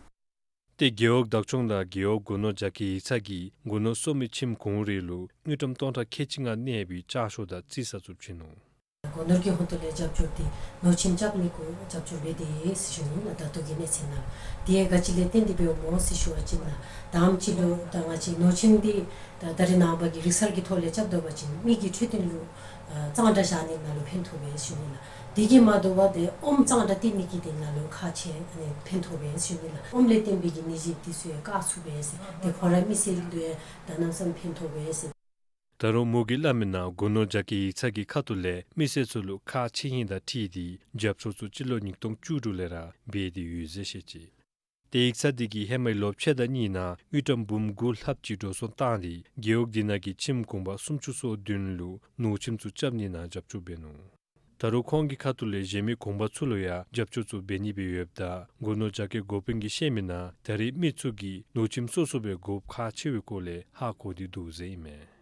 ཏེ་རྒེད་འོག་བདག་སྐྱོང་དང་རྒེད་འོག་སྒོ་ནོར་རྒྱ་སྐྱེད་ཡིག་ཚང་གིས་སྒོ་ནོར་སོ་མི་ཁྱིམ་གུང་རེ་ལུ་དངུལ་ཀྲམ་སྟོང་ཕྲག་ཁལ་གཅིག་ལྔ་གནས་པའི་ལྕགས་ཤོག་དང་རྩིས་གསར་བཙུགས་བྱིན་ནུག། སྒོ་ནོར་གྱི་ཧོངས་ཐོག་ལས་རྒྱབ་སྐྱོར་འདི་ནོར་ཁྱིམ་རྐྱབ་ནི་གུ་རྒྱབ་སྐྱོར་འབད་དེ་ཡོད་ཟེར་ཞུ་ནི་ལགས། ད་ལྟོ་གི་གནས་ཚད་ནང་དེ་ཡང་ག་ཅི་ལས་བརྟེན་ཏེ་འབདཝ་སྨོ་ཟེར་ཞུ་བ་ཅིན་ལགས། དང་པ་ཅིག་ལུ་ད་ང་བཅས་ནོར་ཁྱིམ་འདི་ད་ད་རེས་ནངས་པ་གི་རིག་གསར་གྱི་ཐོག་ལས་རྐྱབ་སྡོད་པ་ཅིན་མི་གི་འཕྲོད་བསྟེན་ལུ་ཨ་གཙང་སྦྲ་བཞག་ནི་ནང་ལུ་ཕན་ཐོགས་པས་ཞུ་ནི་ལགས། དེ་གིས་མ་དོ་བར་ཏེ་ཨོམ་གཙང་སྦྲ་སྟེར་ནི་གི་དོན་ནང་ལུ་ཁག་ཆེ་ཨ་ནི་ཕན་ཐོགས་པས་ཞུ་ནི་ལགས། ཨོམ་ལས་བརྟེན་པའི་གི་ནད་གཞི་འདི་ཚུ་ཡང་བཀག་ཚུགས་པས་ཟེར། ཏེ་ཁོང་ར་མི་སེར་ལུ་ཡང་ད་གནམ་མེད་ས་མེད་ཕན་ཐོགས་པས་ཟེར། ད་རུང་མོ་གིས་སླབ་མིའི་ནང་སྒོ་ནོར་རྒྱ་སྐྱེད་ཡིག་ཚང་གི་ཁ་ཐུག་ལས་མི་སེར་ཚུ་ལུ་ཁག་ཆེ་ཧིང་དང་འཁྲིལ་ཏེ་རྒྱབ་སྐྱོར་ཚུ་སྤྱི་ལོ་ཉིས་སྟོང་བཅུ་དྲུག་ལས་ར་འབད་དེ་ཡོད་ཟེར་བཤད་ཅི། ཏེ་ཡིག་ཚང་འདི་གིས་ཧེ་མའི་ལོ་ཕྱེད་དང་གཉིས་ནང་དངུལ་ཀྲམ་འབུམ་དགུ་ལྷགཔ་ཅིག་འགྲོ་སོང་བཏང་སྟེ་རྒེད་འོག་འདི་ནང་གི་ཁྱིམ་གུང་པ་སུམ་ཅུ་སོ་བདུན་ལུ་ནོར་ཁྱིམ་ཚུ་རྐྱབ་ནི་ནང་རྒྱབ་སྐྱོར་འབད་ནུག། ད་རུང་ཁོང་གི་ཁ་ཐུག་ལས་གཞན་མི་གུང་པ་ཚུ་ལུ་ཡང་རྒྱབ་སྐྱོར་ཚུ་འབད་ནི་སྦེ་ཡོདཔ་ད་སྒོ་ནོར་རྒྱ་སྐྱེད་འགོ་དཔོན་གྱིས་བཤད་མིའི་ནང་ད་རེས་མི་ཚུ་གིས་ནོར་ཁྱིམ་སོ་སོ་སྦེ་དགོཔ་ཁག་ཆེ་བའི་སྐོར་ལས་ཧ་གོ་སྟེ་འདུག་ཟེར་ཨིན་མས།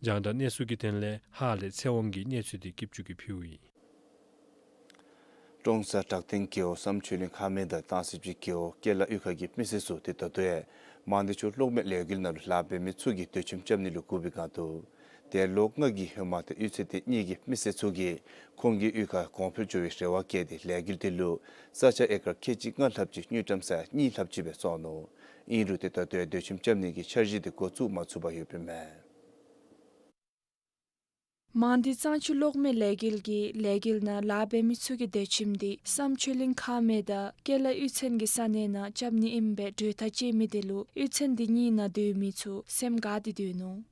རྒྱང་བསྒྲགས་གནས་ཚུལ་གྱི་དོན་ལས་ཧཱ་ལས་ཚེ་དབང་གིས་གནས་ཚུལ་འདི་སྐྱིད་ཆུ་གིས་ཕུལཝ་ཨིན། ཀྲོང་གསར་བྲག་སྟེང་རྒེད་འོག་བསམ་ཆོས་གླིང་ཁ་སྨད་དང་སྟང་སི་སྤྱི་རྒེད་འོག་ཀེ་ལ་གཡུས་ཁ་གི་མི་སེར་ཚུ་ཏེ་ད་ལྟོ་ཡང་མང་སྡེ་ཆུ་གློག་མེ་ལས་འགུལ་ནང་ལུ་ལཱ་འབད་མི་ཚུ་གིས་སྡོད་ཁྱིམ་རྐྱབ་ནི་ལུ་བསྒུག་པའི་སྒང་དུ་ཏེ་ལོ་ལྔ་གི་ཧེ་མ་ཏེ་གཡུས་ཚན་དེ་གཉིས་ཀྱི་མི་སེར་ཚུ་གིས་ཁོང་གི་གཡུས་ཁར་གོང་འཕེལ་འགྱོ་བའི་རེ་བ་བསྐྱེད་དེ་ལས་འགུལ་དེ་ལུ་ས་ཆ་ཨེ་ཀར་ཁལ་གཅིག་ལྔ་ལྷགཔ་ཅིག་དངུལ་ཀྲམ་ས་ཡ་གཉིས་ལྷགཔ་ཅིག་སྦེ་བཙོང་ནུག། ཨིན་རུང་ཏེ་ད་ལྟོ་ཡང་སྡོད་ཁྱིམ་རྐྱབ་ནི་གི་འཆར་གཞི་དེ་འགོ་བཙུགས་མ་ཚུགས་པར་ཡོདཔ་ཨིན་མས། མང་སྡེ་གཙང་ཆུ་གློག་མེ་ལས་འགུལ་གྱིས་ལས་འགུལ་ནང་ལཱ་འབད་མི་ཚུ་གི་སྡོད་ཁྱིམ་དེ་བསམ་ཆོས་གླིང་ཁ་སྨད་དང་ཀེ་ལ་གཡུས་ཚན་གྱི་ས་གནས་ནང་རྐྱབ་ནི་ཨིནམ་སྦེ་གྲོས་ཐག་བཅད་མི་དེ་ལུ་གཡུས་ཚན་དེ་གཉིས་ནང་སྡོད་མི་ཚུ་སེམས་དགའ་སྟེ་སྡོད་ནུག།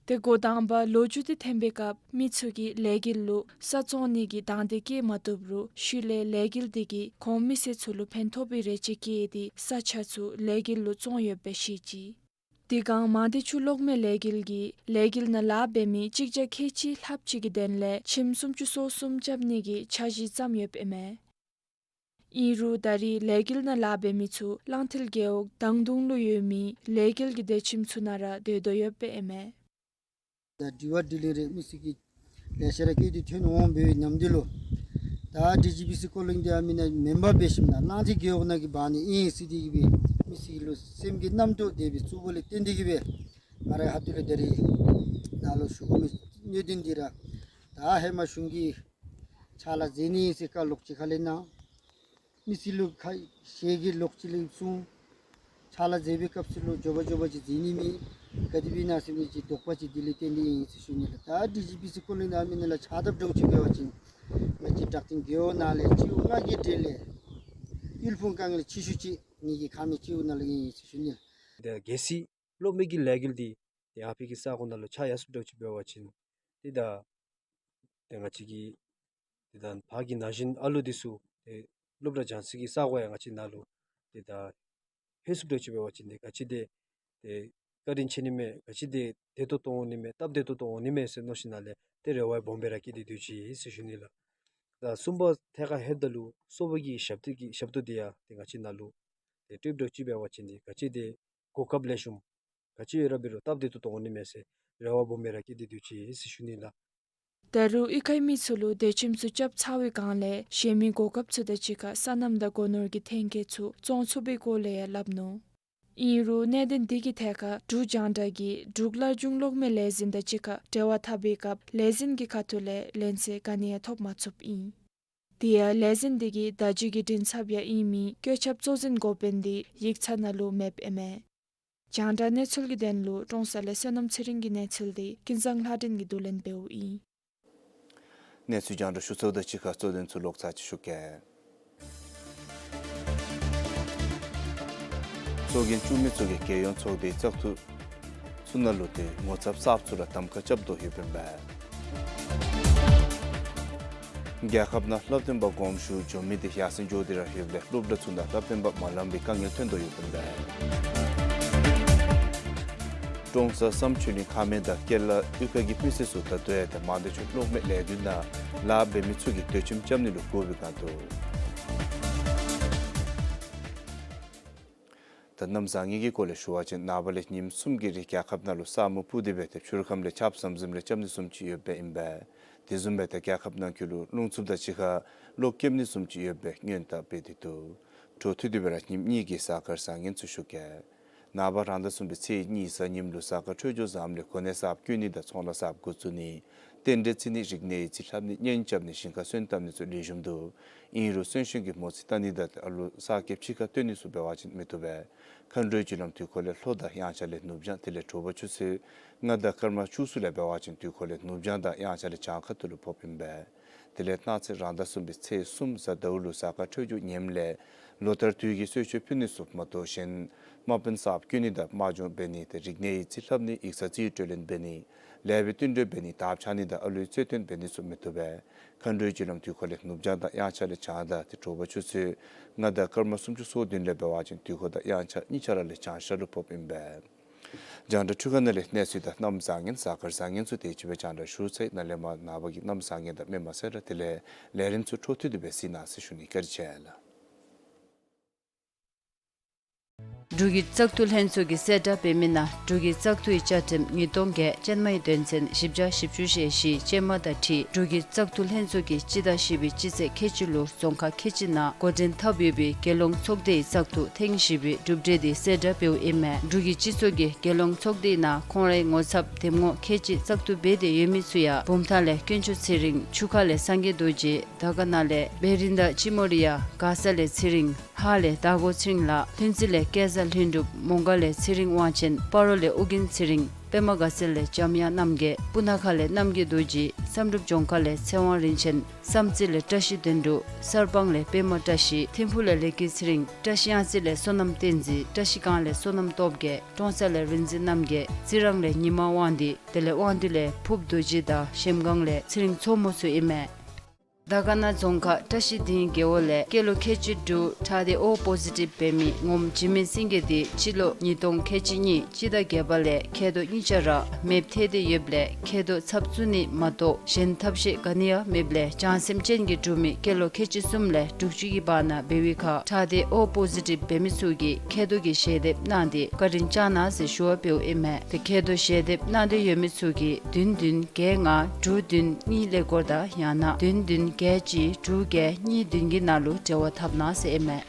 ཏེ་འགོ་དང་པ་ལོ་རྒྱུས་དེ་ཐོན་པའི་སྐབས་མི་ཚུ་གིས་ལས་འགུལ་ལུ་ས་བཙོང་ནི་གི་དང་འདོད་བསྐྱེད་མ་བཏུབ་རུང་ཤུལ་ལས་ལས་འགུལ་དེ་གིས་ཁོང་མི་སེར་ཚུ་ལུ་ཕན་ཐོགས་པའི་རེ་ཆེ་བསྐྱེད་དེ་ས་ཆ་ཚུ་ལས་འགུལ་ལུ་བཙོང་ཡོདཔ་སྦེ་བཤད་ཅི། དེ་སྒང་མང་སྡེ་ཆུ་གློག་མེ་ལས་འགུལ་གྱིས་ལས་འགུལ་ནང་ལཱ་འབད་མི་གཅིག་བརྒྱ་ཁལ་གཅིག་ལྷགཔ་ཅིག་གི་དོན་ལས་ཁྱིམ་སུམ་ཅུ་སོ་གསུམ་རྐྱབ་ནི་གི་འཆར་གཞི་བརྩམས་ཡོདཔ་ཨིན་མས། ཨིན་རུང་ད་རེས་ལས་འགུལ་ནང་ལཱ་འབད་མི་ཚུ་གླང་མཐིལ་རྒེད་འོག་དང་དུང་ལུ་ཡོད་མི་ལས་འགུལ་གྱི་སྡོད་ཁྱིམ་ཚུ་ནང་ར་སྡོད་དོ་ཡོདཔ་ཨིན་མས། ད་དྲི་བ་དྲིས་ལན་རེ་མི་སེར་གྱིས་ལེ་ཤ་ར་བཀོད་དེ་ཐོན་འོང་པའི་ཉམས་མདོ་ལུ་ད་ཌི་ཇི་བི་སི་ཀོ་ལིང་དེ་ཨ་མི་ནཱ་མེན་པར་འབད་ཞིནམ་ལས་གླང་མཐིལ་རྒེད་འོག་ནང་གི་འབག་ནི་ཨིན་ཟེར་དེ་གིས་སྦེ་མི་སེར་ལུ་སེམས་ཀྱི་རྣམ་རྟོག་དེ་སྦེ་བཙུགས་པ་ལས་བརྟེན་ཏེ་གིས་སྦེ་ང་རའི་ཧ་ཏུ་ལས་ད་རེས་ནཱ་ལུ་ཞུ་དགོ་མི་གནད་དོན་འདི་ར་ད་ཧེ་མ་གཞུང་གིས་ཕྱག་ལཱ་མཛད་ནི་ཟེར་བཀའ་ལོག་ཅིག་ཁ་ལས་གནང་། མི་སེར་ལུ་ཁ་ཞེ་གི་ལོག་ཅིག་ལས་གསུངས། ཕྱག་ལཱ་མཛད་པའི་སྐབས་སུ་ལུ་མགྱོགས་པ་མགྱོགས་པ་ཅིག་མཛད་ནི་མེད། ག་དེ་སྦེ་ཨིན་ན་ཟེར་མི་ཅིག་དོགས་པ་ཅིག་དེ་ལས་བརྟེན་ཏེ་ཨིན་ཟེར་ཞུ་ནི་ལགས། ད་ཌི་ཇི་བི་སི་ཀོ་ལིང་ནང་ཨ་མི་ནཱ་ལུ་ཕྱག་བཏབ་འགྱོ་ཅི་འབད་བ་ཅིན་ང་བཅས་བྲག་སྟེང་རྒེད་འོག་ནང་ལས་སྤྱི་འོག་ལྔ་གི་གྲས་ལས་དབུལ་ཕོངས་དཀའ་ངལ་ཆེ་ཤོས་ཅིག་ངེ་གི་ཁ་མེད་སྤྱི་འོག་ནང་ལུ་ཨིན་ཟེར་ཞུ་ནི་ལགས། ད་གལ་སྲིད་གློག་མེ་གི་ལས་འགུལ་འདི་ཏེ་ཨ་ཕི་གི་ས་གོ་ནང་ལུ་ཆ་ཡར་སོང་འགྱོ་ཅི་འབད་བ་ཅིན་ཏེ་ད་ཏེ་ང་བཅས་ཀྱི་ཏེ་ད་ཕར་གྱི་ན་གཞོན་ཨ་ལུ་འདི་ཚུ་ཏེ་སློབ་གྲྭ་སྦྱང་སའི་གི་ས་གོ་ཡང་ང་བཅས་ནཱ་ལུ་ཏེ་ད་ལྷོད་སོང་འགྱོ་ཅི་འབད་བ་ཅིན་ཏེ་ག་ཅི་དེ་ཏེ་བཀའ་དྲིན་ཆེ་ནི་མས། ག་ཅི་དེ་བདེ་ཏོག་ཏོ་འོང་ནི་མས། སྟབས་བདེ་ཏོག་ཏོ་འོང་ནི་མས་ཟེར་མནོ་ཞིནམ་ལས་ཏེ་རེ་བ་སྦོམ་སྦེ་ར་བསྐྱེད་དེ་སྡོད་ཅི་ཟེར་ཞུ་ནི་ལགས། ད་གསུམ་པ་ཐད་ཁར་ལྷོདཔ་ད་ལུ་སོ་པ་གི་ཞབས་ཏོག་གི་ཞབས་ཏོག་འདི་ཡང་ཏེ་ང་བཅས་ནང་ལུ་ཏེ་ཏིབ་ཏོག་ཅིག་འབད་བ་ཅིན་ཏེ་ག་ཅི་ཏེ་གོ་སྐབས་ལེགས་ཤོམ་ག་ཅི་ཡོད་ར་འབད་རུང་སྟབས་བདེ་ཏོག་ཏོ་འོང་ནི་མས་ཟེར་རེ་བ་སྦོམ་སྦེ་ར་བསྐྱེད་དེ་སྡོད་ཅི་ཟེར་ཞུ་ནི་ལགས། ད་རུང་གཡུས་ཁའི་མི་ཚུ་ལུ་སྡོད་ཁྱིམ་ཚུ་རྐྱབ་ཚར་བའི་སྒང་ལས་གཞན་མི་གོ་སྐབས་ཚུ་དང་གཅིག་ཁར་སོ་ནམ་དང་སྒོ་ནོར་གྱི་ཐོན་སྐྱེད་ཚུ་བཙོང་ཚུགས་པའི་སྐོར་ལས་ཡང་སླབ་ནུག། ཨིན་རུང་གནད་དོན་འདི་གི་ཐད་ཁར་འབྲུག་རྒྱང་བསྒྲགས་ཀྱིས་འབྲུག་སླར་འབྱུང་གློག་མེ་ལས་འཛིན་དང་གཅིག་ཁར་འབྲེལ་བ་འཐབ་པའི་སྐབས་ལས་འཛིན་གྱི་ཁ་ཐུག་ལས་ལན་གསལ་ག་ནི་ཡང་ཐོབ་མ་ཚུགསཔ་ཨིན། དེ་ཡང་ལས་འཛིན་འདི་གི་བརྡ་བརྒྱུད་ཀྱི་མགྲིན་ཚབ་ཡང་ཨིན་མི་བཀོད་ཁྱབ་གཙོ་འཛིན་འགོ་དཔོན་འདི་ཡིག་ཚང་ནང་ལུ་མེདཔ་ཨིན་མས། རྒྱང་བསྒྲགས་གནས་ཚུལ་གྱི་དོན་ལུ་ཀྲོང་གསར་ལས་བསོད་ནམས་ཚེ་རིང་གི་གནས་ཚུལ་འདི་ཀུན་བཟང་ལྷ་སྒྲོན་གྱིས་བསྡུ་ལེན་འབདཝ་ཨིན། གནས་ཚུལ་རྒྱང་བསྒྲགས་ཞུ་ཚརཝ་དང་གཅིག་ཁར་གཙོ་དོན་ཚུ་ལོག་ཚར་ཅིག་ཞུ་གེ། གཙོ་འགན་བཙུགས་མི་ཚུ་གིས་རྒྱལ་ཡོངས་ཚོགས་སྡེའི་བཙག་འཐུ་ཚུ་ནང་ལུ་ཏེ་ངོ་ཚབ་གསརཔ་ཚུ་ར་གདམ་ཁ་རྐྱབ་དོ་ཡོདཔ་ཨིན་པས། རྒྱལ་ཁབ་ནང་སློབ་སྟོན་པ་དགོངས་ཞུ་འབྱོན་མི་དེ་ཡར་སེང་འགྱོ་སྟེ་ར་ཡོདཔ་ལས་སློབ་གྲྭ་ཚུ་ནང་སློབ་སྟོན་པ་མ་ལང་པའི་དཀའ་ངལ་ཐོན་དོ་ཡོདཔ་ཨིན་པས། ཀྲོང་གསར་བསམ་ཆོས་གླིང་ཁ་སྨད་དང་ཀེ་ལ་གཡུས་ཁ་གི་མི་སེར་ཚུ་ད་ལྟོ་ཡང་ཏེ་མང་སྡེ་ཆུ་གློག་མེ་ལས་འཛིན་ནང་ལཱ་འབད་མི་ཚུ་གིས་སྡོད་ཁྱིམ་རྐྱབ་ནི་ལུ་བསྐུལ་བའི་སྒང་དུ། ད་གནམ་བཟང་ངན་གྱི་སྐོར་ལས་ཞུ་བ་ཅིན་ནངས་པ་ལས་ཉིནམ་གསུམ་གྱི་རིང་རྒྱལ་ཁབ་ནང་ལུ་ས་སྨུག་སྤུབས་ཏེ་སྦེ་ཏེ་ཕྱི་རུ་ཁམས་ལས་ཆརཔ་ཟམ་ཟིམ་རེ་རྐྱབ་ནི་བཟུམ་ཅིག་ཡོདཔ་ཨིན་པས། དེ་བཟུམ་སྦེ་ད་རྒྱལ་ཁབ་ནང་འཁོད་ལུ་རླུང་འཚུབ་དང་གཅིག་ཁར་གློག་ཀེམ་ནི་བཟུམ་ཅིག་ཡོདཔ་སྦེ་སྔོན་བརྡ་འབད་དེ་འདུག། འཕྲོ་མཐུད་དེ་སྦེ་ར་ཉིནམ་གཉིས་ཀྱི་གཟའ་སྐར་བཟང་ངན་ཚུ་ཞུ་གེ། ནངས་པ་རང་ཟླ་གསུམ་པའི་ཚེས་གཉིས་གཟའ་ཉིམ་ལུ་གཟའ་སྐར་འཕྲོད་སྦྱོར་བཟངམ་ལས་གོ་གནས་གསརཔ་བསྐོ་ནི་དང་ཚོང་ལཱ་གསརཔ་འགོ་བཙུགས་ནི། རྟེན་འབྲེལ་བརྩི་ནི། རིག་གནས་ཡིག་རྩིས་ལྷབ་ནི། གཉེན་རྐྱབ་ནི། ཞིང་ཁ་སོན་བཏབ་ནི་ཚུ་ལེགས་ཤོམ་འདུག། ཨིན་རུང་གསོན་གཤིན་གྱི་མོ་རྩིས་བལྟ་ནི་དང་ཨ་ལུ་གསར་སྐྱེས་ཕྱི་ཁར་བཏོན་ནི་ཚུ་འབད་བ་ཅིན་མི་བཏུབ་པས། མཁའ་འགྲོའི་རྒྱུ་ལམ་དུས་འཁོར་ལས་ལྷོ་དང་དབྱངས་འཆར་ལས་ནུབ་བྱང་དེ་ལས་དྲོ་པ་ཆུ་ཚོད་ལྔ་དང་སྐར་མ་བཅུ་གསུམ་ལས་འབད་བ་ཅིན་དུས་འཁོར་ལས་ནུབ་བྱང་དང་དབྱངས་འཆར་ལས་བྱང་ཁ་ཐུག་ལུ་ཕོགཔ་ཨིན་པས། དེ་ལས་གནངས་ཚེ་རང་ཟླ་གསུམ་པའི་ཚེས་གསུམ་གཟའ་ཟླཝ་ལུ་གཟའ་སྐར་འཕྲོད་སྦྱོར་ངནམ་ལས་ལོ་ལྟར་དུས་ཀྱི་གསོལ་མཆོད་ཕུལ་ནི་ཚུ་མ་གཏོགས་གཞན་དམག་དཔོན་གསརཔ་བསྐོ་ནི་དང་དམག་སྦྱོང་འབད་ནི་དེ་རིག་གནས་ཡིག་རྩིས་ལྷབ་ནི་ཡིག་ཚང་རྩིས་སྤྲོད་ལེན་འབད་ནི་ལས་འབད་བསྟུན་གྲོས་འབད་ནི་དར་འཕྱར་ནི་དང་ཨ་ལུའི་རྩོད་དོན་འབད་ནི་ཚུ་མི་བཏུབ་པས། མཁའ་འགྲོའི་རྒྱུ་ལམ་དུས་འཁོར་ལས་ནུབ་བྱང་དང་དབྱངས་འཆར་ལས་བྱང་དང་དེ་དྲོ་པ་ཆུ་ཚོད་ལྔ་དང་སྐར་མ་སུམ་ཅུ་སོ་བདུན་ལས་འབད་བ་ཅིན་དུས་འཁོར་དང་དབྱངས་འཆར་གཉིས་ཆ་ར་ལས་བྱང་ཤར་ལུ་ཕོགཔ་ཨིན་པས། རྒྱང་བསྒྲགས་འཕྲུལ་ཁང་ནང་ལས་གནས་ཚུལ་དང་གནམ་བཟང་ངན་གཟའ་སྐར་བཟང་ངན་ཚུ་དེ་ཅིག་སྦེ་རྒྱང་བསྒྲགས་ཞུ་ཚར་ཡི། ནཱ་ལས་མར་ནངས་པ་གི་གནམ་བཟང་ངན་དང་མེ་མ་སེར་དེ་ལས་ལས་རིམ་ཚུ་འཕྲོ་མཐུད་དེ་སྦེ་གཟིགས་གནང་ཟེར་ཞུ་ནི། བཀའ་དྲིན་ཆེ་ལགས། འབྲུག་གི་བཙག་འཐུ་ལྷན་ཚོགས་ཀྱིས་གསལ་བསྒྲགས་འབད་མི་ནང་འབྲུག་གི་བཙག་འཐུའི་བཅའ་ཁྲིམས་ཉིས་སྟོང་བརྒྱད་ཅན་མའི་དོན་ཚན་བཞི་བརྒྱ་བཞི་བཅུ་ཞེ་བཞི་ཅན་མ་དང་འཁྲིལ་འབྲུག་གི་བཙག་འཐུ་ལྷན་ཚོགས་ཀྱིས་སྤྱི་ཟླ་བཞི་པའི་སྤྱི་ཚེས་ཁལ་གཅིག་ལུ་རྫོང་ཁག་ཁལ་གཅིག་ནང་འགོ་འདྲེན་འཐབ་ཡོད་པའི་རྒྱལ་ཡོངས་ཚོགས་སྡེའི་བཙག་འཐུ་ཐེངས་བཞི་པའི་གྲུབ་འབྲས་དེ་གསལ་བསྒྲགས་འབདཝ་ཨིན་མས། འབྲུག་གི་སྤྱི་ཚོགས་ཀྱིས་རྒྱལ་ཡོངས་ཚོགས་སྡེའི་ནང་ཁོང་རའི་ངོ་ཚབ་འདེམས་ངོ་ཁལ་གཅིག་བཙག་འཐུ་འབད་དེ་ཡོད་མི་ཚུ་ཡང་བུམ་ཐང་ལས་དཀོན་མཆོག་ཚེ་རིང་། ཆུ་ཁ་ལས་སངས་རྒྱས་རྡོ་རྗེ། དར་དཀར་ན་ལས་བེ་རི་ད་ཅི་མོ་རི་ཡ། མགར་ས་ལས་ཚེ་རིང་། ཧཱ་ལས་དར་གོ་ཚེ་རིང་ལགས། ལྷུན་རྩེ་ལས་སྐལ་བཟང་ལྷུན་གྲུབ། མོང་སྒར་ལས་ཚེ་རིང་དབང་ཆེན། སྤ་རོ་ལས་ཨོ་རྒྱན་ཚེ་རིང་། པདྨ་དགའ་ཚལ་ལས་འཇམ་དབྱངས་རྣམ་རྒྱལ། སྤུ་ན་ཁ་ལས་རྣམ་རྒྱལ་རྡོ་རྗེ། བསམ་གྲུབ་ལྗོངས་མཁར་ལས་ཚེ་དབང་རིན་ཆེན། བསམ་རྩེ་ལས་བཀྲ་ཤིས་དོན་གྲུབ། གསར་སྤང་ལས་པདྨ་བཀྲ་ཤིས། ཐིམ་ཕུག་ལས་ལེགས་སྐྱིད་ཚེ་རིང་། བཀྲ་ཤིས་གཡང་རྩེ་ལས་བསོད་ནམས་བསྟན་འཛིན། བཀྲ་ཤིས་སྒང་ལས་བསོད་ནམས་སྟོབས་རྒྱས། ཀྲོང་གསར་ལས་རིག་འཛིན་རྣམ་རྒྱལ། རྩི་རང་ལས་ཉི་མ་དབང་འདུས། དེ་ལས་དབང་འདུས་ལས་ཕུབ་རྡོ་རྗེ་དང་གཞལམ་སྒང་ལས་ཚེ་རིང་མཚོ་མོ་ཚུ་ཨིན་མས། དར་དཀར་ན་རྫོང་ཁག་བཀྲ་ཤིས་སྡིངས་རྒེད་འོག་ལས་སྐྱེས་ལོ་ཁལ་གཅིག་དྲུག་ཁྲག་སྡེ་ཨོ་པོ་ཟི་ཊིབ་འབད་མི་ངོམ་འཇིགས་མེད་སེང་གེ་དེ་སྤྱི་ལོ་ཉིས་སྟོང་ཁལ་གཅིག་གཉིས་སྤྱི་ཟླ་བརྒྱད་པ་ལས་མཁལ་རྡོག་གཉིས་ཆ་ར་མེདཔ་ཐལ་ཏེ་ཡོདཔ་ལས་མཁལ་རྡོག་ཚབ་བཙུགས་ནི་མ་གཏོགས་གཞན་ཐབས་ཤེས་ག་ནི་ཡང་མེདཔ་ལས་བྱང་སེམས་ཅན་གྱི་འབྲུག་མི་སྐྱེས་ལོ་ཁལ་གཅིག་གསུམ་ལས་དྲུག་ཅུ་གི་བར་ན་འབད་བའི་ཁར་ཁྲག་སྡེ་ཨོ་པོ་ཟི་ཊིབ་འབད་མི་ཚུ་གིས་མཁལ་རྡོག་གི་ཞལ་འདེབས་གནང་སྟེ་བཀའ་དྲིན་བསྐྱང་གནང་ཟེར་ཞུ་བ་འབདཝ་ཨིན་མས། དེ་མཁལ་རྡོག་ཞལ་འདེབས་གནང་འདོད་ཡོད་མི་ཚུ་གིས་བདུན་བདུན་བརྒྱད་ལྔ་དྲུག་བདུན་གཉིས་ཀླད་ཀོར་དང་ཡང་ན་བདུན་བདུན་བརྒྱད་གཅིག་དྲུག་བརྒྱད་གཉིས་བདུན་གྱི་ནང་ལུ་འབྲེལ་བ་འཐབ་གནང་ཟེར་ཨིན་མས།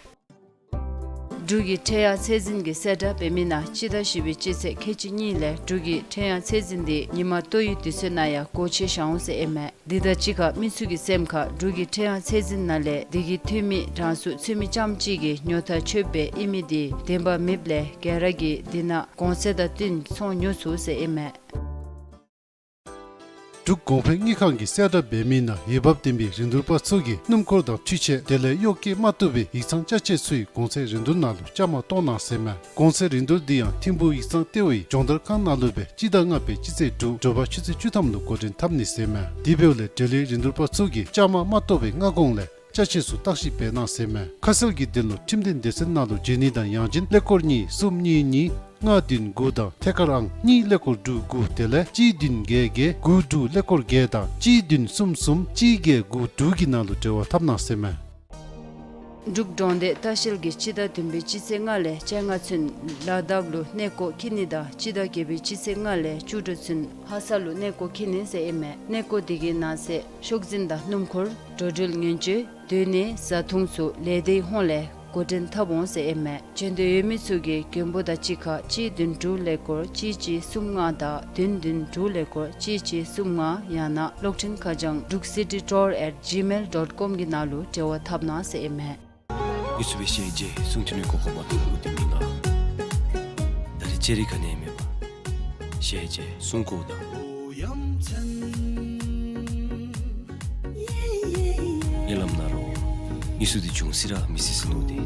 འབྲུག་གི་ཁྲལ་གཡར་ཚད་འཛིན་གྱིས་གསལ་བསྒྲགས་འབད་མི་ནང་སྤྱི་ཟླ་བཞི་པའི་སྤྱི་ཚེས་ཁལ་གཅིག་གཉིས་ལས་འབྲུག་གི་ཁྲལ་གཡར་ཚད་འཛིན་དེ་ཉིན་མ་ལྟོ་ཡི་དུས་ཚོད་ནང་ཡང་སྒོ་ཕྱེ་བཞག་འོང་ཟེར་ཨིན་མས། དེ་དང་གཅིག་ཁར་མི་ཚུ་གི་སེམས་ཁར་འབྲུག་གི་ཁྲལ་གཡར་ཚད་འཛིན་ནང་ལས་དེ་གི་འཐུས་མི་གྲངས་སུ་ཚུད་མི་རྐྱངམ་གཅིག་གིས་ཉོ་ཐངས་ཆོདཔ་སྦེ་ཨིན་མི་དེ་བདེན་པ་མེདཔ་ལས་ག་ར་གིས་དེ་ནང་གོང་ཚད་དང་བསྟུན་ཚོང་ཉོ་ཚུགས་ཟེར་ཨིན་མས། འབྲུག་གོང་འཕེལ་དངུལ་ཁང་གིས་གསལ་བསྒྲགས་འབད་མི་ནང་འོས་འབབ་ལྡན་པའི་རིན་བསྡུར་པ་ཚུ་གིས་སྣུམ་འཁོར་དང་འཕྲུལ་ཆས་དེ་ལས་གཡོག་བཀོལ་མ་བཏུབ་པའི་ཡིག་ཚང་ཅ་ཆས་ཚུའི་གོང་ཚད་རིན་བསྡུར་ནང་ལུ་བཅའ་མར་གཏོགས་གནང་ཟེར་མས། གོང་ཚད་རིན་བསྡུར་འདི་ཡང་ཐིམ་ཕུག་ཡིག་ཚང་ལྟེ་བའི་སྦྱོང་བརྡར་ཁང་ནང་ལུ་སྦེ་སྤྱི་ཟླ་ལྔ་པའི་སྤྱི་ཚེས་དྲུག་དྲོ་པ་ཆུ་ཚོད་བཅུ་ཐམ་ལུ་འགོ་འདྲེན་འཐབ་ནི་ཟེར་མས། དེ་འབདཝ་ལས་འབྲེལ་ཡོད་རིན་བསྡུར་པ་ཚུ་གིས་བཅའ་མར་མ་གཏོགས་པའི་སྔ་གོང་ལས་ཅ་ཆས་ཚུ་བརྟག་ཞིབ་འབད་གནང་ཟེར་མས། ཁ་གསལ་གྱི་དོན་ལུ་ཁྲིམས་སྡེ་སྡེ་ཚན་ནང་ལུ་བརྗེ་ནི་དང་ཡང་ཅིན་ཀླད་ཀོར་གཉིས་གསུམ་གཉིས་གཉིས་ ལྔ་བདུན་དགུ་དང་ཐད་ཀར་ཨང་གཉིས་ཀླད་ཀོར་དྲུག་དགུ་དེ་ལས་གཅིག་བདུན་བརྒྱད་བརྒྱད་དགུ་དྲུག་ཀླད་ཀོར་བརྒྱད་དང་གཅིག་བདུན་གསུམ་གསུམ་གཅིག་བརྒྱད་དགུ་དྲུག་གི་ནང་ལུ་འབྲེལ་བ་འཐབ་གནང་ཟེར་མས། འབྲུག་འབྲོང་སྡེ་ལྟ་བཤལ་གྱིས་སྤྱི་ཟླ་བདུན་པའི་སྤྱི་ཚེས་ལྔ་ལས་བཅོ་ལྔ་ཚུན་ལ་དྭགས་ལུ་གནས་སྐོར་འཁྱིད་ནི་དང་སྤྱི་ཟླ་བརྒྱད་པའི་སྤྱི་ཚེས་ལྔ་ལས་བཅུ་དྲུག་ཚུན་ལྷ་ས་ལུ་གནས་སྐོར་འཁྱིད་ནི་ཟེར་ཨིན་མས། གནས་སྐོར་དེ་གི་ནང་གསེས་ཤོག་འཛིན་དང་སྣུམ་འཁོར་འགྲོ་འགྲུལ་ཉེན་བཅོལ་སྡོད་གནས་བཟའ་འཐུང་ཚུ་ལས་སྡེའི་ཧོངས་ལས་འགོ་འདྲེན་འཐབ་འོང་ཟེར་ཨིན་མས། བྱོན་འདོད་ཡོད་མི་ཚུ་གིས་མགོན་པོ་དང་གཅིག་ཁར་གཅིག་བདུན་དྲུག་ཀླད་ཀོར་གཅིག་གཅིག་གསུམ་ལྔ་དང་བདུན་བདུན་དྲུག་ཀླད་ཀོར་གཅིག་གཅིག་གསུམ་ལྔ་ཡང་ན་གློག་འཕྲིན་ཁ་བྱང་འབྲུག་སི་ཊི་ཊུར་ཨེཊ་ཇི་མེལ་ཌོཊ་ཀོམ་གི་ནང་ལུ་འབྲེལ་བ་འཐབ་གནང་ཟེར་ཨིན་མས། ངེ་ཚུ་སྦེ་ཞལ་མཇལ་གསུང་ཐོས་ནི་གོ་སྐབས་མ་ཐོབ་འདི་མི་ནང་ད་རེས་ཅེ་རི་ཁ་ནི་མེད་པར་ཞལ་མཇལ་གསུང་གོ་དང་ཉེ་ལམ་ན་རོ། ངེ་ཚུ་འདི་བྱུང་སི་ར་མི་སི་སི་ནུ་འདི།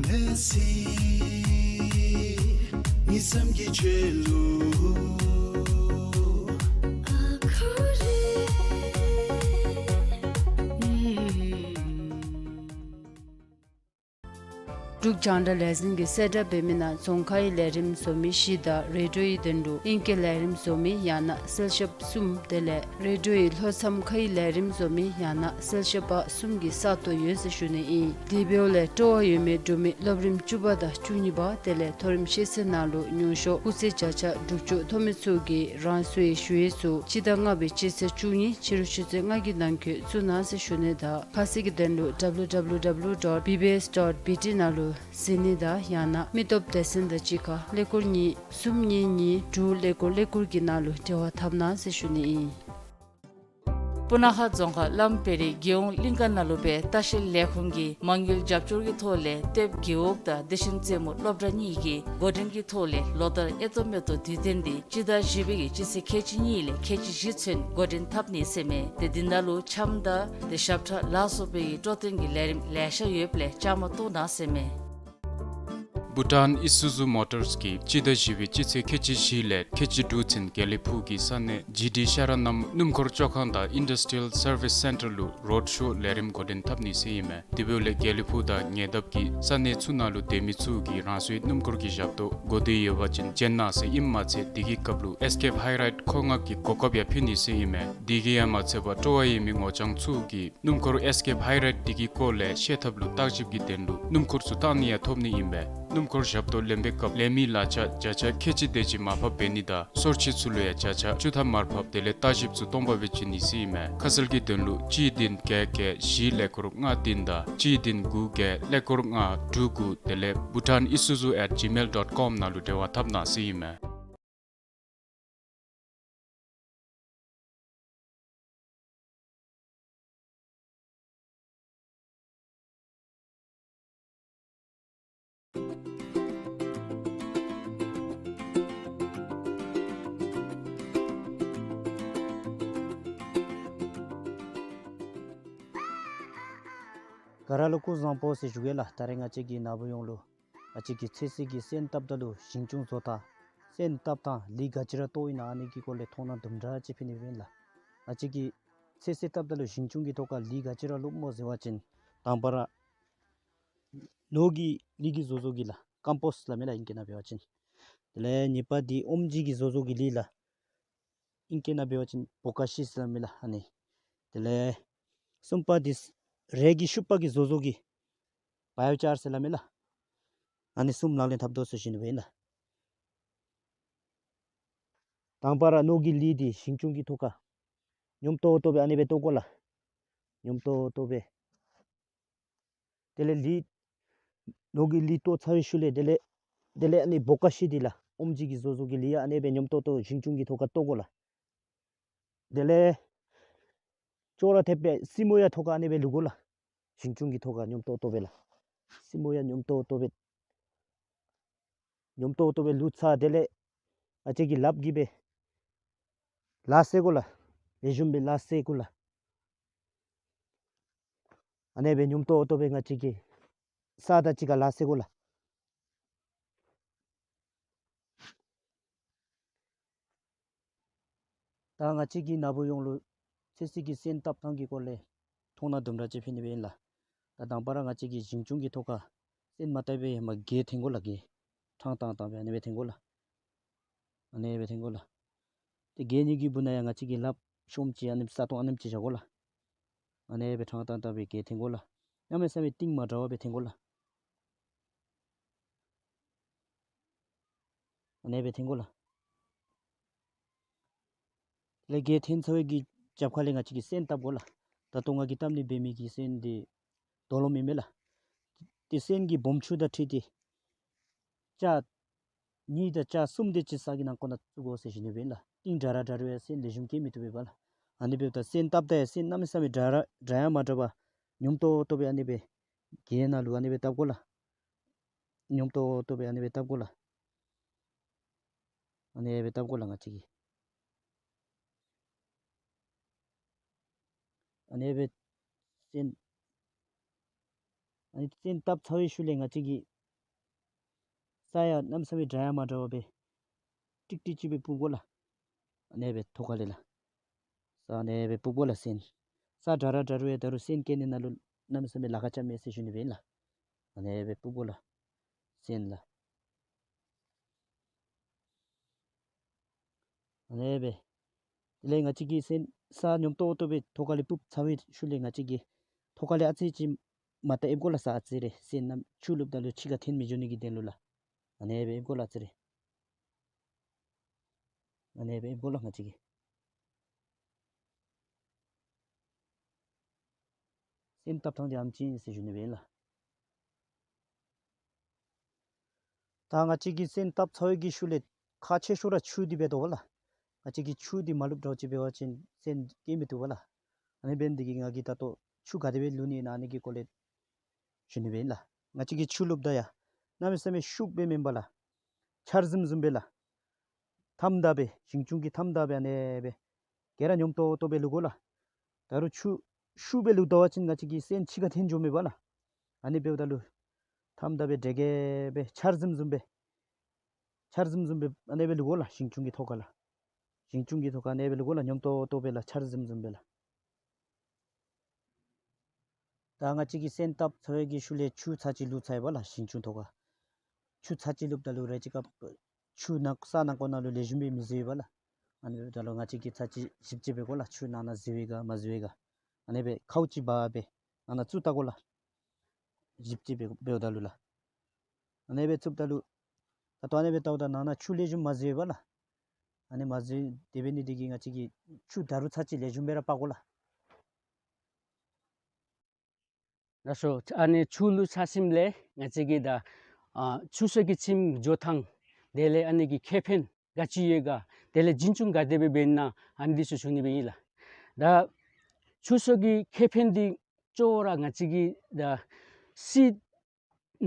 འབྲུག་རྒྱང་བསྒྲགས་ལས་འཛིན་གྱིས་གསལ་བསྒྲགས་འབད་མི་ནང་རྫོང་ཁའི་ལས་རིམ་བཟོ་མི་བཞི་དང་རེ་ཌིའོའི་དོན་ལུ་ཨིང་སྐད་ལས་རིམ་བཟོ་མི་ཡང་ན་གསལ་ཞབས་གསུམ་དེ་ལས་རེ་ཌིའོའི་ལྷོ་མཚམས་ཁའི་ལས་རིམ་བཟོ་མི་ཡང་ན་གསལ་ཞབས་པ་གསུམ་གྱི་ས་སྟོང་ཡོད་ཟེར་ཞུ་ནི་ཨིན། དེ་འབདཝ་ལས་སྤྲོ་བ་ཡོད་མི་འབྲུག་མི་སློབ་རིམ་བཅུ་པ་དང་བཅུ་གཉིས་པ་དེ་ལས་མཐོ་རིམ་ཤེས་ཚད་ནང་ལུ་ཉུང་ཤོས་སྤུས་ཚད་བརྒྱ་ཆ་དྲུག་ཅུ་ཐོབ་མི་ཚུ་གིས་རང་སོའི་ཞུ་ཡིག་ཚུ་སྤྱི་ཟླ་ལྔ་པའི་སྤྱི་ཚེས་བཅུ་གཉིས་ཕྱི་རུ་ཆུ་ཚོད་ལྔ་གི་ནང་འཁོད་བཙུགས་གནང་ཟེར་ཞུ་ནི་དང་ཁ་གསལ་གྱི་དོན་ལུ་ཌབ་ལུ་ཌབ་ལུ་ཌབ་ལུ་ཌོཊ་བི་བི་ཨེསི་ཌོཊ་བི་ཊི་ནང་ལུ་གཟིགས་ནི་དང་ཡང་ན་མི་སྟོབས་སྡེ་ཚན་དང་གཅིག་ཁར་ཀླད་ཀོར་གཉིས་གསུམ་གཉིས་གཉིས་དྲུག་ཀླད་ཀོར་ཀླད་ཀོར་གྱི་ནང་ལུ་འབྲེལ་བ་འཐབ་གནང་ཟེར་ཞུ་ནི་ཨིན། སྤུ་ན་ཁ་རྫོང་ཁག་བླམ་བེ་རི་རྒྱལ་ཡོངས་གླིང་ཀ་ནང་ལུ་སྦེ་ལྟ་བཤལ་ལས་ཁུངས་ཀྱིས་མ་དངུལ་རྒྱབ་སྐྱོར་གྱི་ཐོག་ལས་ལྟེབ་རྒེད་འོག་དང་བདེ་ཆེན་རྩེ་མོ་སློབ་གྲྭ་གཉིས་ཀྱིས་འགོ་འདྲེན་གྱི་ཐོག་ལས་ལོ་ལྟར་ཨེ་ཏོ་མེ་ཏོ་དུས་སྟོན་འདི་སྤྱི་ཟླ་བཞི་པའི་གི་སྤྱི་ཚེས་ཁལ་གཅིག་གཉིས་ལས་ཁལ་གཅིག་བཞི་ཚུན་འགོ་འདྲེན་འཐབ་ནི་ཟེར་མས། ཏེ་འདི་ནང་ལུ་འཆམ་དང་ཏེ་ཞབས་ཁྲ་ལ་སོགས་པའི་གི་སྤྲོ་སྟོན་གྱི་ལས་རིམ་ལེ་ཤ་ཡོདཔ་ལས་བཅའ་མར་གཏོགས་གནང་ཟེར་མས། བྷུ་ཊཱན་ཨི་སུ་ཛུ་མོ་ཊརས་ཀྱིས་སྤྱི་ཟླ་བཞི་པའི་སྤྱི་ཚེས་ཁལ་གཅིག་བཞི་ལས་ཁལ་གཅིག་དྲུག་ཚུན་དགེ་ལེགས་ཕུག་གི་ས་གནས་ཇི་ཌི་ཤ་ར་ནམ་སྣུམ་འཁོར་བཅོ་ཁང་དང་ཨིན་ཌསི་ཊི་རི་ཡལ་སར་བིསི་སེན་ཊར་ལུ་རོཌ་ཤོ་ལས་རིམ་འགོ་འདྲེན་འཐབ་ནི་ཟེར་ཨིན་མས། དེ་འབདཝ་ལས་དགེ་ལེགས་ཕུག་དང་ཉེ་འདབས་ཀྱི་ས་གནས་ཚུ་ནང་ལུ་སྡོད་མི་ཚུ་གིས་རང་སོའི་སྣུམ་འཁོར་གྱི་ཞབས་ཏོག་གོ་བདེ་ཡོད་པ་ཅིན་བྱོན་གནང་ཟེར་ཨིནམ་མ་ཚད་དེ་གི་སྐབས་ལུ་ཨེསི་ཀེབ་ཧའི་རའིཌ་མཁོ་མངགས་ཀྱི་གོ་སྐབས་ཡང་ཕུལ་ནི་ཟེར་ཨིན་མས། དེ་གིས་ཡང་མ་ཚད་པར་སྤྲོ་བ་ཡོད་མི་ངོ་རྐྱང་ཚུ་གིས་སྣུམ་འཁོར་ཨེསི་ཀེབ་ཧའི་རའིཌ་དེ་གི་སྐོར་ལས་ཤེས་ཐབས་ལུ་བརྟག་ཞིབ་ཀྱི་དོན་ལུ་སྣུམ་འཁོར་ཚུ་བཏང་ནི་ཡང་ཐོབ་ནི་ཨིན་པས། སྣུམ་འཁོར་ཞབས་ཏོག་ལེན་པའི་སྐབས་ལེན་མི་གླ་ཆ་བརྒྱ་ཆ་ཁལ་གཅིག་དེ་ཅིག་མར་ཕབ་འབད་ནི་དང་སོར་ཆུད་ཚུ་ལུ་ཡང་བརྒྱ་ཆ་བཅུ་ཐམ་མར་ཕབ་དེ་ལས་བརྟག་ཞིབ་ཚུ་སྟོང་པ་སྦེ་བྱིན་ནི་ཟེར་ཨིན་མས། ཁ་གསལ་གྱི་དོན་ལུ་གཅིག་བདུན་བརྒྱད་བརྒྱད་བཞི་ཀླད་ཀོར་ལྔ་བདུན་དང་གཅིག་བདུན་དགུ་བརྒྱད་ཀླད་ཀོར་ལྔ་དྲུག་དགུ་དེ་ལས་bhutan isuzu at gmail dot com ནང་ལུ་འབྲེལ་བ་འཐབ་གནང་ཟེར་ཨིན་མས། ག་ར་ལུ་སྐུ་གཟུགས་བཟང་པོ་ཟེར་ཞུ་གེ་ལགས། ད་རེས་ང་བཅས་ཀྱིས་ནཱ་བུ་ཡོངས་ལུ་ང་བཅས་ཀྱིས་ཚོད་བསྲེ་གི་སོན་བཏབ་ད་ལུ་ཞིང་ཆུང་བཟོ་ཐངས་སོན་བཏབ་ཐངས་ལུད་ག་ཅི་ར་བཏོག་ཨིན་ན་ཨ་ནི་གི་སྐོར་ལས་མཐོང་སྣང་དུམ་གྲ་ཅིག་ཕུལ་ནི་སྦེ་ཨིན་ལགས། ང་བཅས་ཀྱིས་ཚོད་བསྲེ་བཏབ་ད་ལུ་ཞིང་ཆུང་གི་ཐོག་ཁར་ལུད་ག་ཅི་ར་བླུགསཔ་སྨོ་ཟེར་བ་ཅིན་དང་པ་ར་ནོར་གྱི་ལུད་ཀྱི་བཟོ་བཟོ་གི་ལགས། ཀམ་པོསཊ་སླབ་མས་ལགས་ཨིང་སྐད་ནང་འབད་བ་ཅིན། དེ་ལས་གཉིས་པ་འདི་ཨོམ་ཇི་གི་བཟོ་བཟོ་གི་ལུད་ལགས། ཨིང་སྐད་ནང་འབད་བ་ཅིན་བོ་ཀ་ཤི་སླབ་མས་ལགས་ཨ་ནི། དེ་ལས་གསུམ་པ་འདི་རས་ཀྱི་ཤུབས་པ་གི་བཟོ་བཟོ་གི་བའི་ཡོ་ཅར་སླབ་མས་ལགས། ཨ་ནི་གསུམ་ལག་ལེན་འཐབ་དོ་ཟེར་ཞུ་ནི་སྦེ་ཨིན་ལགས། དང་པ་ར་ནོར་གྱི་ལུད་འདི་ཞིང་ཆུང་གི་ཐོག་ཁར་ཉོམ་ཏོག་ཏོ་སྦེ་ཨ་ནི་སྦེ་བཏོག་དགོ་ལགས། ཉོམ་ཏོག་ཏོ་སྦེ། དེ་ལས་ལུད་ནོར་གྱི་ལུད་བཏོག་ཚར་བའི་ཤུལ་ལས་དེ་ལས་དེ་ལས་ཨ་ནི་བོ་ཀ་ཤི་འདི་ལགས་ཨོམ་ཇི་གི་བཟོ་བཟོ་གི་ལུད་ཡང་ཨ་ནི་སྦེ་ཉོམ་ཏོག་ཏོ་ཞིང་ཆུང་གི་ཐོག་ཁར་བཏོག་དགོ་ལགས། དེ་ལས་ཅོག་ར་འཐདཔ་སྦེ་སྲིནམོ་ཡང་ཐོག་ཁར་ཨ་ནི་སྦེ་བླུག་དགོ་ལགས། ཞིང་ཆུང་གི་ཐོག་ཁར་ཉོམ་ཏོག་ཏོ་སྦེ་ལགས། སྲིནམོ་ཡང་ཉོམ་ཏོག་ཏོ་སྦེ་ཉོམ་ཏོག་ཏོ་སྦེ་བླུག་ཚར་དེ་ལས་ང་བཅས་ཀྱིས་ལགཔ་གིས་སྦེ་ལག་བསྲེ་དགོ་ལགས། ལེགས་ཤོམ་སྦེ་ལག་བསྲེ་དགོ་ལགས། ཨ་ནི་སྦེ་ཉོམ་ཏོག་ཏོ་སྦེ་ང་བཅས་ཀྱིས་ས་དང་གཅིག་ཁར་ལག་བསྲེ་དགོ་ལགས། ད་ང་བཅས་ཀྱིས་ནཱ་བུ་ཡོངས་ལུ་ཚོད་བསྲེ་གི་སོན་བཏབ་ཐངས་ཀྱི་སྐོར་ལས་མཐོང་སྣང་དུམ་གྲ་ཅིག་ཕུལ་ནི་སྦེ་ཨིན་ལགས། ད་དང་པ་ར་ང་བཅས་ཀྱིས་ཞིང་ཆུང་གི་ཐོག་ཁར་སོན་མ་བཏབ་པའི་ཧེ་མ་སྒལ་འཐེན་དགོ་ལགས། སྒལ་ཕྲང་བཏང་བཏང་སྦེ་ཨ་ནི་སྦེ་འཐེན་དགོ་ལགས། ཨ་ནི་སྦེ་འཐེན་དགོ་ལགས། ཏེ་གྱལ་གཉིས་ཀྱི་སྦུག་ན་ཡང་ང་བཅས་ཀྱིས་ལགཔ་ཤོམ་ཅིག་ཨ་ནི་ས་སྟོང་ཨ་ནེམ་ཅིག་བཞག་དགོ་ལགས། ཨ་ནི་སྦེ་ཕྲང་ཏང་ཏ་སྦེ་གྱལ་འཐེན་དགོ་ལགས། གནམ་མེད་ས་མེད་གཏིང་མ་དྲགས་པར་སྦེ་འཐེན་དགོ་ལགས། ཨ་ནི་སྦེ་འཐེན་དགོ་ལགས། དེ་ལས་གྱལ་འཐེན་ཚར་བའི་གི་རྒྱབ་ཁ་ལས་ང་བཅས་ཀྱིས་སོན་བཏབ་དགོ་ལགས། ད་ལྟོ་ང་གིས་བཏབ་ནི་འབད་མི་གི་སོན་འདི་རྡོ་ལོང་ཨིན་མས་ལགས། ཏེ་སོན་གྱི་སྦོམ་ཆུང་དང་འཁྲིལ་ཏེ་རྐྱང་གཉིས་དང་རྐྱང་གསུམ་དེ་ཅིག་ས་གི་ནང་ཁོག་ནང་བཙུགས་དགོ་ཟེར་ཞུ་ནི་སྦེ་ཨིན་ལགས། གཏིང་དྲག་ར་དྲག་རུང་ཡང་སོན་ལེགས་ཤོམ་སྐྱེ་མི་བཏུབ་པས་ལགས། ཨ་ནི་འབདཝ་ད་སོན་བཏབ་ད་ཡང་སོན་གནམ་མེད་ས་མེད་དྲག་ར་དྲག་ཡང་མ་དྲག་པར་ཉོམ་ཏོག་ཏོ་སྦེ་ཨ་ནི་སྦེ་གྱལ་ནང་ལུ་ཨ་ནི་སྦེ་བཏབ་དགོ་ལགས། ཉོམ་ཏོག་ཏོ་སྦེ་ཨ་ནི་སྦེ་བཏབ་དགོ་ལགས། ཨ་ནི་སྦེ་བཏབ་དགོ་ལགས་ང་བཅས་ཀྱིས། ཨ་ནི་སྦེ་སོན་ཨ་ནི་སོན་བཏབ་ཚར་བའི་ཤུལ་ལས་ང་བཅས་ཀྱིས་ས་ཡང་གནམ་མེད་ས་མེད་དྲག་ཡང་མ་དྲག་པར་སྦེ་ཀྲིག་ཀྲི་ཅིག་སྦེ་སྤུབ་དགོ་ལགས། ཨ་ནི་སྦེ་ཐོག་ཁ་ལས་ལགས། ས་ཨ་ནི་སྦེ་སྤུབ་དགོ་ལགས་སོན། ས་དྲག་ར་དྲག་རུང་ཡང་ད་རུང་སོན་སྐྱེ་ནི་ནང་ལུ་གནམ་མེད་ས་མེད་ལཱ་ཁག་རྐྱབ་མས་ཟེར་ཞུ་ནི་སྦེ་ཨིན་ལགས། ཨ་ནི་སྦེ་སྤུབ་དགོ་ལགས་སོན་ལགས། ཨ་ནི་སྦེ། དེ་ལས་ང་བཅས་ཀྱིས་སོན་ས་ཉོམ་ཏོག་ཏོ་སྦེ་ཐོག་ཁ་ལས་སྤུབ་ཚར་བའི་ཤུལ་ལས་ང་བཅས་ཀྱིས་ཐོག་ཁ་ལས་ཨ་ཙི་ཅིག་མར་ད་ཨེབ་དགོ་ལགས་ས་ཨ་ཙི་རེ། སོན་ནམ་ཆུ་བླུགཔ་ད་ལུ་ཕྱི་ཁར་འཐོན་མི་འགྱོ་ནི་གི་དོན་ལུ་ལགས། ཨ་ནི་སྦེ་ཨེབ་དགོ་ལགས་ཨ་ཙི་རེ། ཨ་ནི་སྦེ་ཨེབ་དགོ་ལགས་ང་བཅས་ཀྱིས། སོན་བཏབ་ཐངས་འདི་ཨ་ནེམ་ཅིག་ཨིན་ཟེར་ཞུ་ནི་སྦེ་ཨིན་ལགས། ད་ང་བཅས་ཀྱིས་སོན་བཏབ་ཚར་བའི་གི་ཤུལ་ལས་ཁག་ཆེ་ཤོས་ར་ཆུ་འདི་འབད་དོ་ལགས། ང་བཅས་ཀྱིས་ཆུ་འདི་མ་བླུགས་འདྲཝ་ཅིག་འབད་བ་ཅིན་སོན་སྐྱེ་མི་བཏུབ་པས་ལགས། ཨ་ནི་འབད་ནི་འདི་གིས་ང་གིས་ད་ལྟོ་ཆུ་ག་དེ་སྦེ་བླུག་ནི་ཨིན་ན་ཨ་ནི་གི་སྐོར་ལས་ཞུ་ནི་སྦེ་ཨིན་ལགས། ང་བཅས་ཀྱིས་ཆུ་བླུགཔ་ད་ཡང་གནམ་མེད་ས་མེད་ཤུགས་སྦེ་མེན་པར་ལགས། ཆར་ཟིམ་ཟིམ་སྦེ་ལགས། ཐམ་ད་སྦེ་ཞིང་ཆུང་གི་ཐམ་ད་སྦེ་ཨ་ནི་སྦེ་ག་ར་ཉོམ་ཏོག་ཏོ་སྦེ་བླུག་དགོ་ལགས། ད་རུང་ཆུ་ཤུགས་སྦེ་བླུག་ད་པ་ཅིན་ང་བཅས་ཀྱི་སོན་ཕྱི་ཁར་འཐོན་འགྱོཝ་མས་པ་ལགས། ཨ་ནི་འབདཝ་ད་ལུ་ཐམ་ད་སྦེ་དྲེག་གེ་སྦེ་ཆར་ཟིམ་ཟིམ་སྦེ་ཆར་ཟིམ་ཟིམ་སྦེ་ཨ་ནི་སྦེ་བླུག་དགོ་ལགས། ཞིང་ཆུང་གི་ཐོག་ཁར་ལགས། ཞིང་ཆུང་གི་ཐོག་ཁར་ཨ་ནི་སྦེ་བླུག་དགོ་ལགས། ཉོམ་ཏོག་ཏོ་སྦེ་ལགས། ཆར་ཟིམ་ཟིམ་སྦེ་ལགས། ད་ང་བཅས་ཀྱིས་སོན་བཏབ་ཚར་བའི་གི་ཤུལ་ལས་ཆུ་ཚར་གཅིག་བླུགས་ཚར་ཡི་པ་ལགས། ཞིང་ཆུང་ཐོག་ཁར་ཆུ་ཚར་གཅིག་བླུགཔ་ད་ལུ་རེ་ཅིག་སྐབས་ཆུ་ནང་ས་ནང་ཁོག་ནང་ལུ་ལེགས་ཤོམ་སྦེ་མི་བཟོ་བས་པ་ལགས། ཨ་ནི་འབདཝ་ད་ལུ་ང་བཅས་ཀྱིས་ཚར་གཅིག་ཞིབ་དཔྱད་འབད་དགོ་ལགས། ཆུ་ནང་ན་བཟོ་བས་ག་མ་བཟོ་བས་ག། ཨ་ནི་སྦེ་ཁའུ་ཅིག་འབག་སྦེ་ནང་ན་བཙུགས་བལྟ་དགོ་ལགས། ཞིབ་དཔྱད་འབད་འབདཝ་ད་ལུ་ལགས། ཨ་ནི་སྦེ་བཙུགསཔ་ད་ལུ་ད་ལྟོ་ཨ་ནི་སྦེ་བལྟཝ་ད་ནང་ན་ཆུ་ལེགས་ཤོམ་མ་བཟོ་བས་པ་ལགས། ཨ་ནི་མ་བཟོ་དེ་འབད་ནི་འདི་གིས་ང་བཅས་ཀྱིས་ཆུ་ད་རུང་ཚར་གཅིག་ལེགས་ཤོམ་སྦེ་ར་འབག་དགོ་ལགས། ལགས་སོ། ཨ་ནི་ཆུ་བླུགས་ཚར་ཞིནམ་ལས་ང་བཅས་ཀྱིས་ད་ཨ་ཆུ་མཚོ་གི་ཁྱིམ་འགྱོ་ཐངས་དེ་ལས་ཨ་ནི་གི་ཁེ་ཕན་ག་ཅི་ཡོད་ག། དེ་ལས་འཛིན་སྐྱོང་ག་དེ་སྦེ་འབད་ན་ཨ་ནི་འདི་ཚུ་ཞུ་ནི་སྦེ་ཨིན་ལགས། ད་ཆུ་མཚོ་གི་ཁེ་ཕན་འདི་གཙོ་བོ་ར་ང་བཅས་ཀྱིས་ད་སི་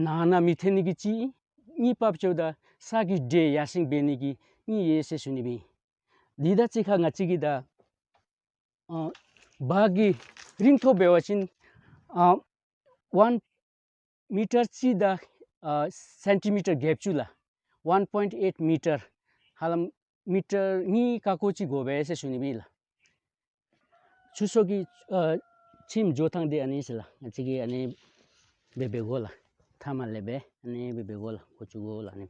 ནང་ན་མི་ཐོན་ནི་གི་གཅིག་ཨིན། གཉིས་པ་འབདཝ་ད་ས་གི་དྲོད་ཡར་སེང་འབད་ནི་གི་གཉིས་ཡོད་ཟེར་ཞུ་ནི་སྦེ་ཨིན། འདི་དང་གཅིག་ཁར་ང་བཅས་ཀྱིས་ད་ཨ་བག་གི་རིང་ཐོག་འབད་བ་ཅིན་ཨ་ཝན་མི་ཊར་གཅིག་དང་ཨ་སེན་ཊི་མི་ཊར་གྱ་བཅུ་ལགས། ཝན་པོའིནཊ་ཨེཊ་མི་ཊར། ཧ་ལམ་མི་ཊར་གཉིས་ཀ་ཀོ་ཅིག་དགོ་པས་ཟེར་ཞུ་ནི་སྦེ་ཨིན་ལགས། ཆུ་མཚོ་གི་ཨ་ཁྱིམ་འགྱོ་ཐངས་འདི་ཨ་ནི་ཟེར་ལགས། ང་བཅས་ཀྱིས་ཨ་ནི་སྦེ་འབད་དགོ་ལགས། མཐའ་མ་ལས་སྦེ་ཨ་ནི་སྦེ་འབད་དགོ་ལགས། འགོ་བཙུགས་དགོ་ལགས་ཨ་ནི།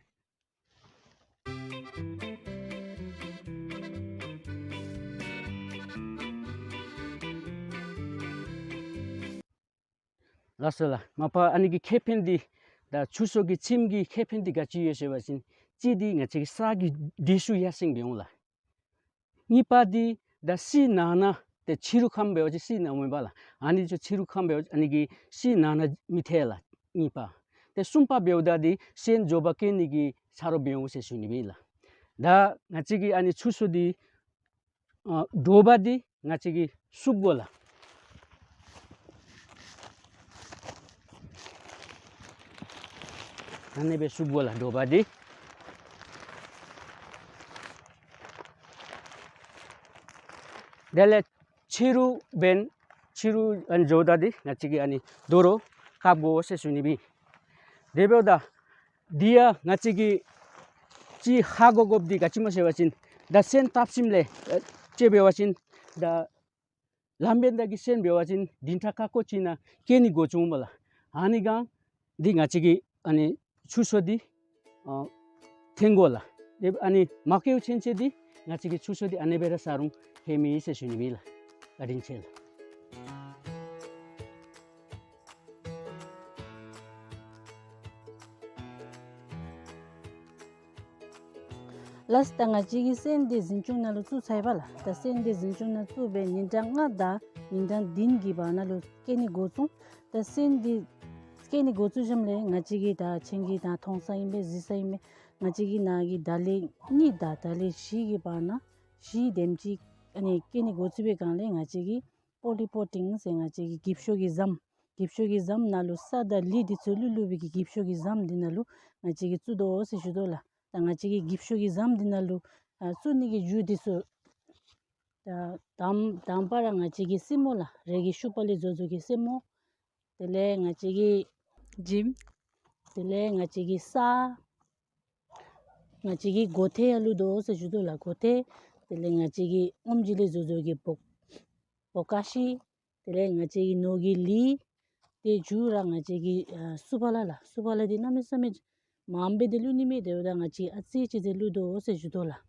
ལགས་སོ་ལགས། མ་པ་ཨ་ནི་གི་ཁེ་ཕན་འདི་ད་ཆུ་མཚོ་གི་ཁྱིམ་གྱི་ཁེ་ཕན་འདི་ག་ཅི་ཡོད་ཟེར་བ་ཅིན་གཅིག་འདི་ང་བཅས་ཀྱི་ས་གི་དྲོད་ཚུ་ཡར་སེང་འབད་འོང་ལགས། གཉིས་པ་འདི་ད་སི་ནང་ན་ཏེ་ཕྱི་རུ་ཁམས་འབད་བ་ཅིན་སི་ནང་མེན་པ་ལགས། ཨ་ནི་ཚུ་ཕྱི་རུ་ཁམས་འབད་བ་ཅིན་ཨ་ནི་གི་སི་ནང་ན་མི་ཐོན་ལགས། གཉིས་པ། ཏེ་གསུམ་པ་འབདཝ་ད་འདི་སོན་མགྱོགས་པ་སྐྱེ་ནི་གི་ས་རོགས་འབད་འོང་ཟེར་ཞུ་ནི་སྦེ་ཨིན་ལགས། ད་ང་བཅས་ཀྱིས་ཨ་ནི་ཆུ་མཚོ་འདི་ཨ་དྲོ་པ་འདི་ང་བཅས་ཀྱིས་བསུབ་དགོ་ལགས། ཨ་ནི་སྦེ་བསུབ་དགོ་ལགས་དྲོ་པ་འདི། དེ་ལས་ཕྱི་རུ་འབད་ཕྱི་རུ་ཨ་ནི་འགྱོཝ་ད་འདི་ང་བཅས་ཀྱིས་ཨ་ནི་དོ་རུང་བཀབ་དགོ་ཟེར་ཞུ་ནི་སྦེ། དེ་འབདཝ་ད་འདི་ཡང་ང་བཅས་ཀྱིས་ཅིག་ཧ་གོ་དགོཔ་འདི་ག་ཅི་སྨོ་ཟེར་བ་ཅིན་ད་སོན་བཏབ་ཞིནམ་ལས་ཨ་ཅིག་འབད་བ་ཅིན་ད་ལམ་བེན་ད་གི་སོན་འབད་བ་ཅིན་བདུན་ཕྲག་ཀ་ཀོ་ཅིག་ནང་སྐྱེ་ནི་འགོ་བཙུགས་འོང་པ་ལགས། ཨ་ནི་སྒང་འདི་ང་བཅས་ཀྱིས་ཨ་ནི་ཆུ་མཚོ་འདི་ཨ་འཐེན་དགོ་ལགས། དེ་ཨ་ནི་མ་བཀལཝ་ཚུན་ཚོད་འདི་ང་བཅས་ཀྱི་ཆུ་མཆོག་འདི་ཨ་ནེ་སྦེ་ར་ས་རུང་ལྷོད་མི་ཨིན་ཟེར་ཞུ་ནི་ཨིན་ལགས། བཀའ་དྲིན་ཆེ་ལགས། ལགས། ད་ང་བཅས་ཀྱིས་སོན་འདི་གཟིམ་ཆུང་ནང་ལུ་བཙུགས་ཚར་ཡི་པ་ལགས། ད་སོན་འདི་གཟིམ་ཆུང་ནང་བཙུགས་སྦེ་ཉིན་གྲངས་ལྔ་དང་ཉིན་གྲངས་བདུན་གྱི་བར་ན་ལུ་བཀལ་ནི་འགོ་བཙུགས། ད་སོན་འདི་བཀལ་ནི་འགོ་བཙུགས་ཞིནམ་ལས་ང་བཅས་ཀྱིས་ད་ཁྱེད་ཀྱིས་ད་མཐོང་ས་ཨིན་པས་གཟིགས་ས་ཨིན་པས། ང་བཅས་ཀྱི་ནཱ་གི་ད་ལན་གཉིས་དང་ད་ལན་བཞི་གི་བར་ན་བཞི་དེམ་ཅིག་ཨ་ནི་བཀལ་ནི་འགོ་བཙུགས་པའི་སྒང་ལས་ང་བཅས་ཀྱིས་པོ་ལི་པོ་ཊིང་ཟེར་ང་བཅས་ཀྱི་འགྱིབ་ཤོག་གི་ཟམ། འགྱིབ་ཤོག་གི་ཟམ་ནང་ལུ་ས་དང་ལུད་འདི་ཚུ་བླུག་བླུག་པའི་གི་འགྱིབ་ཤོག་གི་ཟམ་འདི་ནང་ལུ་ང་བཅས་ཀྱིས་བཙུགས་དོ་ཟེར་ཞུ་དོ་ལགས། ད་ང་བཅས་ཀྱིས་འགྱིབ་ཤོག་གི་ཟམ་འདི་ནང་ལུ་ཨ་བཙུགས་ནི་གི་རྒྱུ་འདི་ཚུ་ད་དང་དང་པ་ར་ང་བཅས་ཀྱི་སེན་མོ་ལགས། རས་ཀྱི་ཤུག་པ་ལས་བཟོ་བཟོ་གི་སེན་མོ། དེ་ལས་ང་བཅས་ཀྱི་འཇིམ། དེ་ལས་ང་བཅས་ཀྱི་ས། ང་བཅས་ཀྱིས་སྒོ་ཐེལ་ཡང་བླུག་དོ་ཟེར་ཞུ་དོ་ལགས། སྒོ་ཐེལ། དེ་ལས་ང་བཅས་ཀྱི་ཨོམ་ཇི་ལས་བཟོ་བཟོ་གི་བོ་བོ་ཀ་ཤི། དེ་ལས་ང་བཅས་ཀྱི་ནོར་གྱི་ལི། དེ་མཇུག་ར་ང་བཅས་ཀྱི་ཨ་སུ་ཕ་ལ་ལགས། སུ་ཕ་ལ་འདི་གནམ་མེད་ས་མེད་མངམ་སྦེ་འདི་བླུག་ནི་མས། དེ་འབདཝ་ད་ང་བཅས་ཨ་ཙི་ཅིག་ཟེར་བླུག་དོ་ཟེར་ཞུ་དོ་ལགས།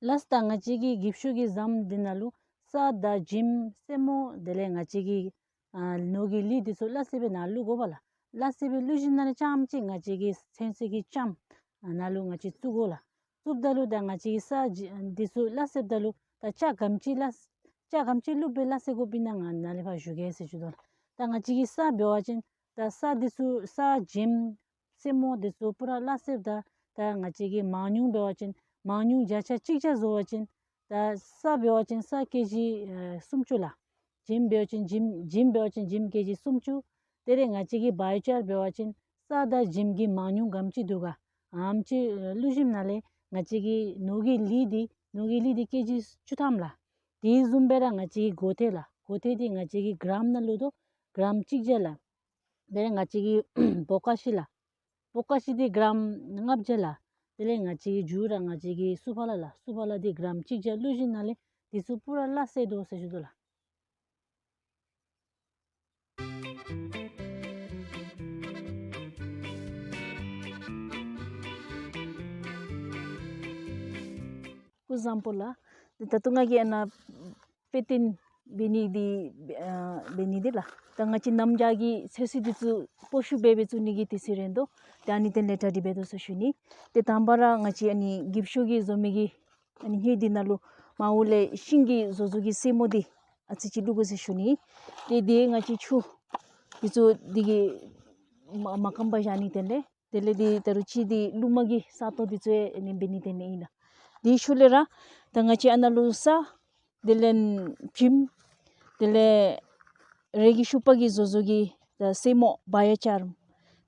ལགས། ད་ང་བཅས་ཀྱིས་འགྱིབ་ཤོག་གི་ཟམ་འདི་ནང་ལུ་ས་དང་འཇིམ་སེན་མོ་དེ་ལས་ང་བཅས་ཀྱི་ཨ་ནོར་གྱི་ལི་འདི་ཚུ་སླ་བསྲེ་སྦེ་ནཱ་བླུག་དགོ་པ་ལགས། སླ་བསྲེ་སྦེ་བླུག་ཞིནམ་ལས་རྐྱངམ་ཅིག་ང་བཅས་ཀྱི་ཚོད་བསྲེ་གི་ལྕངམ་ཨ་ནཱ་ལུ་ང་བཅས་བཙུགས་དགོ་ལགས། བཙུགསཔ་ད་ལུ་ད་ང་བཅས་ཀྱིས་ས་འཇི་འདི་ཚུ་སླ་བསྲེསཔ་ད་ལུ་ད་ལྕགས་སྒམ་ཅིག་སླ་ལྕགས་སྒམ་ཅིག་བླུགས་སྦེ་སླ་བསྲེ་དགོཔ་ཨིན་ན་ང་ནཱ་ལས་ཕར་ཞུ་གེ་ཟེར་ཞུ་དོ་ལགས། ད་ང་བཅས་ཀྱིས་ས་འབད་བ་ཅིན་ད་ས་འདི་ཚུ་ས་འཇིམ་སེན་མོ་འདི་ཚུ་པུ་ར་སླ་བསྲེསཔ་ད་ད་ང་བཅས་ཀྱིས་མང་ཉུང་འབད་བ་ཅིན་མང་ཉུང་བརྒྱ་ཆ་གཅིག་བརྒྱ་བཟོ་བ་ཅིན་ད་ས་འབད་བ་ཅིན་ས་ཀེ་ཇི་ཨེ་སུམ་ཅུ་ལགས། འཇིམ་འབད་བ་ཅིན་འཇིམ་འཇིམ་འབད་བ་ཅིན་འཇིམ་ཀེ་ཇི་སུམ་ཅུ། དེ་ལས་ང་བཅས་ཀྱིས་བའི་ཅར་འབད་བ་ཅིན་ས་དང་འཇིམ་གྱི་མང་ཉུང་ག་དེམ་ཅིག་འདུག་ག་ཨ་དེམ་ཅིག་བླུག་ཞིནམ་ལས་ང་བཅས་ཀྱི་ནོར་གྱི་ལི་འདི་ནོར་གྱི་ལི་འདི་ཀེ་ཇི་བཅུ་ཐམ་ལགས། དེ་བཟུམ་སྦེ་ར་ང་བཅས་ཀྱི་སྒོ་ཐེལ་ལགས། སྒོ་ཐེལ་འདི་ང་བཅས་ཀྱིས་གྲམ་ནང་བླུག་དོ། གྲམ་གཅིག་བརྒྱ་ལགས། དེ་ལས་ང་བཅས་ཀྱི་བོ་ཀ་ཤི་ལགས། བོ་ཀ་ཤི་འདི་གྲམ་ལྔ་བརྒྱ་ལགས། དེ་ལས་ང་བཅས་ཀྱི་མཇུག་ར་ང་བཅས་ཀྱི་སུ་ཕ་ལ་ལགས། སུ་ཕ་ལ་འདི་གྲམ་གཅིག་བརྒྱ་བླུག་ཞིནམ་ལས་འདི་ཚུ་པུ་ར་སླ་བསྲེ་དོ་ཟེར་ཞུ་དོ་ལགས། སྐུ་གཟུགས་བཟང་པོ་ལགས། ད་ལྟོ་ང་གིས་ཨ་ནཱ་དཔེ་སྟོན་འབད་ནི་འདི་ཨ་འབད་ནི་འདི་ལགས། ད་ང་བཅས་གནམ་བྱཱར་གྱི་ཚོད་བསྲེ་འདི་ཚུ་སྤོ་བཤུད་འབད་སྦེ་བཙུགས་ནི་གི་དུས་ཚོད་རན་དོ། ཏེ་ཨ་ནི་དེ་ལས་གྲ་སྒྲིག་འབད་དོ་ཟེར་ཞུ་ནི། ཏེ་དང་པ་ར་ང་བཅས་ཨ་ནི་འགྱིབ་ཤོག་གི་བཟོ་མི་གི་ཨ་ནི་ཧེ་འདི་ནང་ལུ་མར་འོག་ལས་ཤིང་གི་བཟོ་བཟོ་གི་སེན་མོ་འདི་ཨ་ཙི་ཅིག་བླུག་དགོ་ཟེར་ཞུ་ནི། ཏེ་དེ་ང་བཅས་ཆུ་འདི་ཚུ་འདི་གིས་མ་མ་སྐམ་པར་བཞག་ནི། དེ་ལས་དེ་ལས་དེ་ད་རུང་ཅིག་འདི་རླུང་མ་གི་ས་སྟོང་འདི་ཚུ་ཨ་ནི་འབད་ནི་དེ་ལས་ཨིན་ལགས། དེ་ཤུལ་ལས་ར་ད་ང་བཅས་ཨ་ནཱ་ལུ་ས་དེ་ལས་འཇིམ་དེ་ལས་རས་ཀྱི་ཤུག་པ་གིས་བཟོ་བཟོ་གི་ད་སེན་མོ་བའི་ཅར་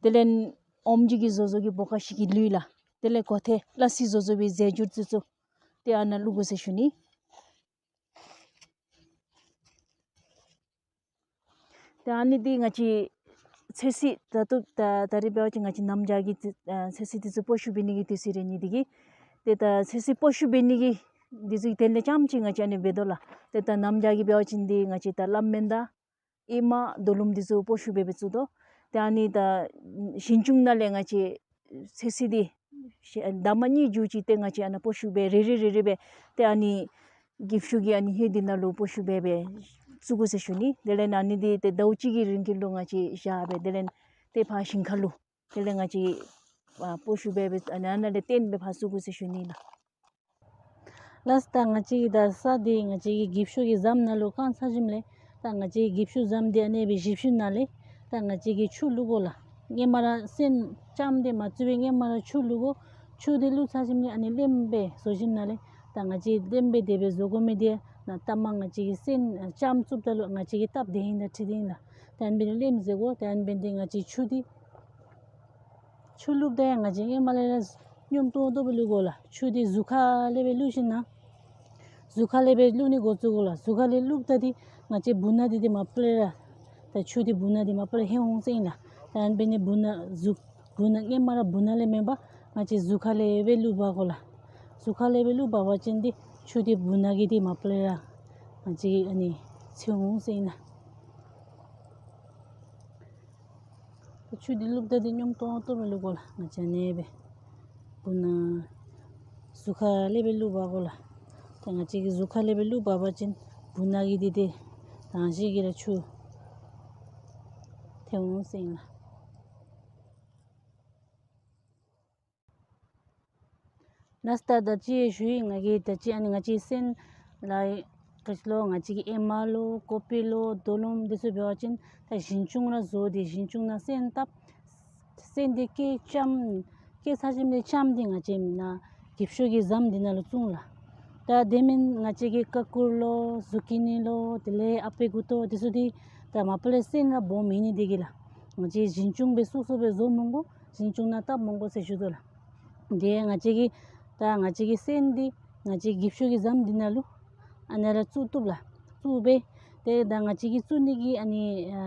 དེ་ལས་ཨོམ་ཇི་གིས་བཟོ་བཟོ་གི་བོ་ཀ་ཤི་གི་ལུད་ལགས། དེ་ལས་སྒོ་ཐེལ་སླ་བསྲེ་བཟོ་བཟོ་བའི་རྫས་འགྱུར་འདི་ཚུ་ཏེ་ཨ་ནཱ་བླུག་དགོ་ཟེར་ཞུ་ནི། ཏེ་ཨ་ནི་འདི་ང་བཅས་ཚོད་བསྲེ་ད་ལྟོ་ད་ད་རིས་འབད་བ་ཅིན་ང་བཅས་གནམ་བྱཱར་གྱི་ཚོད་ཨ་ཚོད་བསྲེ་འདི་ཚུ་སྤོ་བཤུད་འབད་ནི་གི་དུས་ཚོད་རན་ནི་འདི་གིས་ཏེ་ད་ཚོད་བསྲེ་སྤོ་བཤུད་འབད་ནི་གི་འདི་ཚུ་གི་དོན་ལས་རྐྱངམ་ཅིག་ང་བཅས་ཨ་ནི་འབད་དོ་ལགས། ཏེ་ད་གནམ་བྱཱར་གྱི་འབད་བ་ཅིན་འདི་ང་བཅས་ད་སླབ་མེན་ད་ཨེ་མ་རྡོ་ལུམ་འདི་ཚུ་སྤོ་བཤུད་འབད་སྦེ་བཙུགས་དོ། ཏེ་ཨ་ནི་ད་ཞིང་ཆུང་ནང་ལས་ང་བཅས་ཚོད་བསྲེ་འདི་ཤ་འདབ་མ་གཉིས་མཇུག་ཅིག་ཏེ་ང་བཅས་ཨ་ནཱ་སྤོ་བཤུད་འབད་རེ་རེ་རེ་རེ་འབད་ཏེ་ཨ་ནི་འགྱིབ་ཤོག་གི་ཨ་ནི་ཧེ་འདི་ནང་ལུ་སྤོ་བཤུད་འབད་སྦེ་བཙུགས་དགོ་ཟེར་ཞུ་ནི། དེ་ལས་ཨ་ནི་འདི་ཏེ་ཟླཝ་གཅིག་གི་རིང་གི་ལུ་ང་བཅས་བཞག་སྦེ་དེ་ལས་ཏེ་ཕར་ཞིང་ཁ་ལུ་དེ་ལས་ང་བཅས་ཨ་སྤོ་བཤུད་འབད་སྦེ་ཨ་ནཱ་ནང་ལས་བཏོན་སྦེ་ཕར་བཙུགས་དགོ་ཟེར་ཞུ་ནི་ལགས། ལགས། ད་ང་བཅས་ཀྱི་ད་ས་འདི་ང་བཅས་ཀྱི་འགྱིབ་ཤོག་གི་ཟམ་ནང་ལུ་བཀང་ཚར་ཞིནམ་ལས་ད་ང་བཅས་ཀྱི་འགྱིབ་ཤོག་ཟམ་འདི་ཨ་ནེ་སྦེ་བཞིབ་ཞིནམ་ལས་ད་ང་བཅས་ཀྱིས་ཆུ་བླུག་དགོ་ལགས། སྔོན་མ་ར་སོན་ལྕངམ་འདི་མ་བཙུགས་པའི་སྔོན་མ་ར་ཆུ་བླུག་དགོ། ཆུ་འདི་བླུག་ཚར་ཞིནམ་ལས་ཨ་ནི་བརླན་སྦེ་བཟོ་ཞིནམ་ལས་ད་ང་བཅས་བརླན་སྦེ་དེ་སྦེ་བཟོ་དགོ་མི་འདི་ནཱ་ལྟ་མ་ང་བཅས་ཀྱིས་སོན་ལྕངམ་བཙུགསཔ་ད་ལུ་ང་བཅས་ཀྱིས་བཏབ་སྟེ་ཨིན་ད་ཁྲིད་དེ་ཨིན་ལགས། ད་ཨ་ནི་སྦེ་བརླན་མཛད་དགོ། ད་ཨ་ནི་སྦེ་འདི་ང་བཅས་ཆུ་འདི་ཆུ་བླུགཔ་ད་ཡང་ང་བཅས་སྔོན་མ་ལས་ར་སྙོམས་ཏོག་ཏོ་སྦེ་བླུག་དགོ་ལགས། ཆུ་འདི་གཟུགས་ཁ་ལས་སྦེ་བླུག་ཞིན་ན་གཟུགས་ཁ་ལས་སྦེ་བླུག་ནི་འགོ་བཙུགས་དགོ་ལགས། གཟུགས་ཁ་ལས་བླུགཔ་ད་འདི་ང་བཅས་སྦུག་ན་འདི་འདི་མ་པ་ལས་ར་ད་ཆུ་འདི་སྦུག་ན་འདི་མ་པ་ལས་ཧེ་འོང་ཟེར་ཨིན་ལགས། ད་ཨ་ནི་འབད་ནི་སྦུག་ན་གཟུགས་སྦུག་ན་སྔོན་མ་ར་སྦུག་ན་ལས་མེན་པར་ང་བཅས་གཟུགས་ཁ་ལས་སྦེ་བླུག་འབག་དགོ་ལགས། གཟུགས་ཁ་ལས་སྦེ་བླུག་འབག་པ་ཅིན་འདི་ཆུ་འདི་སྦུག་ན་གི་འདི་མ་པ་ལས་ར་ང་བཅས་ཨ་ནི་ཚིག་འོང་ཟེར་ཨིན་ལགས། ཆུ་འདི་བླུགཔ་ད་འདི་སྙོམས་ཏོང་ཏོ་སྦེ་བླུག་དགོ་ལགས། ང་བཅས་ཨ་ནི་སྦེ་སྦུག་ན་ཟུར་ཁ་ལས་སྦེ་བླུག་འབག་དགོ་ལགས། ཏེ་ང་བཅས་ཀྱིས་ཟུར་ཁ་ལས་སྦེ་བླུག་འབག་པ་ཅིན་སྦུག་ན་གི་འདི་ཏེ་རང་བཞིན་གྱིས་ར་ཆུ་ཐོན་འོང་ཟེར་ཨིན་ལགས། ལགས་ད་ད་ཅི་ཞུ་ཡི། ང་གིས་ད་ཅི་ཨ་ནི་ང་བཅས་སོན་ལགས་ག་ཅི་ལོ་ང་བཅས་ཀྱི་ཨེ་མ་ལོ་ཀོ་པི་ལོ་རྡོ་ལུམ་འདི་ཚུ་འབད་བ་ཅིན་ད་ཞིང་ཆུང་ར་བཟོ་སྟེ་ཞིང་ཆུང་ནང་སོན་བཏབ། སོན་འདི་སྐྱེ་ལྕམ་སྐྱེ་ཚར་ཞིནམ་ལས་ལྕམ་འདི་ང་བཅས་མེན་ན་འགྱིབ་ཤོག་གི་ཟམ་འདི་ནང་ལུ་བཙུགས་ལགས། ད་དེ་མེན་ང་བཅས་ཀྱི་ཀ་ཀུར་ལོ་ཟུ་ཀི་ནི་ལོ་དེ་ལས་ཨ་པེ་གུ་ཏོ་འདི་ཚུ་འདི་ད་མ་པ་ལས་སོན་ར་སྦོམ་ཨིན་ནི་འདི་གིས་ལགས། ང་བཅས་ཞིང་ཆུང་སྦེ་སོ་སོ་སྦེ་བཟོ་མི་དགོ། ཞིང་ཆུང་ནང་བཏབ་མི་དགོ་ཟེར་ཞུ་དོ་ལགས། དེ་ང་བཅས་ཀྱིས་ད་ང་བཅས་ཀྱི་སོན་འདི་ང་བཅས་འགྱིབ་ཤོག་གི་ཟམ་འདི་ནང་ལུ་ཨ་ནཱ་ར་བཙུགས་བཏུབ་ལགས། བཙུགས་སྦེ་ཏེ་ད་ང་བཅས་ཀྱིས་བཙུགས་ནི་གི་ཨ་ནི་ཨ་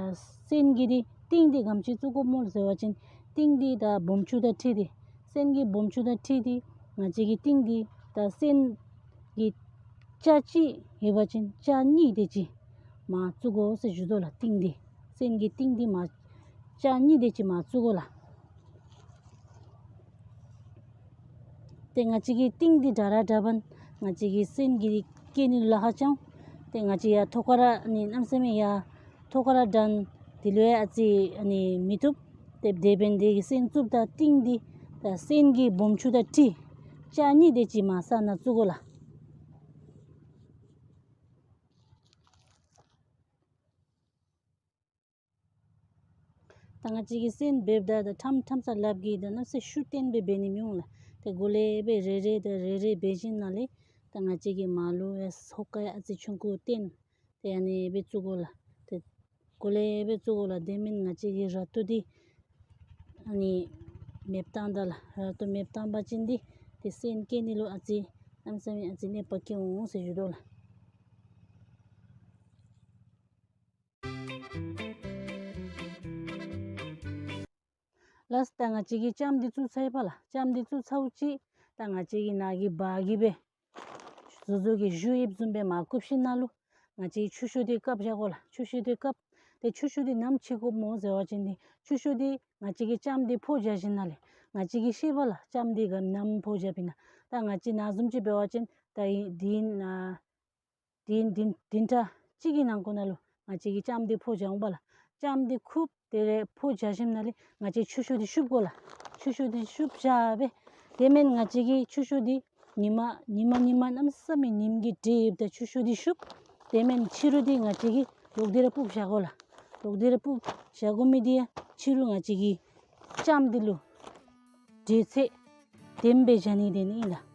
སོན་གྱི་འདི་ཏིང་འདི་ག་དེམ་ཅིག་བཙུགས་དགོཔ་སྨོ་ཟེར་བ་ཅིན་ཏིང་འདི་ད་སྦོམ་ཆུང་དང་འཁྲིལ་ཏེ་སོན་གྱི་སྦོམ་ཆུང་དང་འཁྲིལ་ཏེ་ང་བཅས་ཀྱི་ཏིང་འདི་ད་སོན་གྱི་ལྕགས་གཅིག་ཡོད་པ་ཅིན་ལྕགས་གཉིས་དེ་ཅིག་མར་བཙུགས་དགོ་ཟེར་ཞུ་དོ་ལགས། ཏིང་འདི་སོན་གྱི་ཏིང་འདི་མར་ལྕགས་གཉིས་དེ་ཅིག་མར་བཙུགས་དགོ་ལགས། ཏེ་ང་བཅས་ཀྱི་ཏིང་འདི་དྲག་ར་དྲག་པ་ན་ང་བཅས་ཀྱི་སོན་གྱི་སྐྱེ་ནི་ལཱ་ཁག་ཆེ་འོང་། ཏེ་ང་བཅས་ཡར་ཐོག་ཁར་ར་ཨ་ནི་གནམ་མེད་ས་མེད་ཡར་ཐོག་ཁར་ར་དྲང་དེ་ལུ་ཡང་ཨ་ཙི་ཨ་ནི་མི་བཏུབ། ཏེ་དེ་འབདན་དེ་གིས་སོན་བཙུགསཔ་ད་ཏིང་འདི་ད་སོན་གྱི་སྦོམ་ཆུང་དང་འཁྲིལ་ལྕགས་གཉིས་དེ་ཅིག་མར་ས་ནང་བཙུགས་དགོ་ལགས། ད་ང་བཅས་ཀྱིས་སོན་འབདཝ་ད་ད་ཁྲམ་ཁྲམ་ས་ལགཔ་གིས་ད་གནམ་མེད་ས་མེད་ཤུགས་བཏོན་སྦེ་འབད་ནི་མི་འོང་ལགས། ཏེ་གོ་ལེ་སྦེ་རེ་རེ་ད་རེ་རེ་འབད་ཞིནམ་ལས་ད་ང་བཅས་ཀྱིས་མར་ལུ་ཡང་ཧོ་ཀ་ཡང་ཨ་ཙི་ཆུང་ཀུ་བཏོན་ཏེ་ཨ་ནི་སྦེ་བཙུགས་དགོ་ལགས། ཏེ་གོ་ལེ་སྦེ་བཙུགས་དགོ་ལགས། དེ་མེན་ང་བཅས་ཀྱི་ར་ཏོ་འདི་ཨ་ནི་མེདཔ་བཏང་ད་ལགས། ར་ཏོ་མེདཔ་བཏང་པ་ཅིན་འདི་ཏེ་སོན་སྐྱེ་ནི་ལུ་ཨ་ཙི་གནམ་མེད་ས་མེད་ཨ་ཙི་གནོདཔ་སྐྱེ་འོང་ཟེར་ཞུ་དོ་ལགས། ལགས་ད་ང་བཅས་ཀྱིས་ལྕམ་འདི་བཙུགས་ཚར་ཡི་པ་ལགས། ལྕམ་འདི་བཙུགས་ཚརཝ་ཅིག་ད་ང་བཅས་ཀྱིས་ནཱ་གི་བར་གྱི་སྦེ་བཟོ་བཟོཝ་གི་གཞུ་དབྱིབས་བཟུམ་སྦེ་མར་བཀུག་ཞིནམ་ལས་ང་བཅས་ཆུ་ཤོག་འདི་བཀབ་བཞག་དགོ་ལགས། ཆུ་ཤོག་འདི་བཀབ། ཏེ་ཆུ་ཤོག་འདི་ནམ་ཕྱེ་དགོཔ་སྨོ་ཟེར་བ་ཅིན་འདི་ཆུ་ཤོག་འདི་ང་བཅས་ཀྱིས་ལྕམ་འདི་ཕོ་རྒྱས་ཞིནམ་ལས་ང་བཅས་ཀྱིས་ཤེས་པ་ལགས། ལྕམ་འདི་ག་ནམ་ཕོ་རྒྱསཔ་ཨིན་ན། ད་ང་བཅས་ནཱ་བཟུམ་ཅིག་འབད་བ་ཅིན་ད་ཨིན་འདི་ཨ་དེ་འདི་འདི་འདྲ་གཅིག་གི་ནང་འཁོད་ནང་ལུ་ང་བཅས་ཀྱིས་ལྕམ་འདི་ཕོ་རྒྱས་འོང་པ་ལགས། ལྕམ་འདི་བཀུག་དེ་ལས་ཕོ་རྒྱས་ཞིནམ་ལས་ང་བཅས་ཆུ་ཤོག་འདི་བཤུབ་དགོ་ལགས། ཆུ་ཤོག་འདི་བཤུབ་བཞག་སྦེ་དེ་མེན་ང་བཅས་ཀྱིས་ཆུ་ཤོག་འདི་ཉིམ་ཉིམ་ཉིམ་གནམ་མེད་ས་མེད་ཉིམ་གྱི་དྲོད་ད་ཆུ་ཤོག་འདི་བཤུབ། དེ་མེན་ཕྱི་རུ་འདི་ང་བཅས་ཀྱིས་ལོག་སྟེ་ར་སྤུབ་བཞག་དགོ་ལགས། ལོག་སྟེ་ར་སྤུབ་བཞག་དགོ་མི་འདི་ཡང་ཕྱི་རུ་ང་བཅས་ཀྱིས་ལྕམ་འདི་ལུ་དྲོད་ཚད་ལྡནམ་སྦེ་བཞག་ནི་དེ་ནི་ཨིན་ལགས།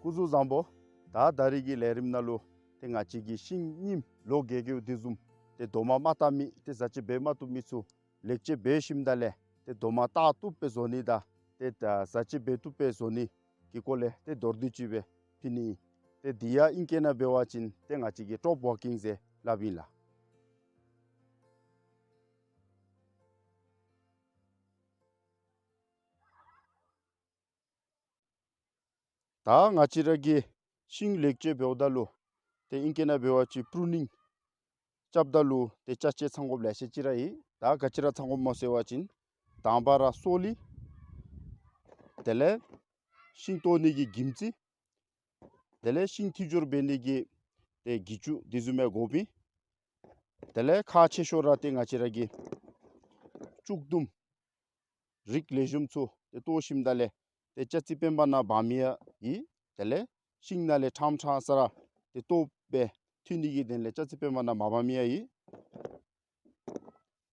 སྐུ་གཟུགས་བཟང་པོ། ད་ད་རིས་ཀྱི་ལས་རིམ་ནང་ལུ་ཏེ་ང་བཅས་ཀྱིས་ཤིང་རྙིངམ་ལོ་རྒས་རྒསཔ་འདི་བཟུམ་ཏེ་རྡོག་མ་མ་བཏགས་མི་ཏེ་བཟའ་ཆས་འབད་མ་བཏུབ་མི་ཚུ་ལེགས་བཅོས་འབད་ཞིནམ་ད་ལས་ཏེ་རྡོག་མ་བཏགས་བཏུབ་སྦེ་བཟོ་ནི་དང་ཏེ་ད་བཟའ་ཆས་འབད་བཏུབ་སྦེ་བཟོ་ནི་གི་སྐོར་ལས་ཏེ་མདོར་བསྡུས་ཅིག་སྦེ་ཕུལ་ནི། ཏེ་འདི་ཡང་ཨིང་སྐད་ནང་འབད་བ་ཅིན་ཏེ་ང་བཅས་ཀྱིས་ཊོབ་ཝར་ཀིང་ཟེར་སླབ་ཨིན་ལགས། ད་ང་བཅས་ར་གིས་ཤིང་ལེགས་བཅོས་འབདཝ་ད་ལུ་ཏེ་ཨིང་སྐད་ནང་འབད་བ་ཅིན་པྲུ་ནིང་རྐྱབ་ད་ལུ་ཏེ་ཅ་ཆས་ཚང་དགོཔ་ལེ་ཤ་ཅིག་ར་ཨིན། ད་ག་ཅི་ར་ཚང་དགོཔ་སྨོ་ཟེར་བ་ཅིན་དང་པ་ར་སོ་ལི། དེ་ལས་ཤིང་བཏོག་ནི་གི་གྱིམ་ཙི། དེ་ལས་ཤིང་མཐུད་སྦྱོར་འབད་ནི་གི་ཏེ་གྱི་ཅུ་དེ་བཟུམ་མའི་དགོཔ་ཨིན། དེ་ལས་ཁག་ཆེ་ཤོས་ར་ཏེ་ང་བཅས་ར་གི་ལྕུག་དུམ་རིགས་ལེགས་ཤོམ་ཚུ་ཏེ་བཏོག་ཞིནམ་ད་ལས་ཏེ་ལྕགས་རྩི་སྤེན་པ་ནང་འབག་མི་ཡང་ཡོད། དེ་ལས་ཤིང་ནང་ལས་ཕྲང་ཕྲང་ས་ར་ཏེ་བཏོག་སྦེ་མཐུད་ནི་གི་དོན་ལས་ལྕགས་རྩི་སྤེན་པ་ནང་མ་འབག་མི་ཡང་ཡོད།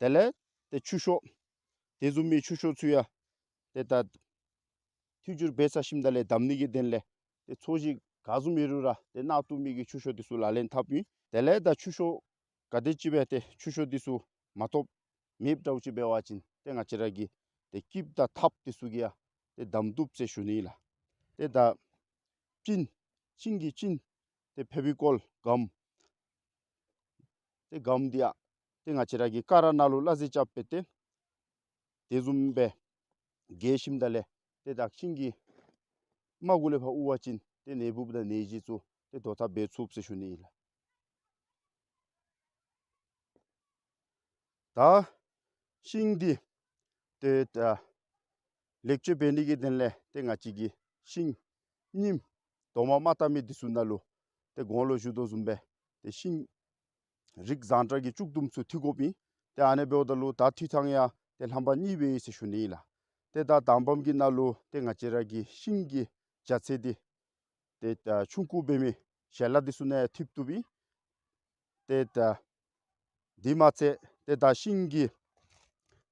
དེ་ལས་ཏེ་ཆུ་ཤོག་དེ་བཟུམ་མའི་ཆུ་ཤོག་ཚུ་ཡང་ཏེ་ད་མཐུད་སྦྱོར་འབད་ཚར་ཞིནམ་ད་ལས་བསྡམ་ནི་གི་དོན་ལས་ཏེ་ཚོས་གཞི་ག་བཟུམ་ཨིན་རུང་ར་ཏེ་ནང་བཏུབ་མི་གི་ཆུ་ཤོག་དེ་ཚུ་ལག་ལེན་འཐབ་ཨིན། དེ་ལས་ད་ཆུ་ཤོག་ག་དེམ་ཅིག་སྦེ་ཏེ་ཆུ་ཤོག་དེ་ཚུ་མ་བཏོགཔ་མེདཔ་འདྲཝ་ཅིག་འབད་བ་ཅིན་ཏེ་ང་བཅས་ར་གི་ཏེ་སྐྱིབས་དང་ཐགཔ་དེ་ཚུ་གིས་ཡང་ཏེ་བསྡམ་བཏུབ་ཟེར་ཞུ་ནི་ལགས། ཏེ་ད་གཅིན་ཤིང་གི་གཅིན་ཏེ་ཕེ་བི་ཀོལ་གམ་ཏེ་གམ་དེ་ཡང་ཏེ་ང་བཅས་ར་གི་ཀ་ར་ནང་ལུ་སླ་བསྲེ་རྐྱབ་སྦེ་ཏེ་དེ་བཟུམ་སྦེ་བཀལ་ཞིནམ་ད་ལས་ཏེ་ད་ཤིང་གི་རྨ་གུ་ལས་ཕར་དབུར་བ་ཅིན་ཏེ་ནད་འབུཔ་དང་ནད་གཞི་ཚུ་ཏེ་བཟློག་ཐབས་འབད་ཚུགས་ཟེར་ཞུ་ནི་ཨིན་ལགས། ད་ཤིང་འདི་ཏེ་ད་ལེགས་བཅོས་འབད་ནི་གི་དོན་ལས་ཏེ་ང་བཅས་ཀྱིས་ཤིང་ཉིམ་རྡོག་མ་མ་བཏབ་མི་འདི་ཚུ་ནང་ལུ་ཏེ་གོང་ལུ་ཞུ་དོ་བཟུམ་སྦེ་ཏེ་ཤིང་རིགས་བཟང་དྲགས་ཀྱི་ལྕུག་དུམ་ཚུ་འཐུ་དགོཔ་ཨིན། ཏེ་ཨ་ནི་འབདཝ་ད་ལུ་ད་འཐུ་ཐངས་ཡང་ཏེ་རྣམ་པ་གཉིས་སྦེ་ཡོད་ཟེར་ཞུ་ནི་ཨིན་ལགས། ཏེ་ད་དང་པམ་གྱི་ནང་ལུ་ཏེ་ང་བཅས་ར་གི་ཤིང་གི་འཇའ་ཚོན་འདི་ཏེ་ད་ཆུང་ཀུ་འབད་མི་ཞལ་ལག་འདི་ཚུ་ནང་ཡང་འཐུ་བཏུབ་ཨིན། ཏེ་ད་དེ་མ་ཚད་ཏེ་ད་ཤིང་གི་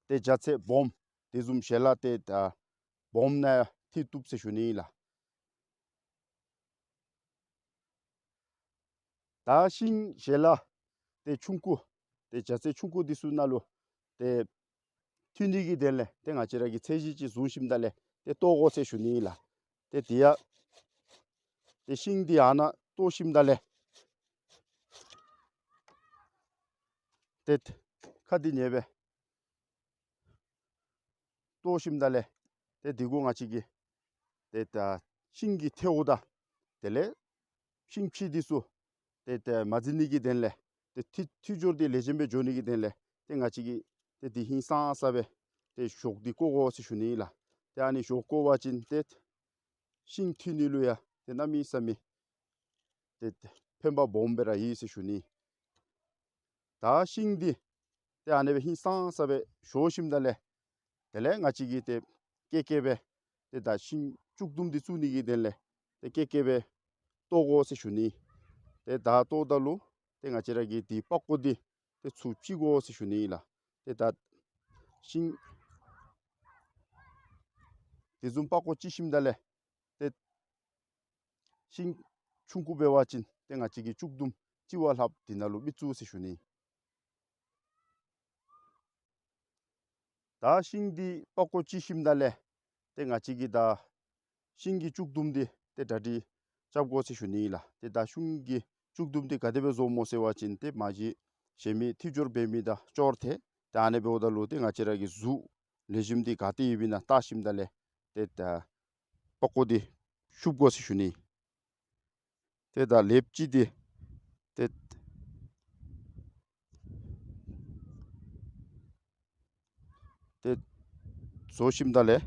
ཏེ་འཇའ་ཚོན་སྦོམ་དེ་བཟུམ་ཞལ་ལག་ཏེ་ད་སྦོམ་ནང་ཡང་འཐུ་བཏུབ་ཟེར་ཞུ་ནི་ཨིན་ལགས། ད་ཤིང་ཞལ་ལག་ཏེ་ཆུང་ཀུ་ཏེ་འཇའ་ཚོན་ཆུང་ཀུ་འདི་ཚུ་ནང་ལུ་ཏེ་འཐུ་ནི་གི་དོན་ལས་ཏེ་ང་བཅས་ར་གིས་ཚད་གཞི་ཅིག་བཟུང་ཞིནམ་ད་ལས་ཏེ་བཏོག་དགོ་ཟེར་ཞུ་ནི་ཨིན་ལགས། ཏེ་དེ་ཡང་ཏེ་ཤིང་འདི་ཨ་ནཱ་བཏོག་ཞིནམ་ད་ལས་ཏེ་ཁ་འདི་ཉེ་སྦེ་བཏོག་ཞིནམ་ད་ལས་ཏེ་དེ་གུ་ང་བཅས་ཀྱིས་ཏེ་ད་ཤིང་གི་ཐལཝ་དང་དེ་ལས་ཤིང་ཕྱེ་འདི་ཚུ་ཏེ་ད་མ་འཛིང་ནི་གི་དོན་ལས་ཏེ་འཐུ་འཐུ་སྦྱོར་འདི་ལེགས་ཤོམ་སྦེ་འགྱོ་ནི་གི་དོན་ལས་ཏེ་ང་བཅས་ཀྱིས་ཏེ་འདི་ཧིང་སངས་ས་སྦེ་ཏེ་ཞོ་འདི་བརྐོ་དགོ་ཟེར་ཞུ་ནི་ཨིན་ལགས། ཏེ་ཨ་ནི་ཞོ་བརྐོ་བ་ཅིན་ཏེ་ཤིང་འཐུ་ནི་ལུ་ཡང་ཏེ་གནམ་མེད་ས་མེད་ཏེ་ཕན་པ་སྦོམ་སྦེ་ར་ཡོད་ཟེར་ཞུ་ནི། ད་ཤིང་འདི་ཏེ་ཨ་ནི་སྦེ་ཧིང་སངས་ས་སྦེ་ཞོ་ཞིནམ་ད་ལས་དེ་ལས་ང་བཅས་ཀྱིས་ཏེ་ཀེ་ཀེ་སྦེ་ཏེ་ད་ཤིང་ལྕུག་དུམ་འདི་བཙུགས་ནི་གི་དོན་ལས་ཏེ་ཀེ་ཀེ་སྦེ་བཏོག་དགོ་ཟེར་ཞུ་ནི། ཏེ་ད་བཏོགཔ་ད་ལུ་ཏེ་ང་བཅས་ར་གིས་འདི་པགས་ཀོ་འདི་ཏེ་ཚུར་བཅད་དགོ་ཟེར་ཞུ་ནི་ལགས། ཏེ་ད་ཤིང་དེ་བཟུམ་པགས་ཀོ་བཅད་ཞིནམ་ད་ལས་ཏེ་ཤིང་ཆུང་ཀུ་འབད་བ་ཅིན་ཏེ་ང་བཅས་ཀྱིས་ལྕུག་དུམ་གཅིག་བ་ལྷགཔ་འདི་ནང་ལུ་མི་བཙུགས་ཟེར་ཞུ་ནི། ད་ཤིང་འདི་པགས་ཀོ་བཅད་ཞིནམ་ད་ལས་ཏེ་ང་བཅས་ཀྱིས་ད་ཤིང་གི་ལྕུག་དུམ་འདི་ཏེ་གྲ་སྒྲིག་རྐྱབ་དགོ་ཟེར་ཞུ་ནི་ལགས། ཏེ་ད་ཤིང་གི་ལྕུག་དུམ་འདི་ག་དེ་སྦེ་བཟོཝ་སྨོ་ཟེར་བ་ཅིན་ཏེ་མ་གཞི་གཞན་མི་འཐུ་སྦྱོར་འབད་མི་དང་ཅོག་འཐད། ཏེ་ཨ་ནི་འབདཝ་ད་ལུ་ཏེ་ང་བཅས་ར་གི་གཟུགས་ལེགས་ཤོམ་འདི་ག་ཏེ་ཡོདཔ་ཨིན་ན་བལྟ་ཞིནམ་ད་ལས་ཏེ་ད་པགས་ཀོ་འདི་ཤུབ་དགོ་ཟེར་ཞུ་ནི། ཏེ་ད་ལེབ་ཅིག་འདི་ཏེ་ཏེ་བཟོ་ཞིནམ་ད་ལས་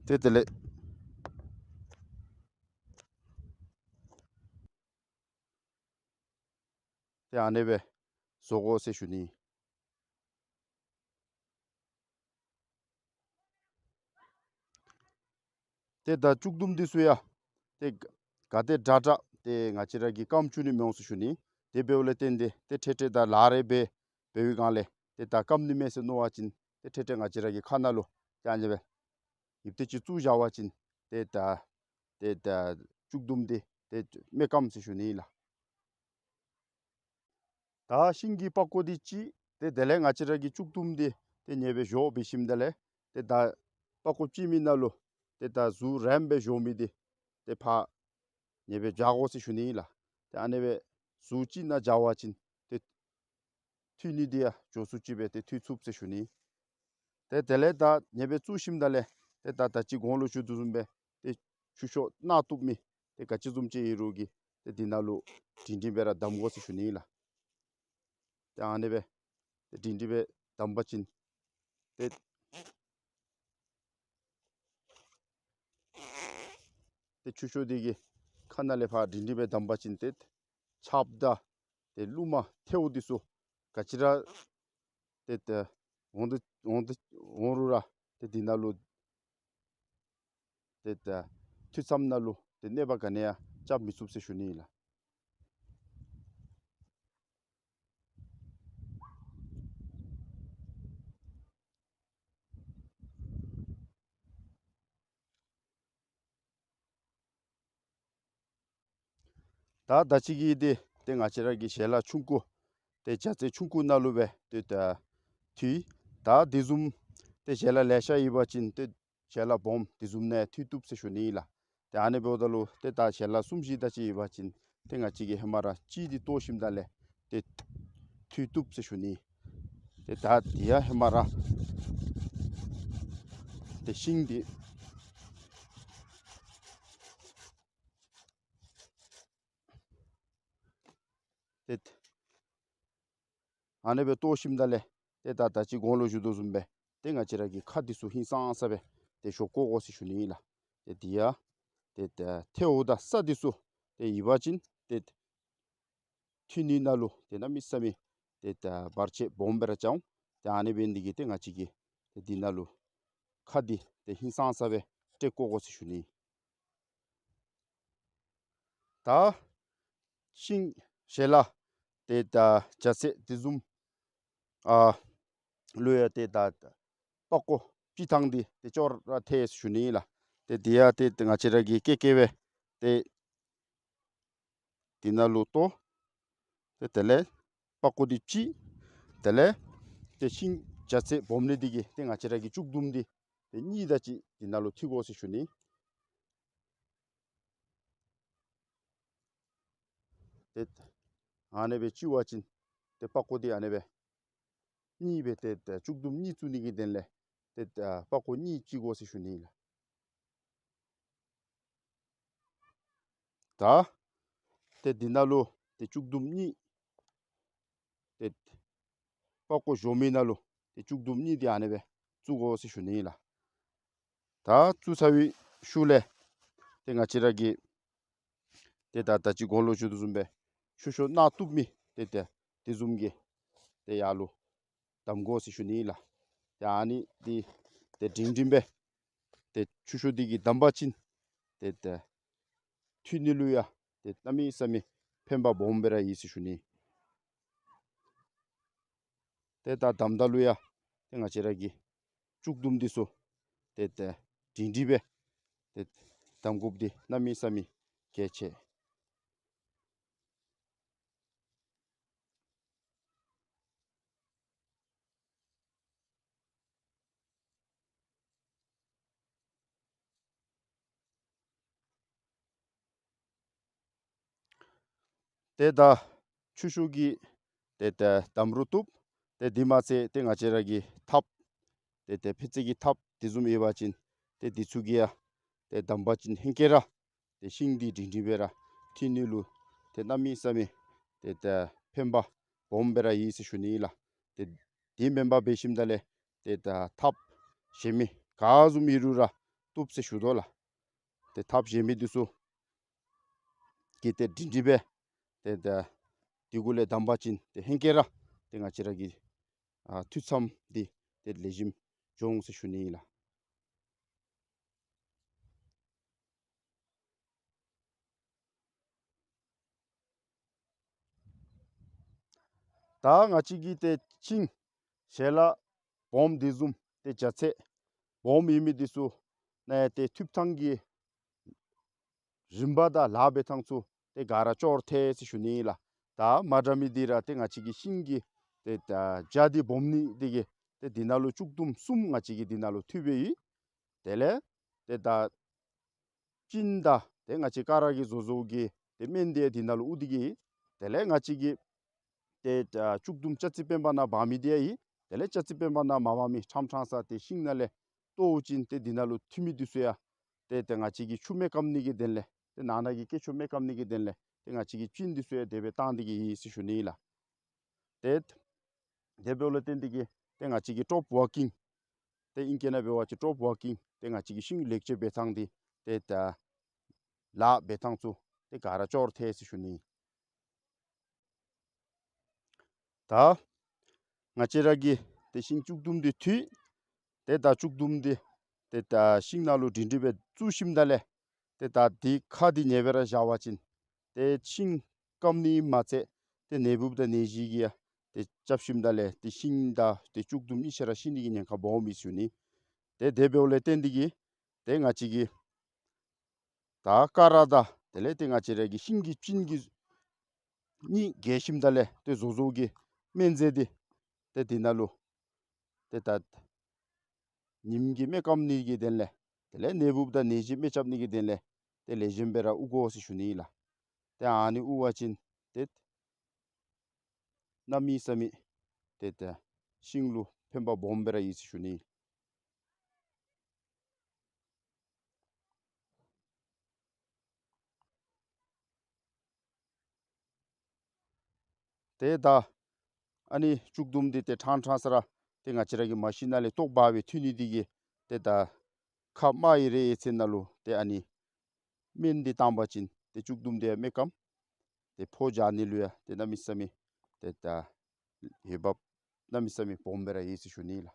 ཏེ་དེ་ལས་ཏེ་ཨ་ནི་སྦེ་བཟོ་དགོ་ཟེར་ཞུ་ནི། ཏེ་ད་ལྕུག་དུམ་འདི་ཚུ་ཡང་ཏེ་ག་དེ་དྲག་དྲག་ཏེ་ང་བཅས་ར་གིས་སྐམ་བཅུག་ནི་མི་འོང་ཟེར་ཞུ་ནི། དེ་འབདཝ་ལས་བརྟེན་ཏེ་ཏེ་ཁྲེ་ཁྲེ་ད་ལག་རེ་སྦེ་འབད་བའི་སྒང་ལས་ཏེ་ད་སྐམ་ནི་མས་ཟེར་མནོ་བ་ཅིན་ཏེ་ཁྲེ་ཁྲེ་ང་བཅས་ར་གི་ཁ་ནང་ལུ་ཏེ་ཨ་ནི་སྦེ་ཡིབ་ཏེ་ཅིག་བཙུགས་བཞག་པ་ཅིན་ཏེ་ད་ཏེ་ད་ལྕུག་དུམ་འདི་ཏེ་མེ་སྐམ་ཟེར་ཞུ་ནི་ལགས། ད་ཤིང་གི་པགས་ཀོ་འདི་བཅད། ཏེ་དེ་ལས་ང་བཅས་ར་གི་ལྕུག་དུམ་འདི་ཏེ་ཉེ་སྦེ་བཞོ་འབད་ཞིནམ་ད་ལས་ཏེ་ད་པགས་ཀོ་བཅད་མི་ནང་ལུ་ཏེ་ད་གཟུགས་རིངམོ་སྦེ་བཞོ་མི་འདི་ཏེ་ཕར་ཉེ་སྦེ་བཞག་དགོ་ཟེར་ཞུ་ནི་ཨིན་ལགས། ཏེ་ཨ་ནི་སྦེ་གཟུགས་གཅིག་ནང་བཞག་པ་ཅིན་ཏེ་འཐུ་ནི་འདི་ཡང་མགྱོགས་སུ་ཅིག་སྦེ་ཏེ་འཐུ་ཚུགས་ཟེར་ཞུ་ནི། ཏེ་དེ་ལས་ད་ཉེ་སྦེ་བཙུགས་ཞིནམ་ད་ལས་ཏེ་ད་ད་ཅི་གོང་ལུ་ཞུ་དོ་བཟུམ་སྦེ་ཏེ་ཆུ་ཤོག་ནང་བཏུབ་མི་ཏེ་ག་ཅི་བཟུམ་ཅིག་ཨིན་རུང་གི་ཏེ་འདི་ནང་ལུ་སྒྲིང་སྒྲིང་སྦེ་ར་བསྡམ་དགོ་ཟེར་ཞུ་ནི་ཨིན་ལགས། ཏེ་ཨ་ནི་སྦེ་ཏེ་སྒྲིང་སྒྲིང་སྦེ་བསྡམ་པ་ཅིན་ ཏེ་ཏེ་ཆུ་ཤོག་འདི་གི་ཁ་ནང་ལས་ཕར་སྒྲིང་སྒྲིང་སྦེ་བསྡམ་པ་ཅིན་ཏེ་ཆརཔ་དང་ཏེ་རླུང་མ་ཐལཝ་འདི་ཚུ་ག་ཅི་ར་ཏེ་ཏེ་འོང་དོ་འོང་དོ་འོང་རུང་ར་ཏེ་འདི་ནང་ལུ་ཏེ་ཏེ་ཐུད་མཚམས་ནང་ལུ་ཏེ་གནོད་པ་ག་ནི་ཡང་རྐྱབ་མི་ཚུགས་ཟེར་ཞུ་ནི་ཨིན་ལགས། ད་ད་ཅི་གི་འདི་ཏེ་ང་བཅས་ར་གི་ཞལ་ལག་ཆུང་ཀུ་ཏེ་རྒྱ་ཚད་ཆུང་ཀུ་ནང་ལུ་སྦེ་ཏེ་ད་འཐུས། ད་འདི་བཟུམ་ཏེ་ཞལ་ལག་ལེ་ཤ་ཡོད་པ་ཅིན་ཏེ་ཞལ་ལག་སྦོམ་འདི་བཟུམ་ནང་འཐུས་བཏུབ་ཟེར་ཞུ་ནི་ཨིན་ལགས། ཏེ་ཨ་ནི་འབདཝ་ད་ལུ་ཏེ་ད་ཞལ་ལག་གསུམ་བཞི་དེ་ཅིག་ཡོད་པ་ཅིན་ཏེ་ང་བཅས་ཀྱིས་ཧེ་མ་ར་གཅིག་འདི་བཏོག་ཞིནམ་ད་ལས་ཏེ་འཐུས་བཏུབ་ཟེར་ཞུ་ནི། ཏེ་ད་འདི་ཡང་ཧེ་མ་ར་ཏེ་ཤིང་འདི་ཏེ་ཨ་ནི་སྦེ་བཏོག་ཞིནམ་ད་ལས་ཏེ་ད་ད་ཅི་གོང་ལུ་ཞུ་དོ་བཟུམ་སྦེ་ཏེ་ང་བཅས་ར་གི་ཁ་འདི་ཚུ་ཧིང་སངས་ས་སྦེ་ཏེ་བཞོ་བཀོག་དགོ་ཟེར་ཞུ་ནི་ཨིན་ལགས། ཏེ་འདི་ཡང་ཏེ་ད་ཐལཝ་དང་ས་འདི་ཚུ་ཏེ་ཡོད་པ་ཅིན་ཏེ་འཐུས་ནི་ནང་ལུ་ཏེ་གནམ་མེད་ས་མེད་ཏེ་ད་བར་ཆད་སྦོམ་སྦེ་ར་རྐྱབ་འོང་། ཏེ་ཨ་ནི་འབད་ནི་འདི་གིས་ཏེ་ང་བཅས་ཀྱིས་ཏེ་འདི་ནང་ལུ་ཁ་འདི་ཏེ་ཧིང་སངས་ས་སྦེ་སྤྲོད་བཀོག་དགོ་ཟེར་ཞུ་ནི། ད་ཤིང་ཞལ་ལག་ཏེ་ད་རྒྱ་ཚད་འདི་བཟུམ་ཨ་ལུ་ཡང་ཏེ་ད་པགས་ཀོ་བཅད་ཐངས་འདི་ཏེ་ཅོག་ར་འཐད་ཟེར་ཞུ་ནི་ཨིན་ལགས། ཏེ་འདི་ཡང་ཏེ་ང་བཅས་ར་གིས་ཀེ་ཀེ་སྦེ་ཏེ་འདི་ནང་ལུ་བཏོག། ཏེ་དེ་ལས་པགས་ཀོ་འདི་བཅད། དེ་ལས་ཏེ་ཤིང་རྒྱ་ཚད་སྦོམ་ནི་འདི་གིས་ཏེ་ང་བཅས་ར་གི་བཅུད་ལྡུམ་འདི་ཏེ་གཉིས་དེ་ཅིག་འདི་ནང་ལུ་འཐུས་དགོ་ཟེར་ཞུ་ནི། ཏེ་ཨ་ནི་སྦེ་བཅད་པ་ཅིན་ཏེ་པགས་ཀོ་འདི་ཨ་ནི་སྦེ་གཉིས་སྦེ་ཏེ་ཏེ་བཅུད་ལྡུམ་གཉིས་བཙུགས་ནི་གི་དོན་ལས་ཏེ་ཏེ་པགས་ཀོ་གཉིས་བཅད་དགོ་ཟེར་ཞུ་ནི་ཨིན་ལགས། ད་ཏེ་འདི་ནང་ལུ་ཏེ་བཅུད་ལྡུམ་གཉིས་ཏེ་པགས་ཀོ་བཞོ་མི་ནང་ལུ་ཏེ་བཅུད་ལྡུམ་གཉིས་འདི་ཨ་ནི་སྦེ་བཙུགས་དགོ་ཟེར་ཞུ་ནི་ཨིན་ལགས། ད་བཙུགས་ཚར་བའི་ཤུལ་ལས་ཏེ་ང་བཅས་ར་གིས་ཏེ་ད་ད་ཅི་གོང་ལུ་ཞུ་དོ་བཟུམ་སྦེ་ཆུ་ཤོག་ནག་བཏུབ་མི་ཏེ་ཏེ་འདི་བཟུམ་གྱི་ཏེ་ཡར་ལུ་བསྡམ་དགོ་ཟེར་ཞུ་ནི་ཨིན་ལགས། ཏེ་ཨ་ནི་འདི་ཏེ་སྒྲིང་སྒྲིང་སྦེ་ཏེ་ཆུ་ཤོག་འདི་གིས་བསྡམས་པ་ཅིན་ཏེ་ཏེ་འཐུས་ནི་ལུ་ཡང་ཏེ་གནམ་མེད་ས་མེད་ཕན་པ་སྦོམ་སྦེ་ར་ཡོད་ཟེར་ཞུ་ནི། ཏེ་ད་བསྡམ་ད་ལུ་ཡང་ཏེ་ང་བཅས་ར་གི་བཅུད་ལྡུམ་འདི་ཚུ་ཏེ་ཏེ་སྒྲིང་སྒྲིང་སྦེ་ཏེ་བསྡམ་དགོཔ་འདི་གནམ་མེད་ས་མེད་གལ་ཆེ། ཏེ་ད་ཆུ་ཤོག་གི་ཏེ་ད་བསྡམ་རུང་བཏུབ། ཏེ་དེ་མ་ཚད་ཏེ་ང་བཅས་ར་གི་ཐགཔ་ཏེ་ཏེ་ཕད་ཙེ་གི་ཐགཔ་འདི་བཟུམ་ཡོད་པ་ཅིན་ཏེ་འདི་ཚུ་གིས་ཡང་ཏེ་བསྡམས་པ་ཅིན་ཧེང་སྐལ་ར་ཏེ་ཤིང་འདི་སྒྲིང་སྒྲིང་སྦེ་ར་འཐུས་ནི་ལུ་ཏེ་གནམ་མེད་ས་མེད་ཏེ་ད་ཕན་པ་སྦོམ་སྦེ་ར་ཡོད་ཟེར་ཞུ་ནི་ཨིན་ལགས། ཏེ་དེ་མེན་པར་འབད་ཞིནམ་ད་ལས་ཏེ་ད་ཐགཔ་གཞན་མི་ག་བཟུམ་ཡོད་རུང་ར་བཏུབ་ཟེར་ཞུ་དོ་ལགས། ཏེ་ཐགཔ་གཞན་མི་འདི་ཚུ་གིས་ཏེ་སྒྲིང་སྒྲིང་སྦེ་ཏེ་ད་འདི་གུ་ལས་བསྡམས་པ་ཅིན་ཏེ་ཧེང་སྐལ་ར་ཏེ་ང་བཅས་ར་གི་ཨ་འཐུས་མཚམས་འདི་ཏེ་ལེགས་ཤོམ་འགྱོ་འོང་ཟེར་ཞུ་ནི་ཨིན་ལགས། ད་ང་བཅས་ཀྱིས་ཏེ་ཤིང་ཞལ་ལག་སྦོམ་འདི་བཟུམ་ཏེ་རྒྱ་ཚད་སྦོམ་ཡོད་མི་འདི་ཚུ་ནང་ཡང་ཏེ་འཐུས་ཐངས་ཀྱི་རིམ་པ་དང་ལཱ་འབད་ཐངས་ཚུ་ཏེ་ག་ར་ཅོག་ར་འཐད་ཟེར་ཞུ་ནི་ཨིན་ལགས། ད་མ་འདྲ་མི་འདི་ར་ཏེ་ང་བཅས་ཀྱི་ཤིང་གི་ཏེ་ད་རྒྱ་འདི་སྦོམ་ནི་འདི་གིས་ཏེ་འདི་ནང་ལུ་བཅུད་ལྡུམ་གསུམ་ང་བཅས་ཀྱིས་འདི་ནང་ལུ་འཐུས་སྦེ་ཡོད། དེ་ལས་ཏེ་ད་གཅིན་དང་ཏེ་ང་བཅས་ག་ར་གིས་བཟོ་བཟོཝ་གི་ཏེ་སྨན་འདི་འདི་ནང་ལུ་དབུར་ཏེ་གི་ཡོད། དེ་ལས་ང་བཅས་ཀྱི་ཏེ་ཨ་བཅུད་ལྡུམ་ལྕགས་རྩི་སྤེན་པ་ནང་འབག་མི་འདི་ཡང་ཡོད། དེ་ལས་ལྕགས་རྩི་སྤེན་པ་ནང་མ་འབག་མི་ཕྲང་ཕྲང་ས་ཏེ་ཤིང་ནང་ལས་བཏོག་ཅིན་ཏེ་འདི་ནང་ལུ་འཐུས་མི་འདི་ཚུ་ཡང་ཏེ་ཏེ་ང་བཅས་ཀྱིས་ཆུ་མེ་སྐམ་ནི་གི་དོན་ལས་ཏེ་ནང་ན་གི་སྐྱེ་མཆེད་མེ་སྐམ་ནི་གི་དོན་ལས་ཏེ་ང་བཅས་ཀྱིས་གཅིན་འདི་ཚུ་ཡང་དེ་སྦེ་བཏང་སྟེ་གི་ཡོད་ཟེར་ཞུ་ནི་ཨིན་ལགས། ཏེ་དེ་འབདཝ་ལས་བརྟེན་ཏེ་གི་ཏེ་ང་བཅས་ཀྱི་ཊོབ་ཝར་ཀིང་ ཏེ་ཨིང་སྐད་ནང་འབད་བ་ཅིན་ཀྲོབ་ཝར་ཀིང་ཏེ་ང་བཅས་ཀྱི་ཤིང་ལེགས་བཅོས་འབད་ཐངས་འདི་ཏེ་ད་ལཱ་འབད་ཐངས་ཚུ་ཏེ་ག་ར་འབྱོར་ཐལ་ཟེར་ཞུ་ནི། ད་ང་བཅས་ར་གིས་ཏེ་ཤིང་ལྕུག་དུམ་འདི་འཐུས། ཏེ་ད་ལྕུག་དུམ་འདི་ཏེ་ད་ཤིང་ནང་ལུ་སྒྲིང་སྒྲི་སྦེ་བཙུགས་ཞིནམ་ད་ལས་ཏེ་ད་འདི་ཁ་འདི་ཉེ་སྦེ་ར་བཞག་པ་ཅིན་ཏེ་ཤིང་སྐམ་ནི་མ་ཚད་ཏེ་ནད་འབུཔ་དང་ནད་གཞི་གིས་ཡང་ཏེ་རྐྱབ་ཞིནམ་ད་ལས་ཏེ་ཤིང་དང་ཏེ་ལྕུག་དུམ་གཉིས་ཆ་ར་ཤི་ནི་གི་ཉེན་ཁ་སྦོམ་ཨིན་ཟེར་ཞུ་ནི། ཏེ་དེ་འབདཝ་ལས་བརྟེན་ཏེ་གིས་ཏེ་ང་བཅས་ཀྱིས་ད་ཀ་ར་དང་དེ་ལས་ཏེ་ང་བཅས་ར་གི་ཤིང་གི་སྤྱིན་གྱི་གཉིས་བརྒལ་ཞིནམ་ད་ལས་ཏེ་བཟོ་བཟོཝ་གི་སྨན་རྫས་འདི་ཏེ་འདི་ནང་ལུ་ཏེ་ད་ཉིམ་གིས་མེ་སྐམ་ནི་གི་དོན་ལས་དེ་ལས་ནད་འབུཔ་དང་ནད་གཞི་མེ་རྐྱབ་ནི་གི་དོན་ལས་ཏེ་ལེགས་ཤོམ་སྦེ་ར་དབུར་དགོ་ཟེར་ཞུ་ནི་ལགས། ཏེ་ཨ་ནི་དབུར་བ་ཅིན་ཏེ་གནམ་མེད་ས་མེད་ཏེ་ད་ཤིང་ལུ་ཕན་པ་སྦོམ་སྦེ་ར་ཡོད་ཟེར་ཞུ་ནི། ཏེ་ད་ཨ་ནི་ལྕུག་དུམ་འདི་ཏེ་ཕྲང་ཕྲང་ས་ར་ཏེ་ང་བཅས་ར་གི་མ་ཤི་ནང་ལས་ལྟོགས་པ་སྦེ་འཐུས་ནི་འདི་གིས་ཏེ་ད་ཁ་མར་གཡེར་གཡེར་ཚེ་ནང་ལུ་ཏེ་ཨ་ནི་སྨན་འདི་བཏང་པ་ཅིན་ཏེ་ལྕུག་དུམ་འདི་ཡང་མེ་སྐམ། ཏེ་ཕོ་རྒྱག་ནི་ལུ་ཡང་ཏེ་གནམ་མེད་ས་མེད་ཏེ་ད་འོས་འབབ་གནམ་མེད་ས་མེད་སྦོམ་སྦེ་ར་ཡོད་ཟེར་ཞུ་ནི་ལགས།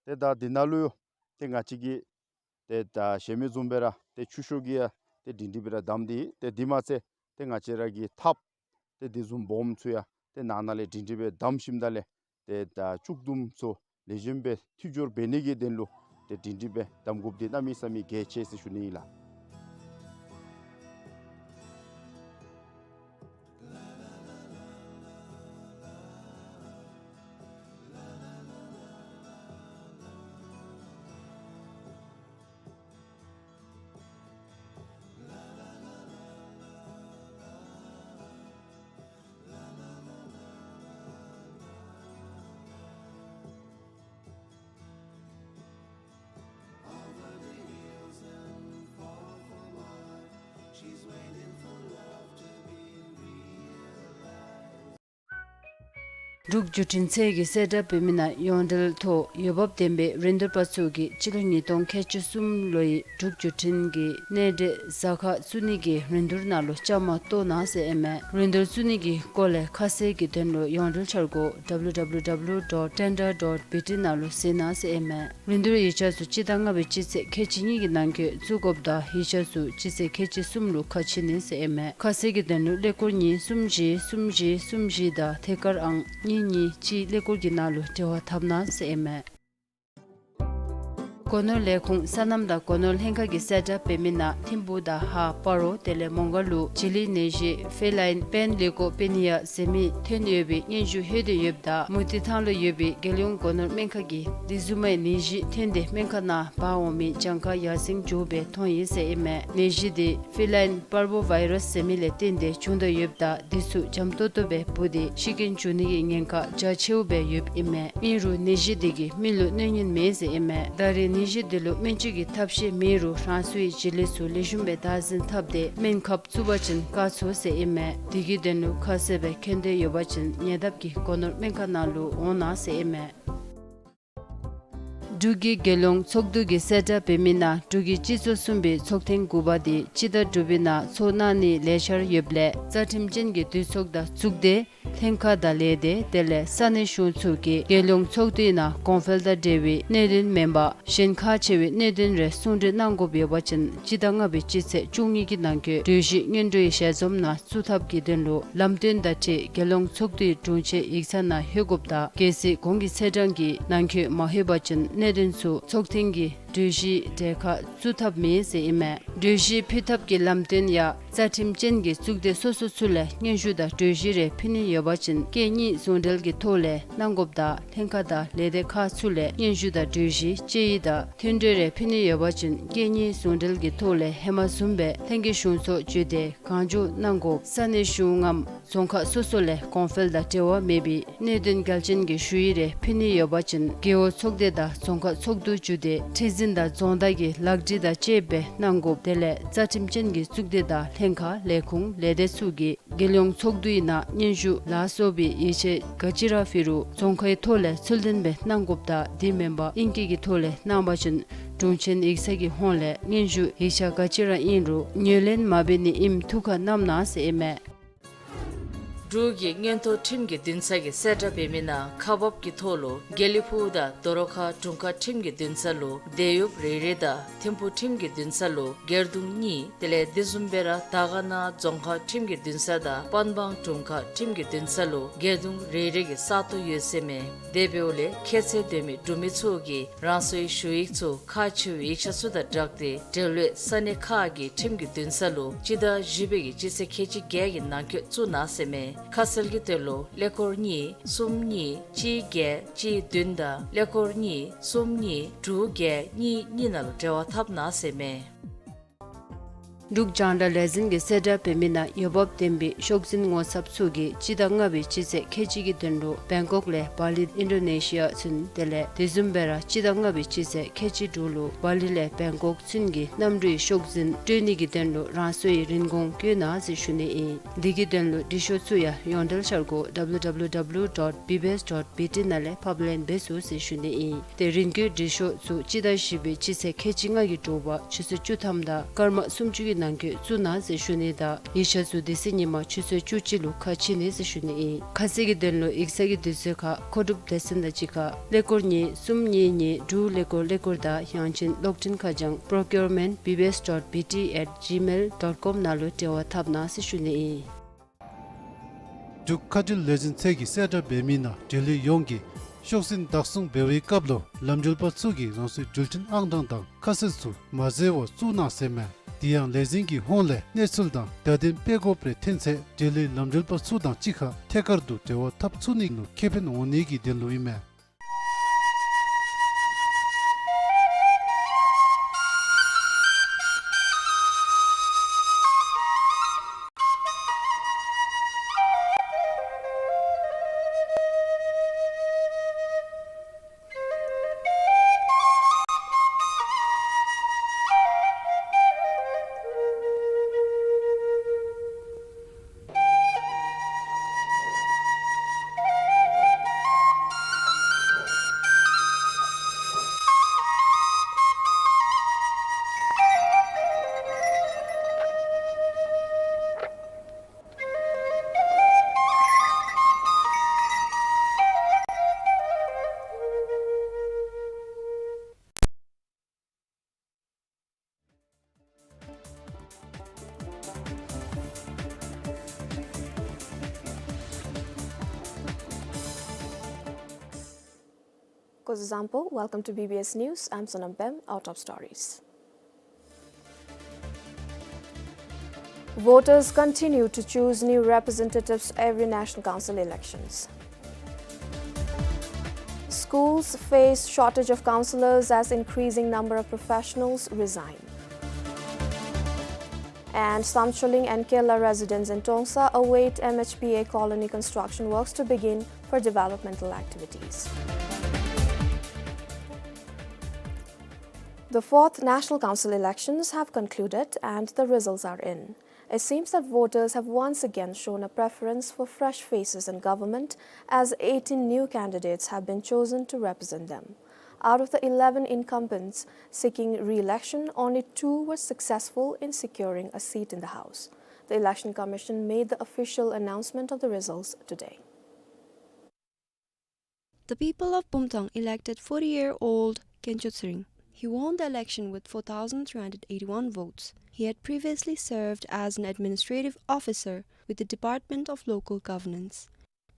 ཏེ་ད་འདི་ནང་ལུ་ཡང་ཏེ་ང་བཅས་ཀྱིས་ཏེ་ད་ཞལ་མའི་བཟུམ་སྦེ་ར་ཏེ་ཆུ་ཤོག་གིས་ཡང་ཏེ་སྒྲིང་སྒྲི་སྦེ་ར་བསྡམས་ཏེ་ཏེ་འདི་མ་ཚད་ཏེ་ང་བཅས་ར་གི་ཐགཔ་ཏེ་འདི་བཟུམ་སྦོམ་ཚུ་ཡང་ཏེ་ནང་ན་ལས་སྒྲིང་སྒྲི་སྦེ་བསྡམས་ཞིནམ་ད་ལས་ཏེ་ད་ལྕུག་དུམ་ཚུ་ལེགས་ཤོམ་སྦེ་འཐུས་སྦྱོར་འབད་ནི་གི་དོན་ལུ་ཏེ་སྒྲིང་སྒྲི་སྦེ་བསྡམ་དགོཔ་འདི་གནམ་མེད་ས་མེད་གལ་ཆེ་ཟེར་ཞུ་ནི་ལགས། འབྲུག་བརྒྱུད་འཕྲིན་ཚད་ཀྱིས་གསལ་བསྒྲགས་འབད་མི་ནང་ཡོངས་འབྲེལ་ཐོག་འོས་འབབ་ལྡན་པའི་རིན་བསྡུར་པ་ཚུ་གིས་སྤྱི་ལོ་ཉིས་སྟོང་ཁལ་གཅིག་གསུམ་ལོའི་འབྲུག་བརྒྱུད་འཕྲིན་གྱི་གནས་འབྲེལ་ཟ་ཁང་བཙུགས་ནི་གི་རིན་བསྡུར་ནང་ལུ་བཅའ་མར་གཏོགས་གནང་ཟེར་ཨིན་མས། རིན་བསྡུར་བཙུགས་ནི་གི་སྐོར་ལས་ཁ་གསལ་གྱི་དོན་ལུ་ཡོངས་འབྲེལ་འཆར་སྒོ་W W W dot tender dot B T ནང་ལུ་གཟིགས་གནང་ཟེར་ཨིན་མས། རིན་བསྡུར་ཡིག་ཆ་ཚུ་སྤྱི་ཟླ་ལྔ་པའི་སྤྱི་ཚེས་ཁལ་གཅིག་གཉིས་ཀྱི་ནང་འཁོད་བཙུགས་དགོཔ་དང་ཡིག་ཆ་ཚུ་སྤྱི་ཚེས་ཁལ་གཅིག་གསུམ་ལུ་ཁ་ཕྱེ་ནི་ཟེར་ཨིན་མས། ཁ་གསལ་གྱི་དོན་ལུ་ཀླད་ཀོར་གཉིས་གསུམ་བཞི་གསུམ་བཞི་གསུམ་བཞི་དང་ཐད་ཀར་ཨང་གཉིས་གཉིས་གཅིག་ཀླད་ཀོར་གྱི་ནང་ལུ་འབྲེལ་བ་འཐབ་གནང་ཟེར་ཨིན་མས། སྒོ་ནོར་ལས་ཁུངས་སོ་ནམ་དང་སྒོ་ནོར་ལྷན་ཁག་གིས་གསལ་བསྒྲགས་འབད་མི་ནང་ཐིམ་ཕུག་དང་ཧཱ་སྤ་རོ་དེ་ལས་མོང་སྒར་ལུ་བྱི་ལི་ནད་གཞི་ཕེ་ལའིན་པེན་ལི་ཀོ་པེ་ནི་ཡ་ཟེར་མི་ཐོན་ཡོད་པའི་སྙན་ཞུ་ལྷོད་དེ་ཡོདཔ་ད་མུ་ཏིག་ཐང་ལུ་ཡོད་པའི་རྒྱལ་ཡོངས་སྒོ་ནོར་སྨན་ཁང་གིས་དེ་བཟུམ་མའི་ནད་གཞི་ཐོན་ཏེ་སྨན་ཁང་ནང་འབག་འོང་མི་གྱངས་ཁ་ཡར་སེང་འགྱོ་བའི་མཐོང་ཡི་ཟེར་ཨིན་མས། ནད་གཞི་དེ་ཕེ་ལའིན་པར་བོ་ཝའི་རཱས་ཟེར་མི་ལས་བརྟེན་ཏེ་བྱུང་དོ་ཡོདཔ་ད་དེ་ཚུ་འཇམ་ཏོག་ཏོ་སྦེ་འབུ་སྟེ་ཤི་རྐྱེན་འབྱུང་ནི་གི་ཉེན་ཁ་རྒྱ་ཆེཝ་སྦེ་ཡོདཔ་ཨིན་མས། ཨིན་རུང་ནད་གཞི་དེ་གིས་མི་ལུ་གནོད་ཉེན་མེད་ཟེར་ཨིན་མས། ད་རེས་ནད་གཞི་དེ་ལུ་སྨན་བཅོས་ཀྱི་ཐབས་ཤེས་མེད་རུང་རང་སོའི་བྱི་ལི་ཚུ་ལེགས་ཤོམ་སྦེ་བདག་འཛིན་འཐབ་སྟེ་སྨན་ཁབ་བཙུགས་པ་ཅིན་བཀག་ཚུགས་ཟེར་ཨིན་མས། དེ་གི་དོན་ལུ་ཁ་གསལ་སྦེ་མཁྱེན་འདོད་ཡོད་པ་ཅིན་ཉེ་འདབས་ཀྱི་སྒོ་ནོར་སྨན་ཁང་ནང་ལུ་འོང་གནང་ཟེར་ཨིན་མས། འབྲུག་གི་རྒྱལ་ཡོངས་ཚོགས་འདུ་གིས་གསལ་བསྒྲགས་འབད་མི་ནང་འབྲུག་གི་སྤྱི་ཚོགས་གསུམ་པའི་ཚོགས་ཐེངས་དགུ་པ་དེ་སྤྱི་ཟླ་དྲུག་པའི་ནང་ཚོགས་གནང་ནིའི་ལས་འཆར་ཡོདཔ་ལས་རྩ་ཁྲིམས་ཅན་གྱི་འདུས་ཚོགས་དང་གཙུག་སྡེ་ལྷན་ཁག་དང་ལས་སྡེ་དེ་ལས་ས་གནས་གཞུང་ཚོགས་ཀྱིས་རྒྱལ་ཡོངས་ཚོགས་འདུའི་ནང་གོང་འཕེལ་དང་འབྲེལ་བའི་གནད་དོན་མེན་པར་གཞན་ཁག་ཆེ་བའི་གནད་དོན་རེ་གསུང་གྲོས་གནང་དགོཔ་ཡོད་པ་ཅིན་སྤྱི་ཟླ་ལྔ་པའི་སྤྱི་ཚེས་བཅུ་གཉིས་ཀྱི་ནང་འཁོད་གྲོས་གཞི་སྔོན་འགྲོའི་ཞལ་འཛོམས་ནང་བཙུགས་ཐབས་ཀྱི་དོན་ལུ་ལམ་སྟོན་དང་འཁྲིལ་རྒྱལ་ཡོངས་ཚོགས་འདུའི་དྲུང་ཆེན་ཡིག་ཚང་ནང་ལྷོད་དགོཔ་དང་གལ་སྲིད་གོང་གི་ཚེས་གྲངས་ཀྱི་ནང་འཁོད་མ་ལྷོད་པ་ཅིན་གནད་དོན་ཚུ་ཚོགས་ཐེངས་ཀྱི་གྲོས་གཞིའི་གྲལ་ཁར་བཙུགས་ཐབས་མེད་ཟེར་ཨིན་མས། གྲོས་གཞི་ཕུལ་ཐབས་ཀྱི་ལམ་སྟོན་ཡང་རྩ་ཁྲིམས་ཅན་གྱི་གཙུག་སྡེ་སོ་སོ་ཚུ་ལས་སྙན་ཞུ་དང་གྲོས་གཞི་རེ་ཕུལ་ནི་ཡོད་པ་ཅིན་སྐད་གཉིས་ཟུང་འབྲེལ་གྱི་ཐོག་ལས་གནང་དགོཔ་དང་ལྷན་ཁག་དང་ལས་སྡེ་ཁག་ཚུ་ལས་སྙན་ཞུ་དང་གྲོས་གཞི་དཔྱད་ཡིག་དང་མཐུན་གྲོས་རེ་ཕུལ་ནི་ཡོད་པ་ཅིན་སྐད་གཉིས་ཟུང་འབྲེལ་གྱི་ཐོག་ལས་ཧེ་མ་བཟུམ་སྦེ་ལྷན་རྒྱས་གཞུང་ཚོགས་བརྒྱུད་དེ་གང་མགྱོགས་གནང་དགོ། ས་གནས་གཞུང་ངམ་རྫོང་ཁག་སོ་སོ་ལས་གོང་འཕེལ་དང་འབྲེལ་བ་མེད་པའི་གནད་དོན་གལ་ཅན་གྱི་ཞུ་ཡིག་རེ་ཕུལ་ནི་ཡོད་པ་ཅིན་རྒེད་འོག་ཚོགས་སྡེ་དང་རྫོང་ཁག་ཚོགས་འདུ་བརྒྱུད་དེ་ཁྲི་ འཛིན་དང་སྦྱོང་བརྡར་གྱི་ལག་བྲིས་དང་བཅསཔ་སྦེ་གནང་དགོཔ་དེ་ལས་རྩ་ཁྲིམས་ཅན་གྱི་གཙུག་སྡེ་དང་ལྷན་ཁག་ལས་ཁུངས་ལས་སྡེ་ཚུ་གིས་རྒྱལ་ཡོངས་ཚོགས་འདུའི་ནང་སྙན་ཞུ་ལ་སོགས་པའི་ཡིག་ཆ་ག་ཅི་ར་ཕུལ་རུང་རྫོང་ཁའི་ཐོག་ལས་ཚུལ་ལྡན་སྦེ་གནང་དགོཔ་དང་དེ་མེན་པར་ཨིང་སྐད་ཀྱི་ཐོག་ལས་གནང་བ་ཅིན་དྲུང་ཆེན་ཡིག་ཚང་གི་ཧོངས་ལས་སྙན་ཞུ་ཡིག་ཆ་ག་ཅི་ར་ཨིན་རུང་ངོས་ལེན་མ་འབད་ནི་ཨིནམ་ཐུགས་ཁར་བསྣམ་གནང་ཟེར་ཨིན་མས། འབྲུག་གི་མངོན་མཐོ་ཁྲིམས་ཀྱི་འདུན་ས་གིས་གསལ་བསྒྲགས་འབད་མི་ནང་ཁག་འབགཔ་གི་ཐོག་ལུ་དགེ་ལེགས་ཕུག་དང་རྡོ་རོ་ཁ་དྲུང་ཁག་ཁྲིམས་ཀྱི་འདུན་ས་ལུ་དེད་གཡོགཔ་རེ་རེ་དང་ཐིམ་ཕུག་ཁྲིམས་ཀྱི་འདུན་ས་ལུ་སྒེར་དུང་གཉིས། དེ་ལས་དེ་བཟུམ་སྦེ་ར་དར་དཀར་ན་རྫོང་ཁག་ཁྲིམས་ཀྱི་འདུན་ས་དང་པན་སྦང་དྲུང་ཁག་ཁྲིམས་ཀྱི་འདུན་ས་ལུ་སྒེར་དུང་རེ་རེ་གི་ས་སྟོང་ཡོད་ཟེར་མས། དེ་འབདཝ་ལས་ཁྱད་ཚད་ལྡན་མི་འབྲུག་མི་ཚུ་གིས་རང་སོའི་ཞུ་ཡིག་ཚུ་ཁག་ཆེ་བའི་ཡིག་ཆ་ཚུ་དང་སྦྲགས་ཏེ་འབྲེལ་ཡོད་ས་གནས་ཁག་གི་ཁྲིམས་ཀྱི་འདུན་ས་ལུ་སྤྱི་ཟླ་བཞི་པའི་གི་སྤྱི་ཚེས་ཁལ་གཅིག་བརྒྱད་ཀྱི་ནང་འཁོད་བཙུགས་གནང་ཟེར་མས། ཁ་གསལ་གྱི་དོན་ལུ་ཀླད་ཀོར་གཉིས་གསུམ་གཉིས་གཅིག་བརྒྱད་གཅིག་བདུན་དང་ཀླད་ཀོར་གཉིས་གསུམ་གཉིས་དྲུག་བརྒྱད་གཉིས་གཉིས་ནང་ལུ་འབྲེལ་བ་འཐབ་གནང་ཟེར་མས། འབྲུག་རྒྱང་བསྒྲགས་ལས་འཛིན་གྱིས་གསལ་བསྒྲགས་འབད་མི་ནང་འོས་འབབ་ལྡན་པའི་ཤོག་འཛིན་ངོ་ཚབ་ཚུ་གིས་སྤྱི་ཟླ་ལྔ་པའི་སྤྱི་ཚེས་ཁལ་གཅིག་གི་དོན་ལུ་བེང་ཀོག་ལས་བ་ལི་ཨིན་ཌོ་ནེ་ཤི་ཡ་ཚུན། དེ་ལས་དེ་བཟུམ་སྦེ་ར་སྤྱི་ཟླ་ལྔ་པའི་སྤྱི་ཚེས་ཁལ་གཅིག་དྲུག་ལུ་བ་ལི་ལས་བེང་ཀོག་ཚུན་གྱི་གནམ་གྲུའི་ཤོག་འཛིན་སྤྲོད་ནི་གི་དོན་ལུ་རང་སོའི་རིན་གོང་བཀོད་གནང་ཟེར་ཞུ་ནི་ཨིན། དེ་གི་དོན་ལུ་འབྲི་ཤོག་ཚུ་ཡང་ཡོངས་འབྲེལ་འཆར་སྒོ་W W W dot B B S dot B T ནང་ལས་ཕབ་ལེན་འབད་ཚུགས་ཟེར་ཞུ་ནི་ཨིན། ཏེ་རིན་བཀོད་འབྲི་ཤོག་ཚུ་སྤྱི་ཟླ་བཞི་པའི་སྤྱི་ཚེས་ཁལ་གཅིག་ལྔ་གི་དྲོ་པ་ཆུ་ཚོད་བཅུ་ཐམ་དང་སྐར་མ་སུམ་ཅུ་གི་ནང་འཁོད་བཙུགས་གནང་ཟེར་ཞུ་ནི་དང་ཡིག་ཆ་ཚུ་དེ་ཚེ་ཉིན་མ་ཆུ་ཚོད་བཅུ་གཅིག་ལུ་ཁ་ཕྱེ་ནི་ཟེར་ཞུ་ནི་ཨིན། ཁ་གསལ་གྱི་དོན་ལུ་ཡིག་ཚང་གི་དུས་ཚོད་ཁར་མཁོ་སྒྲུབ་སྡེ་ཚན་དང་གཅིག་ཁར་ཀླད་ཀོར་གཉིས་གསུམ་གཉིས་གཉིས་དྲུག་ཀླད་ཀོར་ཀླད་ཀོར་དང་ཡང་ཅིན་གློག་འཕྲིན་ཁ་བྱང་procurement B B S dot B T at gmail dot com ནང་ལུ་འབྲེལ་བ་འཐབ་གནང་ཟེར་ཞུ་ནི་ཨིན། འབྲུག་མཁའ་འགྲུལ་ལས་འཛིན་ཚད་ཀྱིས་གསལ་བསྒྲགས་འབད་མི་ནང་འབྲེལ་ཡོད་ཡོངས་ཀྱིས་ཤོག་འཛིན་བདག་བཟུང་འབད་བའི་སྐབས་ལུ་ལམ་འགྲུལ་པ་ཚུ་གིས་རང་སོའི་འགྲུལ་འཕྲིན་ཨང་གྲངས་དང་ཁ་གསལ་ཚུ་མ་འཛོལ་བར་བཙུགས་གནང་ཟེར་མས། དེ་ཡང་ལས་འཛིན་གྱི་ཧོངས་ལས་གནས་ཚུལ་དང་བརྡ་དོན་སྤེལ་དགོཔ་རེ་ཐོན་ཚེ་འབྲེལ་ཡོད་ལམ་འགྲུལ་པ་ཚུ་དང་གཅིག་ཁར་ཐད་ཀར་དུ་འབྲེལ་བ་འཐབ་ཚུགས་ནི་ལུ་ཁེ་ཕན་འོང་ནི་གི་དོན་ལུ་ཨིན་མས། Koza zampo, welcome to B B S News. I'm Sonam Pem. Our top stories. Voters continue to choose new representatives every National Council elections. Schools face shortage of counsellors as increasing number of professionals resign. And Samcholing and Kela residents in Tongsa await M H P A colony construction works to begin for developmental activities. The fourth National Council elections have concluded and the results are in. It seems that voters have once again shown a preference for fresh faces in government, as eighteen new candidates have been chosen to represent them. Out of the eleven incumbents seeking re-election, only two were successful in securing a seat in the House. The Election Commission made the official announcement of the results today. The people of Bumthang elected forty-year-old Kencho Tsering. He won the election with four thousand three hundred eighty-one votes. He had previously served as an administrative officer with the Department of Local Governance.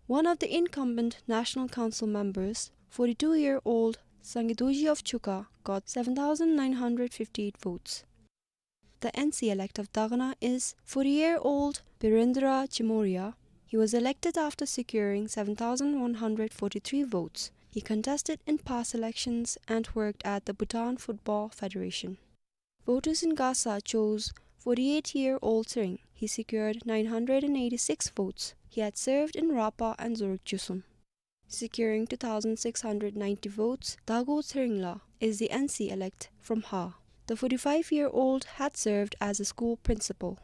One of the incumbent National Council members, forty-two-year-old Sangye Dorji of Chukha, got seven thousand nine hundred fifty-eight votes. The N C elect of Dakhna is forty-year-old Birendra Chimoria. He was elected after securing seven thousand one hundred forty-three votes. He contested in past elections and worked at the Bhutan Football Federation. Voters in Gasa chose forty-eight-year-old Tsering. He secured nine hundred and eighty-six votes. He had served in Rapa and Zurich Chusum. securing two thousand six hundred ninety votes, Dago Tshering La is the N C elect from Ha. The forty-five-year-old had served as a school principal.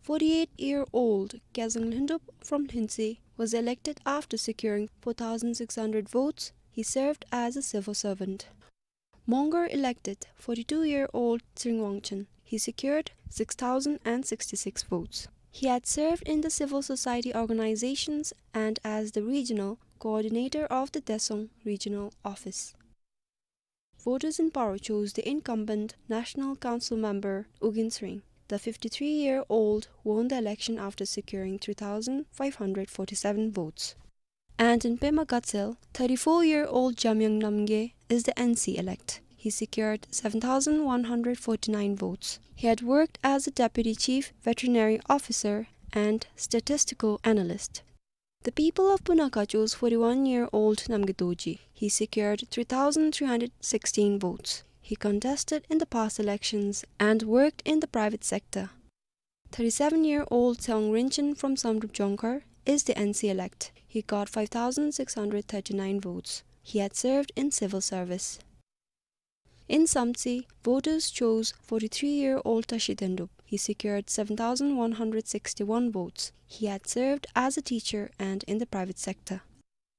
Forty-eight-year-old Kezang Lhundup from Lhuentse was elected after securing four thousand six hundred votes. He served as a civil servant. Mongar elected forty-two-year-old Tshering Wangchun. He secured six thousand and sixty-six votes. He had served in the civil society organizations and as the regional coordinator of the Desong Regional Office. Voters in Paro chose the incumbent National Council member Ugyen Tshering. The fifty-three-year-old won the election after securing three thousand five hundred forty-seven votes. And in Pema Gatshel, thirty-four-year-old Jamyang Namgay is the N C elect. He secured seven thousand one hundred forty-nine votes. He had worked as a deputy chief veterinary officer and statistical analyst. The people of Punakha chose forty-one-year-old Namgay Dorji. He secured three thousand three hundred sixteen votes. He contested in the past elections and worked in the private sector. Thirty-seven-year-old Tshewang Rinchen from Samdrup Jongkhar is the N C elect. He got five thousand six hundred thirty-nine votes. He had served in civil service. In Samtse, voters chose forty-three-year-old Tashi Dendup. He secured seven thousand one hundred sixty-one votes. He had served as a teacher and in the private sector.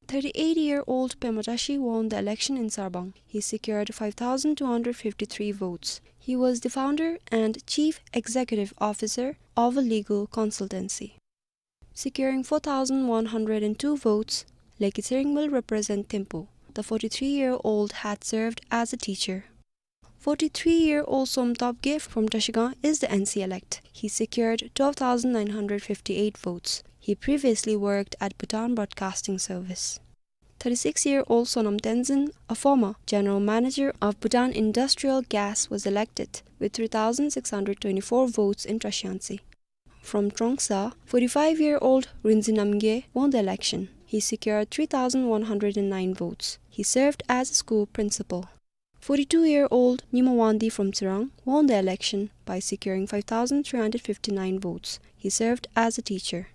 Thirty-eight-year-old Pema Tashi won the election in Sarbang. He secured five thousand two hundred fifty-three votes. He was the founder and chief executive officer of a legal consultancy. Securing four thousand one hundred and two votes, Leki Tshering will represent Thimphu. The forty-three-year-old had served as a teacher. Forty-three-year-old Som Topgay from Trashigang is the N C elect. He secured twelve thousand nine hundred fifty-eight votes. He previously worked at Bhutan Broadcasting Service. Thirty-six-year-old Sonam Tenzin, a former general manager of Bhutan Industrial Gas, was elected with three thousand six hundred twenty-four votes in Trashiyangtse. From Trongsa, forty-five-year-old Rinzin Namgay won the election. He secured three thousand one hundred and nine votes. He served as a school principal. Forty-two-year-old Nyima Wangdi from Tsirang won the election by securing five thousand three hundred fifty-nine votes. He served as a teacher.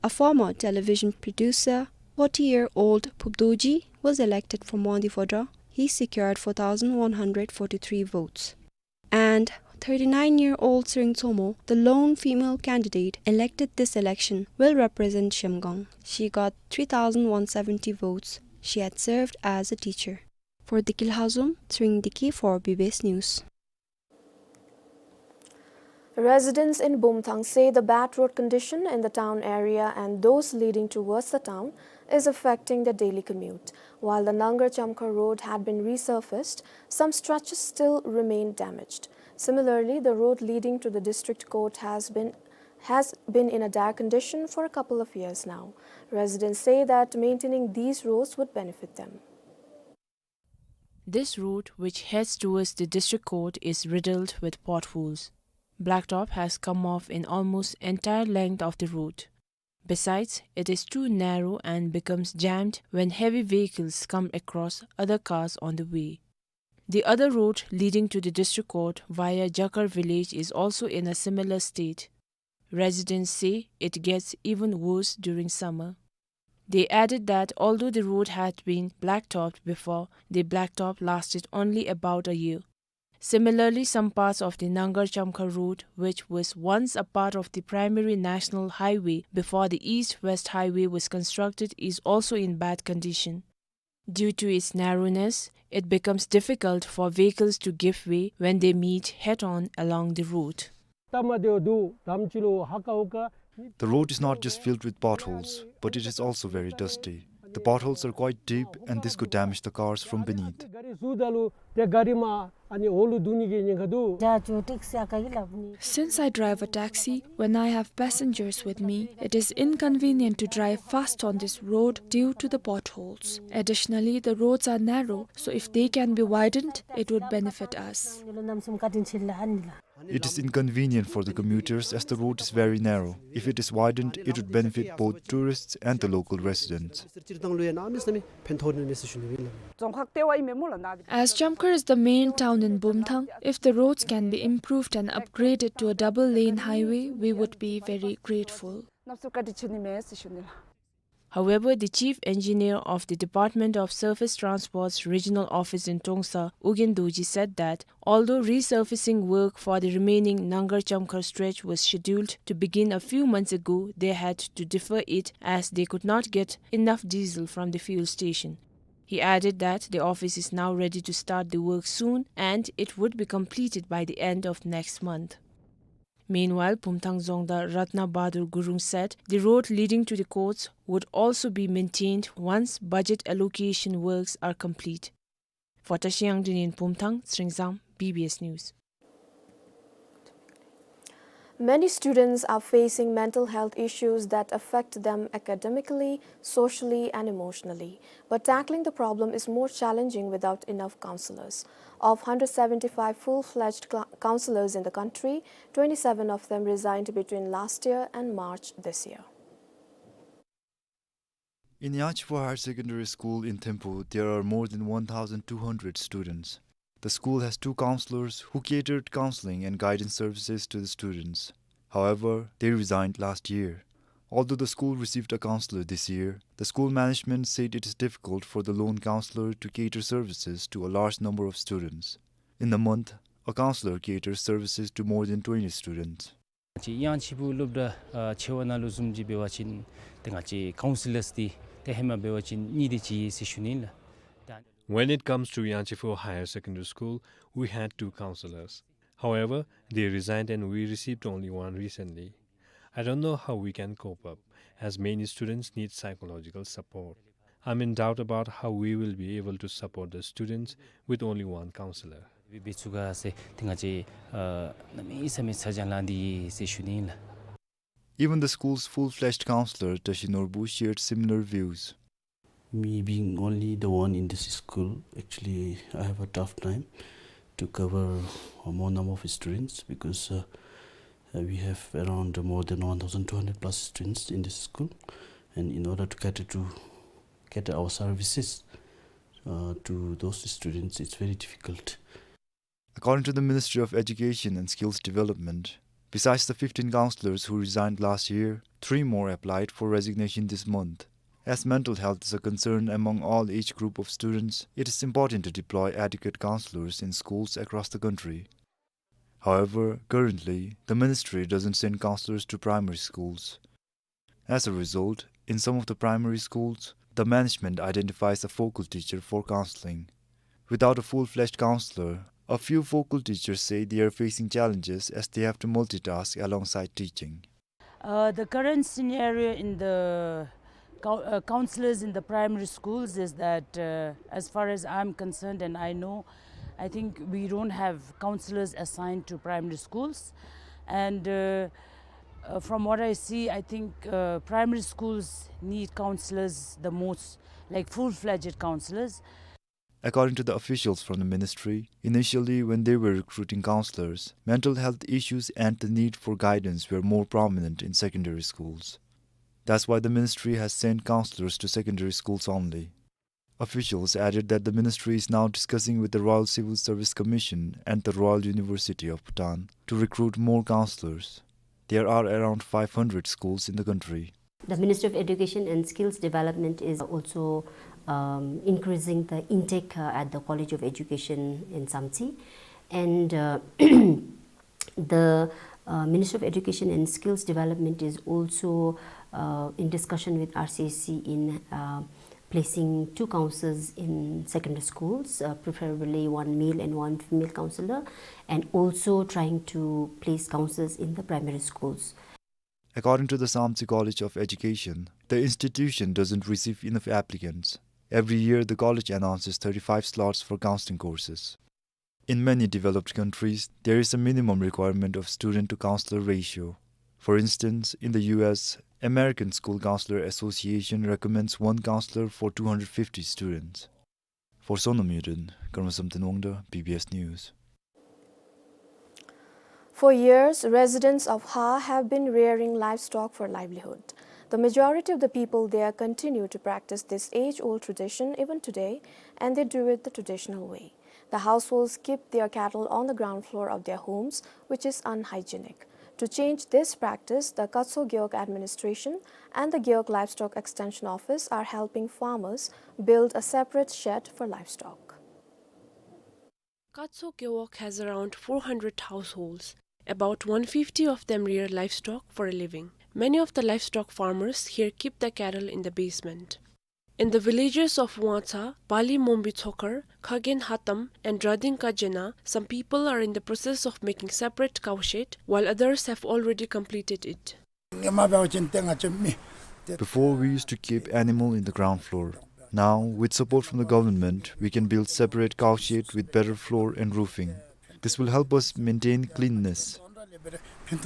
A former television producer, forty-year-old Phub Dorji, was elected from Wangdi Phodrang. He secured four thousand one hundred forty-three votes. And thirty-nine-year-old Tshering Tshomho, the lone female candidate elected this election, will represent Zhemgang. She got three thousand one seventy votes. She had served as a teacher. For Deki Lhazom, Tshering Deki for B B S News. Residents in Bumthang say the bad road condition in the town area and those leading towards the town is affecting their daily commute. While the Nangar Chamkhar road had been resurfaced, some stretches still remain damaged. Similarly, the road leading to the district court has been, has been in a dire condition for a couple of years now. Residents say that maintaining these roads would benefit them. This road, which heads towards the district court, is riddled with potholes. Blacktop has come off in almost entire length of the road. Besides, it is too narrow and becomes jammed when heavy vehicles come across other cars on the way. The other road leading to the district court via Jakar village is also in a similar state. Residents say it gets even worse during summer. They added that although the road had been blacktopped before, the blacktop lasted only about a year. Similarly, some parts of the Nangar Chamkhar road, which was once a part of the primary national highway before the East-West Highway was constructed, is also in bad condition. Due to its narrowness, it becomes difficult for vehicles to give way when they meet head-on along the road. The road is not just filled with potholes, but it is also very dusty. The potholes are quite deep, and this could damage the cars from beneath. Since I drive a taxi, when I have passengers with me, it is inconvenient to drive fast on this road due to the potholes. Additionally, the roads are narrow, so if they can be widened, it would benefit us. It is inconvenient for the commuters as the road is very narrow. If it is widened, it would benefit both tourists and the local residents. As Chamkhar is the main town in Bumthang, if the roads can be improved and upgraded to a double-lane highway, we would be very grateful. However, the chief engineer of the Department of Surface Transport's regional office in Trongsa, Ugyen Dorji, said that although resurfacing work for the remaining Nangar-Chamkhar stretch was scheduled to begin a few months ago, they had to defer it as they could not get enough diesel from the fuel station. He added that the office is now ready to start the work soon and it would be completed by the end of next month. Meanwhile, Pumthang Dzongda Ratna Bahadur Gurung said the road leading to the courts would also be maintained once budget allocation works are complete. For Tashiyang Dinin Pumthang, Sringzam, B B S News. Many students are facing mental health issues that affect them academically, socially, and emotionally. But tackling the problem is more challenging without enough counselors. Of hundred seventy-five full-fledged cl-, counselors in the country, twenty-seven of them resigned between last year and March this year. In Yangchipho Higher Secondary School in Thimphu, there are more than one thousand two hundred students. The school has two counselors who catered counseling and guidance services to the students. However, they resigned last year. Although the school received a counselor this year, the school management said it is difficult for the lone counselor to cater services to a large number of students. In a month, a counselor caters services to more than twenty students. ང་བཅས་ཡང་ཆི་བུ་སློབ་གྲྭ་ཨ་ཆེ་བ་ནང་ལུ་བཟུམ་ཅིག་འབད་བ་ཅིན་ཏེ་ང་བཅས་ཀའུན་སི་ལརསི་འདི་ཏེ་ཧེ་མ་འབད་བ་ཅིན་གཉིས་དེ་ཅིག་ཡོད་ཟེར་ཞུ་ནི་ལགས། ད། When it comes to Yangchipho Higher Secondary School, we had two counselors. However, they resigned and we received only one recently. I don't know how we can cope up, as many students need psychological support. I'm in doubt about how we will be able to support the students with only one counselor. འབད་ཚུགས་ག་ཟེར་ཏེ་ང་བཅས་ཨ་གནམ་མེད་ས་མེད་ཚ་གྱང་ལང་སྟེ་ཡོད་ཟེར་ཞུ་ནི་ལགས། Even the school's full-fledged counselor, Tashi Norbu, shared similar views. Me being only the one in this school, actually, I have a tough time to cover a more number of students because, uh, uh, we have around more than one thousand two hundred plus students in this school, and in order to cater to, cater our services, uh, to those students, it's very difficult. According to the Ministry of Education and Skills Development, besides the fifteen counselors who resigned last year, three more applied for resignation this month. As mental health is a concern among all age group of students, it is important to deploy adequate counselors in schools across the country. However, currently, the ministry doesn't send counselors to primary schools. As a result, in some of the primary schools, the management identifies a focal teacher for counseling. Without a full-fledged counselor, a few focal teachers say they are facing challenges as they have to multitask alongside teaching. Uh, the current scenario in the cou-, uh, counselors in the primary schools is that, uh, as far as I'm concerned and I know, I think we don't have counselors assigned to primary schools. And, uh, uh, from what I see, I think, uh, primary schools need counselors the most, like full-fledged counselors. According to the officials from the ministry, initially when they were recruiting counselors, mental health issues and the need for guidance were more prominent in secondary schools. That's why the ministry has sent counselors to secondary schools only. Officials added that the ministry is now discussing with the Royal Civil Service Commission and the Royal University of Bhutan to recruit more counselors. There are around five hundred schools in the country. The Ministry of Education and Skills Development is also, um, increasing the intake, uh, at the College of Education in Samtse. And, uh, the, uh, Ministry of Education and Skills Development is also, uh, in discussion with R C S C in, uh, placing two counselors in secondary schools, uh, preferably one male and one female counselor, and also trying to place counselors in the primary schools. According to the Samtse College of Education, the institution doesn't receive enough applicants. Every year, the college announces thirty-five slots for counseling courses. In many developed countries, there is a minimum requirement of student to counselor ratio. For instance, in the U S, American School Counselor Association recommends one counselor for two hundred fifty students. For Sonam Yuden, Karma Samten Wangda, B B S News. For years, residents of Ha have been rearing livestock for livelihood. The majority of the people there continue to practice this age-old tradition even today, and they do it the traditional way. The households keep their cattle on the ground floor of their homes, which is unhygienic. To change this practice, the Katso Gewog Administration and the Gewog Livestock Extension Office are helping farmers build a separate shed for livestock. Katso Gewog has around four hundred households. About one fifty of them rear livestock for a living. Many of the livestock farmers here keep the cattle in the basement. In the villages of Wangtsa, Bali Mombi Tshokar, Khagen Hatam, and Rading Kajena, some people are in the process of making separate cowshed, while others have already completed it. Before, we used to keep animal in the ground floor. Now, with support from the government, we can build separate cowshed with better floor and roofing. This will help us maintain cleanliness. In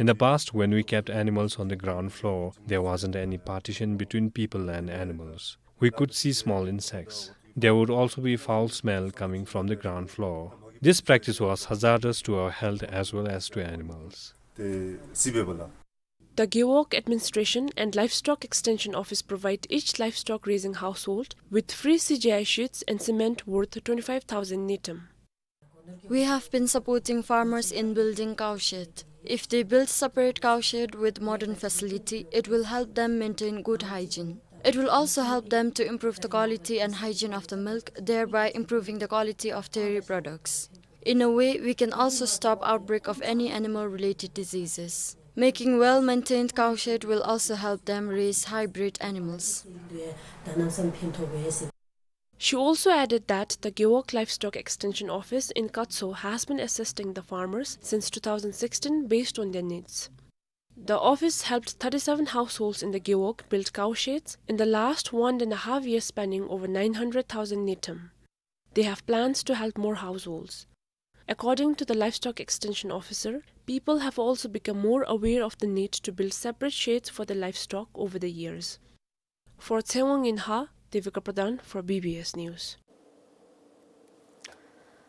the past, when we kept animals on the ground floor, there wasn't any partition between people and animals. We could see small insects. There would also be foul smell coming from the ground floor. This practice was hazardous to our health as well as to animals. The Gewog Administration and Livestock Extension Office provide each livestock raising household with free C G I sheds and cement worth twenty-five thousand ngultrum. We have been supporting farmers in building cowshed. If they build separate cowshed with modern facility, it will help them maintain good hygiene. It will also help them to improve the quality and hygiene of the milk, thereby improving the quality of dairy products. In a way, we can also stop outbreak of any animal-related diseases. Making well-maintained cowshed will also help them raise hybrid animals. She also added that the Gewog Livestock Extension Office in Katso has been assisting the farmers since two thousand sixteen based on their needs. The office helped thirty-seven households in the Gewog build cowsheds in the last one and a half years, spending over nine hundred thousand ngultrum. They have plans to help more households. According to the Livestock Extension Officer, people have also become more aware of the need to build separate sheds for the livestock over the years. For Tshewang in Ha, Devika Pradhan for B B S News.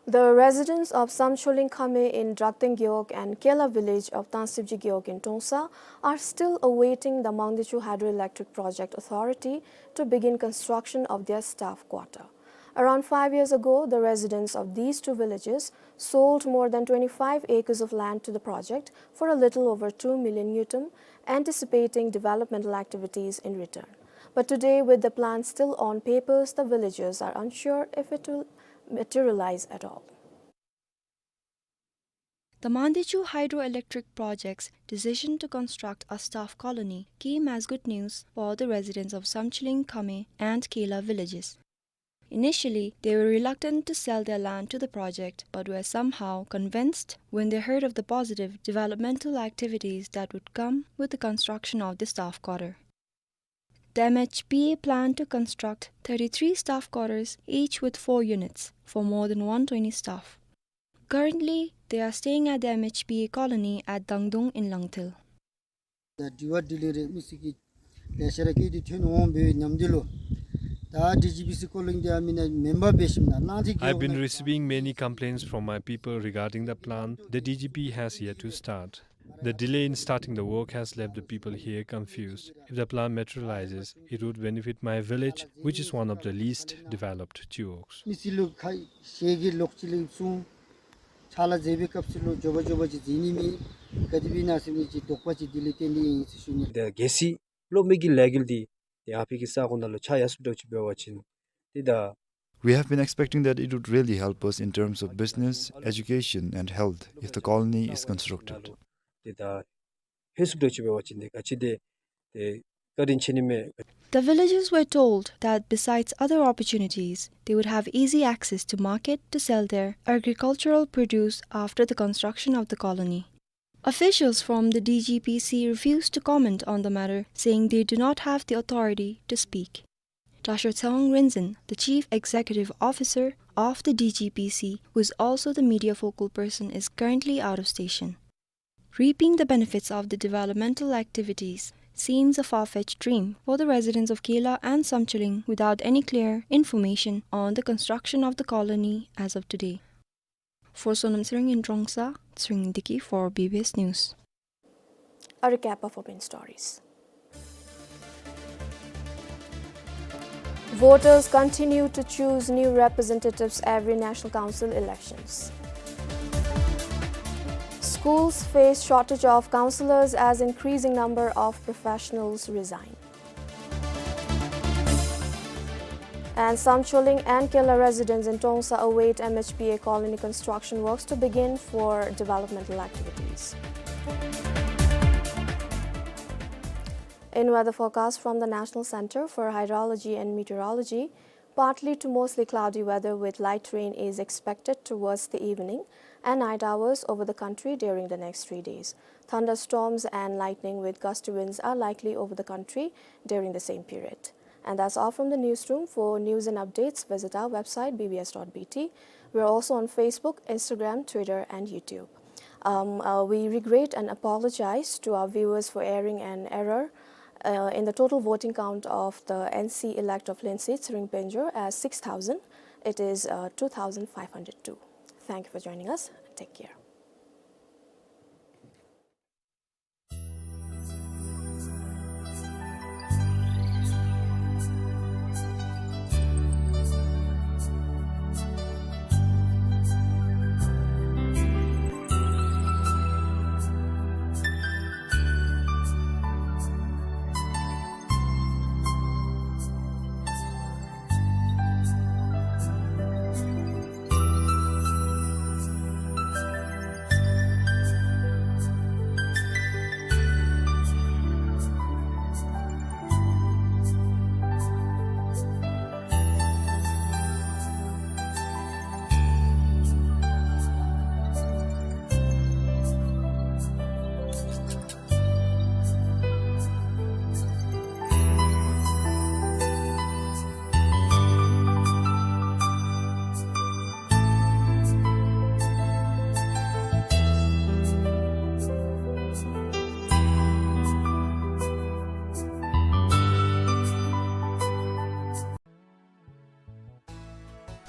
The residents of Samcholing Khame in Drakteng Gewog and Kela village of Tangsibji Gewog in Trongsa are still awaiting the Mangdechu Hydroelectric Project authority to begin construction of their staff quarter. Around five years ago, the residents of these two villages sold more than twenty-five acres of land to the project for a little over two million ngultrum, anticipating developmental activities in return. But today, with the plan still on papers, the villagers are unsure if it will materialize at all. The Mangdechu Hydroelectric Project's decision to construct a staff colony came as good news for the residents of Samcholing Khame and Kela villages. Initially, they were reluctant to sell their land to the project, but were somehow convinced when they heard of the positive developmental activities that would come with the construction of the staff quarter. The M H P A planned to construct thirty-three staff quarters, each with four units, for more than one twenty staff. Currently, they are staying at the M H P A colony at Dangdung in Langthil. ད་དྲི་བ་འདི་ལས་རེ་མི་སི་ཀི་ལེ་ཤ་ར་ཀི་དི་ཐོན་འོང་བའི་ཉམས་འདི་ལོ། ད་ཌི་ཇི་པི་སི་ཀོ་ལིང་དེ་ཨ་མི་ན་མེན་པར་འབད་ཞིནམ་ན་ལང་ཐིག་I've been receiving many complaints from my people regarding the plan. The D G P has yet to start. The delay in starting the work has left the people here confused. If the plan materializes, it would benefit my village, which is one of the least developed Chiwogs. མི་སི་ལུ་ཁ་ཤས་ཀྱིས་ལོག་ཅི་ལིང་སུང་ཆ་ལ་མཛད་པའི་སྐབས་སུ་ལུ་འགྱོ་བ་འགྱོ་བ་ཅིག་མཛད་ནི་མེད། ག་དེ་སྦེ་ན་ཟེར་མི་ཅིག་དོགས་པ་ཅིག་དེ་ལས་བརྟེན་ཏེ་ཨིན་ཟེར་ཞུ་ནི། ད་གལ་སྲིད་གློག་མེ་གི་ལས་འགུལ་འདི་ཏེ་ཨ་ཕི་གི་ས་གོ་ནང་ལུ་ཆགས་ཡར་སོངམ་འདྲཝ་ཅིག་འབད་བ་ཅིན་ཏེ་ད། We have been expecting that it would really help us in terms of business, education and health if the colony is constructed. ཏེ་ད་ཧེ་སུབ་འདྲཝ་ཅིག་འབད་བ་ཅིན་ཏེ་ག་ཅི་དེ་ཏེ་བཀའ་དྲིན་ཆེ་ནི་མས། The villagers were told that besides other opportunities, they would have easy access to market to sell their agricultural produce after the construction of the colony. Officials from the D G P C refused to comment on the matter, saying they do not have the authority to speak. Dasho Tshewang Rinzin, the Chief Executive Officer of the D G P C, who is also the media focal person, is currently out of station. Reaping the benefits of the developmental activities seems a far-fetched dream for the residents of Kela and Samcholing without any clear information on the construction of the colony as of today. For Sonam Tshering in Trongsa, Tshering Diki for B B S News. A recap of our main stories. Voters continue to choose new representatives every National Council elections. Schools face shortage of counsellors as increasing number of professionals resign. And Samcholing and Kela residents in Tongsa await M H P A colony construction works to begin for developmental activities. In weather forecast from the National Centre for Hydrology and Meteorology, partly to mostly cloudy weather with light rain is expected towards the evening and night hours over the country during the next three days. Thunderstorms and lightning with gusty winds are likely over the country during the same period. And that's all from the newsroom. For news and updates, visit our website, B B S dot B T. We're also on Facebook, Instagram, Twitter, and YouTube. Um, uh, we regret and apologize to our viewers for airing an error, uh, in the total voting count of the N C elect of Lensi Tsering Penjor as six thousand. It is, uh, two thousand five hundred two. Thank you for joining us. Take care.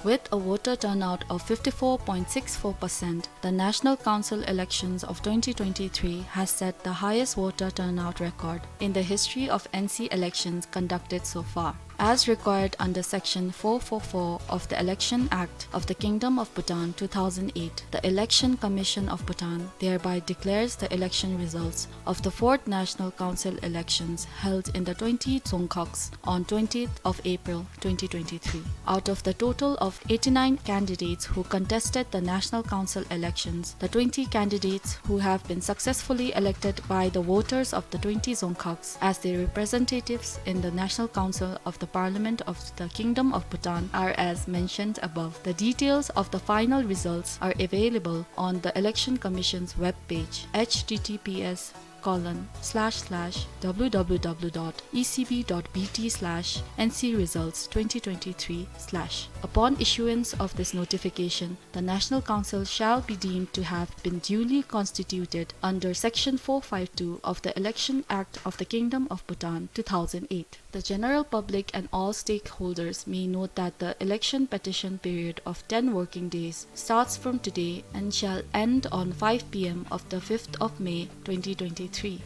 With a voter turnout of fifty-four point six four percent, the National Council elections of twenty twenty-three has set the highest voter turnout record in the history of N C elections conducted so far. As required under Section four four four of the Election Act of the Kingdom of Bhutan two thousand eight, the Election Commission of Bhutan thereby declares the election results of the fourth National Council elections held in the twenty dzongkhags on twentieth of April twenty twenty-three. Out of the total of eighty-nine candidates who contested the National Council elections, the twenty candidates who have been successfully elected by the voters of the twenty dzongkhags as their representatives in the National Council of the Parliament of the Kingdom of Bhutan are as mentioned above. The details of the final results are available on the Election Commission's web page, H T T P S colon slash slash W W W dot E C B dot B T slash N C results twenty twenty-three slash. Upon issuance of this notification, the National Council shall be deemed to have been duly constituted under Section four five two of the Election Act of the Kingdom of Bhutan two thousand eight. The general public and all stakeholders may note that the election petition period of ten working days starts from today and shall end on five P M of the fifth of May twenty twenty-three.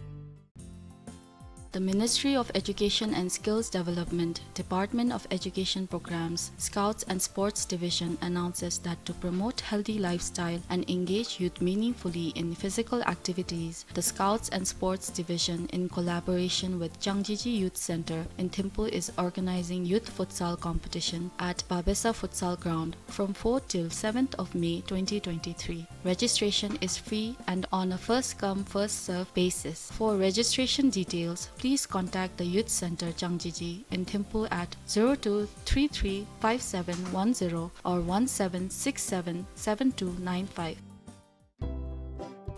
The Ministry of Education and Skills Development, Department of Education Programs, Scouts and Sports Division announces that to promote healthy lifestyle and engage youth meaningfully in physical activities, the Scouts and Sports Division, in collaboration with Changjiji Youth Center in Thimphu, is organizing youth futsal competition at Babesa Futsal Ground from fourth till seventh of May twenty twenty-three. Registration is free and on a first come, first serve basis. For registration details, please contact the Youth Center Changjiji in Thimphu at zero two three three five seven one zero or one seven six seven seven two nine five.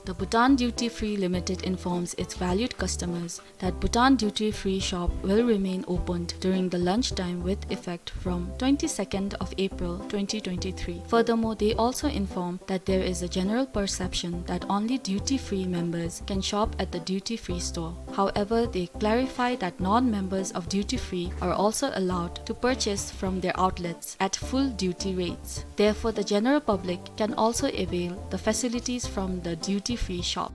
The Bhutan Duty Free Limited informs its valued customers that Bhutan Duty Free Shop will remain opened during the lunch time with effect from twenty-second of April twenty twenty-three. Furthermore, they also inform that there is a general perception that only duty-free members can shop at the duty-free store. However, they clarify that non-members of duty-free are also allowed to purchase from their outlets at full duty rates. Therefore, the general public can also avail the facilities from the duty-free shop.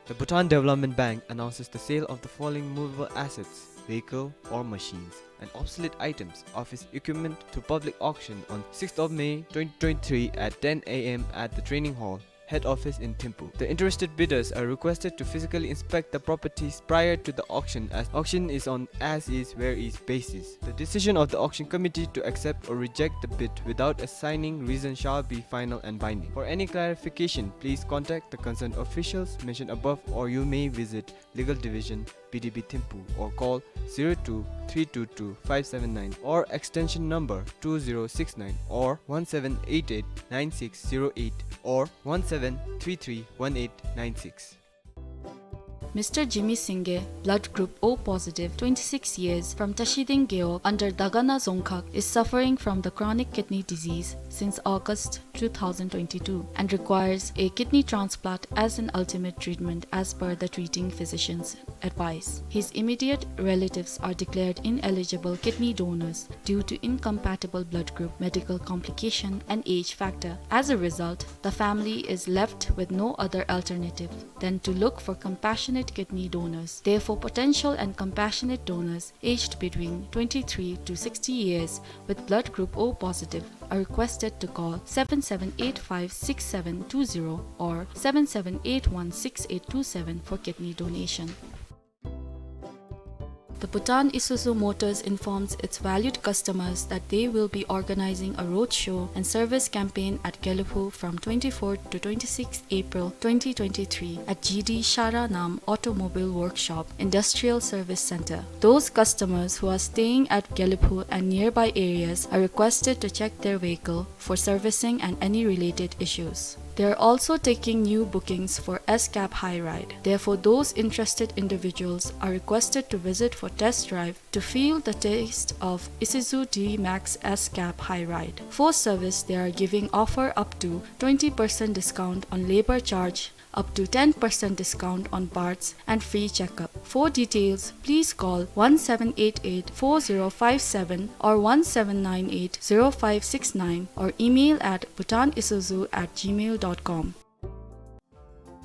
The Bhutan Development Bank announces the sale of the following movable assets, vehicle or machines, and obsolete items, office equipment to public auction on sixth of May twenty twenty-three at ten A M at the training hall head office in Thimphu. The interested bidders are requested to physically inspect the properties prior to the auction, as auction is on as is where is basis. The decision of the auction committee to accept or reject the bid without assigning reason shall be final and binding. For any clarification, please contact the concerned officials mentioned above, or you may visit Legal Division, B D B Thimphu, or call zero two three two two five seven nine or extension number two zero six nine or one seven eight eight nine six zero eight or one seven three three one eight nine six. Mister Jimmy Singye, blood group O positive, twenty-six years, from Tashiding Gewog under Dagana Dzongkhag, is suffering from the chronic kidney disease since August two thousand twenty-two and requires a kidney transplant as an ultimate treatment as per the treating physician's advice. His immediate relatives are declared ineligible kidney donors due to incompatible blood group, medical complication, and age factor. As a result, the family is left with no other alternative than to look for compassionate kidney donors. Therefore, potential and compassionate donors aged between twenty-three to sixty years with blood group O positive are requested to call seven seven eight five six seven two zero or seven seven eight one six eight two seven for kidney donation. The Bhutan Isuzu Motors informs its valued customers that they will be organizing a roadshow and service campaign at Gelephu from twenty-fourth to twenty-sixth April twenty twenty-three at G D Shara Nam Automobile Workshop Industrial Service Center. Those customers who are staying at Gelephu and nearby areas are requested to check their vehicle for servicing and any related issues. They are also taking new bookings for S-Cab High Ride. Therefore, those interested individuals are requested to visit for test drive to feel the taste of Isuzu D-Max S-Cab High Ride. For service, they are giving offer up to twenty percent discount on labor charge, up to ten percent discount on parts, and free checkup. For details, please call one seven eight eight four zero five seven or one seven nine eight zero five six nine or email at bhutanisuzu at gmail dot com.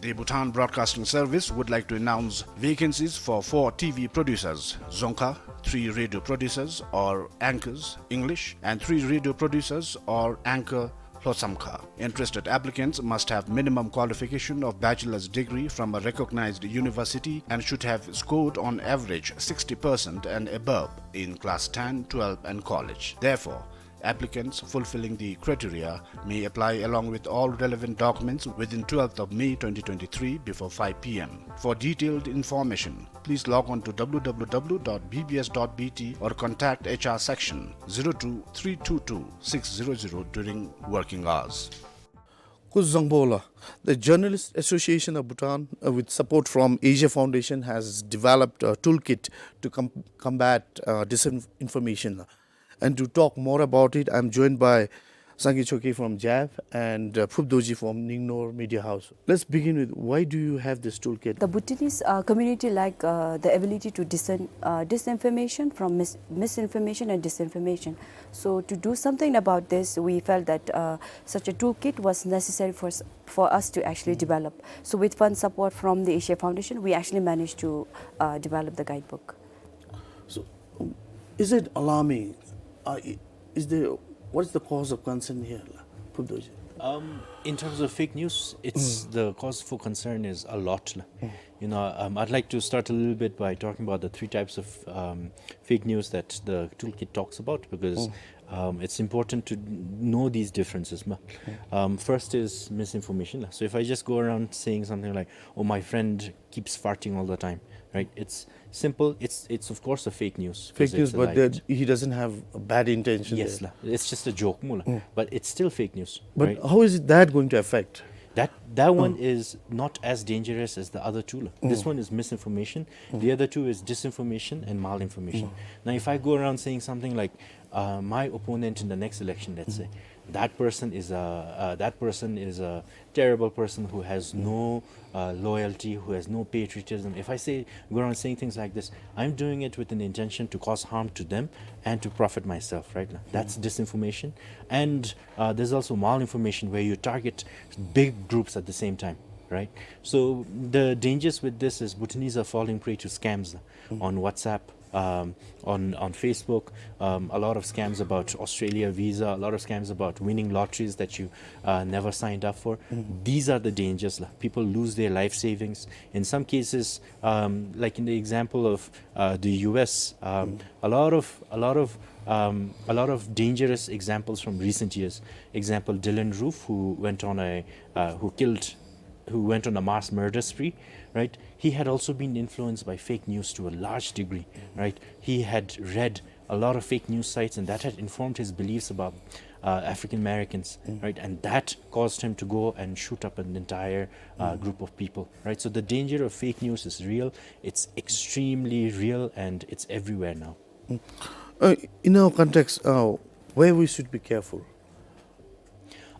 The Bhutan Broadcasting Service would like to announce vacancies for four T V producers, Dzongkha, three radio producers or anchors, English, and three radio producers or anchor, Lhotshamkha. Interested applicants must have minimum qualification of bachelor's degree from a recognized university and should have scored on average sixty percent and above in class ten, twelve and college. Therefore, applicants fulfilling the criteria may apply along with all relevant documents within twelfth of May twenty twenty-three before five P M. For detailed information, please log on to W W W dot B B S dot B T or contact H R section zero two three two two six zero zero during working hours. Kuzuzangpo la, the Journalist Association of Bhutan, uh, with support from Asia Foundation, has developed a toolkit to com-, combat, uh, disinformation. And to talk more about it, I'm joined by Sangay Choekyi from JAV and, uh, Phup Dorji from Ningnor Media House. Let's begin with, why do you have this toolkit? The Bhutanese, uh, community lack, uh, the ability to discern, uh, disinformation from mis-, misinformation and disinformation. So to do something about this, we felt that, uh, such a toolkit was necessary for s-, for us to actually develop. So with fund support from the Asia Foundation, we actually managed to, uh, develop the guidebook. So, is it alarming? Uh, i-, is there, what is the cause of concern here, la, Phup Dorji? Um, in terms of fake news, it's, the cause for concern is a lot, la. You know, um, I'd like to start a little bit by talking about the three types of, um, fake news that the toolkit talks about, because, um, it's important to know these differences, ma. Um, first is misinformation, la. So if I just go around saying something like, "Oh, my friend keeps farting all the time," right? It's simple. It's, it's of course a fake news, 'cause fake news, it's a but lie. He doesn't have a bad intention. Yes, la. It's just a joke, mu la. But it's still fake news, right? But how is it that going to affect? That, that one is not as dangerous as the other two, la. This one is misinformation. The other two is disinformation and malinformation. Now, if I go around saying something like, uh, "My opponent in the next election," let's say, "that person is a, uh, that person is a terrible person who has no, uh, loyalty, who has no patriotism." If I say, go around saying things like this, I'm doing it with an intention to cause harm to them and to profit myself, right? That's disinformation. And, uh, there's also malinformation, where you target big groups at the same time, right? So the dangers with this is Bhutanese are falling prey to scams on WhatsApp, um, on, on Facebook, um, a lot of scams about Australia visa, a lot of scams about winning lotteries that you uh, never signed up for. These are the dangers. La. People lose their life savings. In some cases, um, like in the example of uh, the U S, um, a lot of a lot of um, a lot of dangerous examples from recent years. Example, Dylann Roof, who went on a uh, who killed who went on a mass murder spree, right? He had also been influenced by fake news to a large degree, right? He had read a lot of fake news sites, and that had informed his beliefs about uh, African Americans, right? And that caused him to go and shoot up an entire uh, group of people, right? So the danger of fake news is real. It's extremely real, and it's everywhere now. Uh, in our context, uh, where we should be careful?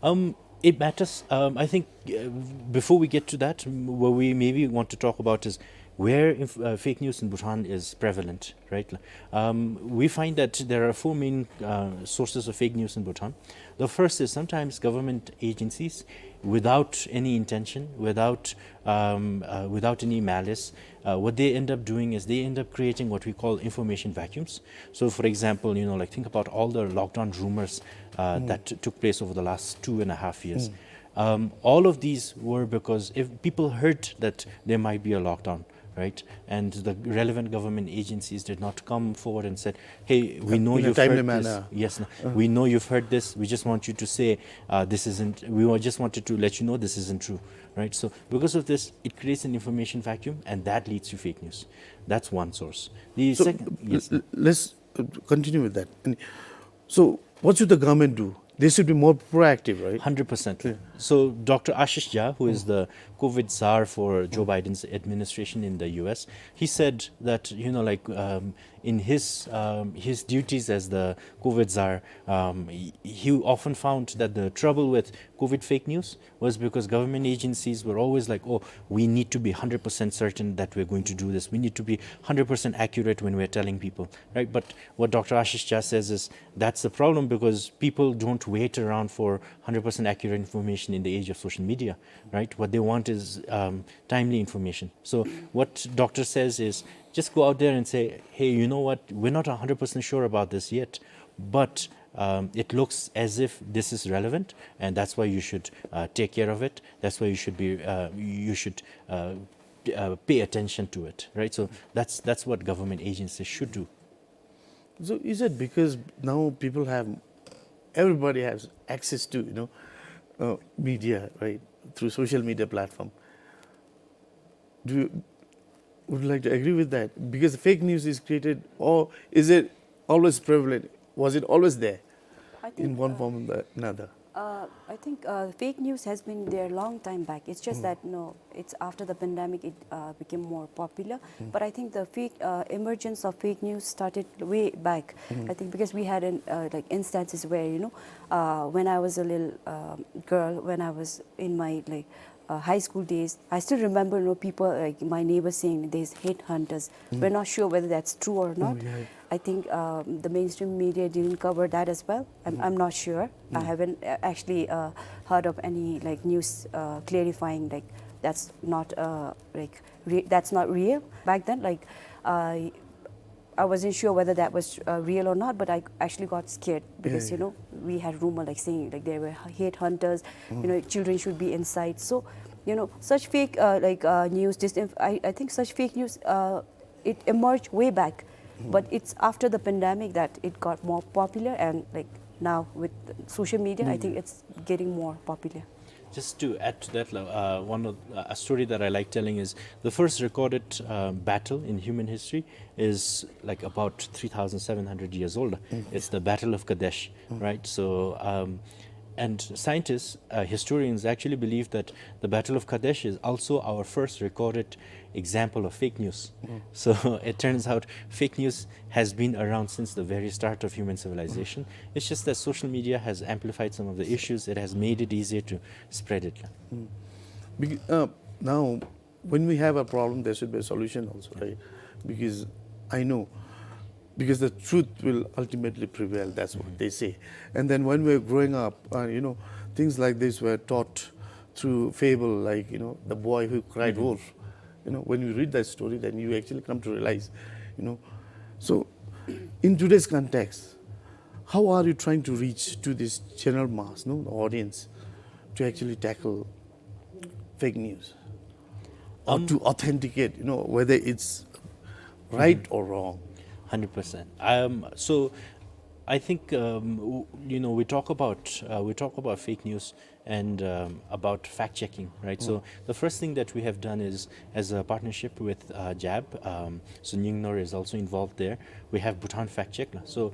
Um, it matters. Um, I think uh, before we get to that, m- what we maybe want to talk about is where inf- uh, fake news in Bhutan is prevalent, right? Um, we find that there are four main uh, sources of fake news in Bhutan. The first is sometimes government agencies, without any intention, without um, uh, without any malice, uh, what they end up doing is they end up creating what we call information vacuums. So, for example, you know, like, think about all the lockdown rumors uh, that t- took place over the last two and a half years. Um, all of these were because if people heard that there might be a lockdown, right? And the relevant government agencies did not come forward and said, "Hey, we know in a you've timely heard manner. This. Yes, no, we know you've heard this. We just want you to say uh, this isn't. We wa- just wanted to let you know this isn't true, right?" So because of this, it creates an information vacuum, and that leads to fake news. That's one source. The So, second, yes, l- l- let's uh, continue with that. And so, what should the government do? They should be more proactive, right? Hundred percent. So Doctor Ashish Jha, who is the COVID czar for Joe Biden's administration in the U S, he said that, you know, like, um, in his um, his duties as the COVID czar, um, he, he often found that the trouble with COVID fake news was because government agencies were always like, "Oh, we need to be hundred percent certain that we're going to do this. We need to be hundred percent accurate when we're telling people," right? But what Doctor Ashish Jha says is that's the problem because people don't wait around for hundred percent accurate information in the age of social media, right? What they want is um, timely information. So what doctor says is just go out there and say, "Hey, you know what? We're not hundred percent sure about this yet, but um, it looks as if this is relevant, and that's why you should uh, take care of it. That's why you should be uh, you should uh, uh, pay attention to it," right? So that's that's what government agencies should do. So is it because now people have, everybody has access to, you know, uh, media, right, through social media platform? Do you would you like to agree with that? Because fake news is created, or is it always prevalent? Was it always there I in think, one uh, form or the another? uh, I think uh, fake news has been there a long time back. It's just that no, it's after the pandemic it uh, became more popular. But I think the fake uh, emergence of fake news started way back. I think because we had an, uh, like instances where you know uh, when I was a little um girl, when I was in my like uh, high school days, I still remember you know people like my neighbors saying there's headhunters. We're not sure whether that's true or not. I think um, the mainstream media didn't cover that as well. I'm, I'm not sure. I haven't uh, actually uh, heard of any like news uh, clarifying like that's not uh, like re- that's not real. Back then, like uh, I wasn't sure whether that was uh, real or not, but I actually got scared because Yeah, you know we had rumor like saying like there were headhunters, you know, children should be inside. So, you know, such fake uh, like uh, news, disinf- I, I think such fake news uh, it emerged way back, but it's after the pandemic that it got more popular, and like now with social media, I think it's getting more popular. Just to add to that, uh, one of uh, a story that I like telling is the first recorded uh, battle in human history is like about three thousand seven hundred years old. It's the Battle of Kadesh, right? So, um, and scientists, uh, historians actually believe that the Battle of Kadesh is also our first recorded example of fake news. So it turns out fake news has been around since the very start of human civilization. It's just that social media has amplified some of the issues. It has made it easier to spread it. Bec- uh, now, when we have a problem, there should be a solution also, right? Because I know, because the truth will ultimately prevail. That's what they say. And then when we're growing up, uh, you know, things like this were taught through fable, like you know, the boy who cried wolf. You know, when you read that story, then you actually come to realize, you know, So, in today's context, how are you trying to reach to this general mass, no, the audience, to actually tackle fake news, or to authenticate, you know, whether it's right or wrong? Hundred percent. Um, so, I think um, w- you know we talk about uh, we talk about fake news and um, about fact checking, right? So the first thing that we have done is, as a partnership with uh, JAB, um, so Nyingner is also involved there. We have Bhutan Fact Check. So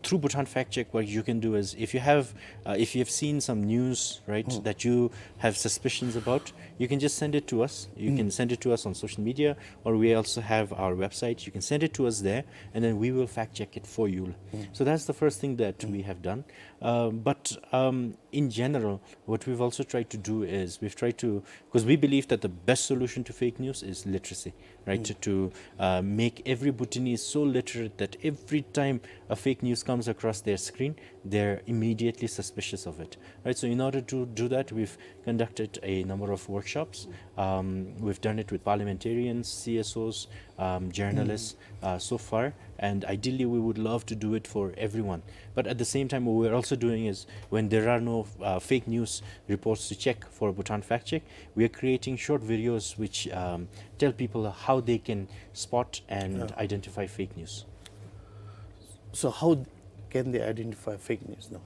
through Bhutan Fact Check, what you can do is, if you have uh, if you have seen some news, right, that you have suspicions about, you can just send it to us. You can send it to us on social media, or we also have our website. You can send it to us there, and then we will fact check it for you. So that's the first thing that we have done. Um, but um, in general, what we've also tried to do is we've tried to, because we believe that the best solution to fake news is literacy, right? To, to uh, make every Bhutanese so literate that every time a fake news comes across their screen, they're immediately suspicious of it, right? So in order to do that, we've conducted a number of workshops. Um, we've done it with parliamentarians, C S Os, um, journalists uh, so far, and ideally we would love to do it for everyone. But at the same time, what we're also doing is, when there are no uh, fake news reports to check for Bhutan Fact Check, we are creating short videos which um, tell people how they can spot and identify fake news. So how can they identify fake news now?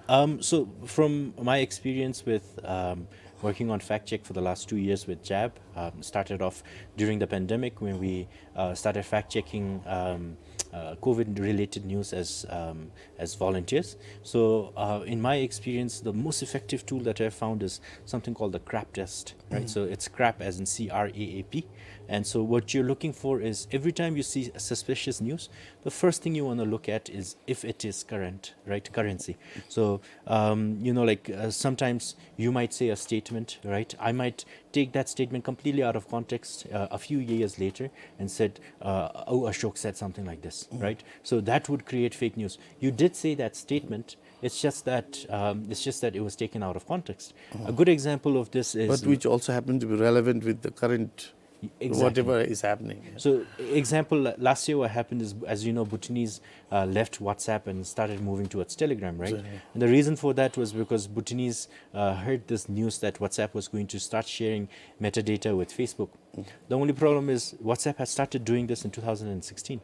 Um, so, from my experience with um, working on fact check for the last two years with JAB, um, started off during the pandemic when we uh, started fact checking um, uh, COVID related news as um, as volunteers. So, uh, in my experience, the most effective tool that I found is something called the CRAAP test, right? So it's CRAAP as in C R A A P. And so what you're looking for is, every time you see a suspicious news, the first thing you want to look at is if it is current, right? Currency. So um, you know, like uh, sometimes you might say a statement, right? I might take that statement completely out of context uh, a few years later and said, uh, "Oh, Ashok said something like this," right? So that would create fake news. You did say that statement. It's just that um, it's just that it was taken out of context. A good example of this is But which also happen to be relevant with the current, Exactly. Whatever is happening. So, example, la- last year what happened is, as you know, Bhutanese uh, left WhatsApp and started moving towards Telegram, right? And the reason for that was because Bhutanese uh, heard this news that WhatsApp was going to start sharing metadata with Facebook. The only problem is WhatsApp has started doing this in two thousand sixteen,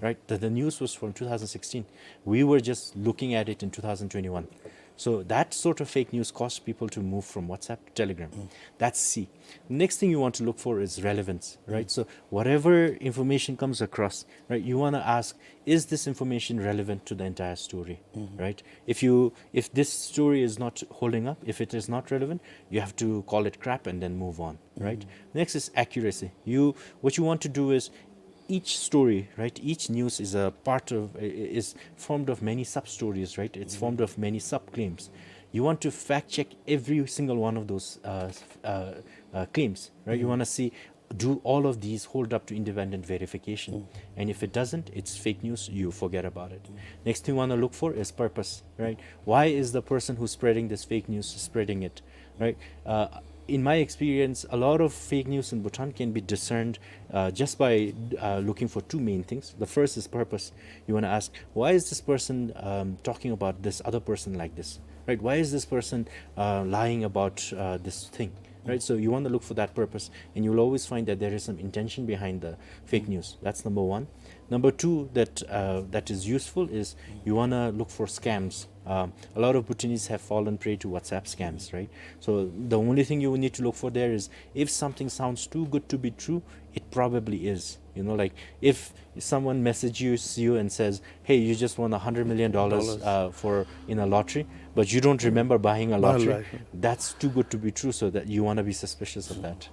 right? The, the news was from two thousand sixteen. We were just looking at it in two thousand twenty-one. So that sort of fake news caused people to move from WhatsApp to Telegram. That's C. Next thing you want to look for is relevance, right? So whatever information comes across, right, you want to ask, is this information relevant to the entire story, right? If you if this story is not holding up, if it is not relevant, you have to call it crap and then move on, right? Next is accuracy. You what you want to do is each story, right? Each news is a part of i- is formed of many sub stories, right? It's formed of many sub claims. You want to fact check every single one of those uh, s- uh, uh, claims, right? You want to see, do all of these hold up to independent verification? And if it doesn't, it's fake news. You forget about it. Next thing you want to look for is purpose, right? Why is the person who's spreading this fake news spreading it, right? Uh, in my experience, a lot of fake news in Bhutan can be discerned uh, just by uh, looking for two main things. The first is purpose. You want to ask, why is this person um, talking about this other person like this, right? Why is this person uh, lying about uh, this thing, right? So you want to look for that purpose, and you'll always find that there is some intention behind the fake news. That's number one. Number two that uh, that is useful is you want to look for scams. Um, a lot of Bhutanese have fallen prey to WhatsApp scams, right? So the only thing you need to look for there is, if something sounds too good to be true, it probably is. You know, like, if someone messages you and says, "Hey, you just won a hundred million dollars uh, for in a lottery," but you don't remember buying a lottery, that's too good to be true. So that you want to be suspicious of that.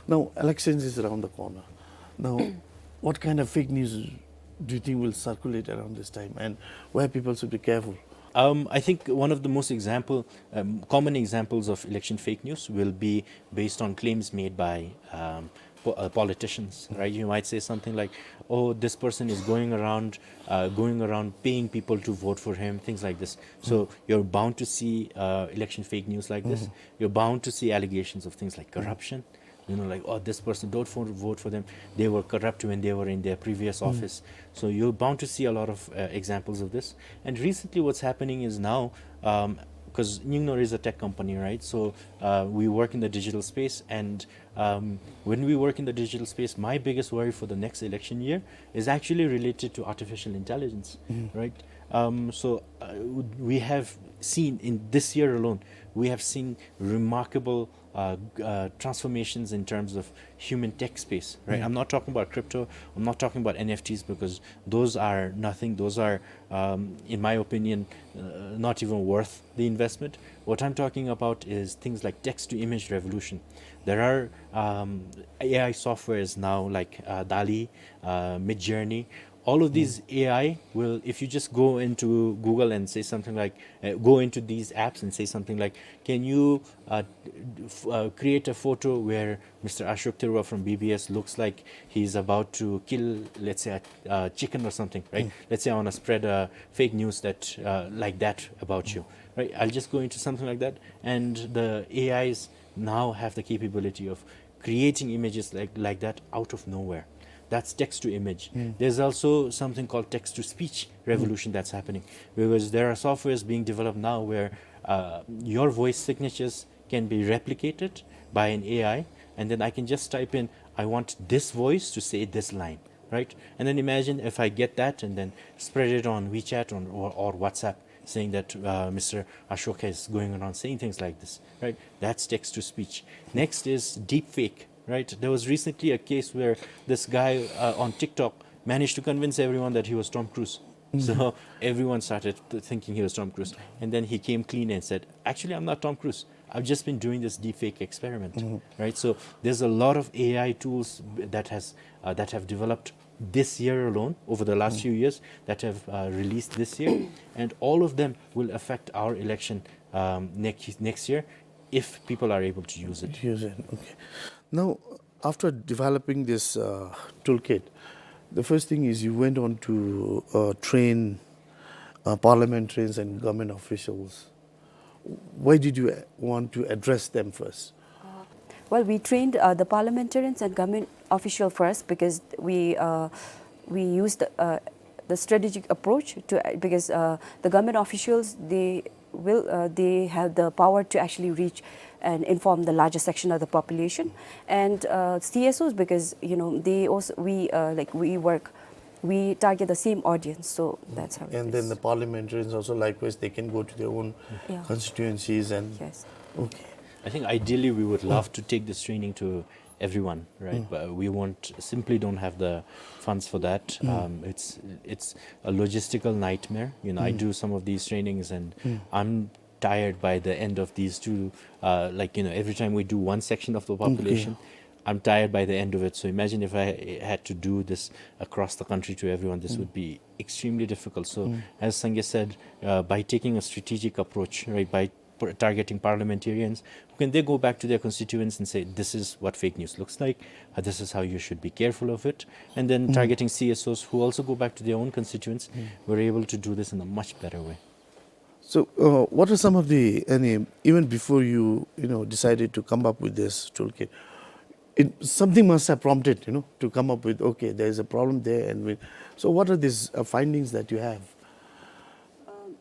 Now, elections is around the corner. Now, what kind of fake news do you think will circulate around this time, and where people should be careful? Um, I think one of the most example, um, common examples of election fake news will be based on claims made by um, po- uh, politicians, right? You might say something like, "Oh, this person is going around, uh, going around paying people to vote for him," things like this. So you're bound to see uh, election fake news like this. You're bound to see allegations of things like corruption, You know, like, "Oh, this person, don't vote for them. They were corrupt when they were in their previous office." So you're bound to see a lot of, uh, examples of this. And recently, what's happening is now, because Nyingno is a tech company, right? So, uh, we work in the digital space, and, um, when we work in the digital space, my biggest worry for the next election year is actually related to artificial intelligence, right? Um, so, uh, we have seen in this year alone, we have seen remarkable, uh, g-, uh, transformations in terms of human tech space, right? I'm not talking about crypto. I'm not talking about N F Ts, because those are nothing. Those are, um, in my opinion, uh, not even worth the investment. What I'm talking about is things like text-to-image revolution. There are, um, A I softwares now, like, uh, DALL-E, uh, Midjourney. All of these A I will, if you just go into Google and say something like, uh, go into these apps and say something like, "Can you, uh, f-, uh, create a photo where Mister Ashok Tharoor from B B S looks like he's about to kill, let's say, a, a chicken or something," right? Let's say I wanna spread a fake news that, uh, like that about you, right? I'll just go into something like that, and the A Is now have the capability of creating images like, like that out of nowhere. That's text to image. There's also something called text to speech revolution that's happening, because there are softwares being developed now where, uh, your voice signatures can be replicated by an A I, and then I can just type in, "I want this voice to say this line," right? And then imagine if I get that and then spread it on WeChat or, or, or WhatsApp, saying that, uh, Mister Ashoka is going around saying things like this, right? That's text to speech. Next is deepfake, right? There was recently a case where this guy, uh, on TikTok managed to convince everyone that he was Tom Cruise. So everyone started th-, thinking he was Tom Cruise. And then he came clean and said, "Actually, I'm not Tom Cruise. I've just been doing this deepfake experiment," right? So there's a lot of A I tools that has, uh, that have developed this year alone, over the last few years, that have, uh, released this year, and all of them will affect our election, um, next, next year, if people are able to use it. Use it, okay. Now, after developing this, uh, toolkit, the first thing is you went on to, uh, train, uh, parliamentarians and government officials. Why did you, uh, want to address them first? Uh, well, we trained, uh, the parliamentarians and government official first because we, uh, we used the, uh, the strategic approach to, uh, because, uh, the government officials, they will, uh, they have the power to actually reach and inform the larger section of the population, and, uh, C S Os, because, you know, they also, we, uh, like, we work, we target the same audience, so that's how it is. And then the parliamentarians also, likewise, they can go to their own constituencies and... Yes. Okay. I think ideally we would love to take this training to everyone, right? But we won't, simply don't have the funds for that. Um, it's, it's a logistical nightmare. You know, I do some of these trainings and I'm tired by the end of these two. Uh, like, you know, every time we do one section of the population, I'm tired by the end of it. So imagine if I had to do this across the country to everyone, this would be extremely difficult. So as Sangay said, uh, by taking a strategic approach, right, by p-, targeting parliamentarians, who can they go back to their constituents and say, "This is what fake news looks like, uh, this is how you should be careful of it." And then targeting C S Os who also go back to their own constituents, we're able to do this in a much better way. So, uh, what are some of the, any, even before you, you know, decided to come up with this toolkit, it, something must have prompted, you know, to come up with, "Okay, there is a problem there," and we, so what are these, uh, findings that you have? Um,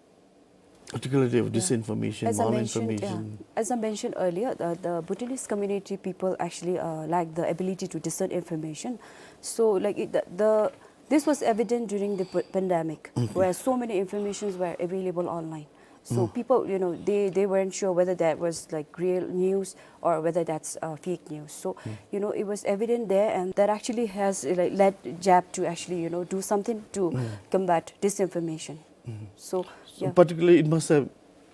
particularly of disinformation, malinformation. As I mentioned, yeah, as I mentioned earlier, the, the Bhutanese community people actually, uh, lack the ability to discern information. So, like, it, the, the, this was evident during the p-, pandemic, where so many informations were available online. So people, you know, they, they weren't sure whether that was, like, real news or whether that's, uh, fake news. So, you know, it was evident there, and that actually has, uh, like, led JAP to actually, you know, do something to combat disinformation. So, so yeah, particularly it must have,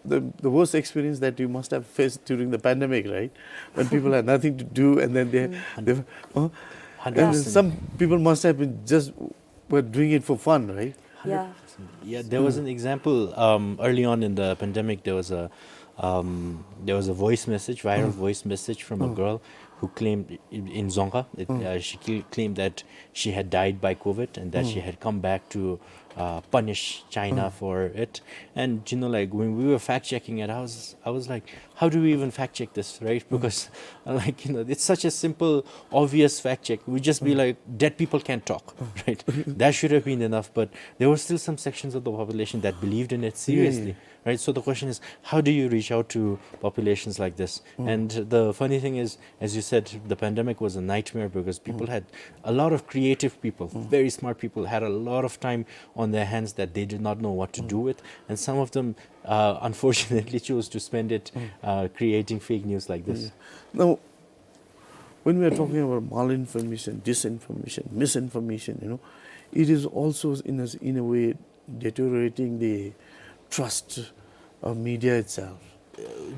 the, the worst experience that you must have faced during the pandemic, right? When people had nothing to do and then they, they, uh, and then some people must have been just were doing it for fun, right? Yeah. Yeah, there was an example, um, early on in the pandemic. There was a, um, there was a voice message, viral voice message from a girl who claimed in, in Dzongkha, it, uh, she cl-, claimed that she had died by COVID and that she had come back to, uh, punish China for it. And, you know, like, when we were fact checking it, I was, I was like, "How do we even fact check this, right?" Because, like, you know, it's such a simple, obvious fact check. We just be like, "Dead people can't talk," right? That should have been enough, but there were still some sections of the population that believed in it seriously, right? So the question is, how do you reach out to populations like this? And the funny thing is, as you said, the pandemic was a nightmare because people had a lot of creative people, very smart people, had a lot of time on their hands that they did not know what to do with, and some of them, uh, unfortunately, chose to spend it, uh, creating fake news like this. Now, when we are talking about malinformation, disinformation, misinformation, you know, it is also in a, in a way deteriorating the trust of media itself.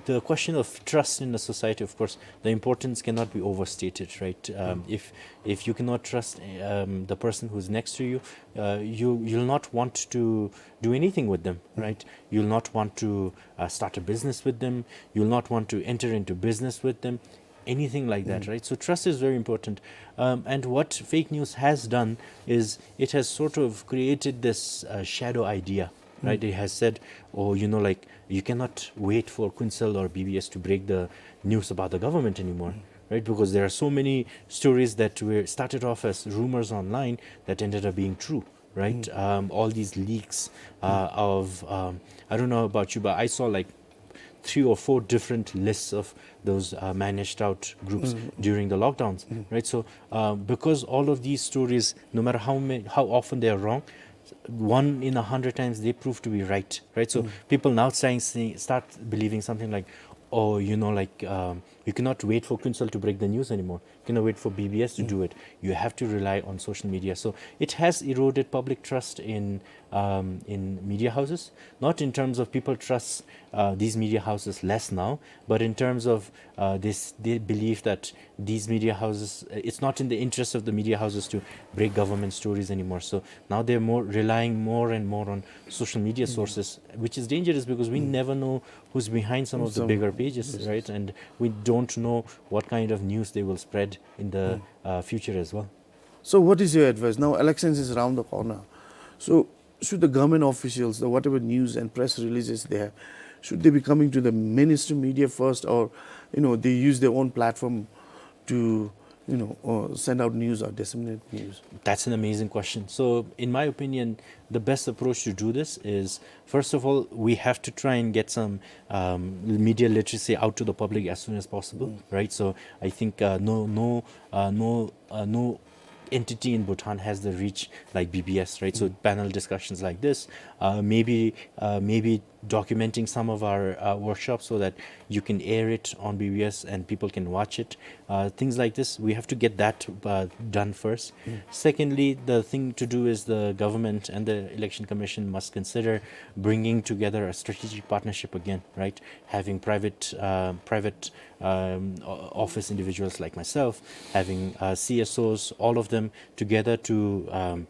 The question of trust in a society, of course, the importance cannot be overstated, right? Um, if, if you cannot trust, um, the person who's next to you, uh, you, you'll not want to do anything with them, right? You'll not want to, uh, start a business with them. You'll not want to enter into business with them, anything like that, right? So trust is very important. Um, and what fake news has done is it has sort of created this, uh, shadow idea, right? It has said, "Oh, you know, like, you cannot wait for Kuensel or B B S to break the news about the government anymore," right? Because there are so many stories that were started off as rumors online that ended up being true, right? Um, all these leaks, uh, of, um, I don't know about you, but I saw, like, three or four different lists of those, uh, managed out groups during the lockdowns, right? So, uh, because all of these stories, no matter how many, how often they are wrong, one in a hundred times they prove to be right, right? So people now saying, say, start believing something like, "Oh, you know, like, um, you cannot wait for Kuensel to break the news anymore. You cannot wait for B B S to do it. You have to rely on social media." So it has eroded public trust in, um, in media houses, not in terms of people trust, uh, these media houses less now, but in terms of, uh, this, they believe that these media houses, uh, it's not in the interest of the media houses to break government stories anymore. So now they're more relying more and more on social media sources, which is dangerous because we never know who's behind some of the bigger pages, right? And we don't know what kind of news they will spread in the, uh, future as well. So what is your advice? Now elections is around the corner. So should the government officials, the whatever news and press releases they have, should they be coming to the mainstream media first, or, you know, they use their own platform to, you know, uh, send out news or disseminate news? That's an amazing question. So, in my opinion, the best approach to do this is, first of all, we have to try and get some, um, media literacy out to the public as soon as possible, right? So, I think, uh, no, no, uh, no, uh, no entity in Bhutan has the reach like B B S, right? So panel discussions like this, uh, maybe, uh, maybe documenting some of our, uh, workshops so that you can air it on B B S and people can watch it. Uh, things like this, we have to get that, uh, done first. Secondly, the thing to do is the government and the Election Commission must consider bringing together a strategic partnership again, right? Having private, uh, private, um, o-, office individuals like myself, having, uh, C S Os, all of them together to, um,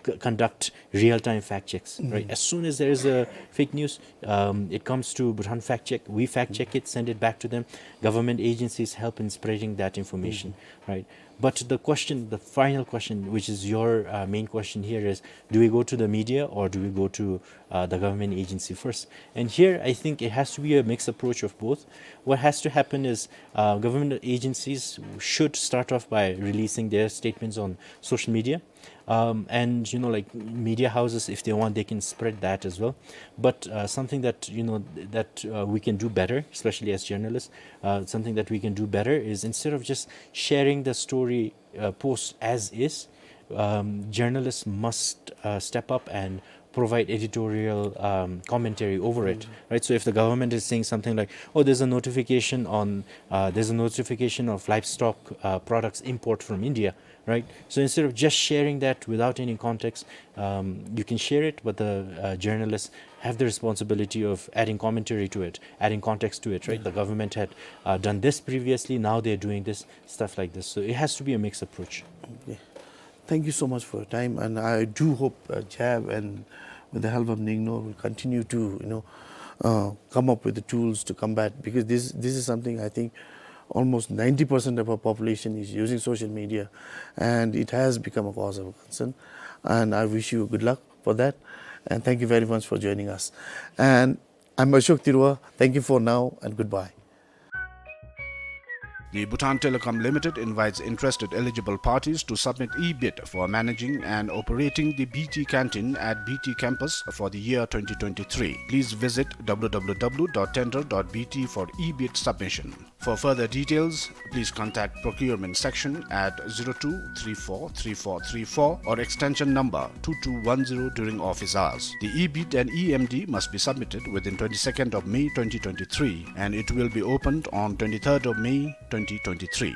c-, conduct real-time fact checks, right? As soon as there is a fake news, um, it comes to Bhutan Fact Check. We fact check it, send it back to them. Government agencies help in spreading that information, right? But the question, the final question, which is your, uh, main question here is, do we go to the media or do we go to, uh, the government agency first? And here, I think it has to be a mixed approach of both. What has to happen is, uh, government agencies should start off by releasing their statements on social media. Um, and, you know, like, media houses, if they want, they can spread that as well. But, uh, something that, you know, that, uh, we can do better, especially as journalists, uh, something that we can do better is, instead of just sharing the story, uh, post as is, um, journalists must, uh, step up and provide editorial, um, commentary over it, right? So if the government is saying something like, "Oh, there's a notification on, uh, there's a notification of livestock, uh, products import from India," right? So instead of just sharing that without any context, um, you can share it, but the, uh, journalists have the responsibility of adding commentary to it, adding context to it, right? The government had, uh, done this previously, now they're doing this, stuff like this. So it has to be a mixed approach. Okay. Thank you so much for your time, and I do hope, uh, JAB and with the help of NIGNOR will continue to, you know, uh, come up with the tools to combat, because this, this is something I think almost ninety percent of our population is using social media, and it has become a cause of concern. And I wish you good luck. for that. And thank you very much for joining us. And I'm Ashok Tirua. Thank you for now and goodbye. The Bhutan Telecom Limited invites interested eligible parties to submit e-bid for managing and operating the B T canteen at B T campus for the year twenty twenty-three. Please visit w w w dot tender dot b t for e-bid submission. For further details, please contact procurement section at zero two three four three four three four or extension number two two one zero during office hours. The e-bid and E M D must be submitted within twenty-second of May twenty twenty-three, and it will be opened on twenty-third of May twenty twenty-three.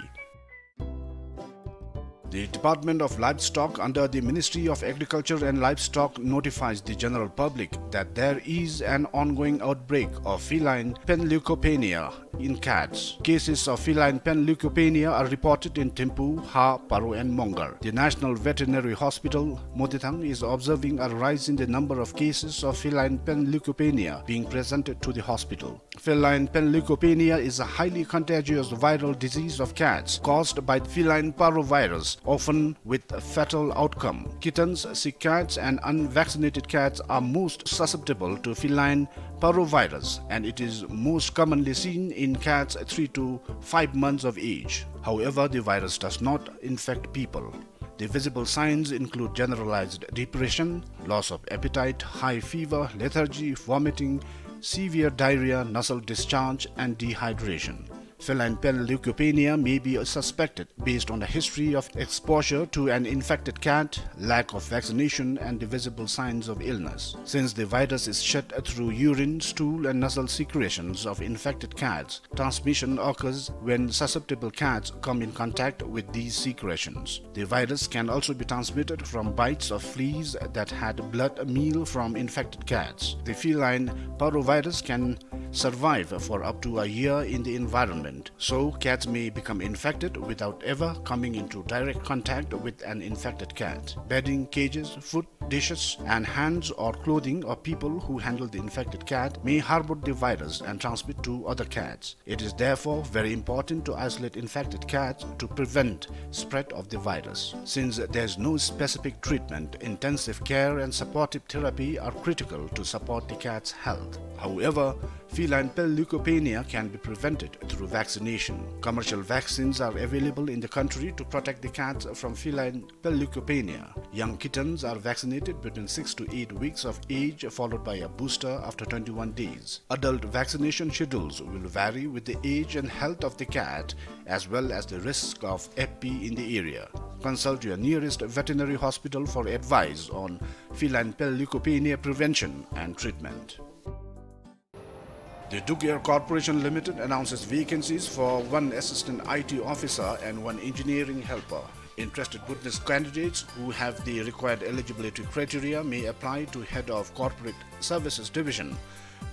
The Department of Livestock under the Ministry of Agriculture and Livestock notifies the general public that there is an ongoing outbreak of feline panleukopenia in cats. Cases of feline panleukopenia are reported in Thimphu, Ha, Paro and Mongar. The National Veterinary Hospital, Modithang, is observing a rise in the number of cases of feline panleukopenia being presented to the hospital. Feline panleukopenia is a highly contagious viral disease of cats caused by feline parvovirus, often with a fatal outcome. Kittens, sick cats, and unvaccinated cats are most susceptible to feline parvovirus, and it is most commonly seen in cats three to five months of age. However, the virus does not infect people. The visible signs include generalized depression, loss of appetite, high fever, lethargy, vomiting, severe diarrhea, nasal discharge, and dehydration. Feline panleukopenia may be suspected based on a history of exposure to an infected cat, lack of vaccination, and the visible signs of illness. Since the virus is shed through urine, stool, and nasal secretions of infected cats, transmission occurs when susceptible cats come in contact with these secretions. The virus can also be transmitted from bites of fleas that had blood meal from infected cats. The feline parvovirus can survive for up to a year in the environment, so cats may become infected without ever coming into direct contact with an infected cat. Bedding, cages, food, dishes, and hands or clothing of people who handle the infected cat may harbor the virus and transmit to other cats. It is therefore very important to isolate infected cats to prevent spread of the virus. Since there is no specific treatment, intensive care and supportive therapy are critical to support the cat's health. However, feline panleukopenia can be prevented through vaccination. Commercial vaccines are available in the country to protect the cats from feline panleukopenia. Young kittens are vaccinated between six to eight weeks of age, followed by a booster after twenty-one days. Adult vaccination schedules will vary with the age and health of the cat, as well as the risk of F P in the area. Consult your nearest veterinary hospital for advice on feline panleukopenia prevention and treatment. The Duk Air Corporation Limited announces vacancies for one assistant I T officer and one engineering helper. Interested Bhutanese candidates who have the required eligibility criteria may apply to Head of Corporate Services Division,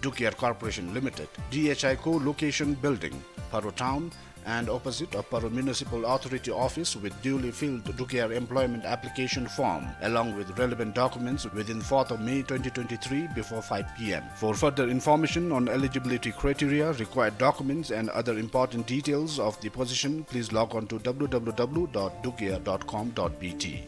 Duk Air Corporation Limited, D H I Co location building, Paro Town, and opposite of Paro Municipal Authority office with duly filled Duk Air employment application form along with relevant documents within fourth of May twenty twenty-three before five P M. For further information on eligibility criteria, required documents and other important details of the position, please log on to w w w dot dukair dot com dot b t.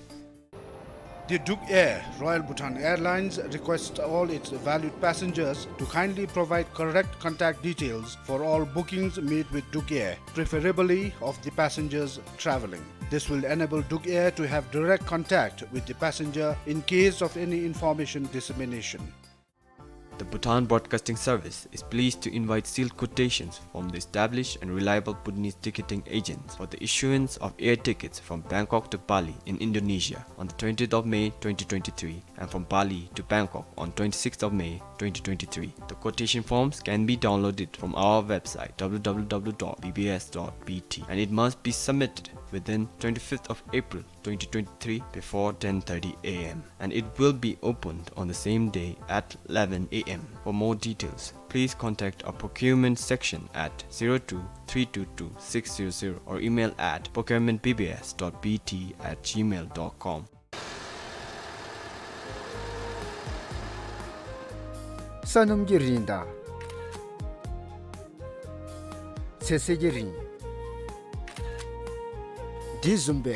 The Duk Air, Royal Bhutan Airlines, requests all its valued passengers to kindly provide correct contact details for all bookings made with Duk Air, preferably of the passengers traveling. This will enable Duk Air to have direct contact with the passenger in case of any information dissemination. The Bhutan Broadcasting Service is pleased to invite sealed quotations from the established and reliable Bhutanese ticketing agents for the issuance of air tickets from Bangkok to Bali in Indonesia on the twentieth of May twenty twenty-three and from Bali to Bangkok on twenty-sixth of May twenty twenty-three. The quotation forms can be downloaded from our website w w w dot b b s dot b t, and it must be submitted within twenty-fifth of April twenty twenty-three before ten thirty a m, and it will be opened on the same day at eleven a m. For more details, please contact our procurement section at zero two three two two six zero zero or email at procurement b b s dot b t at gmail dot com. ས་སྣུམ་གྱི་རིན་དང་ཚོད་བསྲེ་གི་རིན། དེ་བཟུམ་སྦེ་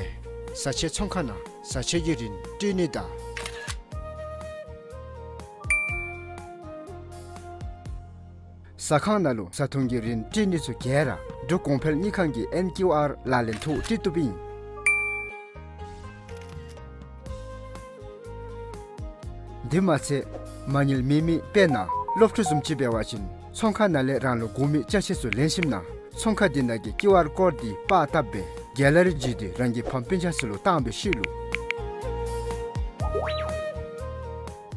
བཟའ་ཆས་ཚོང་ཁང་ནང་བཟའ་ཆས་ཀྱི་རིན་སྤྲོད་ནི་དང་། ཟ་ཁང་ནང་ལུ་བཟའ་འཐུང་གི་རིན་སྤྲོད་ནི་ཚུ་ག་ར་འབྲུག་གོང་འཕེལ་དངུལ་ཁང་གི་ཨེན་ཀིའུ་ཨར་ལག་ལེན་ཐོག་སྤྲོད་བཏུབ་ཨིན། དེ་མ་ཚད་མ་དངུལ་མེད་མི་དཔེར་ན་སློབ་ཕྲུག་བཟུམ་ཅིག་འབད་བ་ཅིན་ཚོང་ཁང་ནང་ལས་རང་ལུ་དགོ་མི་ཅ་ཆས་ཚུ་ལེན་ཞིནམ་ན་ཚོང་ཁང་དེ་ནང་གི་ཀིའུ་ཨར་ཀོཌ་འདི་པར་བཏབ་སྦེ་གེ་ལ་རི་བརྒྱུད་དེ་རང་གི་ཕམ་སྤུན་ཆ་ཚུ་ལུ་བཏང་བའི་ཤུལ་ལུ་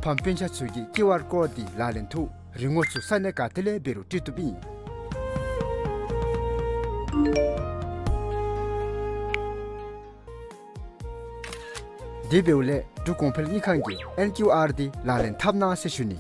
ཕམ་སྤུན་ཆ་ཚུ་གིས་ཀིའུ་ཨར་ཀོཌ་འདི་ལག་ལེན་ཐོག་རིན་གོང་ཚུ་ས་གནས་ག་ཏེ་ལས་འབད་རུང་སྤྲོད་བཏུབ་ཨིན། དེ་འབདཝ་ལས་འབྲུག་གོང་འཕེལ་དངུལ་ཁང་གི་ཨེན་ཀིའུ་ཨར་འདི་ལག་ལེན་འཐབ་གནང་ཟེར་ཞུ་ནི།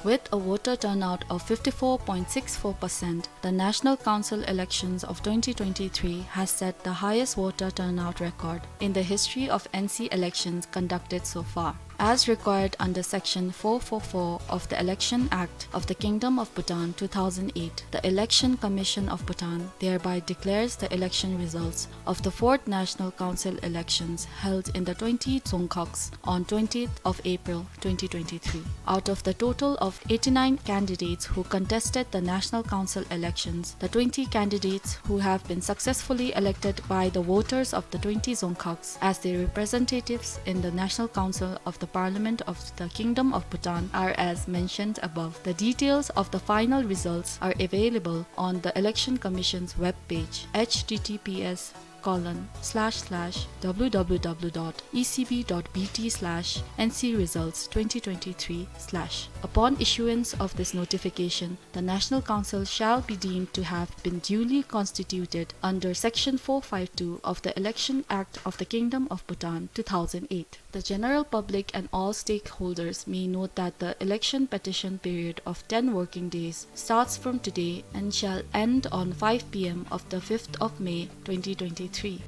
With a voter turnout of fifty-four point six four percent, the National Council elections of twenty twenty-three has set the highest voter turnout record in the history of N C elections conducted so far. As required under Section four four four of the Election Act of the Kingdom of Bhutan two thousand eight, the Election Commission of Bhutan thereby declares the election results of the fourth National Council elections held in the twenty dzongkhags on twentieth of April twenty twenty-three. Out of the total of eighty-nine candidates who contested the National Council elections, the twenty candidates who have been successfully elected by the voters of the twenty dzongkhags as their representatives in the National Council of the Parliament of the Kingdom of Bhutan are as mentioned above. The details of the final results are available on the Election Commission's webpage, H T T P S colon slash slash W W W dot E C B dot B T slash N C results twenty twenty-three slash. Upon issuance of this notification, the National Council shall be deemed to have been duly constituted under Section four five two of the Election Act of the Kingdom of Bhutan two thousand eight. The general public and all stakeholders may note that the election petition period of ten working days starts from today and shall end on five P M of the fifth of May twenty twenty-three.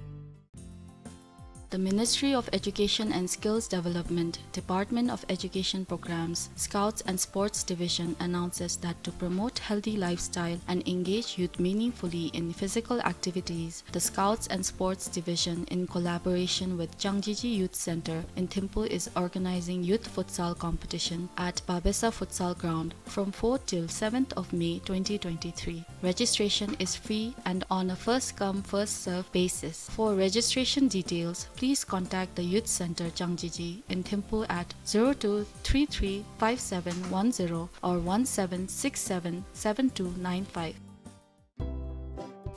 The Ministry of Education and Skills Development, Department of Education Programs, Scouts and Sports Division announces that to promote healthy lifestyle and engage youth meaningfully in physical activities, the Scouts and Sports Division, in collaboration with Changjiji Youth Center in Thimphu, is organizing youth futsal competition at Babesa Futsal Ground from fourth till seventh of May twenty twenty-three. Registration is free and on a first come, first serve basis. For registration details, please contact the Youth Center Changjiji in Thimphu at zero two three three five seven one zero or one seven six seven seven two nine five.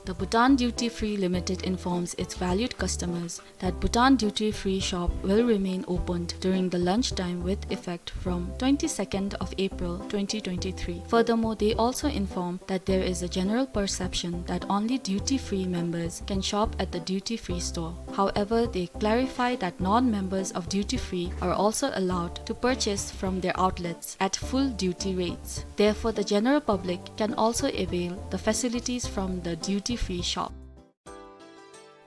The Bhutan Duty Free Limited informs its valued customers that Bhutan Duty Free Shop will remain opened during the lunch time with effect from twenty-second of April twenty twenty-three. Furthermore, they also inform that there is a general perception that only duty free members can shop at the duty free store. However, they clarify that non-members of duty free are also allowed to purchase from their outlets at full duty rates. Therefore, the general public can also avail the facilities from the duty-free shop.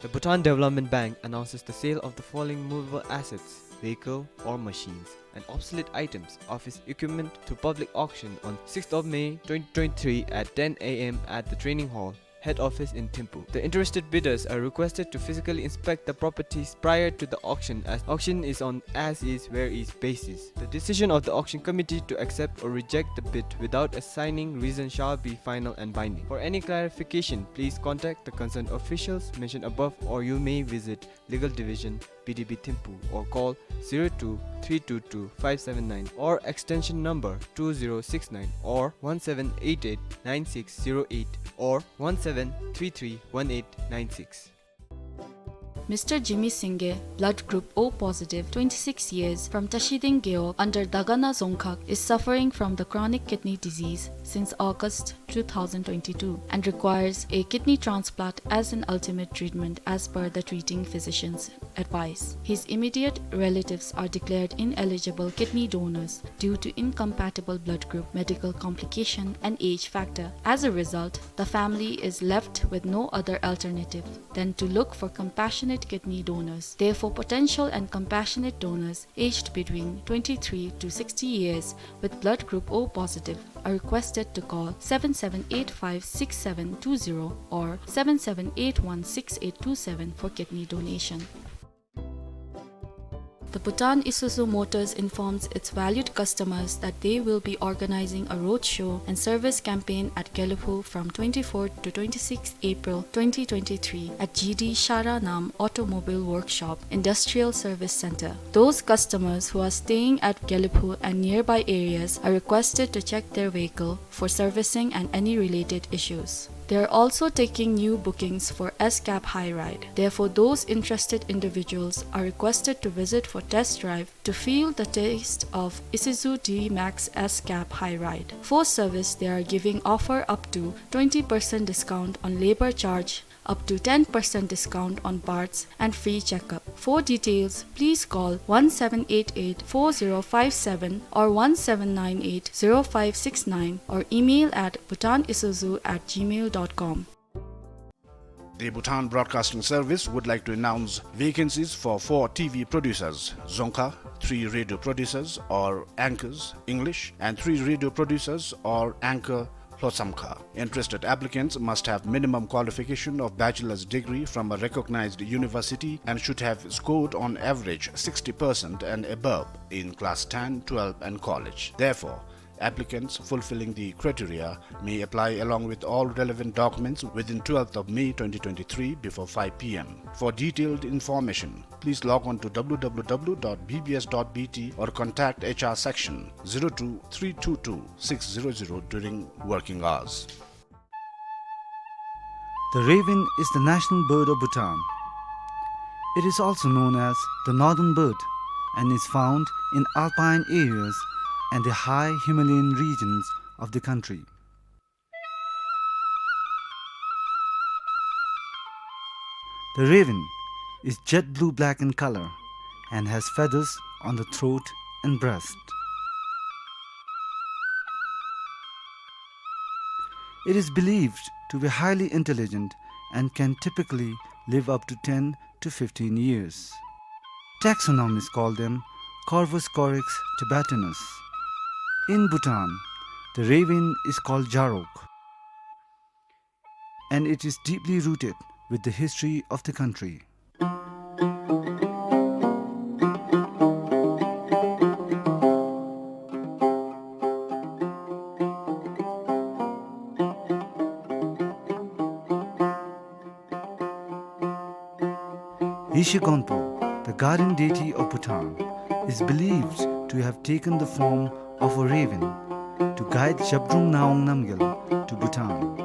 The Bhutan Development Bank announces the sale of the following movable assets, vehicle or machines, and obsolete items, office equipment to public auction on sixth of May twenty twenty-three at ten A M at the training hall, head office in Thimphu. The interested bidders are requested to physically inspect the properties prior to the auction, as auction is on as is where is basis. The decision of the auction committee to accept or reject the bid without assigning reason shall be final and binding. For any clarification, please contact the concerned officials mentioned above, or you may visit Legal Division, B D B Thimphu, or call zero two three two two five seven nine or extension number two zero six nine or one seven eight eight nine six zero eight or one seven three three one eight nine six. Mister Jimmy Singye, blood group O positive, twenty-six years, from Tashiding Gewog under Dagana Dzongkhag, is suffering from the chronic kidney disease since August two thousand twenty-two and requires a kidney transplant as an ultimate treatment as per the treating physician's advice. His immediate relatives are declared ineligible kidney donors due to incompatible blood group, medical complication, and age factor. As a result, the family is left with no other alternative than to look for compassionate kidney donors. Therefore, potential and compassionate donors aged between twenty-three to sixty years with blood group O positive are requested to call seven seven eight five six seven two zero or seven seven eight one six eight two seven for kidney donation. The Bhutan Isuzu Motors informs its valued customers that they will be organizing a roadshow and service campaign at Gelephu from twenty-fourth to twenty-sixth April twenty twenty-three at G D Shara Nam Automobile Workshop Industrial Service Center. Those customers who are staying at Gelephu and nearby areas are requested to check their vehicle for servicing and any related issues. They are also taking new bookings for S-Cab High Ride. Therefore, those interested individuals are requested to visit for test drive to feel the taste of Isuzu D-Max S-Cab High Ride. For service, they are giving offer up to twenty percent discount on labor charge, up to ten percent discount on parts, and free checkup. For details, please call one seven eight eight four zero five seven or one seven nine eight zero five six nine or email at bhutanisuzu at gmail dot com. The Bhutan Broadcasting Service would like to announce vacancies for four T V producers, Dzongkha, three radio producers or anchors, English, and three radio producers or anchor, Lhotshamkha. Interested applicants must have minimum qualification of bachelor's degree from a recognized university and should have scored on average sixty percent and above in class ten, twelve and college. Therefore, applicants fulfilling the criteria may apply along with all relevant documents within twelfth of May twenty twenty-three before five P M. For detailed information, please log on to W W W dot B B S dot B T or contact H R section zero two three two two six zero zero during working hours. The raven is the national bird of Bhutan. It is also known as the northern bird and is found in alpine areas and the high Himalayan regions of the country. The raven is jet blue-black in color and has feathers on the throat and breast. It is believed to be highly intelligent and can typically live up to ten to fifteen years. Taxonomists call them Corvus corax tibetanus. In Bhutan, the raven is called Jarok, and it is deeply rooted with the history of the country. Yeshe Gonpo, the guardian deity of Bhutan, is believed to have taken the form of a raven to guide Zhabdrung Ngawang Namgyal to Bhutan.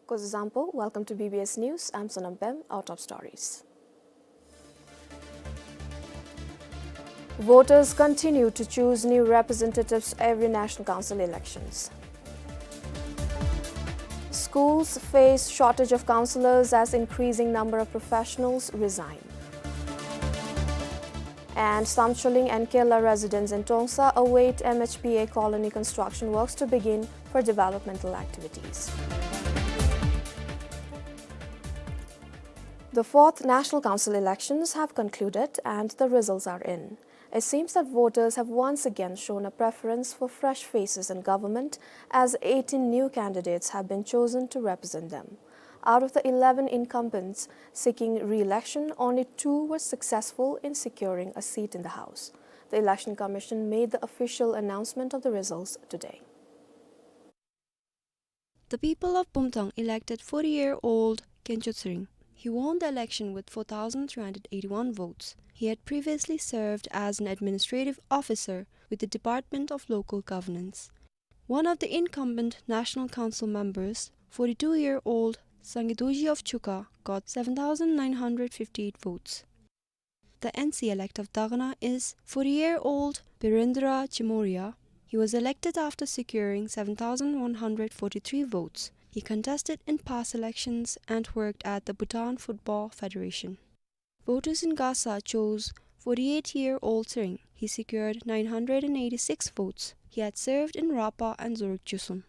Kozo zampo, welcome to B B S News. I'm Sonam Pem. Our top stories. Voters continue to choose new representatives every National Council elections. Schools face shortage of counsellors as increasing number of professionals resign. And Samcholing and Kela residents in Trongsa await M H P A colony construction works to begin for developmental activities. The fourth National Council elections have concluded and the results are in. It seems that voters have once again shown a preference for fresh faces in government, as eighteen new candidates have been chosen to represent them. Out of the eleven incumbents seeking re-election, only two were successful in securing a seat in the House. The Election Commission made the official announcement of the results today. The people of Bumthang elected forty-year-old Kencho Tsering. He won the election with four thousand three hundred eighty-one votes. He had previously served as an administrative officer with the Department of Local Governance. One of the incumbent National Council members, forty-two-year-old Sangye Dorji of Chukha, got seven thousand nine hundred fifty-eight votes. The N C elect of Dagana is forty-year-old Birendra Chimoria. He was elected after securing seven thousand one hundred forty-three votes. He contested in past elections and worked at the Bhutan Football Federation. Voters in Gasa chose forty-eight-year-old Tsering. He secured nine hundred and eighty-six votes. He had served in Rapa and Zoruk Chusum.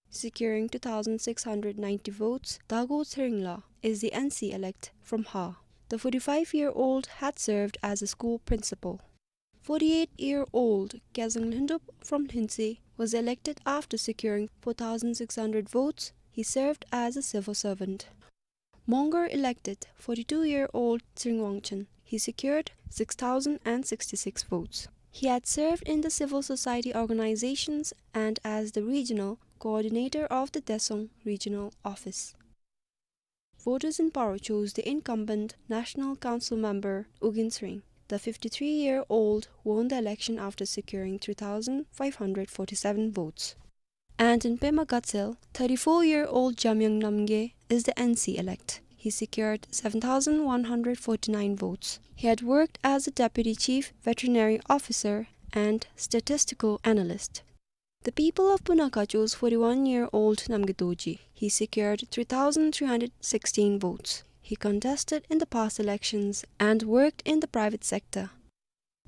Securing two thousand six hundred ninety votes, Dago Tseringla is the N C elect from Ha. The forty-five-year-old had served as a school principal. Forty-eight-year-old Kyazang Lhundup from Lhuntsey was elected after securing four thousand six hundred votes. He served as a civil servant. Mongar elected forty-two-year-old Tsering Wangchun. He secured six thousand and sixty-six votes. He had served in the civil society organizations and as the regional coordinator of the Desong Regional Office. Voters in Paro chose the incumbent National Council member Ugyen Tsering. The fifty-three-year-old won the election after securing three thousand five hundred forty-seven votes. And in Pema Gatshel, thirty-four-year-old Jamyang Namgay is the N C elect. He secured seven thousand one hundred forty-nine votes. He had worked as a deputy chief veterinary officer and statistical analyst. The people of Punakha chose forty-one-year-old Namgay Dorji. He secured three thousand three hundred sixteen votes. He contested in the past elections and worked in the private sector.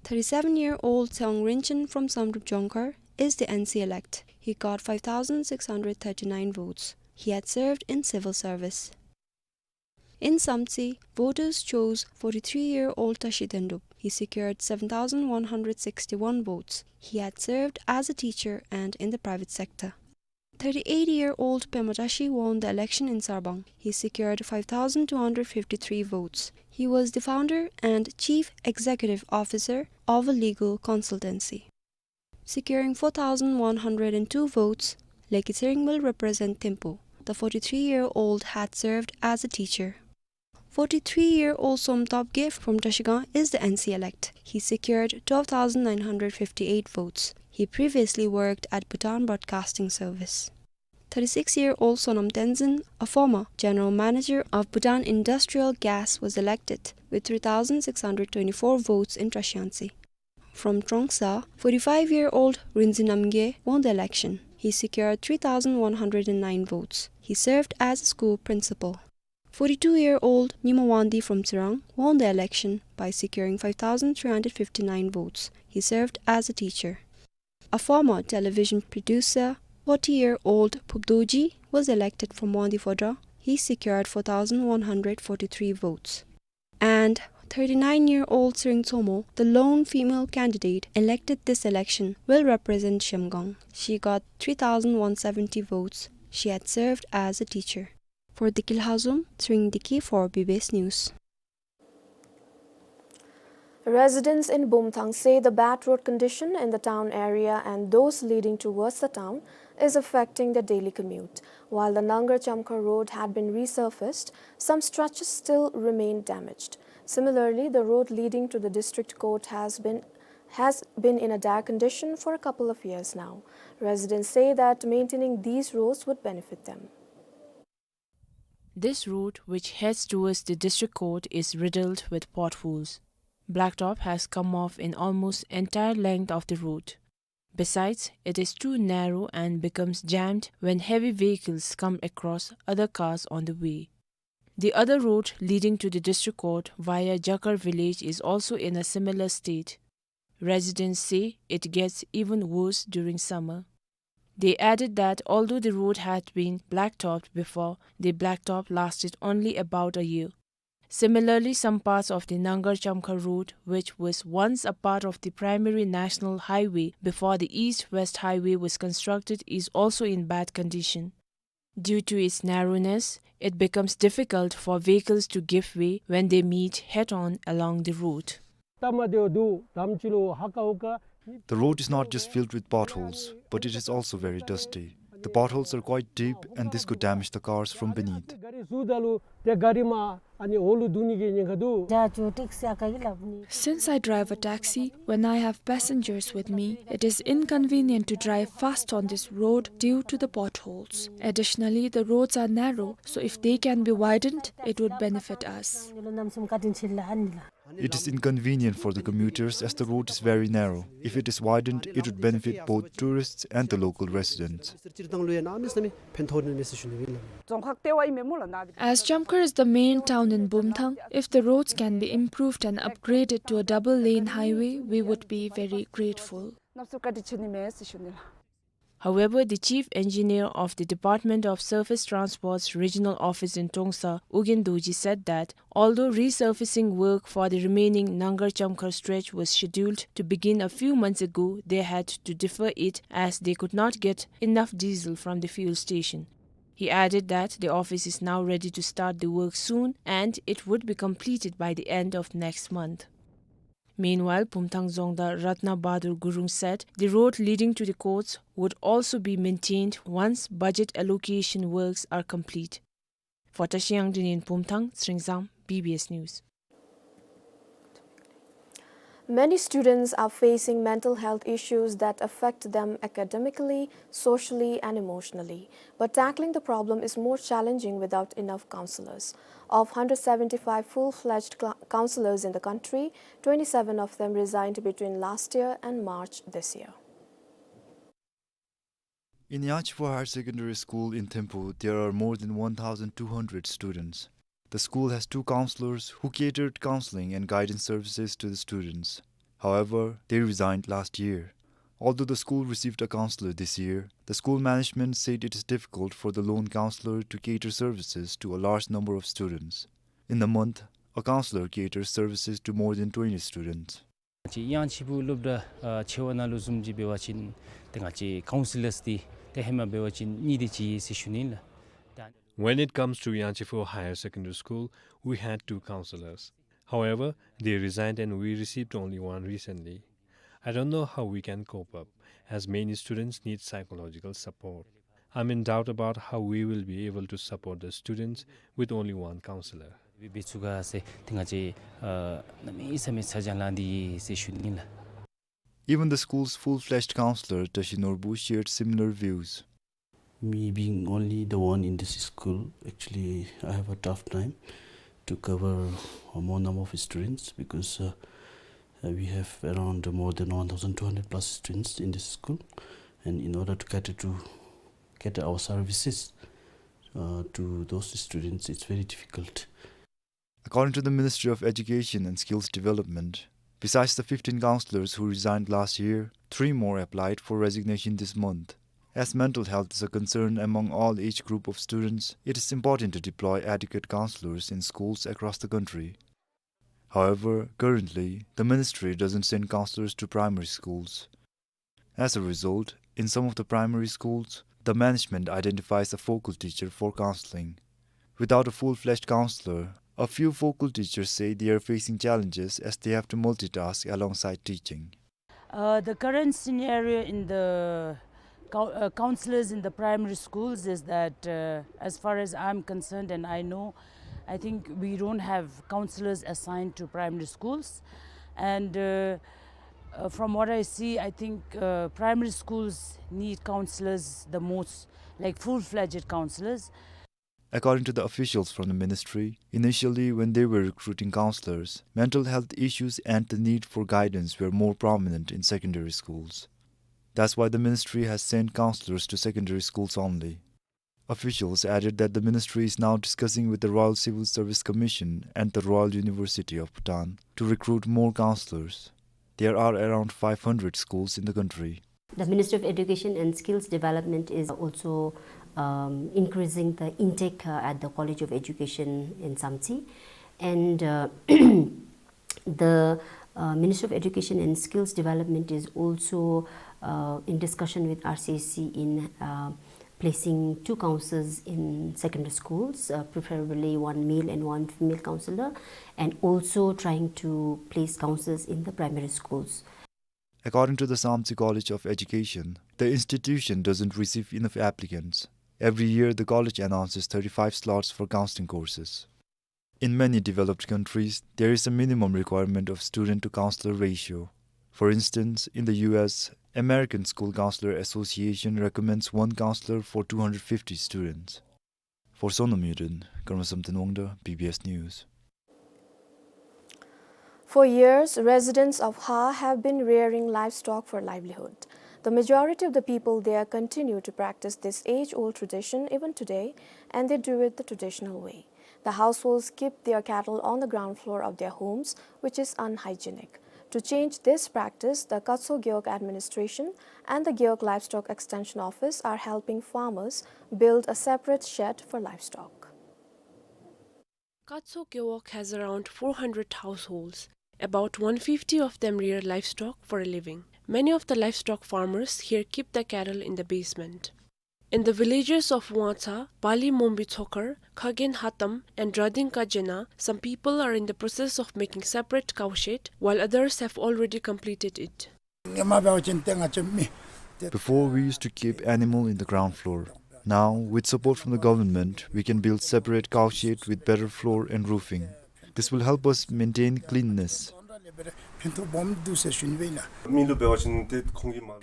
Thirty-seven-year-old Tseong Rinchen from Samdrup Jongkhar is the N C elect. He got five thousand six hundred thirty-nine votes. He had served in civil service. In Samtse, voters chose forty-three-year-old Tashi Dendup. He secured seven thousand one hundred sixty-one votes. He had served as a teacher and in the private sector. Thirty-eight-year-old Pema Tashi won the election in Sarbang. He secured five thousand two hundred fifty-three votes. He was the founder and chief executive officer of a legal consultancy. Securing four thousand one hundred and two votes, Leki Tsering will represent Thimphu. The forty-three-year-old had served as a teacher. Forty-three-year-old Som Topgay from Trashigang is the N C elect. He secured twelve thousand nine hundred fifty-eight votes. He previously worked at Bhutan Broadcasting Service. Thirty-six-year-old Sonam Tenzin, a former general manager of Bhutan Industrial Gas, was elected with three thousand six hundred twenty-four votes in Trashiyangtse. From Trongsa, forty-five-year-old Rinzin Namgay won the election. He secured three thousand one hundred and nine votes. He served as a school principal. Forty-two-year-old Nyima Wangdi from Tsirang won the election by securing five thousand three hundred fifty-nine votes. He served as a teacher. A former television producer, forty-year-old Phub Dorji, was elected from Wangdi Phodrang. He secured four thousand one hundred forty-three votes. And thirty-nine-year-old Tsering Tsomo, the lone female candidate elected this election, will represent Zhemgang. She got three thousand one seventy votes. She had served as a teacher. For Diki Lhazom, Tsering Diki for B B S News. Residents in Bumthang say the bad road condition in the town area and those leading towards the town is affecting their daily commute. While the Nangar Chamkhar road had been resurfaced, some stretches still remain damaged. Similarly, the road leading to the district court has been, has been in a dire condition for a couple of years now. Residents say that maintaining these roads would benefit them. This road, which heads towards the district court, is riddled with potholes. Blacktop has come off in almost entire length of the road. Besides, it is too narrow and becomes jammed when heavy vehicles come across other cars on the way. The other road leading to the district court via Jakar village is also in a similar state. Residents say it gets even worse during summer. They added that although the road had been blacktopped before, the blacktop lasted only about a year. Similarly, some parts of the Nangar Chamkhar road, which was once a part of the primary national highway before the east-west highway was constructed, is also in bad condition. Due to its narrowness, it becomes difficult for vehicles to give way when they meet head-on along the road. The road is not just filled with potholes, but it is also very dusty. The potholes are quite deep, and this could damage the cars from beneath. Since I drive a taxi, when I have passengers with me, it is inconvenient to drive fast on this road due to the potholes. Additionally, the roads are narrow, so if they can be widened, it would benefit us. It is inconvenient for the commuters as the road is very narrow. If it is widened, it would benefit both tourists and the local residents. As Chamkhar is the main town in Bumthang, if the roads can be improved and upgraded to a double-lane highway, we would be very grateful. However, the chief engineer of the Department of Surface Transport's regional office in Trongsa, Ugyen Dorji, said that although resurfacing work for the remaining Nangar-Chamkhar stretch was scheduled to begin a few months ago, they had to defer it as they could not get enough diesel from the fuel station. He added that the office is now ready to start the work soon and it would be completed by the end of next month. Meanwhile, Bumthang Dzongda Ratna Bahadur Gurung said the road leading to the courts would also be maintained once budget allocation works are complete. For Tashiang Dinin Bumthang, Sringsang, B B S News. Many students are facing mental health issues that affect them academically, socially, and emotionally. But tackling the problem is more challenging without enough counselors. Of hundred seventy-five full-fledged cl-, counselors in the country, twenty-seven of them resigned between last year and March this year. In Yangchifu Higher Secondary School in Thimphu, there are more than one thousand two hundred students. The school has two counselors who catered counseling and guidance services to the students. However, they resigned last year. Although the school received a counselor this year, the school management said it is difficult for the lone counselor to cater services to a large number of students. In a month, a counselor caters services to more than twenty students. ཅིག་ཡང་ཕྱི་ཕུ་སློབ་གྲྭ་ཨ་ཆེ་བ་ནང་ལུ་བཟུམ་ཅིག་འབད་བ་ཅིན་ཏེ་ང་བཅས་ཀའུན་སི་ལརསི་འདི་ཏེ་ཧེ་མ་འབད་བ་ཅིན་གཉིས་དེ་ཅིག་ཡོད་ཟེར་ཞུ་ནི་ལགས། When it comes to Yangchifu Higher Secondary School, we had two counselors. However, they resigned and we received only one recently. I don't know how we can cope up, as many students need psychological support. I'm in doubt about how we will be able to support the students with only one counselor. འབད་ཚུགས་ག་ཟེར་ཏེ་ང་བཅས་ཨ་གནམ་མེད་ས་མེད་ཚ་གྱང་ལང་སྟེ་ཡོད་ཟེར་ཞུ་ནི་ལགས། Even the school's full-fledged counselor, Tashi Norbu, shared similar views. Me being only the one in this school, actually, I have a tough time to cover a more number of students because, uh, uh, we have around more than one thousand two hundred plus students in this school. And in order to cater to cater our services, uh, to those students, it's very difficult. According to the Ministry of Education and Skills Development, besides the fifteen counselors who resigned last year, three more applied for resignation this month. As mental health is a concern among all age group of students, it is important to deploy adequate counselors in schools across the country. However, currently, the ministry doesn't send counselors to primary schools. As a result, in some of the primary schools, the management identifies a focal teacher for counseling. Without a full-fledged counselor, a few focal teachers say they are facing challenges as they have to multitask alongside teaching. Uh, the current scenario in the cou-, uh, counselors in the primary schools is that, uh, as far as I'm concerned and I know, I think we don't have counselors assigned to primary schools. And, uh, uh, from what I see, I think, uh, primary schools need counselors the most, like full-fledged counselors. According to the officials from the ministry, initially when they were recruiting counselors, mental health issues and the need for guidance were more prominent in secondary schools. That's why the ministry has sent counselors to secondary schools only. Officials added that the ministry is now discussing with the Royal Civil Service Commission and the Royal University of Bhutan to recruit more counselors. There are around five hundred schools in the country. The Ministry of Education and Skills Development is also, um, increasing the intake, uh, at the College of Education in Samtse. And, uh, the, uh, Ministry of Education and Skills Development is also, uh, in discussion with R C S C in, uh, placing two counselors in secondary schools, uh, preferably one male and one female counselor, and also trying to place counselors in the primary schools. According to the Samtse College of Education, the institution doesn't receive enough applicants. Every year, the college announces thirty-five slots for counseling courses. In many developed countries, there is a minimum requirement of student to counselor ratio. For instance, in the U S, American School Counselor Association recommends one counselor for two hundred fifty students. For Sonam Yuden, Karma Samten Wangda, B B S News. For years, residents of Ha have been rearing livestock for livelihood. The majority of the people there continue to practice this age-old tradition even today, and they do it the traditional way. The households keep their cattle on the ground floor of their homes, which is unhygienic. To change this practice, the Katso Gewog administration and the Gewog Livestock Extension Office are helping farmers build a separate shed for livestock. Katso Gewog has around four hundred households. About one fifty of them rear livestock for a living. Many of the livestock farmers here keep the cattle in the basement. In the villages of Wangtsa, Bali Mombi Tsokar, Khagen Hatam, and Rading Kajena, some people are in the process of making separate cowshed, while others have already completed it. Before, we used to keep animal in the ground floor. Now, with support from the government, we can build separate cowshed with better floor and roofing. This will help us maintain cleanliness. In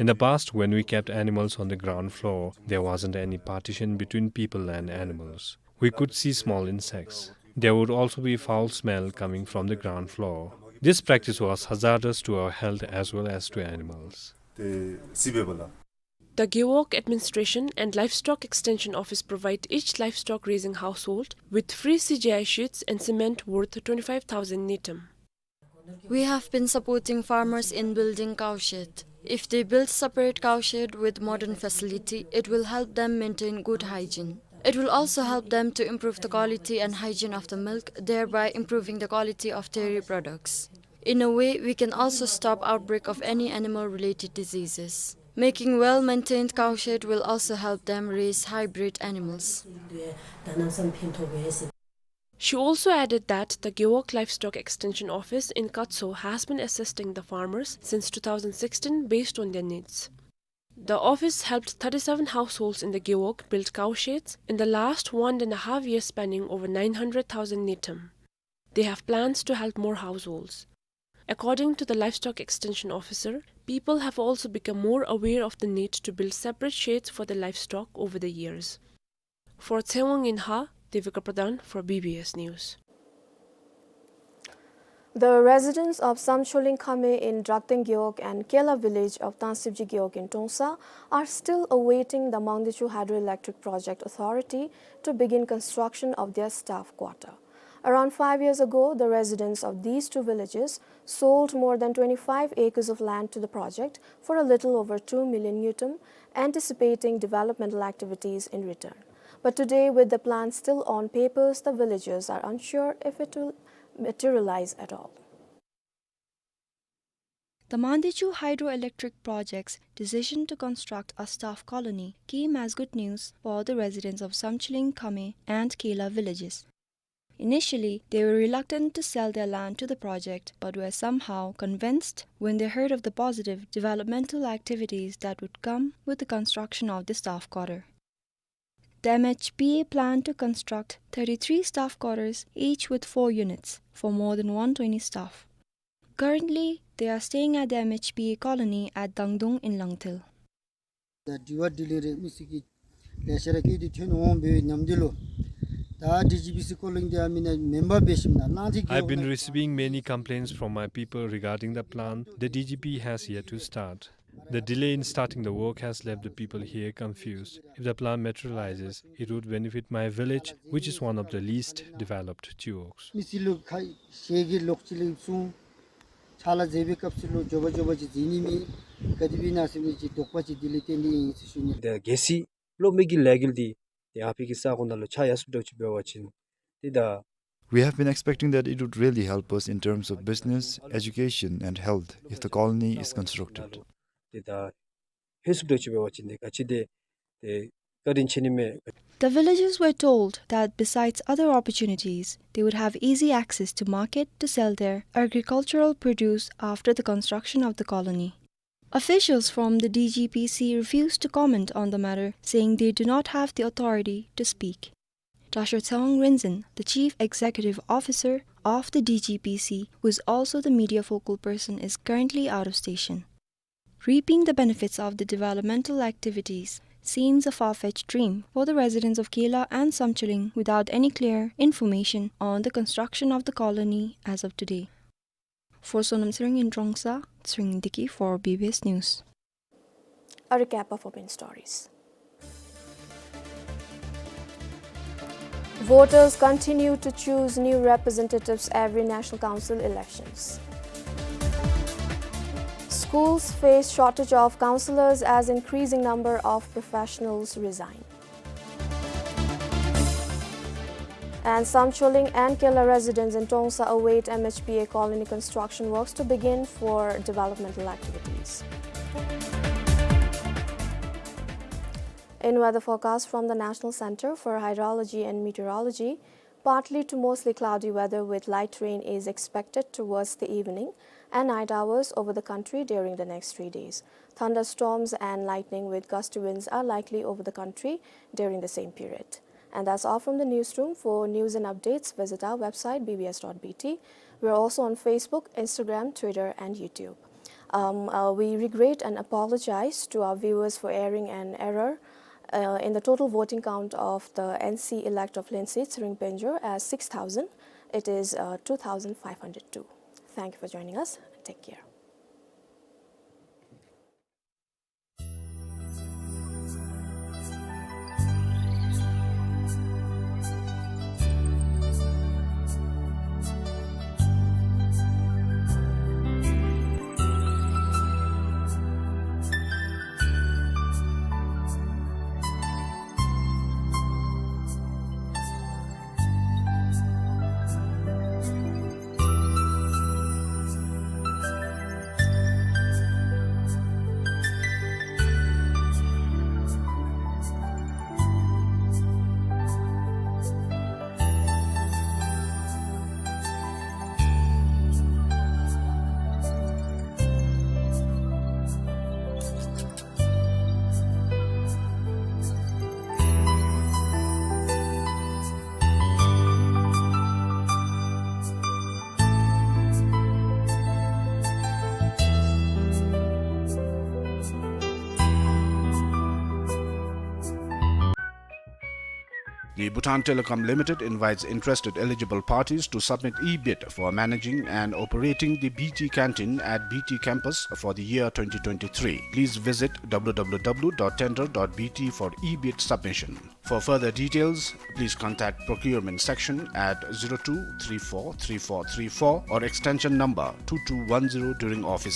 the past, when we kept animals on the ground floor, there wasn't any partition between people and animals. We could see small insects. There would also be foul smell coming from the ground floor. This practice was hazardous to our health as well as to animals. The Gewog Administration and Livestock Extension Office provide each livestock raising household with free C G I sheds and cement worth twenty-five thousand ngultrum. We have been supporting farmers in building cowshed. If they build separate cowshed with modern facility, it will help them maintain good hygiene. It will also help them to improve the quality and hygiene of the milk, thereby improving the quality of dairy products. In a way, we can also stop outbreak of any animal-related diseases. Making well-maintained cowshed will also help them raise hybrid animals. She also added that the Gewog Livestock Extension Office in Katso has been assisting the farmers since two thousand sixteen based on their needs. The office helped thirty-seven households in the Gewog build cowsheds in the last one and a half years, spending over nine hundred thousand ngultrum. They have plans to help more households. According to the Livestock Extension Officer, people have also become more aware of the need to build separate sheds for the livestock over the years. For Tsewang in Ha, Devika Pradhan for B B S News. The residents of Samcholing Khame in Drakteng Gewog and Kela village of Tangsibji Gewog in Trongsa are still awaiting the Mangdechu Hydroelectric Project Authority to begin construction of their staff quarter. Around five years ago, the residents of these two villages sold more than twenty-five acres of land to the project for a little over two million ngultrum, anticipating developmental activities in return. But today, with the plan still on papers, the villagers are unsure if it will materialize at all. The Mangdechu Hydroelectric Project's decision to construct a staff colony came as good news for the residents of Samcholing Khame and Kela villages. Initially, they were reluctant to sell their land to the project, but were somehow convinced when they heard of the positive developmental activities that would come with the construction of the staff quarter. The M H P A planned to construct thirty-three staff quarters, each with four units, for more than one twenty staff. Currently, they are staying at the M H P A colony at Dangdung in Langtil. ད་དྲི་བ་དྲིས་ལན་རེ་མི་སི་གི་ལས་བྱ་ར་ཀི་དེ་ཐོན་འོང་བའི་ཉམས་འདི་ལོ། ད་ཌི་ཇི་པི་སི་ཀོ་ལིང་དེ་ཨ་མི་ན་མེན་པར་འབད་ཞིནམ་ན་ལང་ཐིག་I've been receiving many complaints from my people regarding the plan. The D G P has yet to start. The delay in starting the work has left the people here confused. If the plan materializes, it would benefit my village, which is one of the least developed Chiwogs. མི་སི་ལུ་ཁ་ཤས་ཀྱིས་ལོག་ཅི་ལེགས་གསུང་། ཕྱག་ལཱ་མཛད་པའི་སྐབས་སུ་ལུ་མགྱོགས་པ་མགྱོགས་པ་ཅིག་མཛད་ནི་མེད། ག་དེ་སྦེ་ཨིན་ན་ཟེར་མི་ཅིག་དོགས་པ་ཅིག་དེ་ལས་བརྟེན་ཏེ་ཨིན་ཟེར་ཞུ་ནི། ད་གལ་སྲིད་གློག་མེ་གི་ལས་འགུལ་འདི་ཏེ་ཨ་ཕི་གི་ས་གོ་ནང་ལུ་ཆགས་ཡར་སོངམ་འདྲཝ་ཅིག་འབད་བ་ཅིན་ཏེ་ད། We have been expecting that it would really help us in terms of business, education and health if the colony is constructed. ཏེ་ད་ལྷོད་སོངམ་འདྲཝ་ཅིག་འབད་བ་ཅིན་ཏེ་ག་ཅི་དེ་ཏེ་བཀའ་དྲིན་ཆེ་ནི་མས། The villagers were told that besides other opportunities, they would have easy access to market to sell their agricultural produce after the construction of the colony. Officials from the D G P C refused to comment on the matter, saying they do not have the authority to speak. Dasho Tsewang Rinzin, the Chief Executive Officer of the D G P C, who is also the media focal person, is currently out of station. Reaping the benefits of the developmental activities seems a far-fetched dream for the residents of Kela and Samcholing without any clear information on the construction of the colony as of today. For Sonam Tshering in Trongsa, Tshering Deki for B B S News. A recap of our main stories. Voters continue to choose new representatives every National Council elections. Schools face shortage of counsellors as increasing number of professionals resign. And Samcholing and Kela residents in Trongsa await M H P A colony construction works to begin for developmental activities. In weather forecast from the National Center for Hydrology and Meteorology, partly to mostly cloudy weather with light rain is expected towards the evening and night hours over the country during the next three days. Thunderstorms and lightning with gusty winds are likely over the country during the same period. And that's all from the newsroom. For news and updates, visit our website, B B S dot B T. We're also on Facebook, Instagram, Twitter, and YouTube. Um, uh, we regret and apologize to our viewers for airing an error, uh, in the total voting count of the N C elect of Lensi Tshering Pynjor as six thousand. It is, uh, two thousand five hundred two. Thank you for joining us. Take care. The Bhutan Telecom Limited invites interested eligible parties to submit e-bid for managing and operating the B T canteen at B T campus for the year twenty twenty-three. Please visit W W W dot tender dot B T for e-bid submission. For further details, please contact procurement section at zero two three four three four three four or extension number two two one zero during office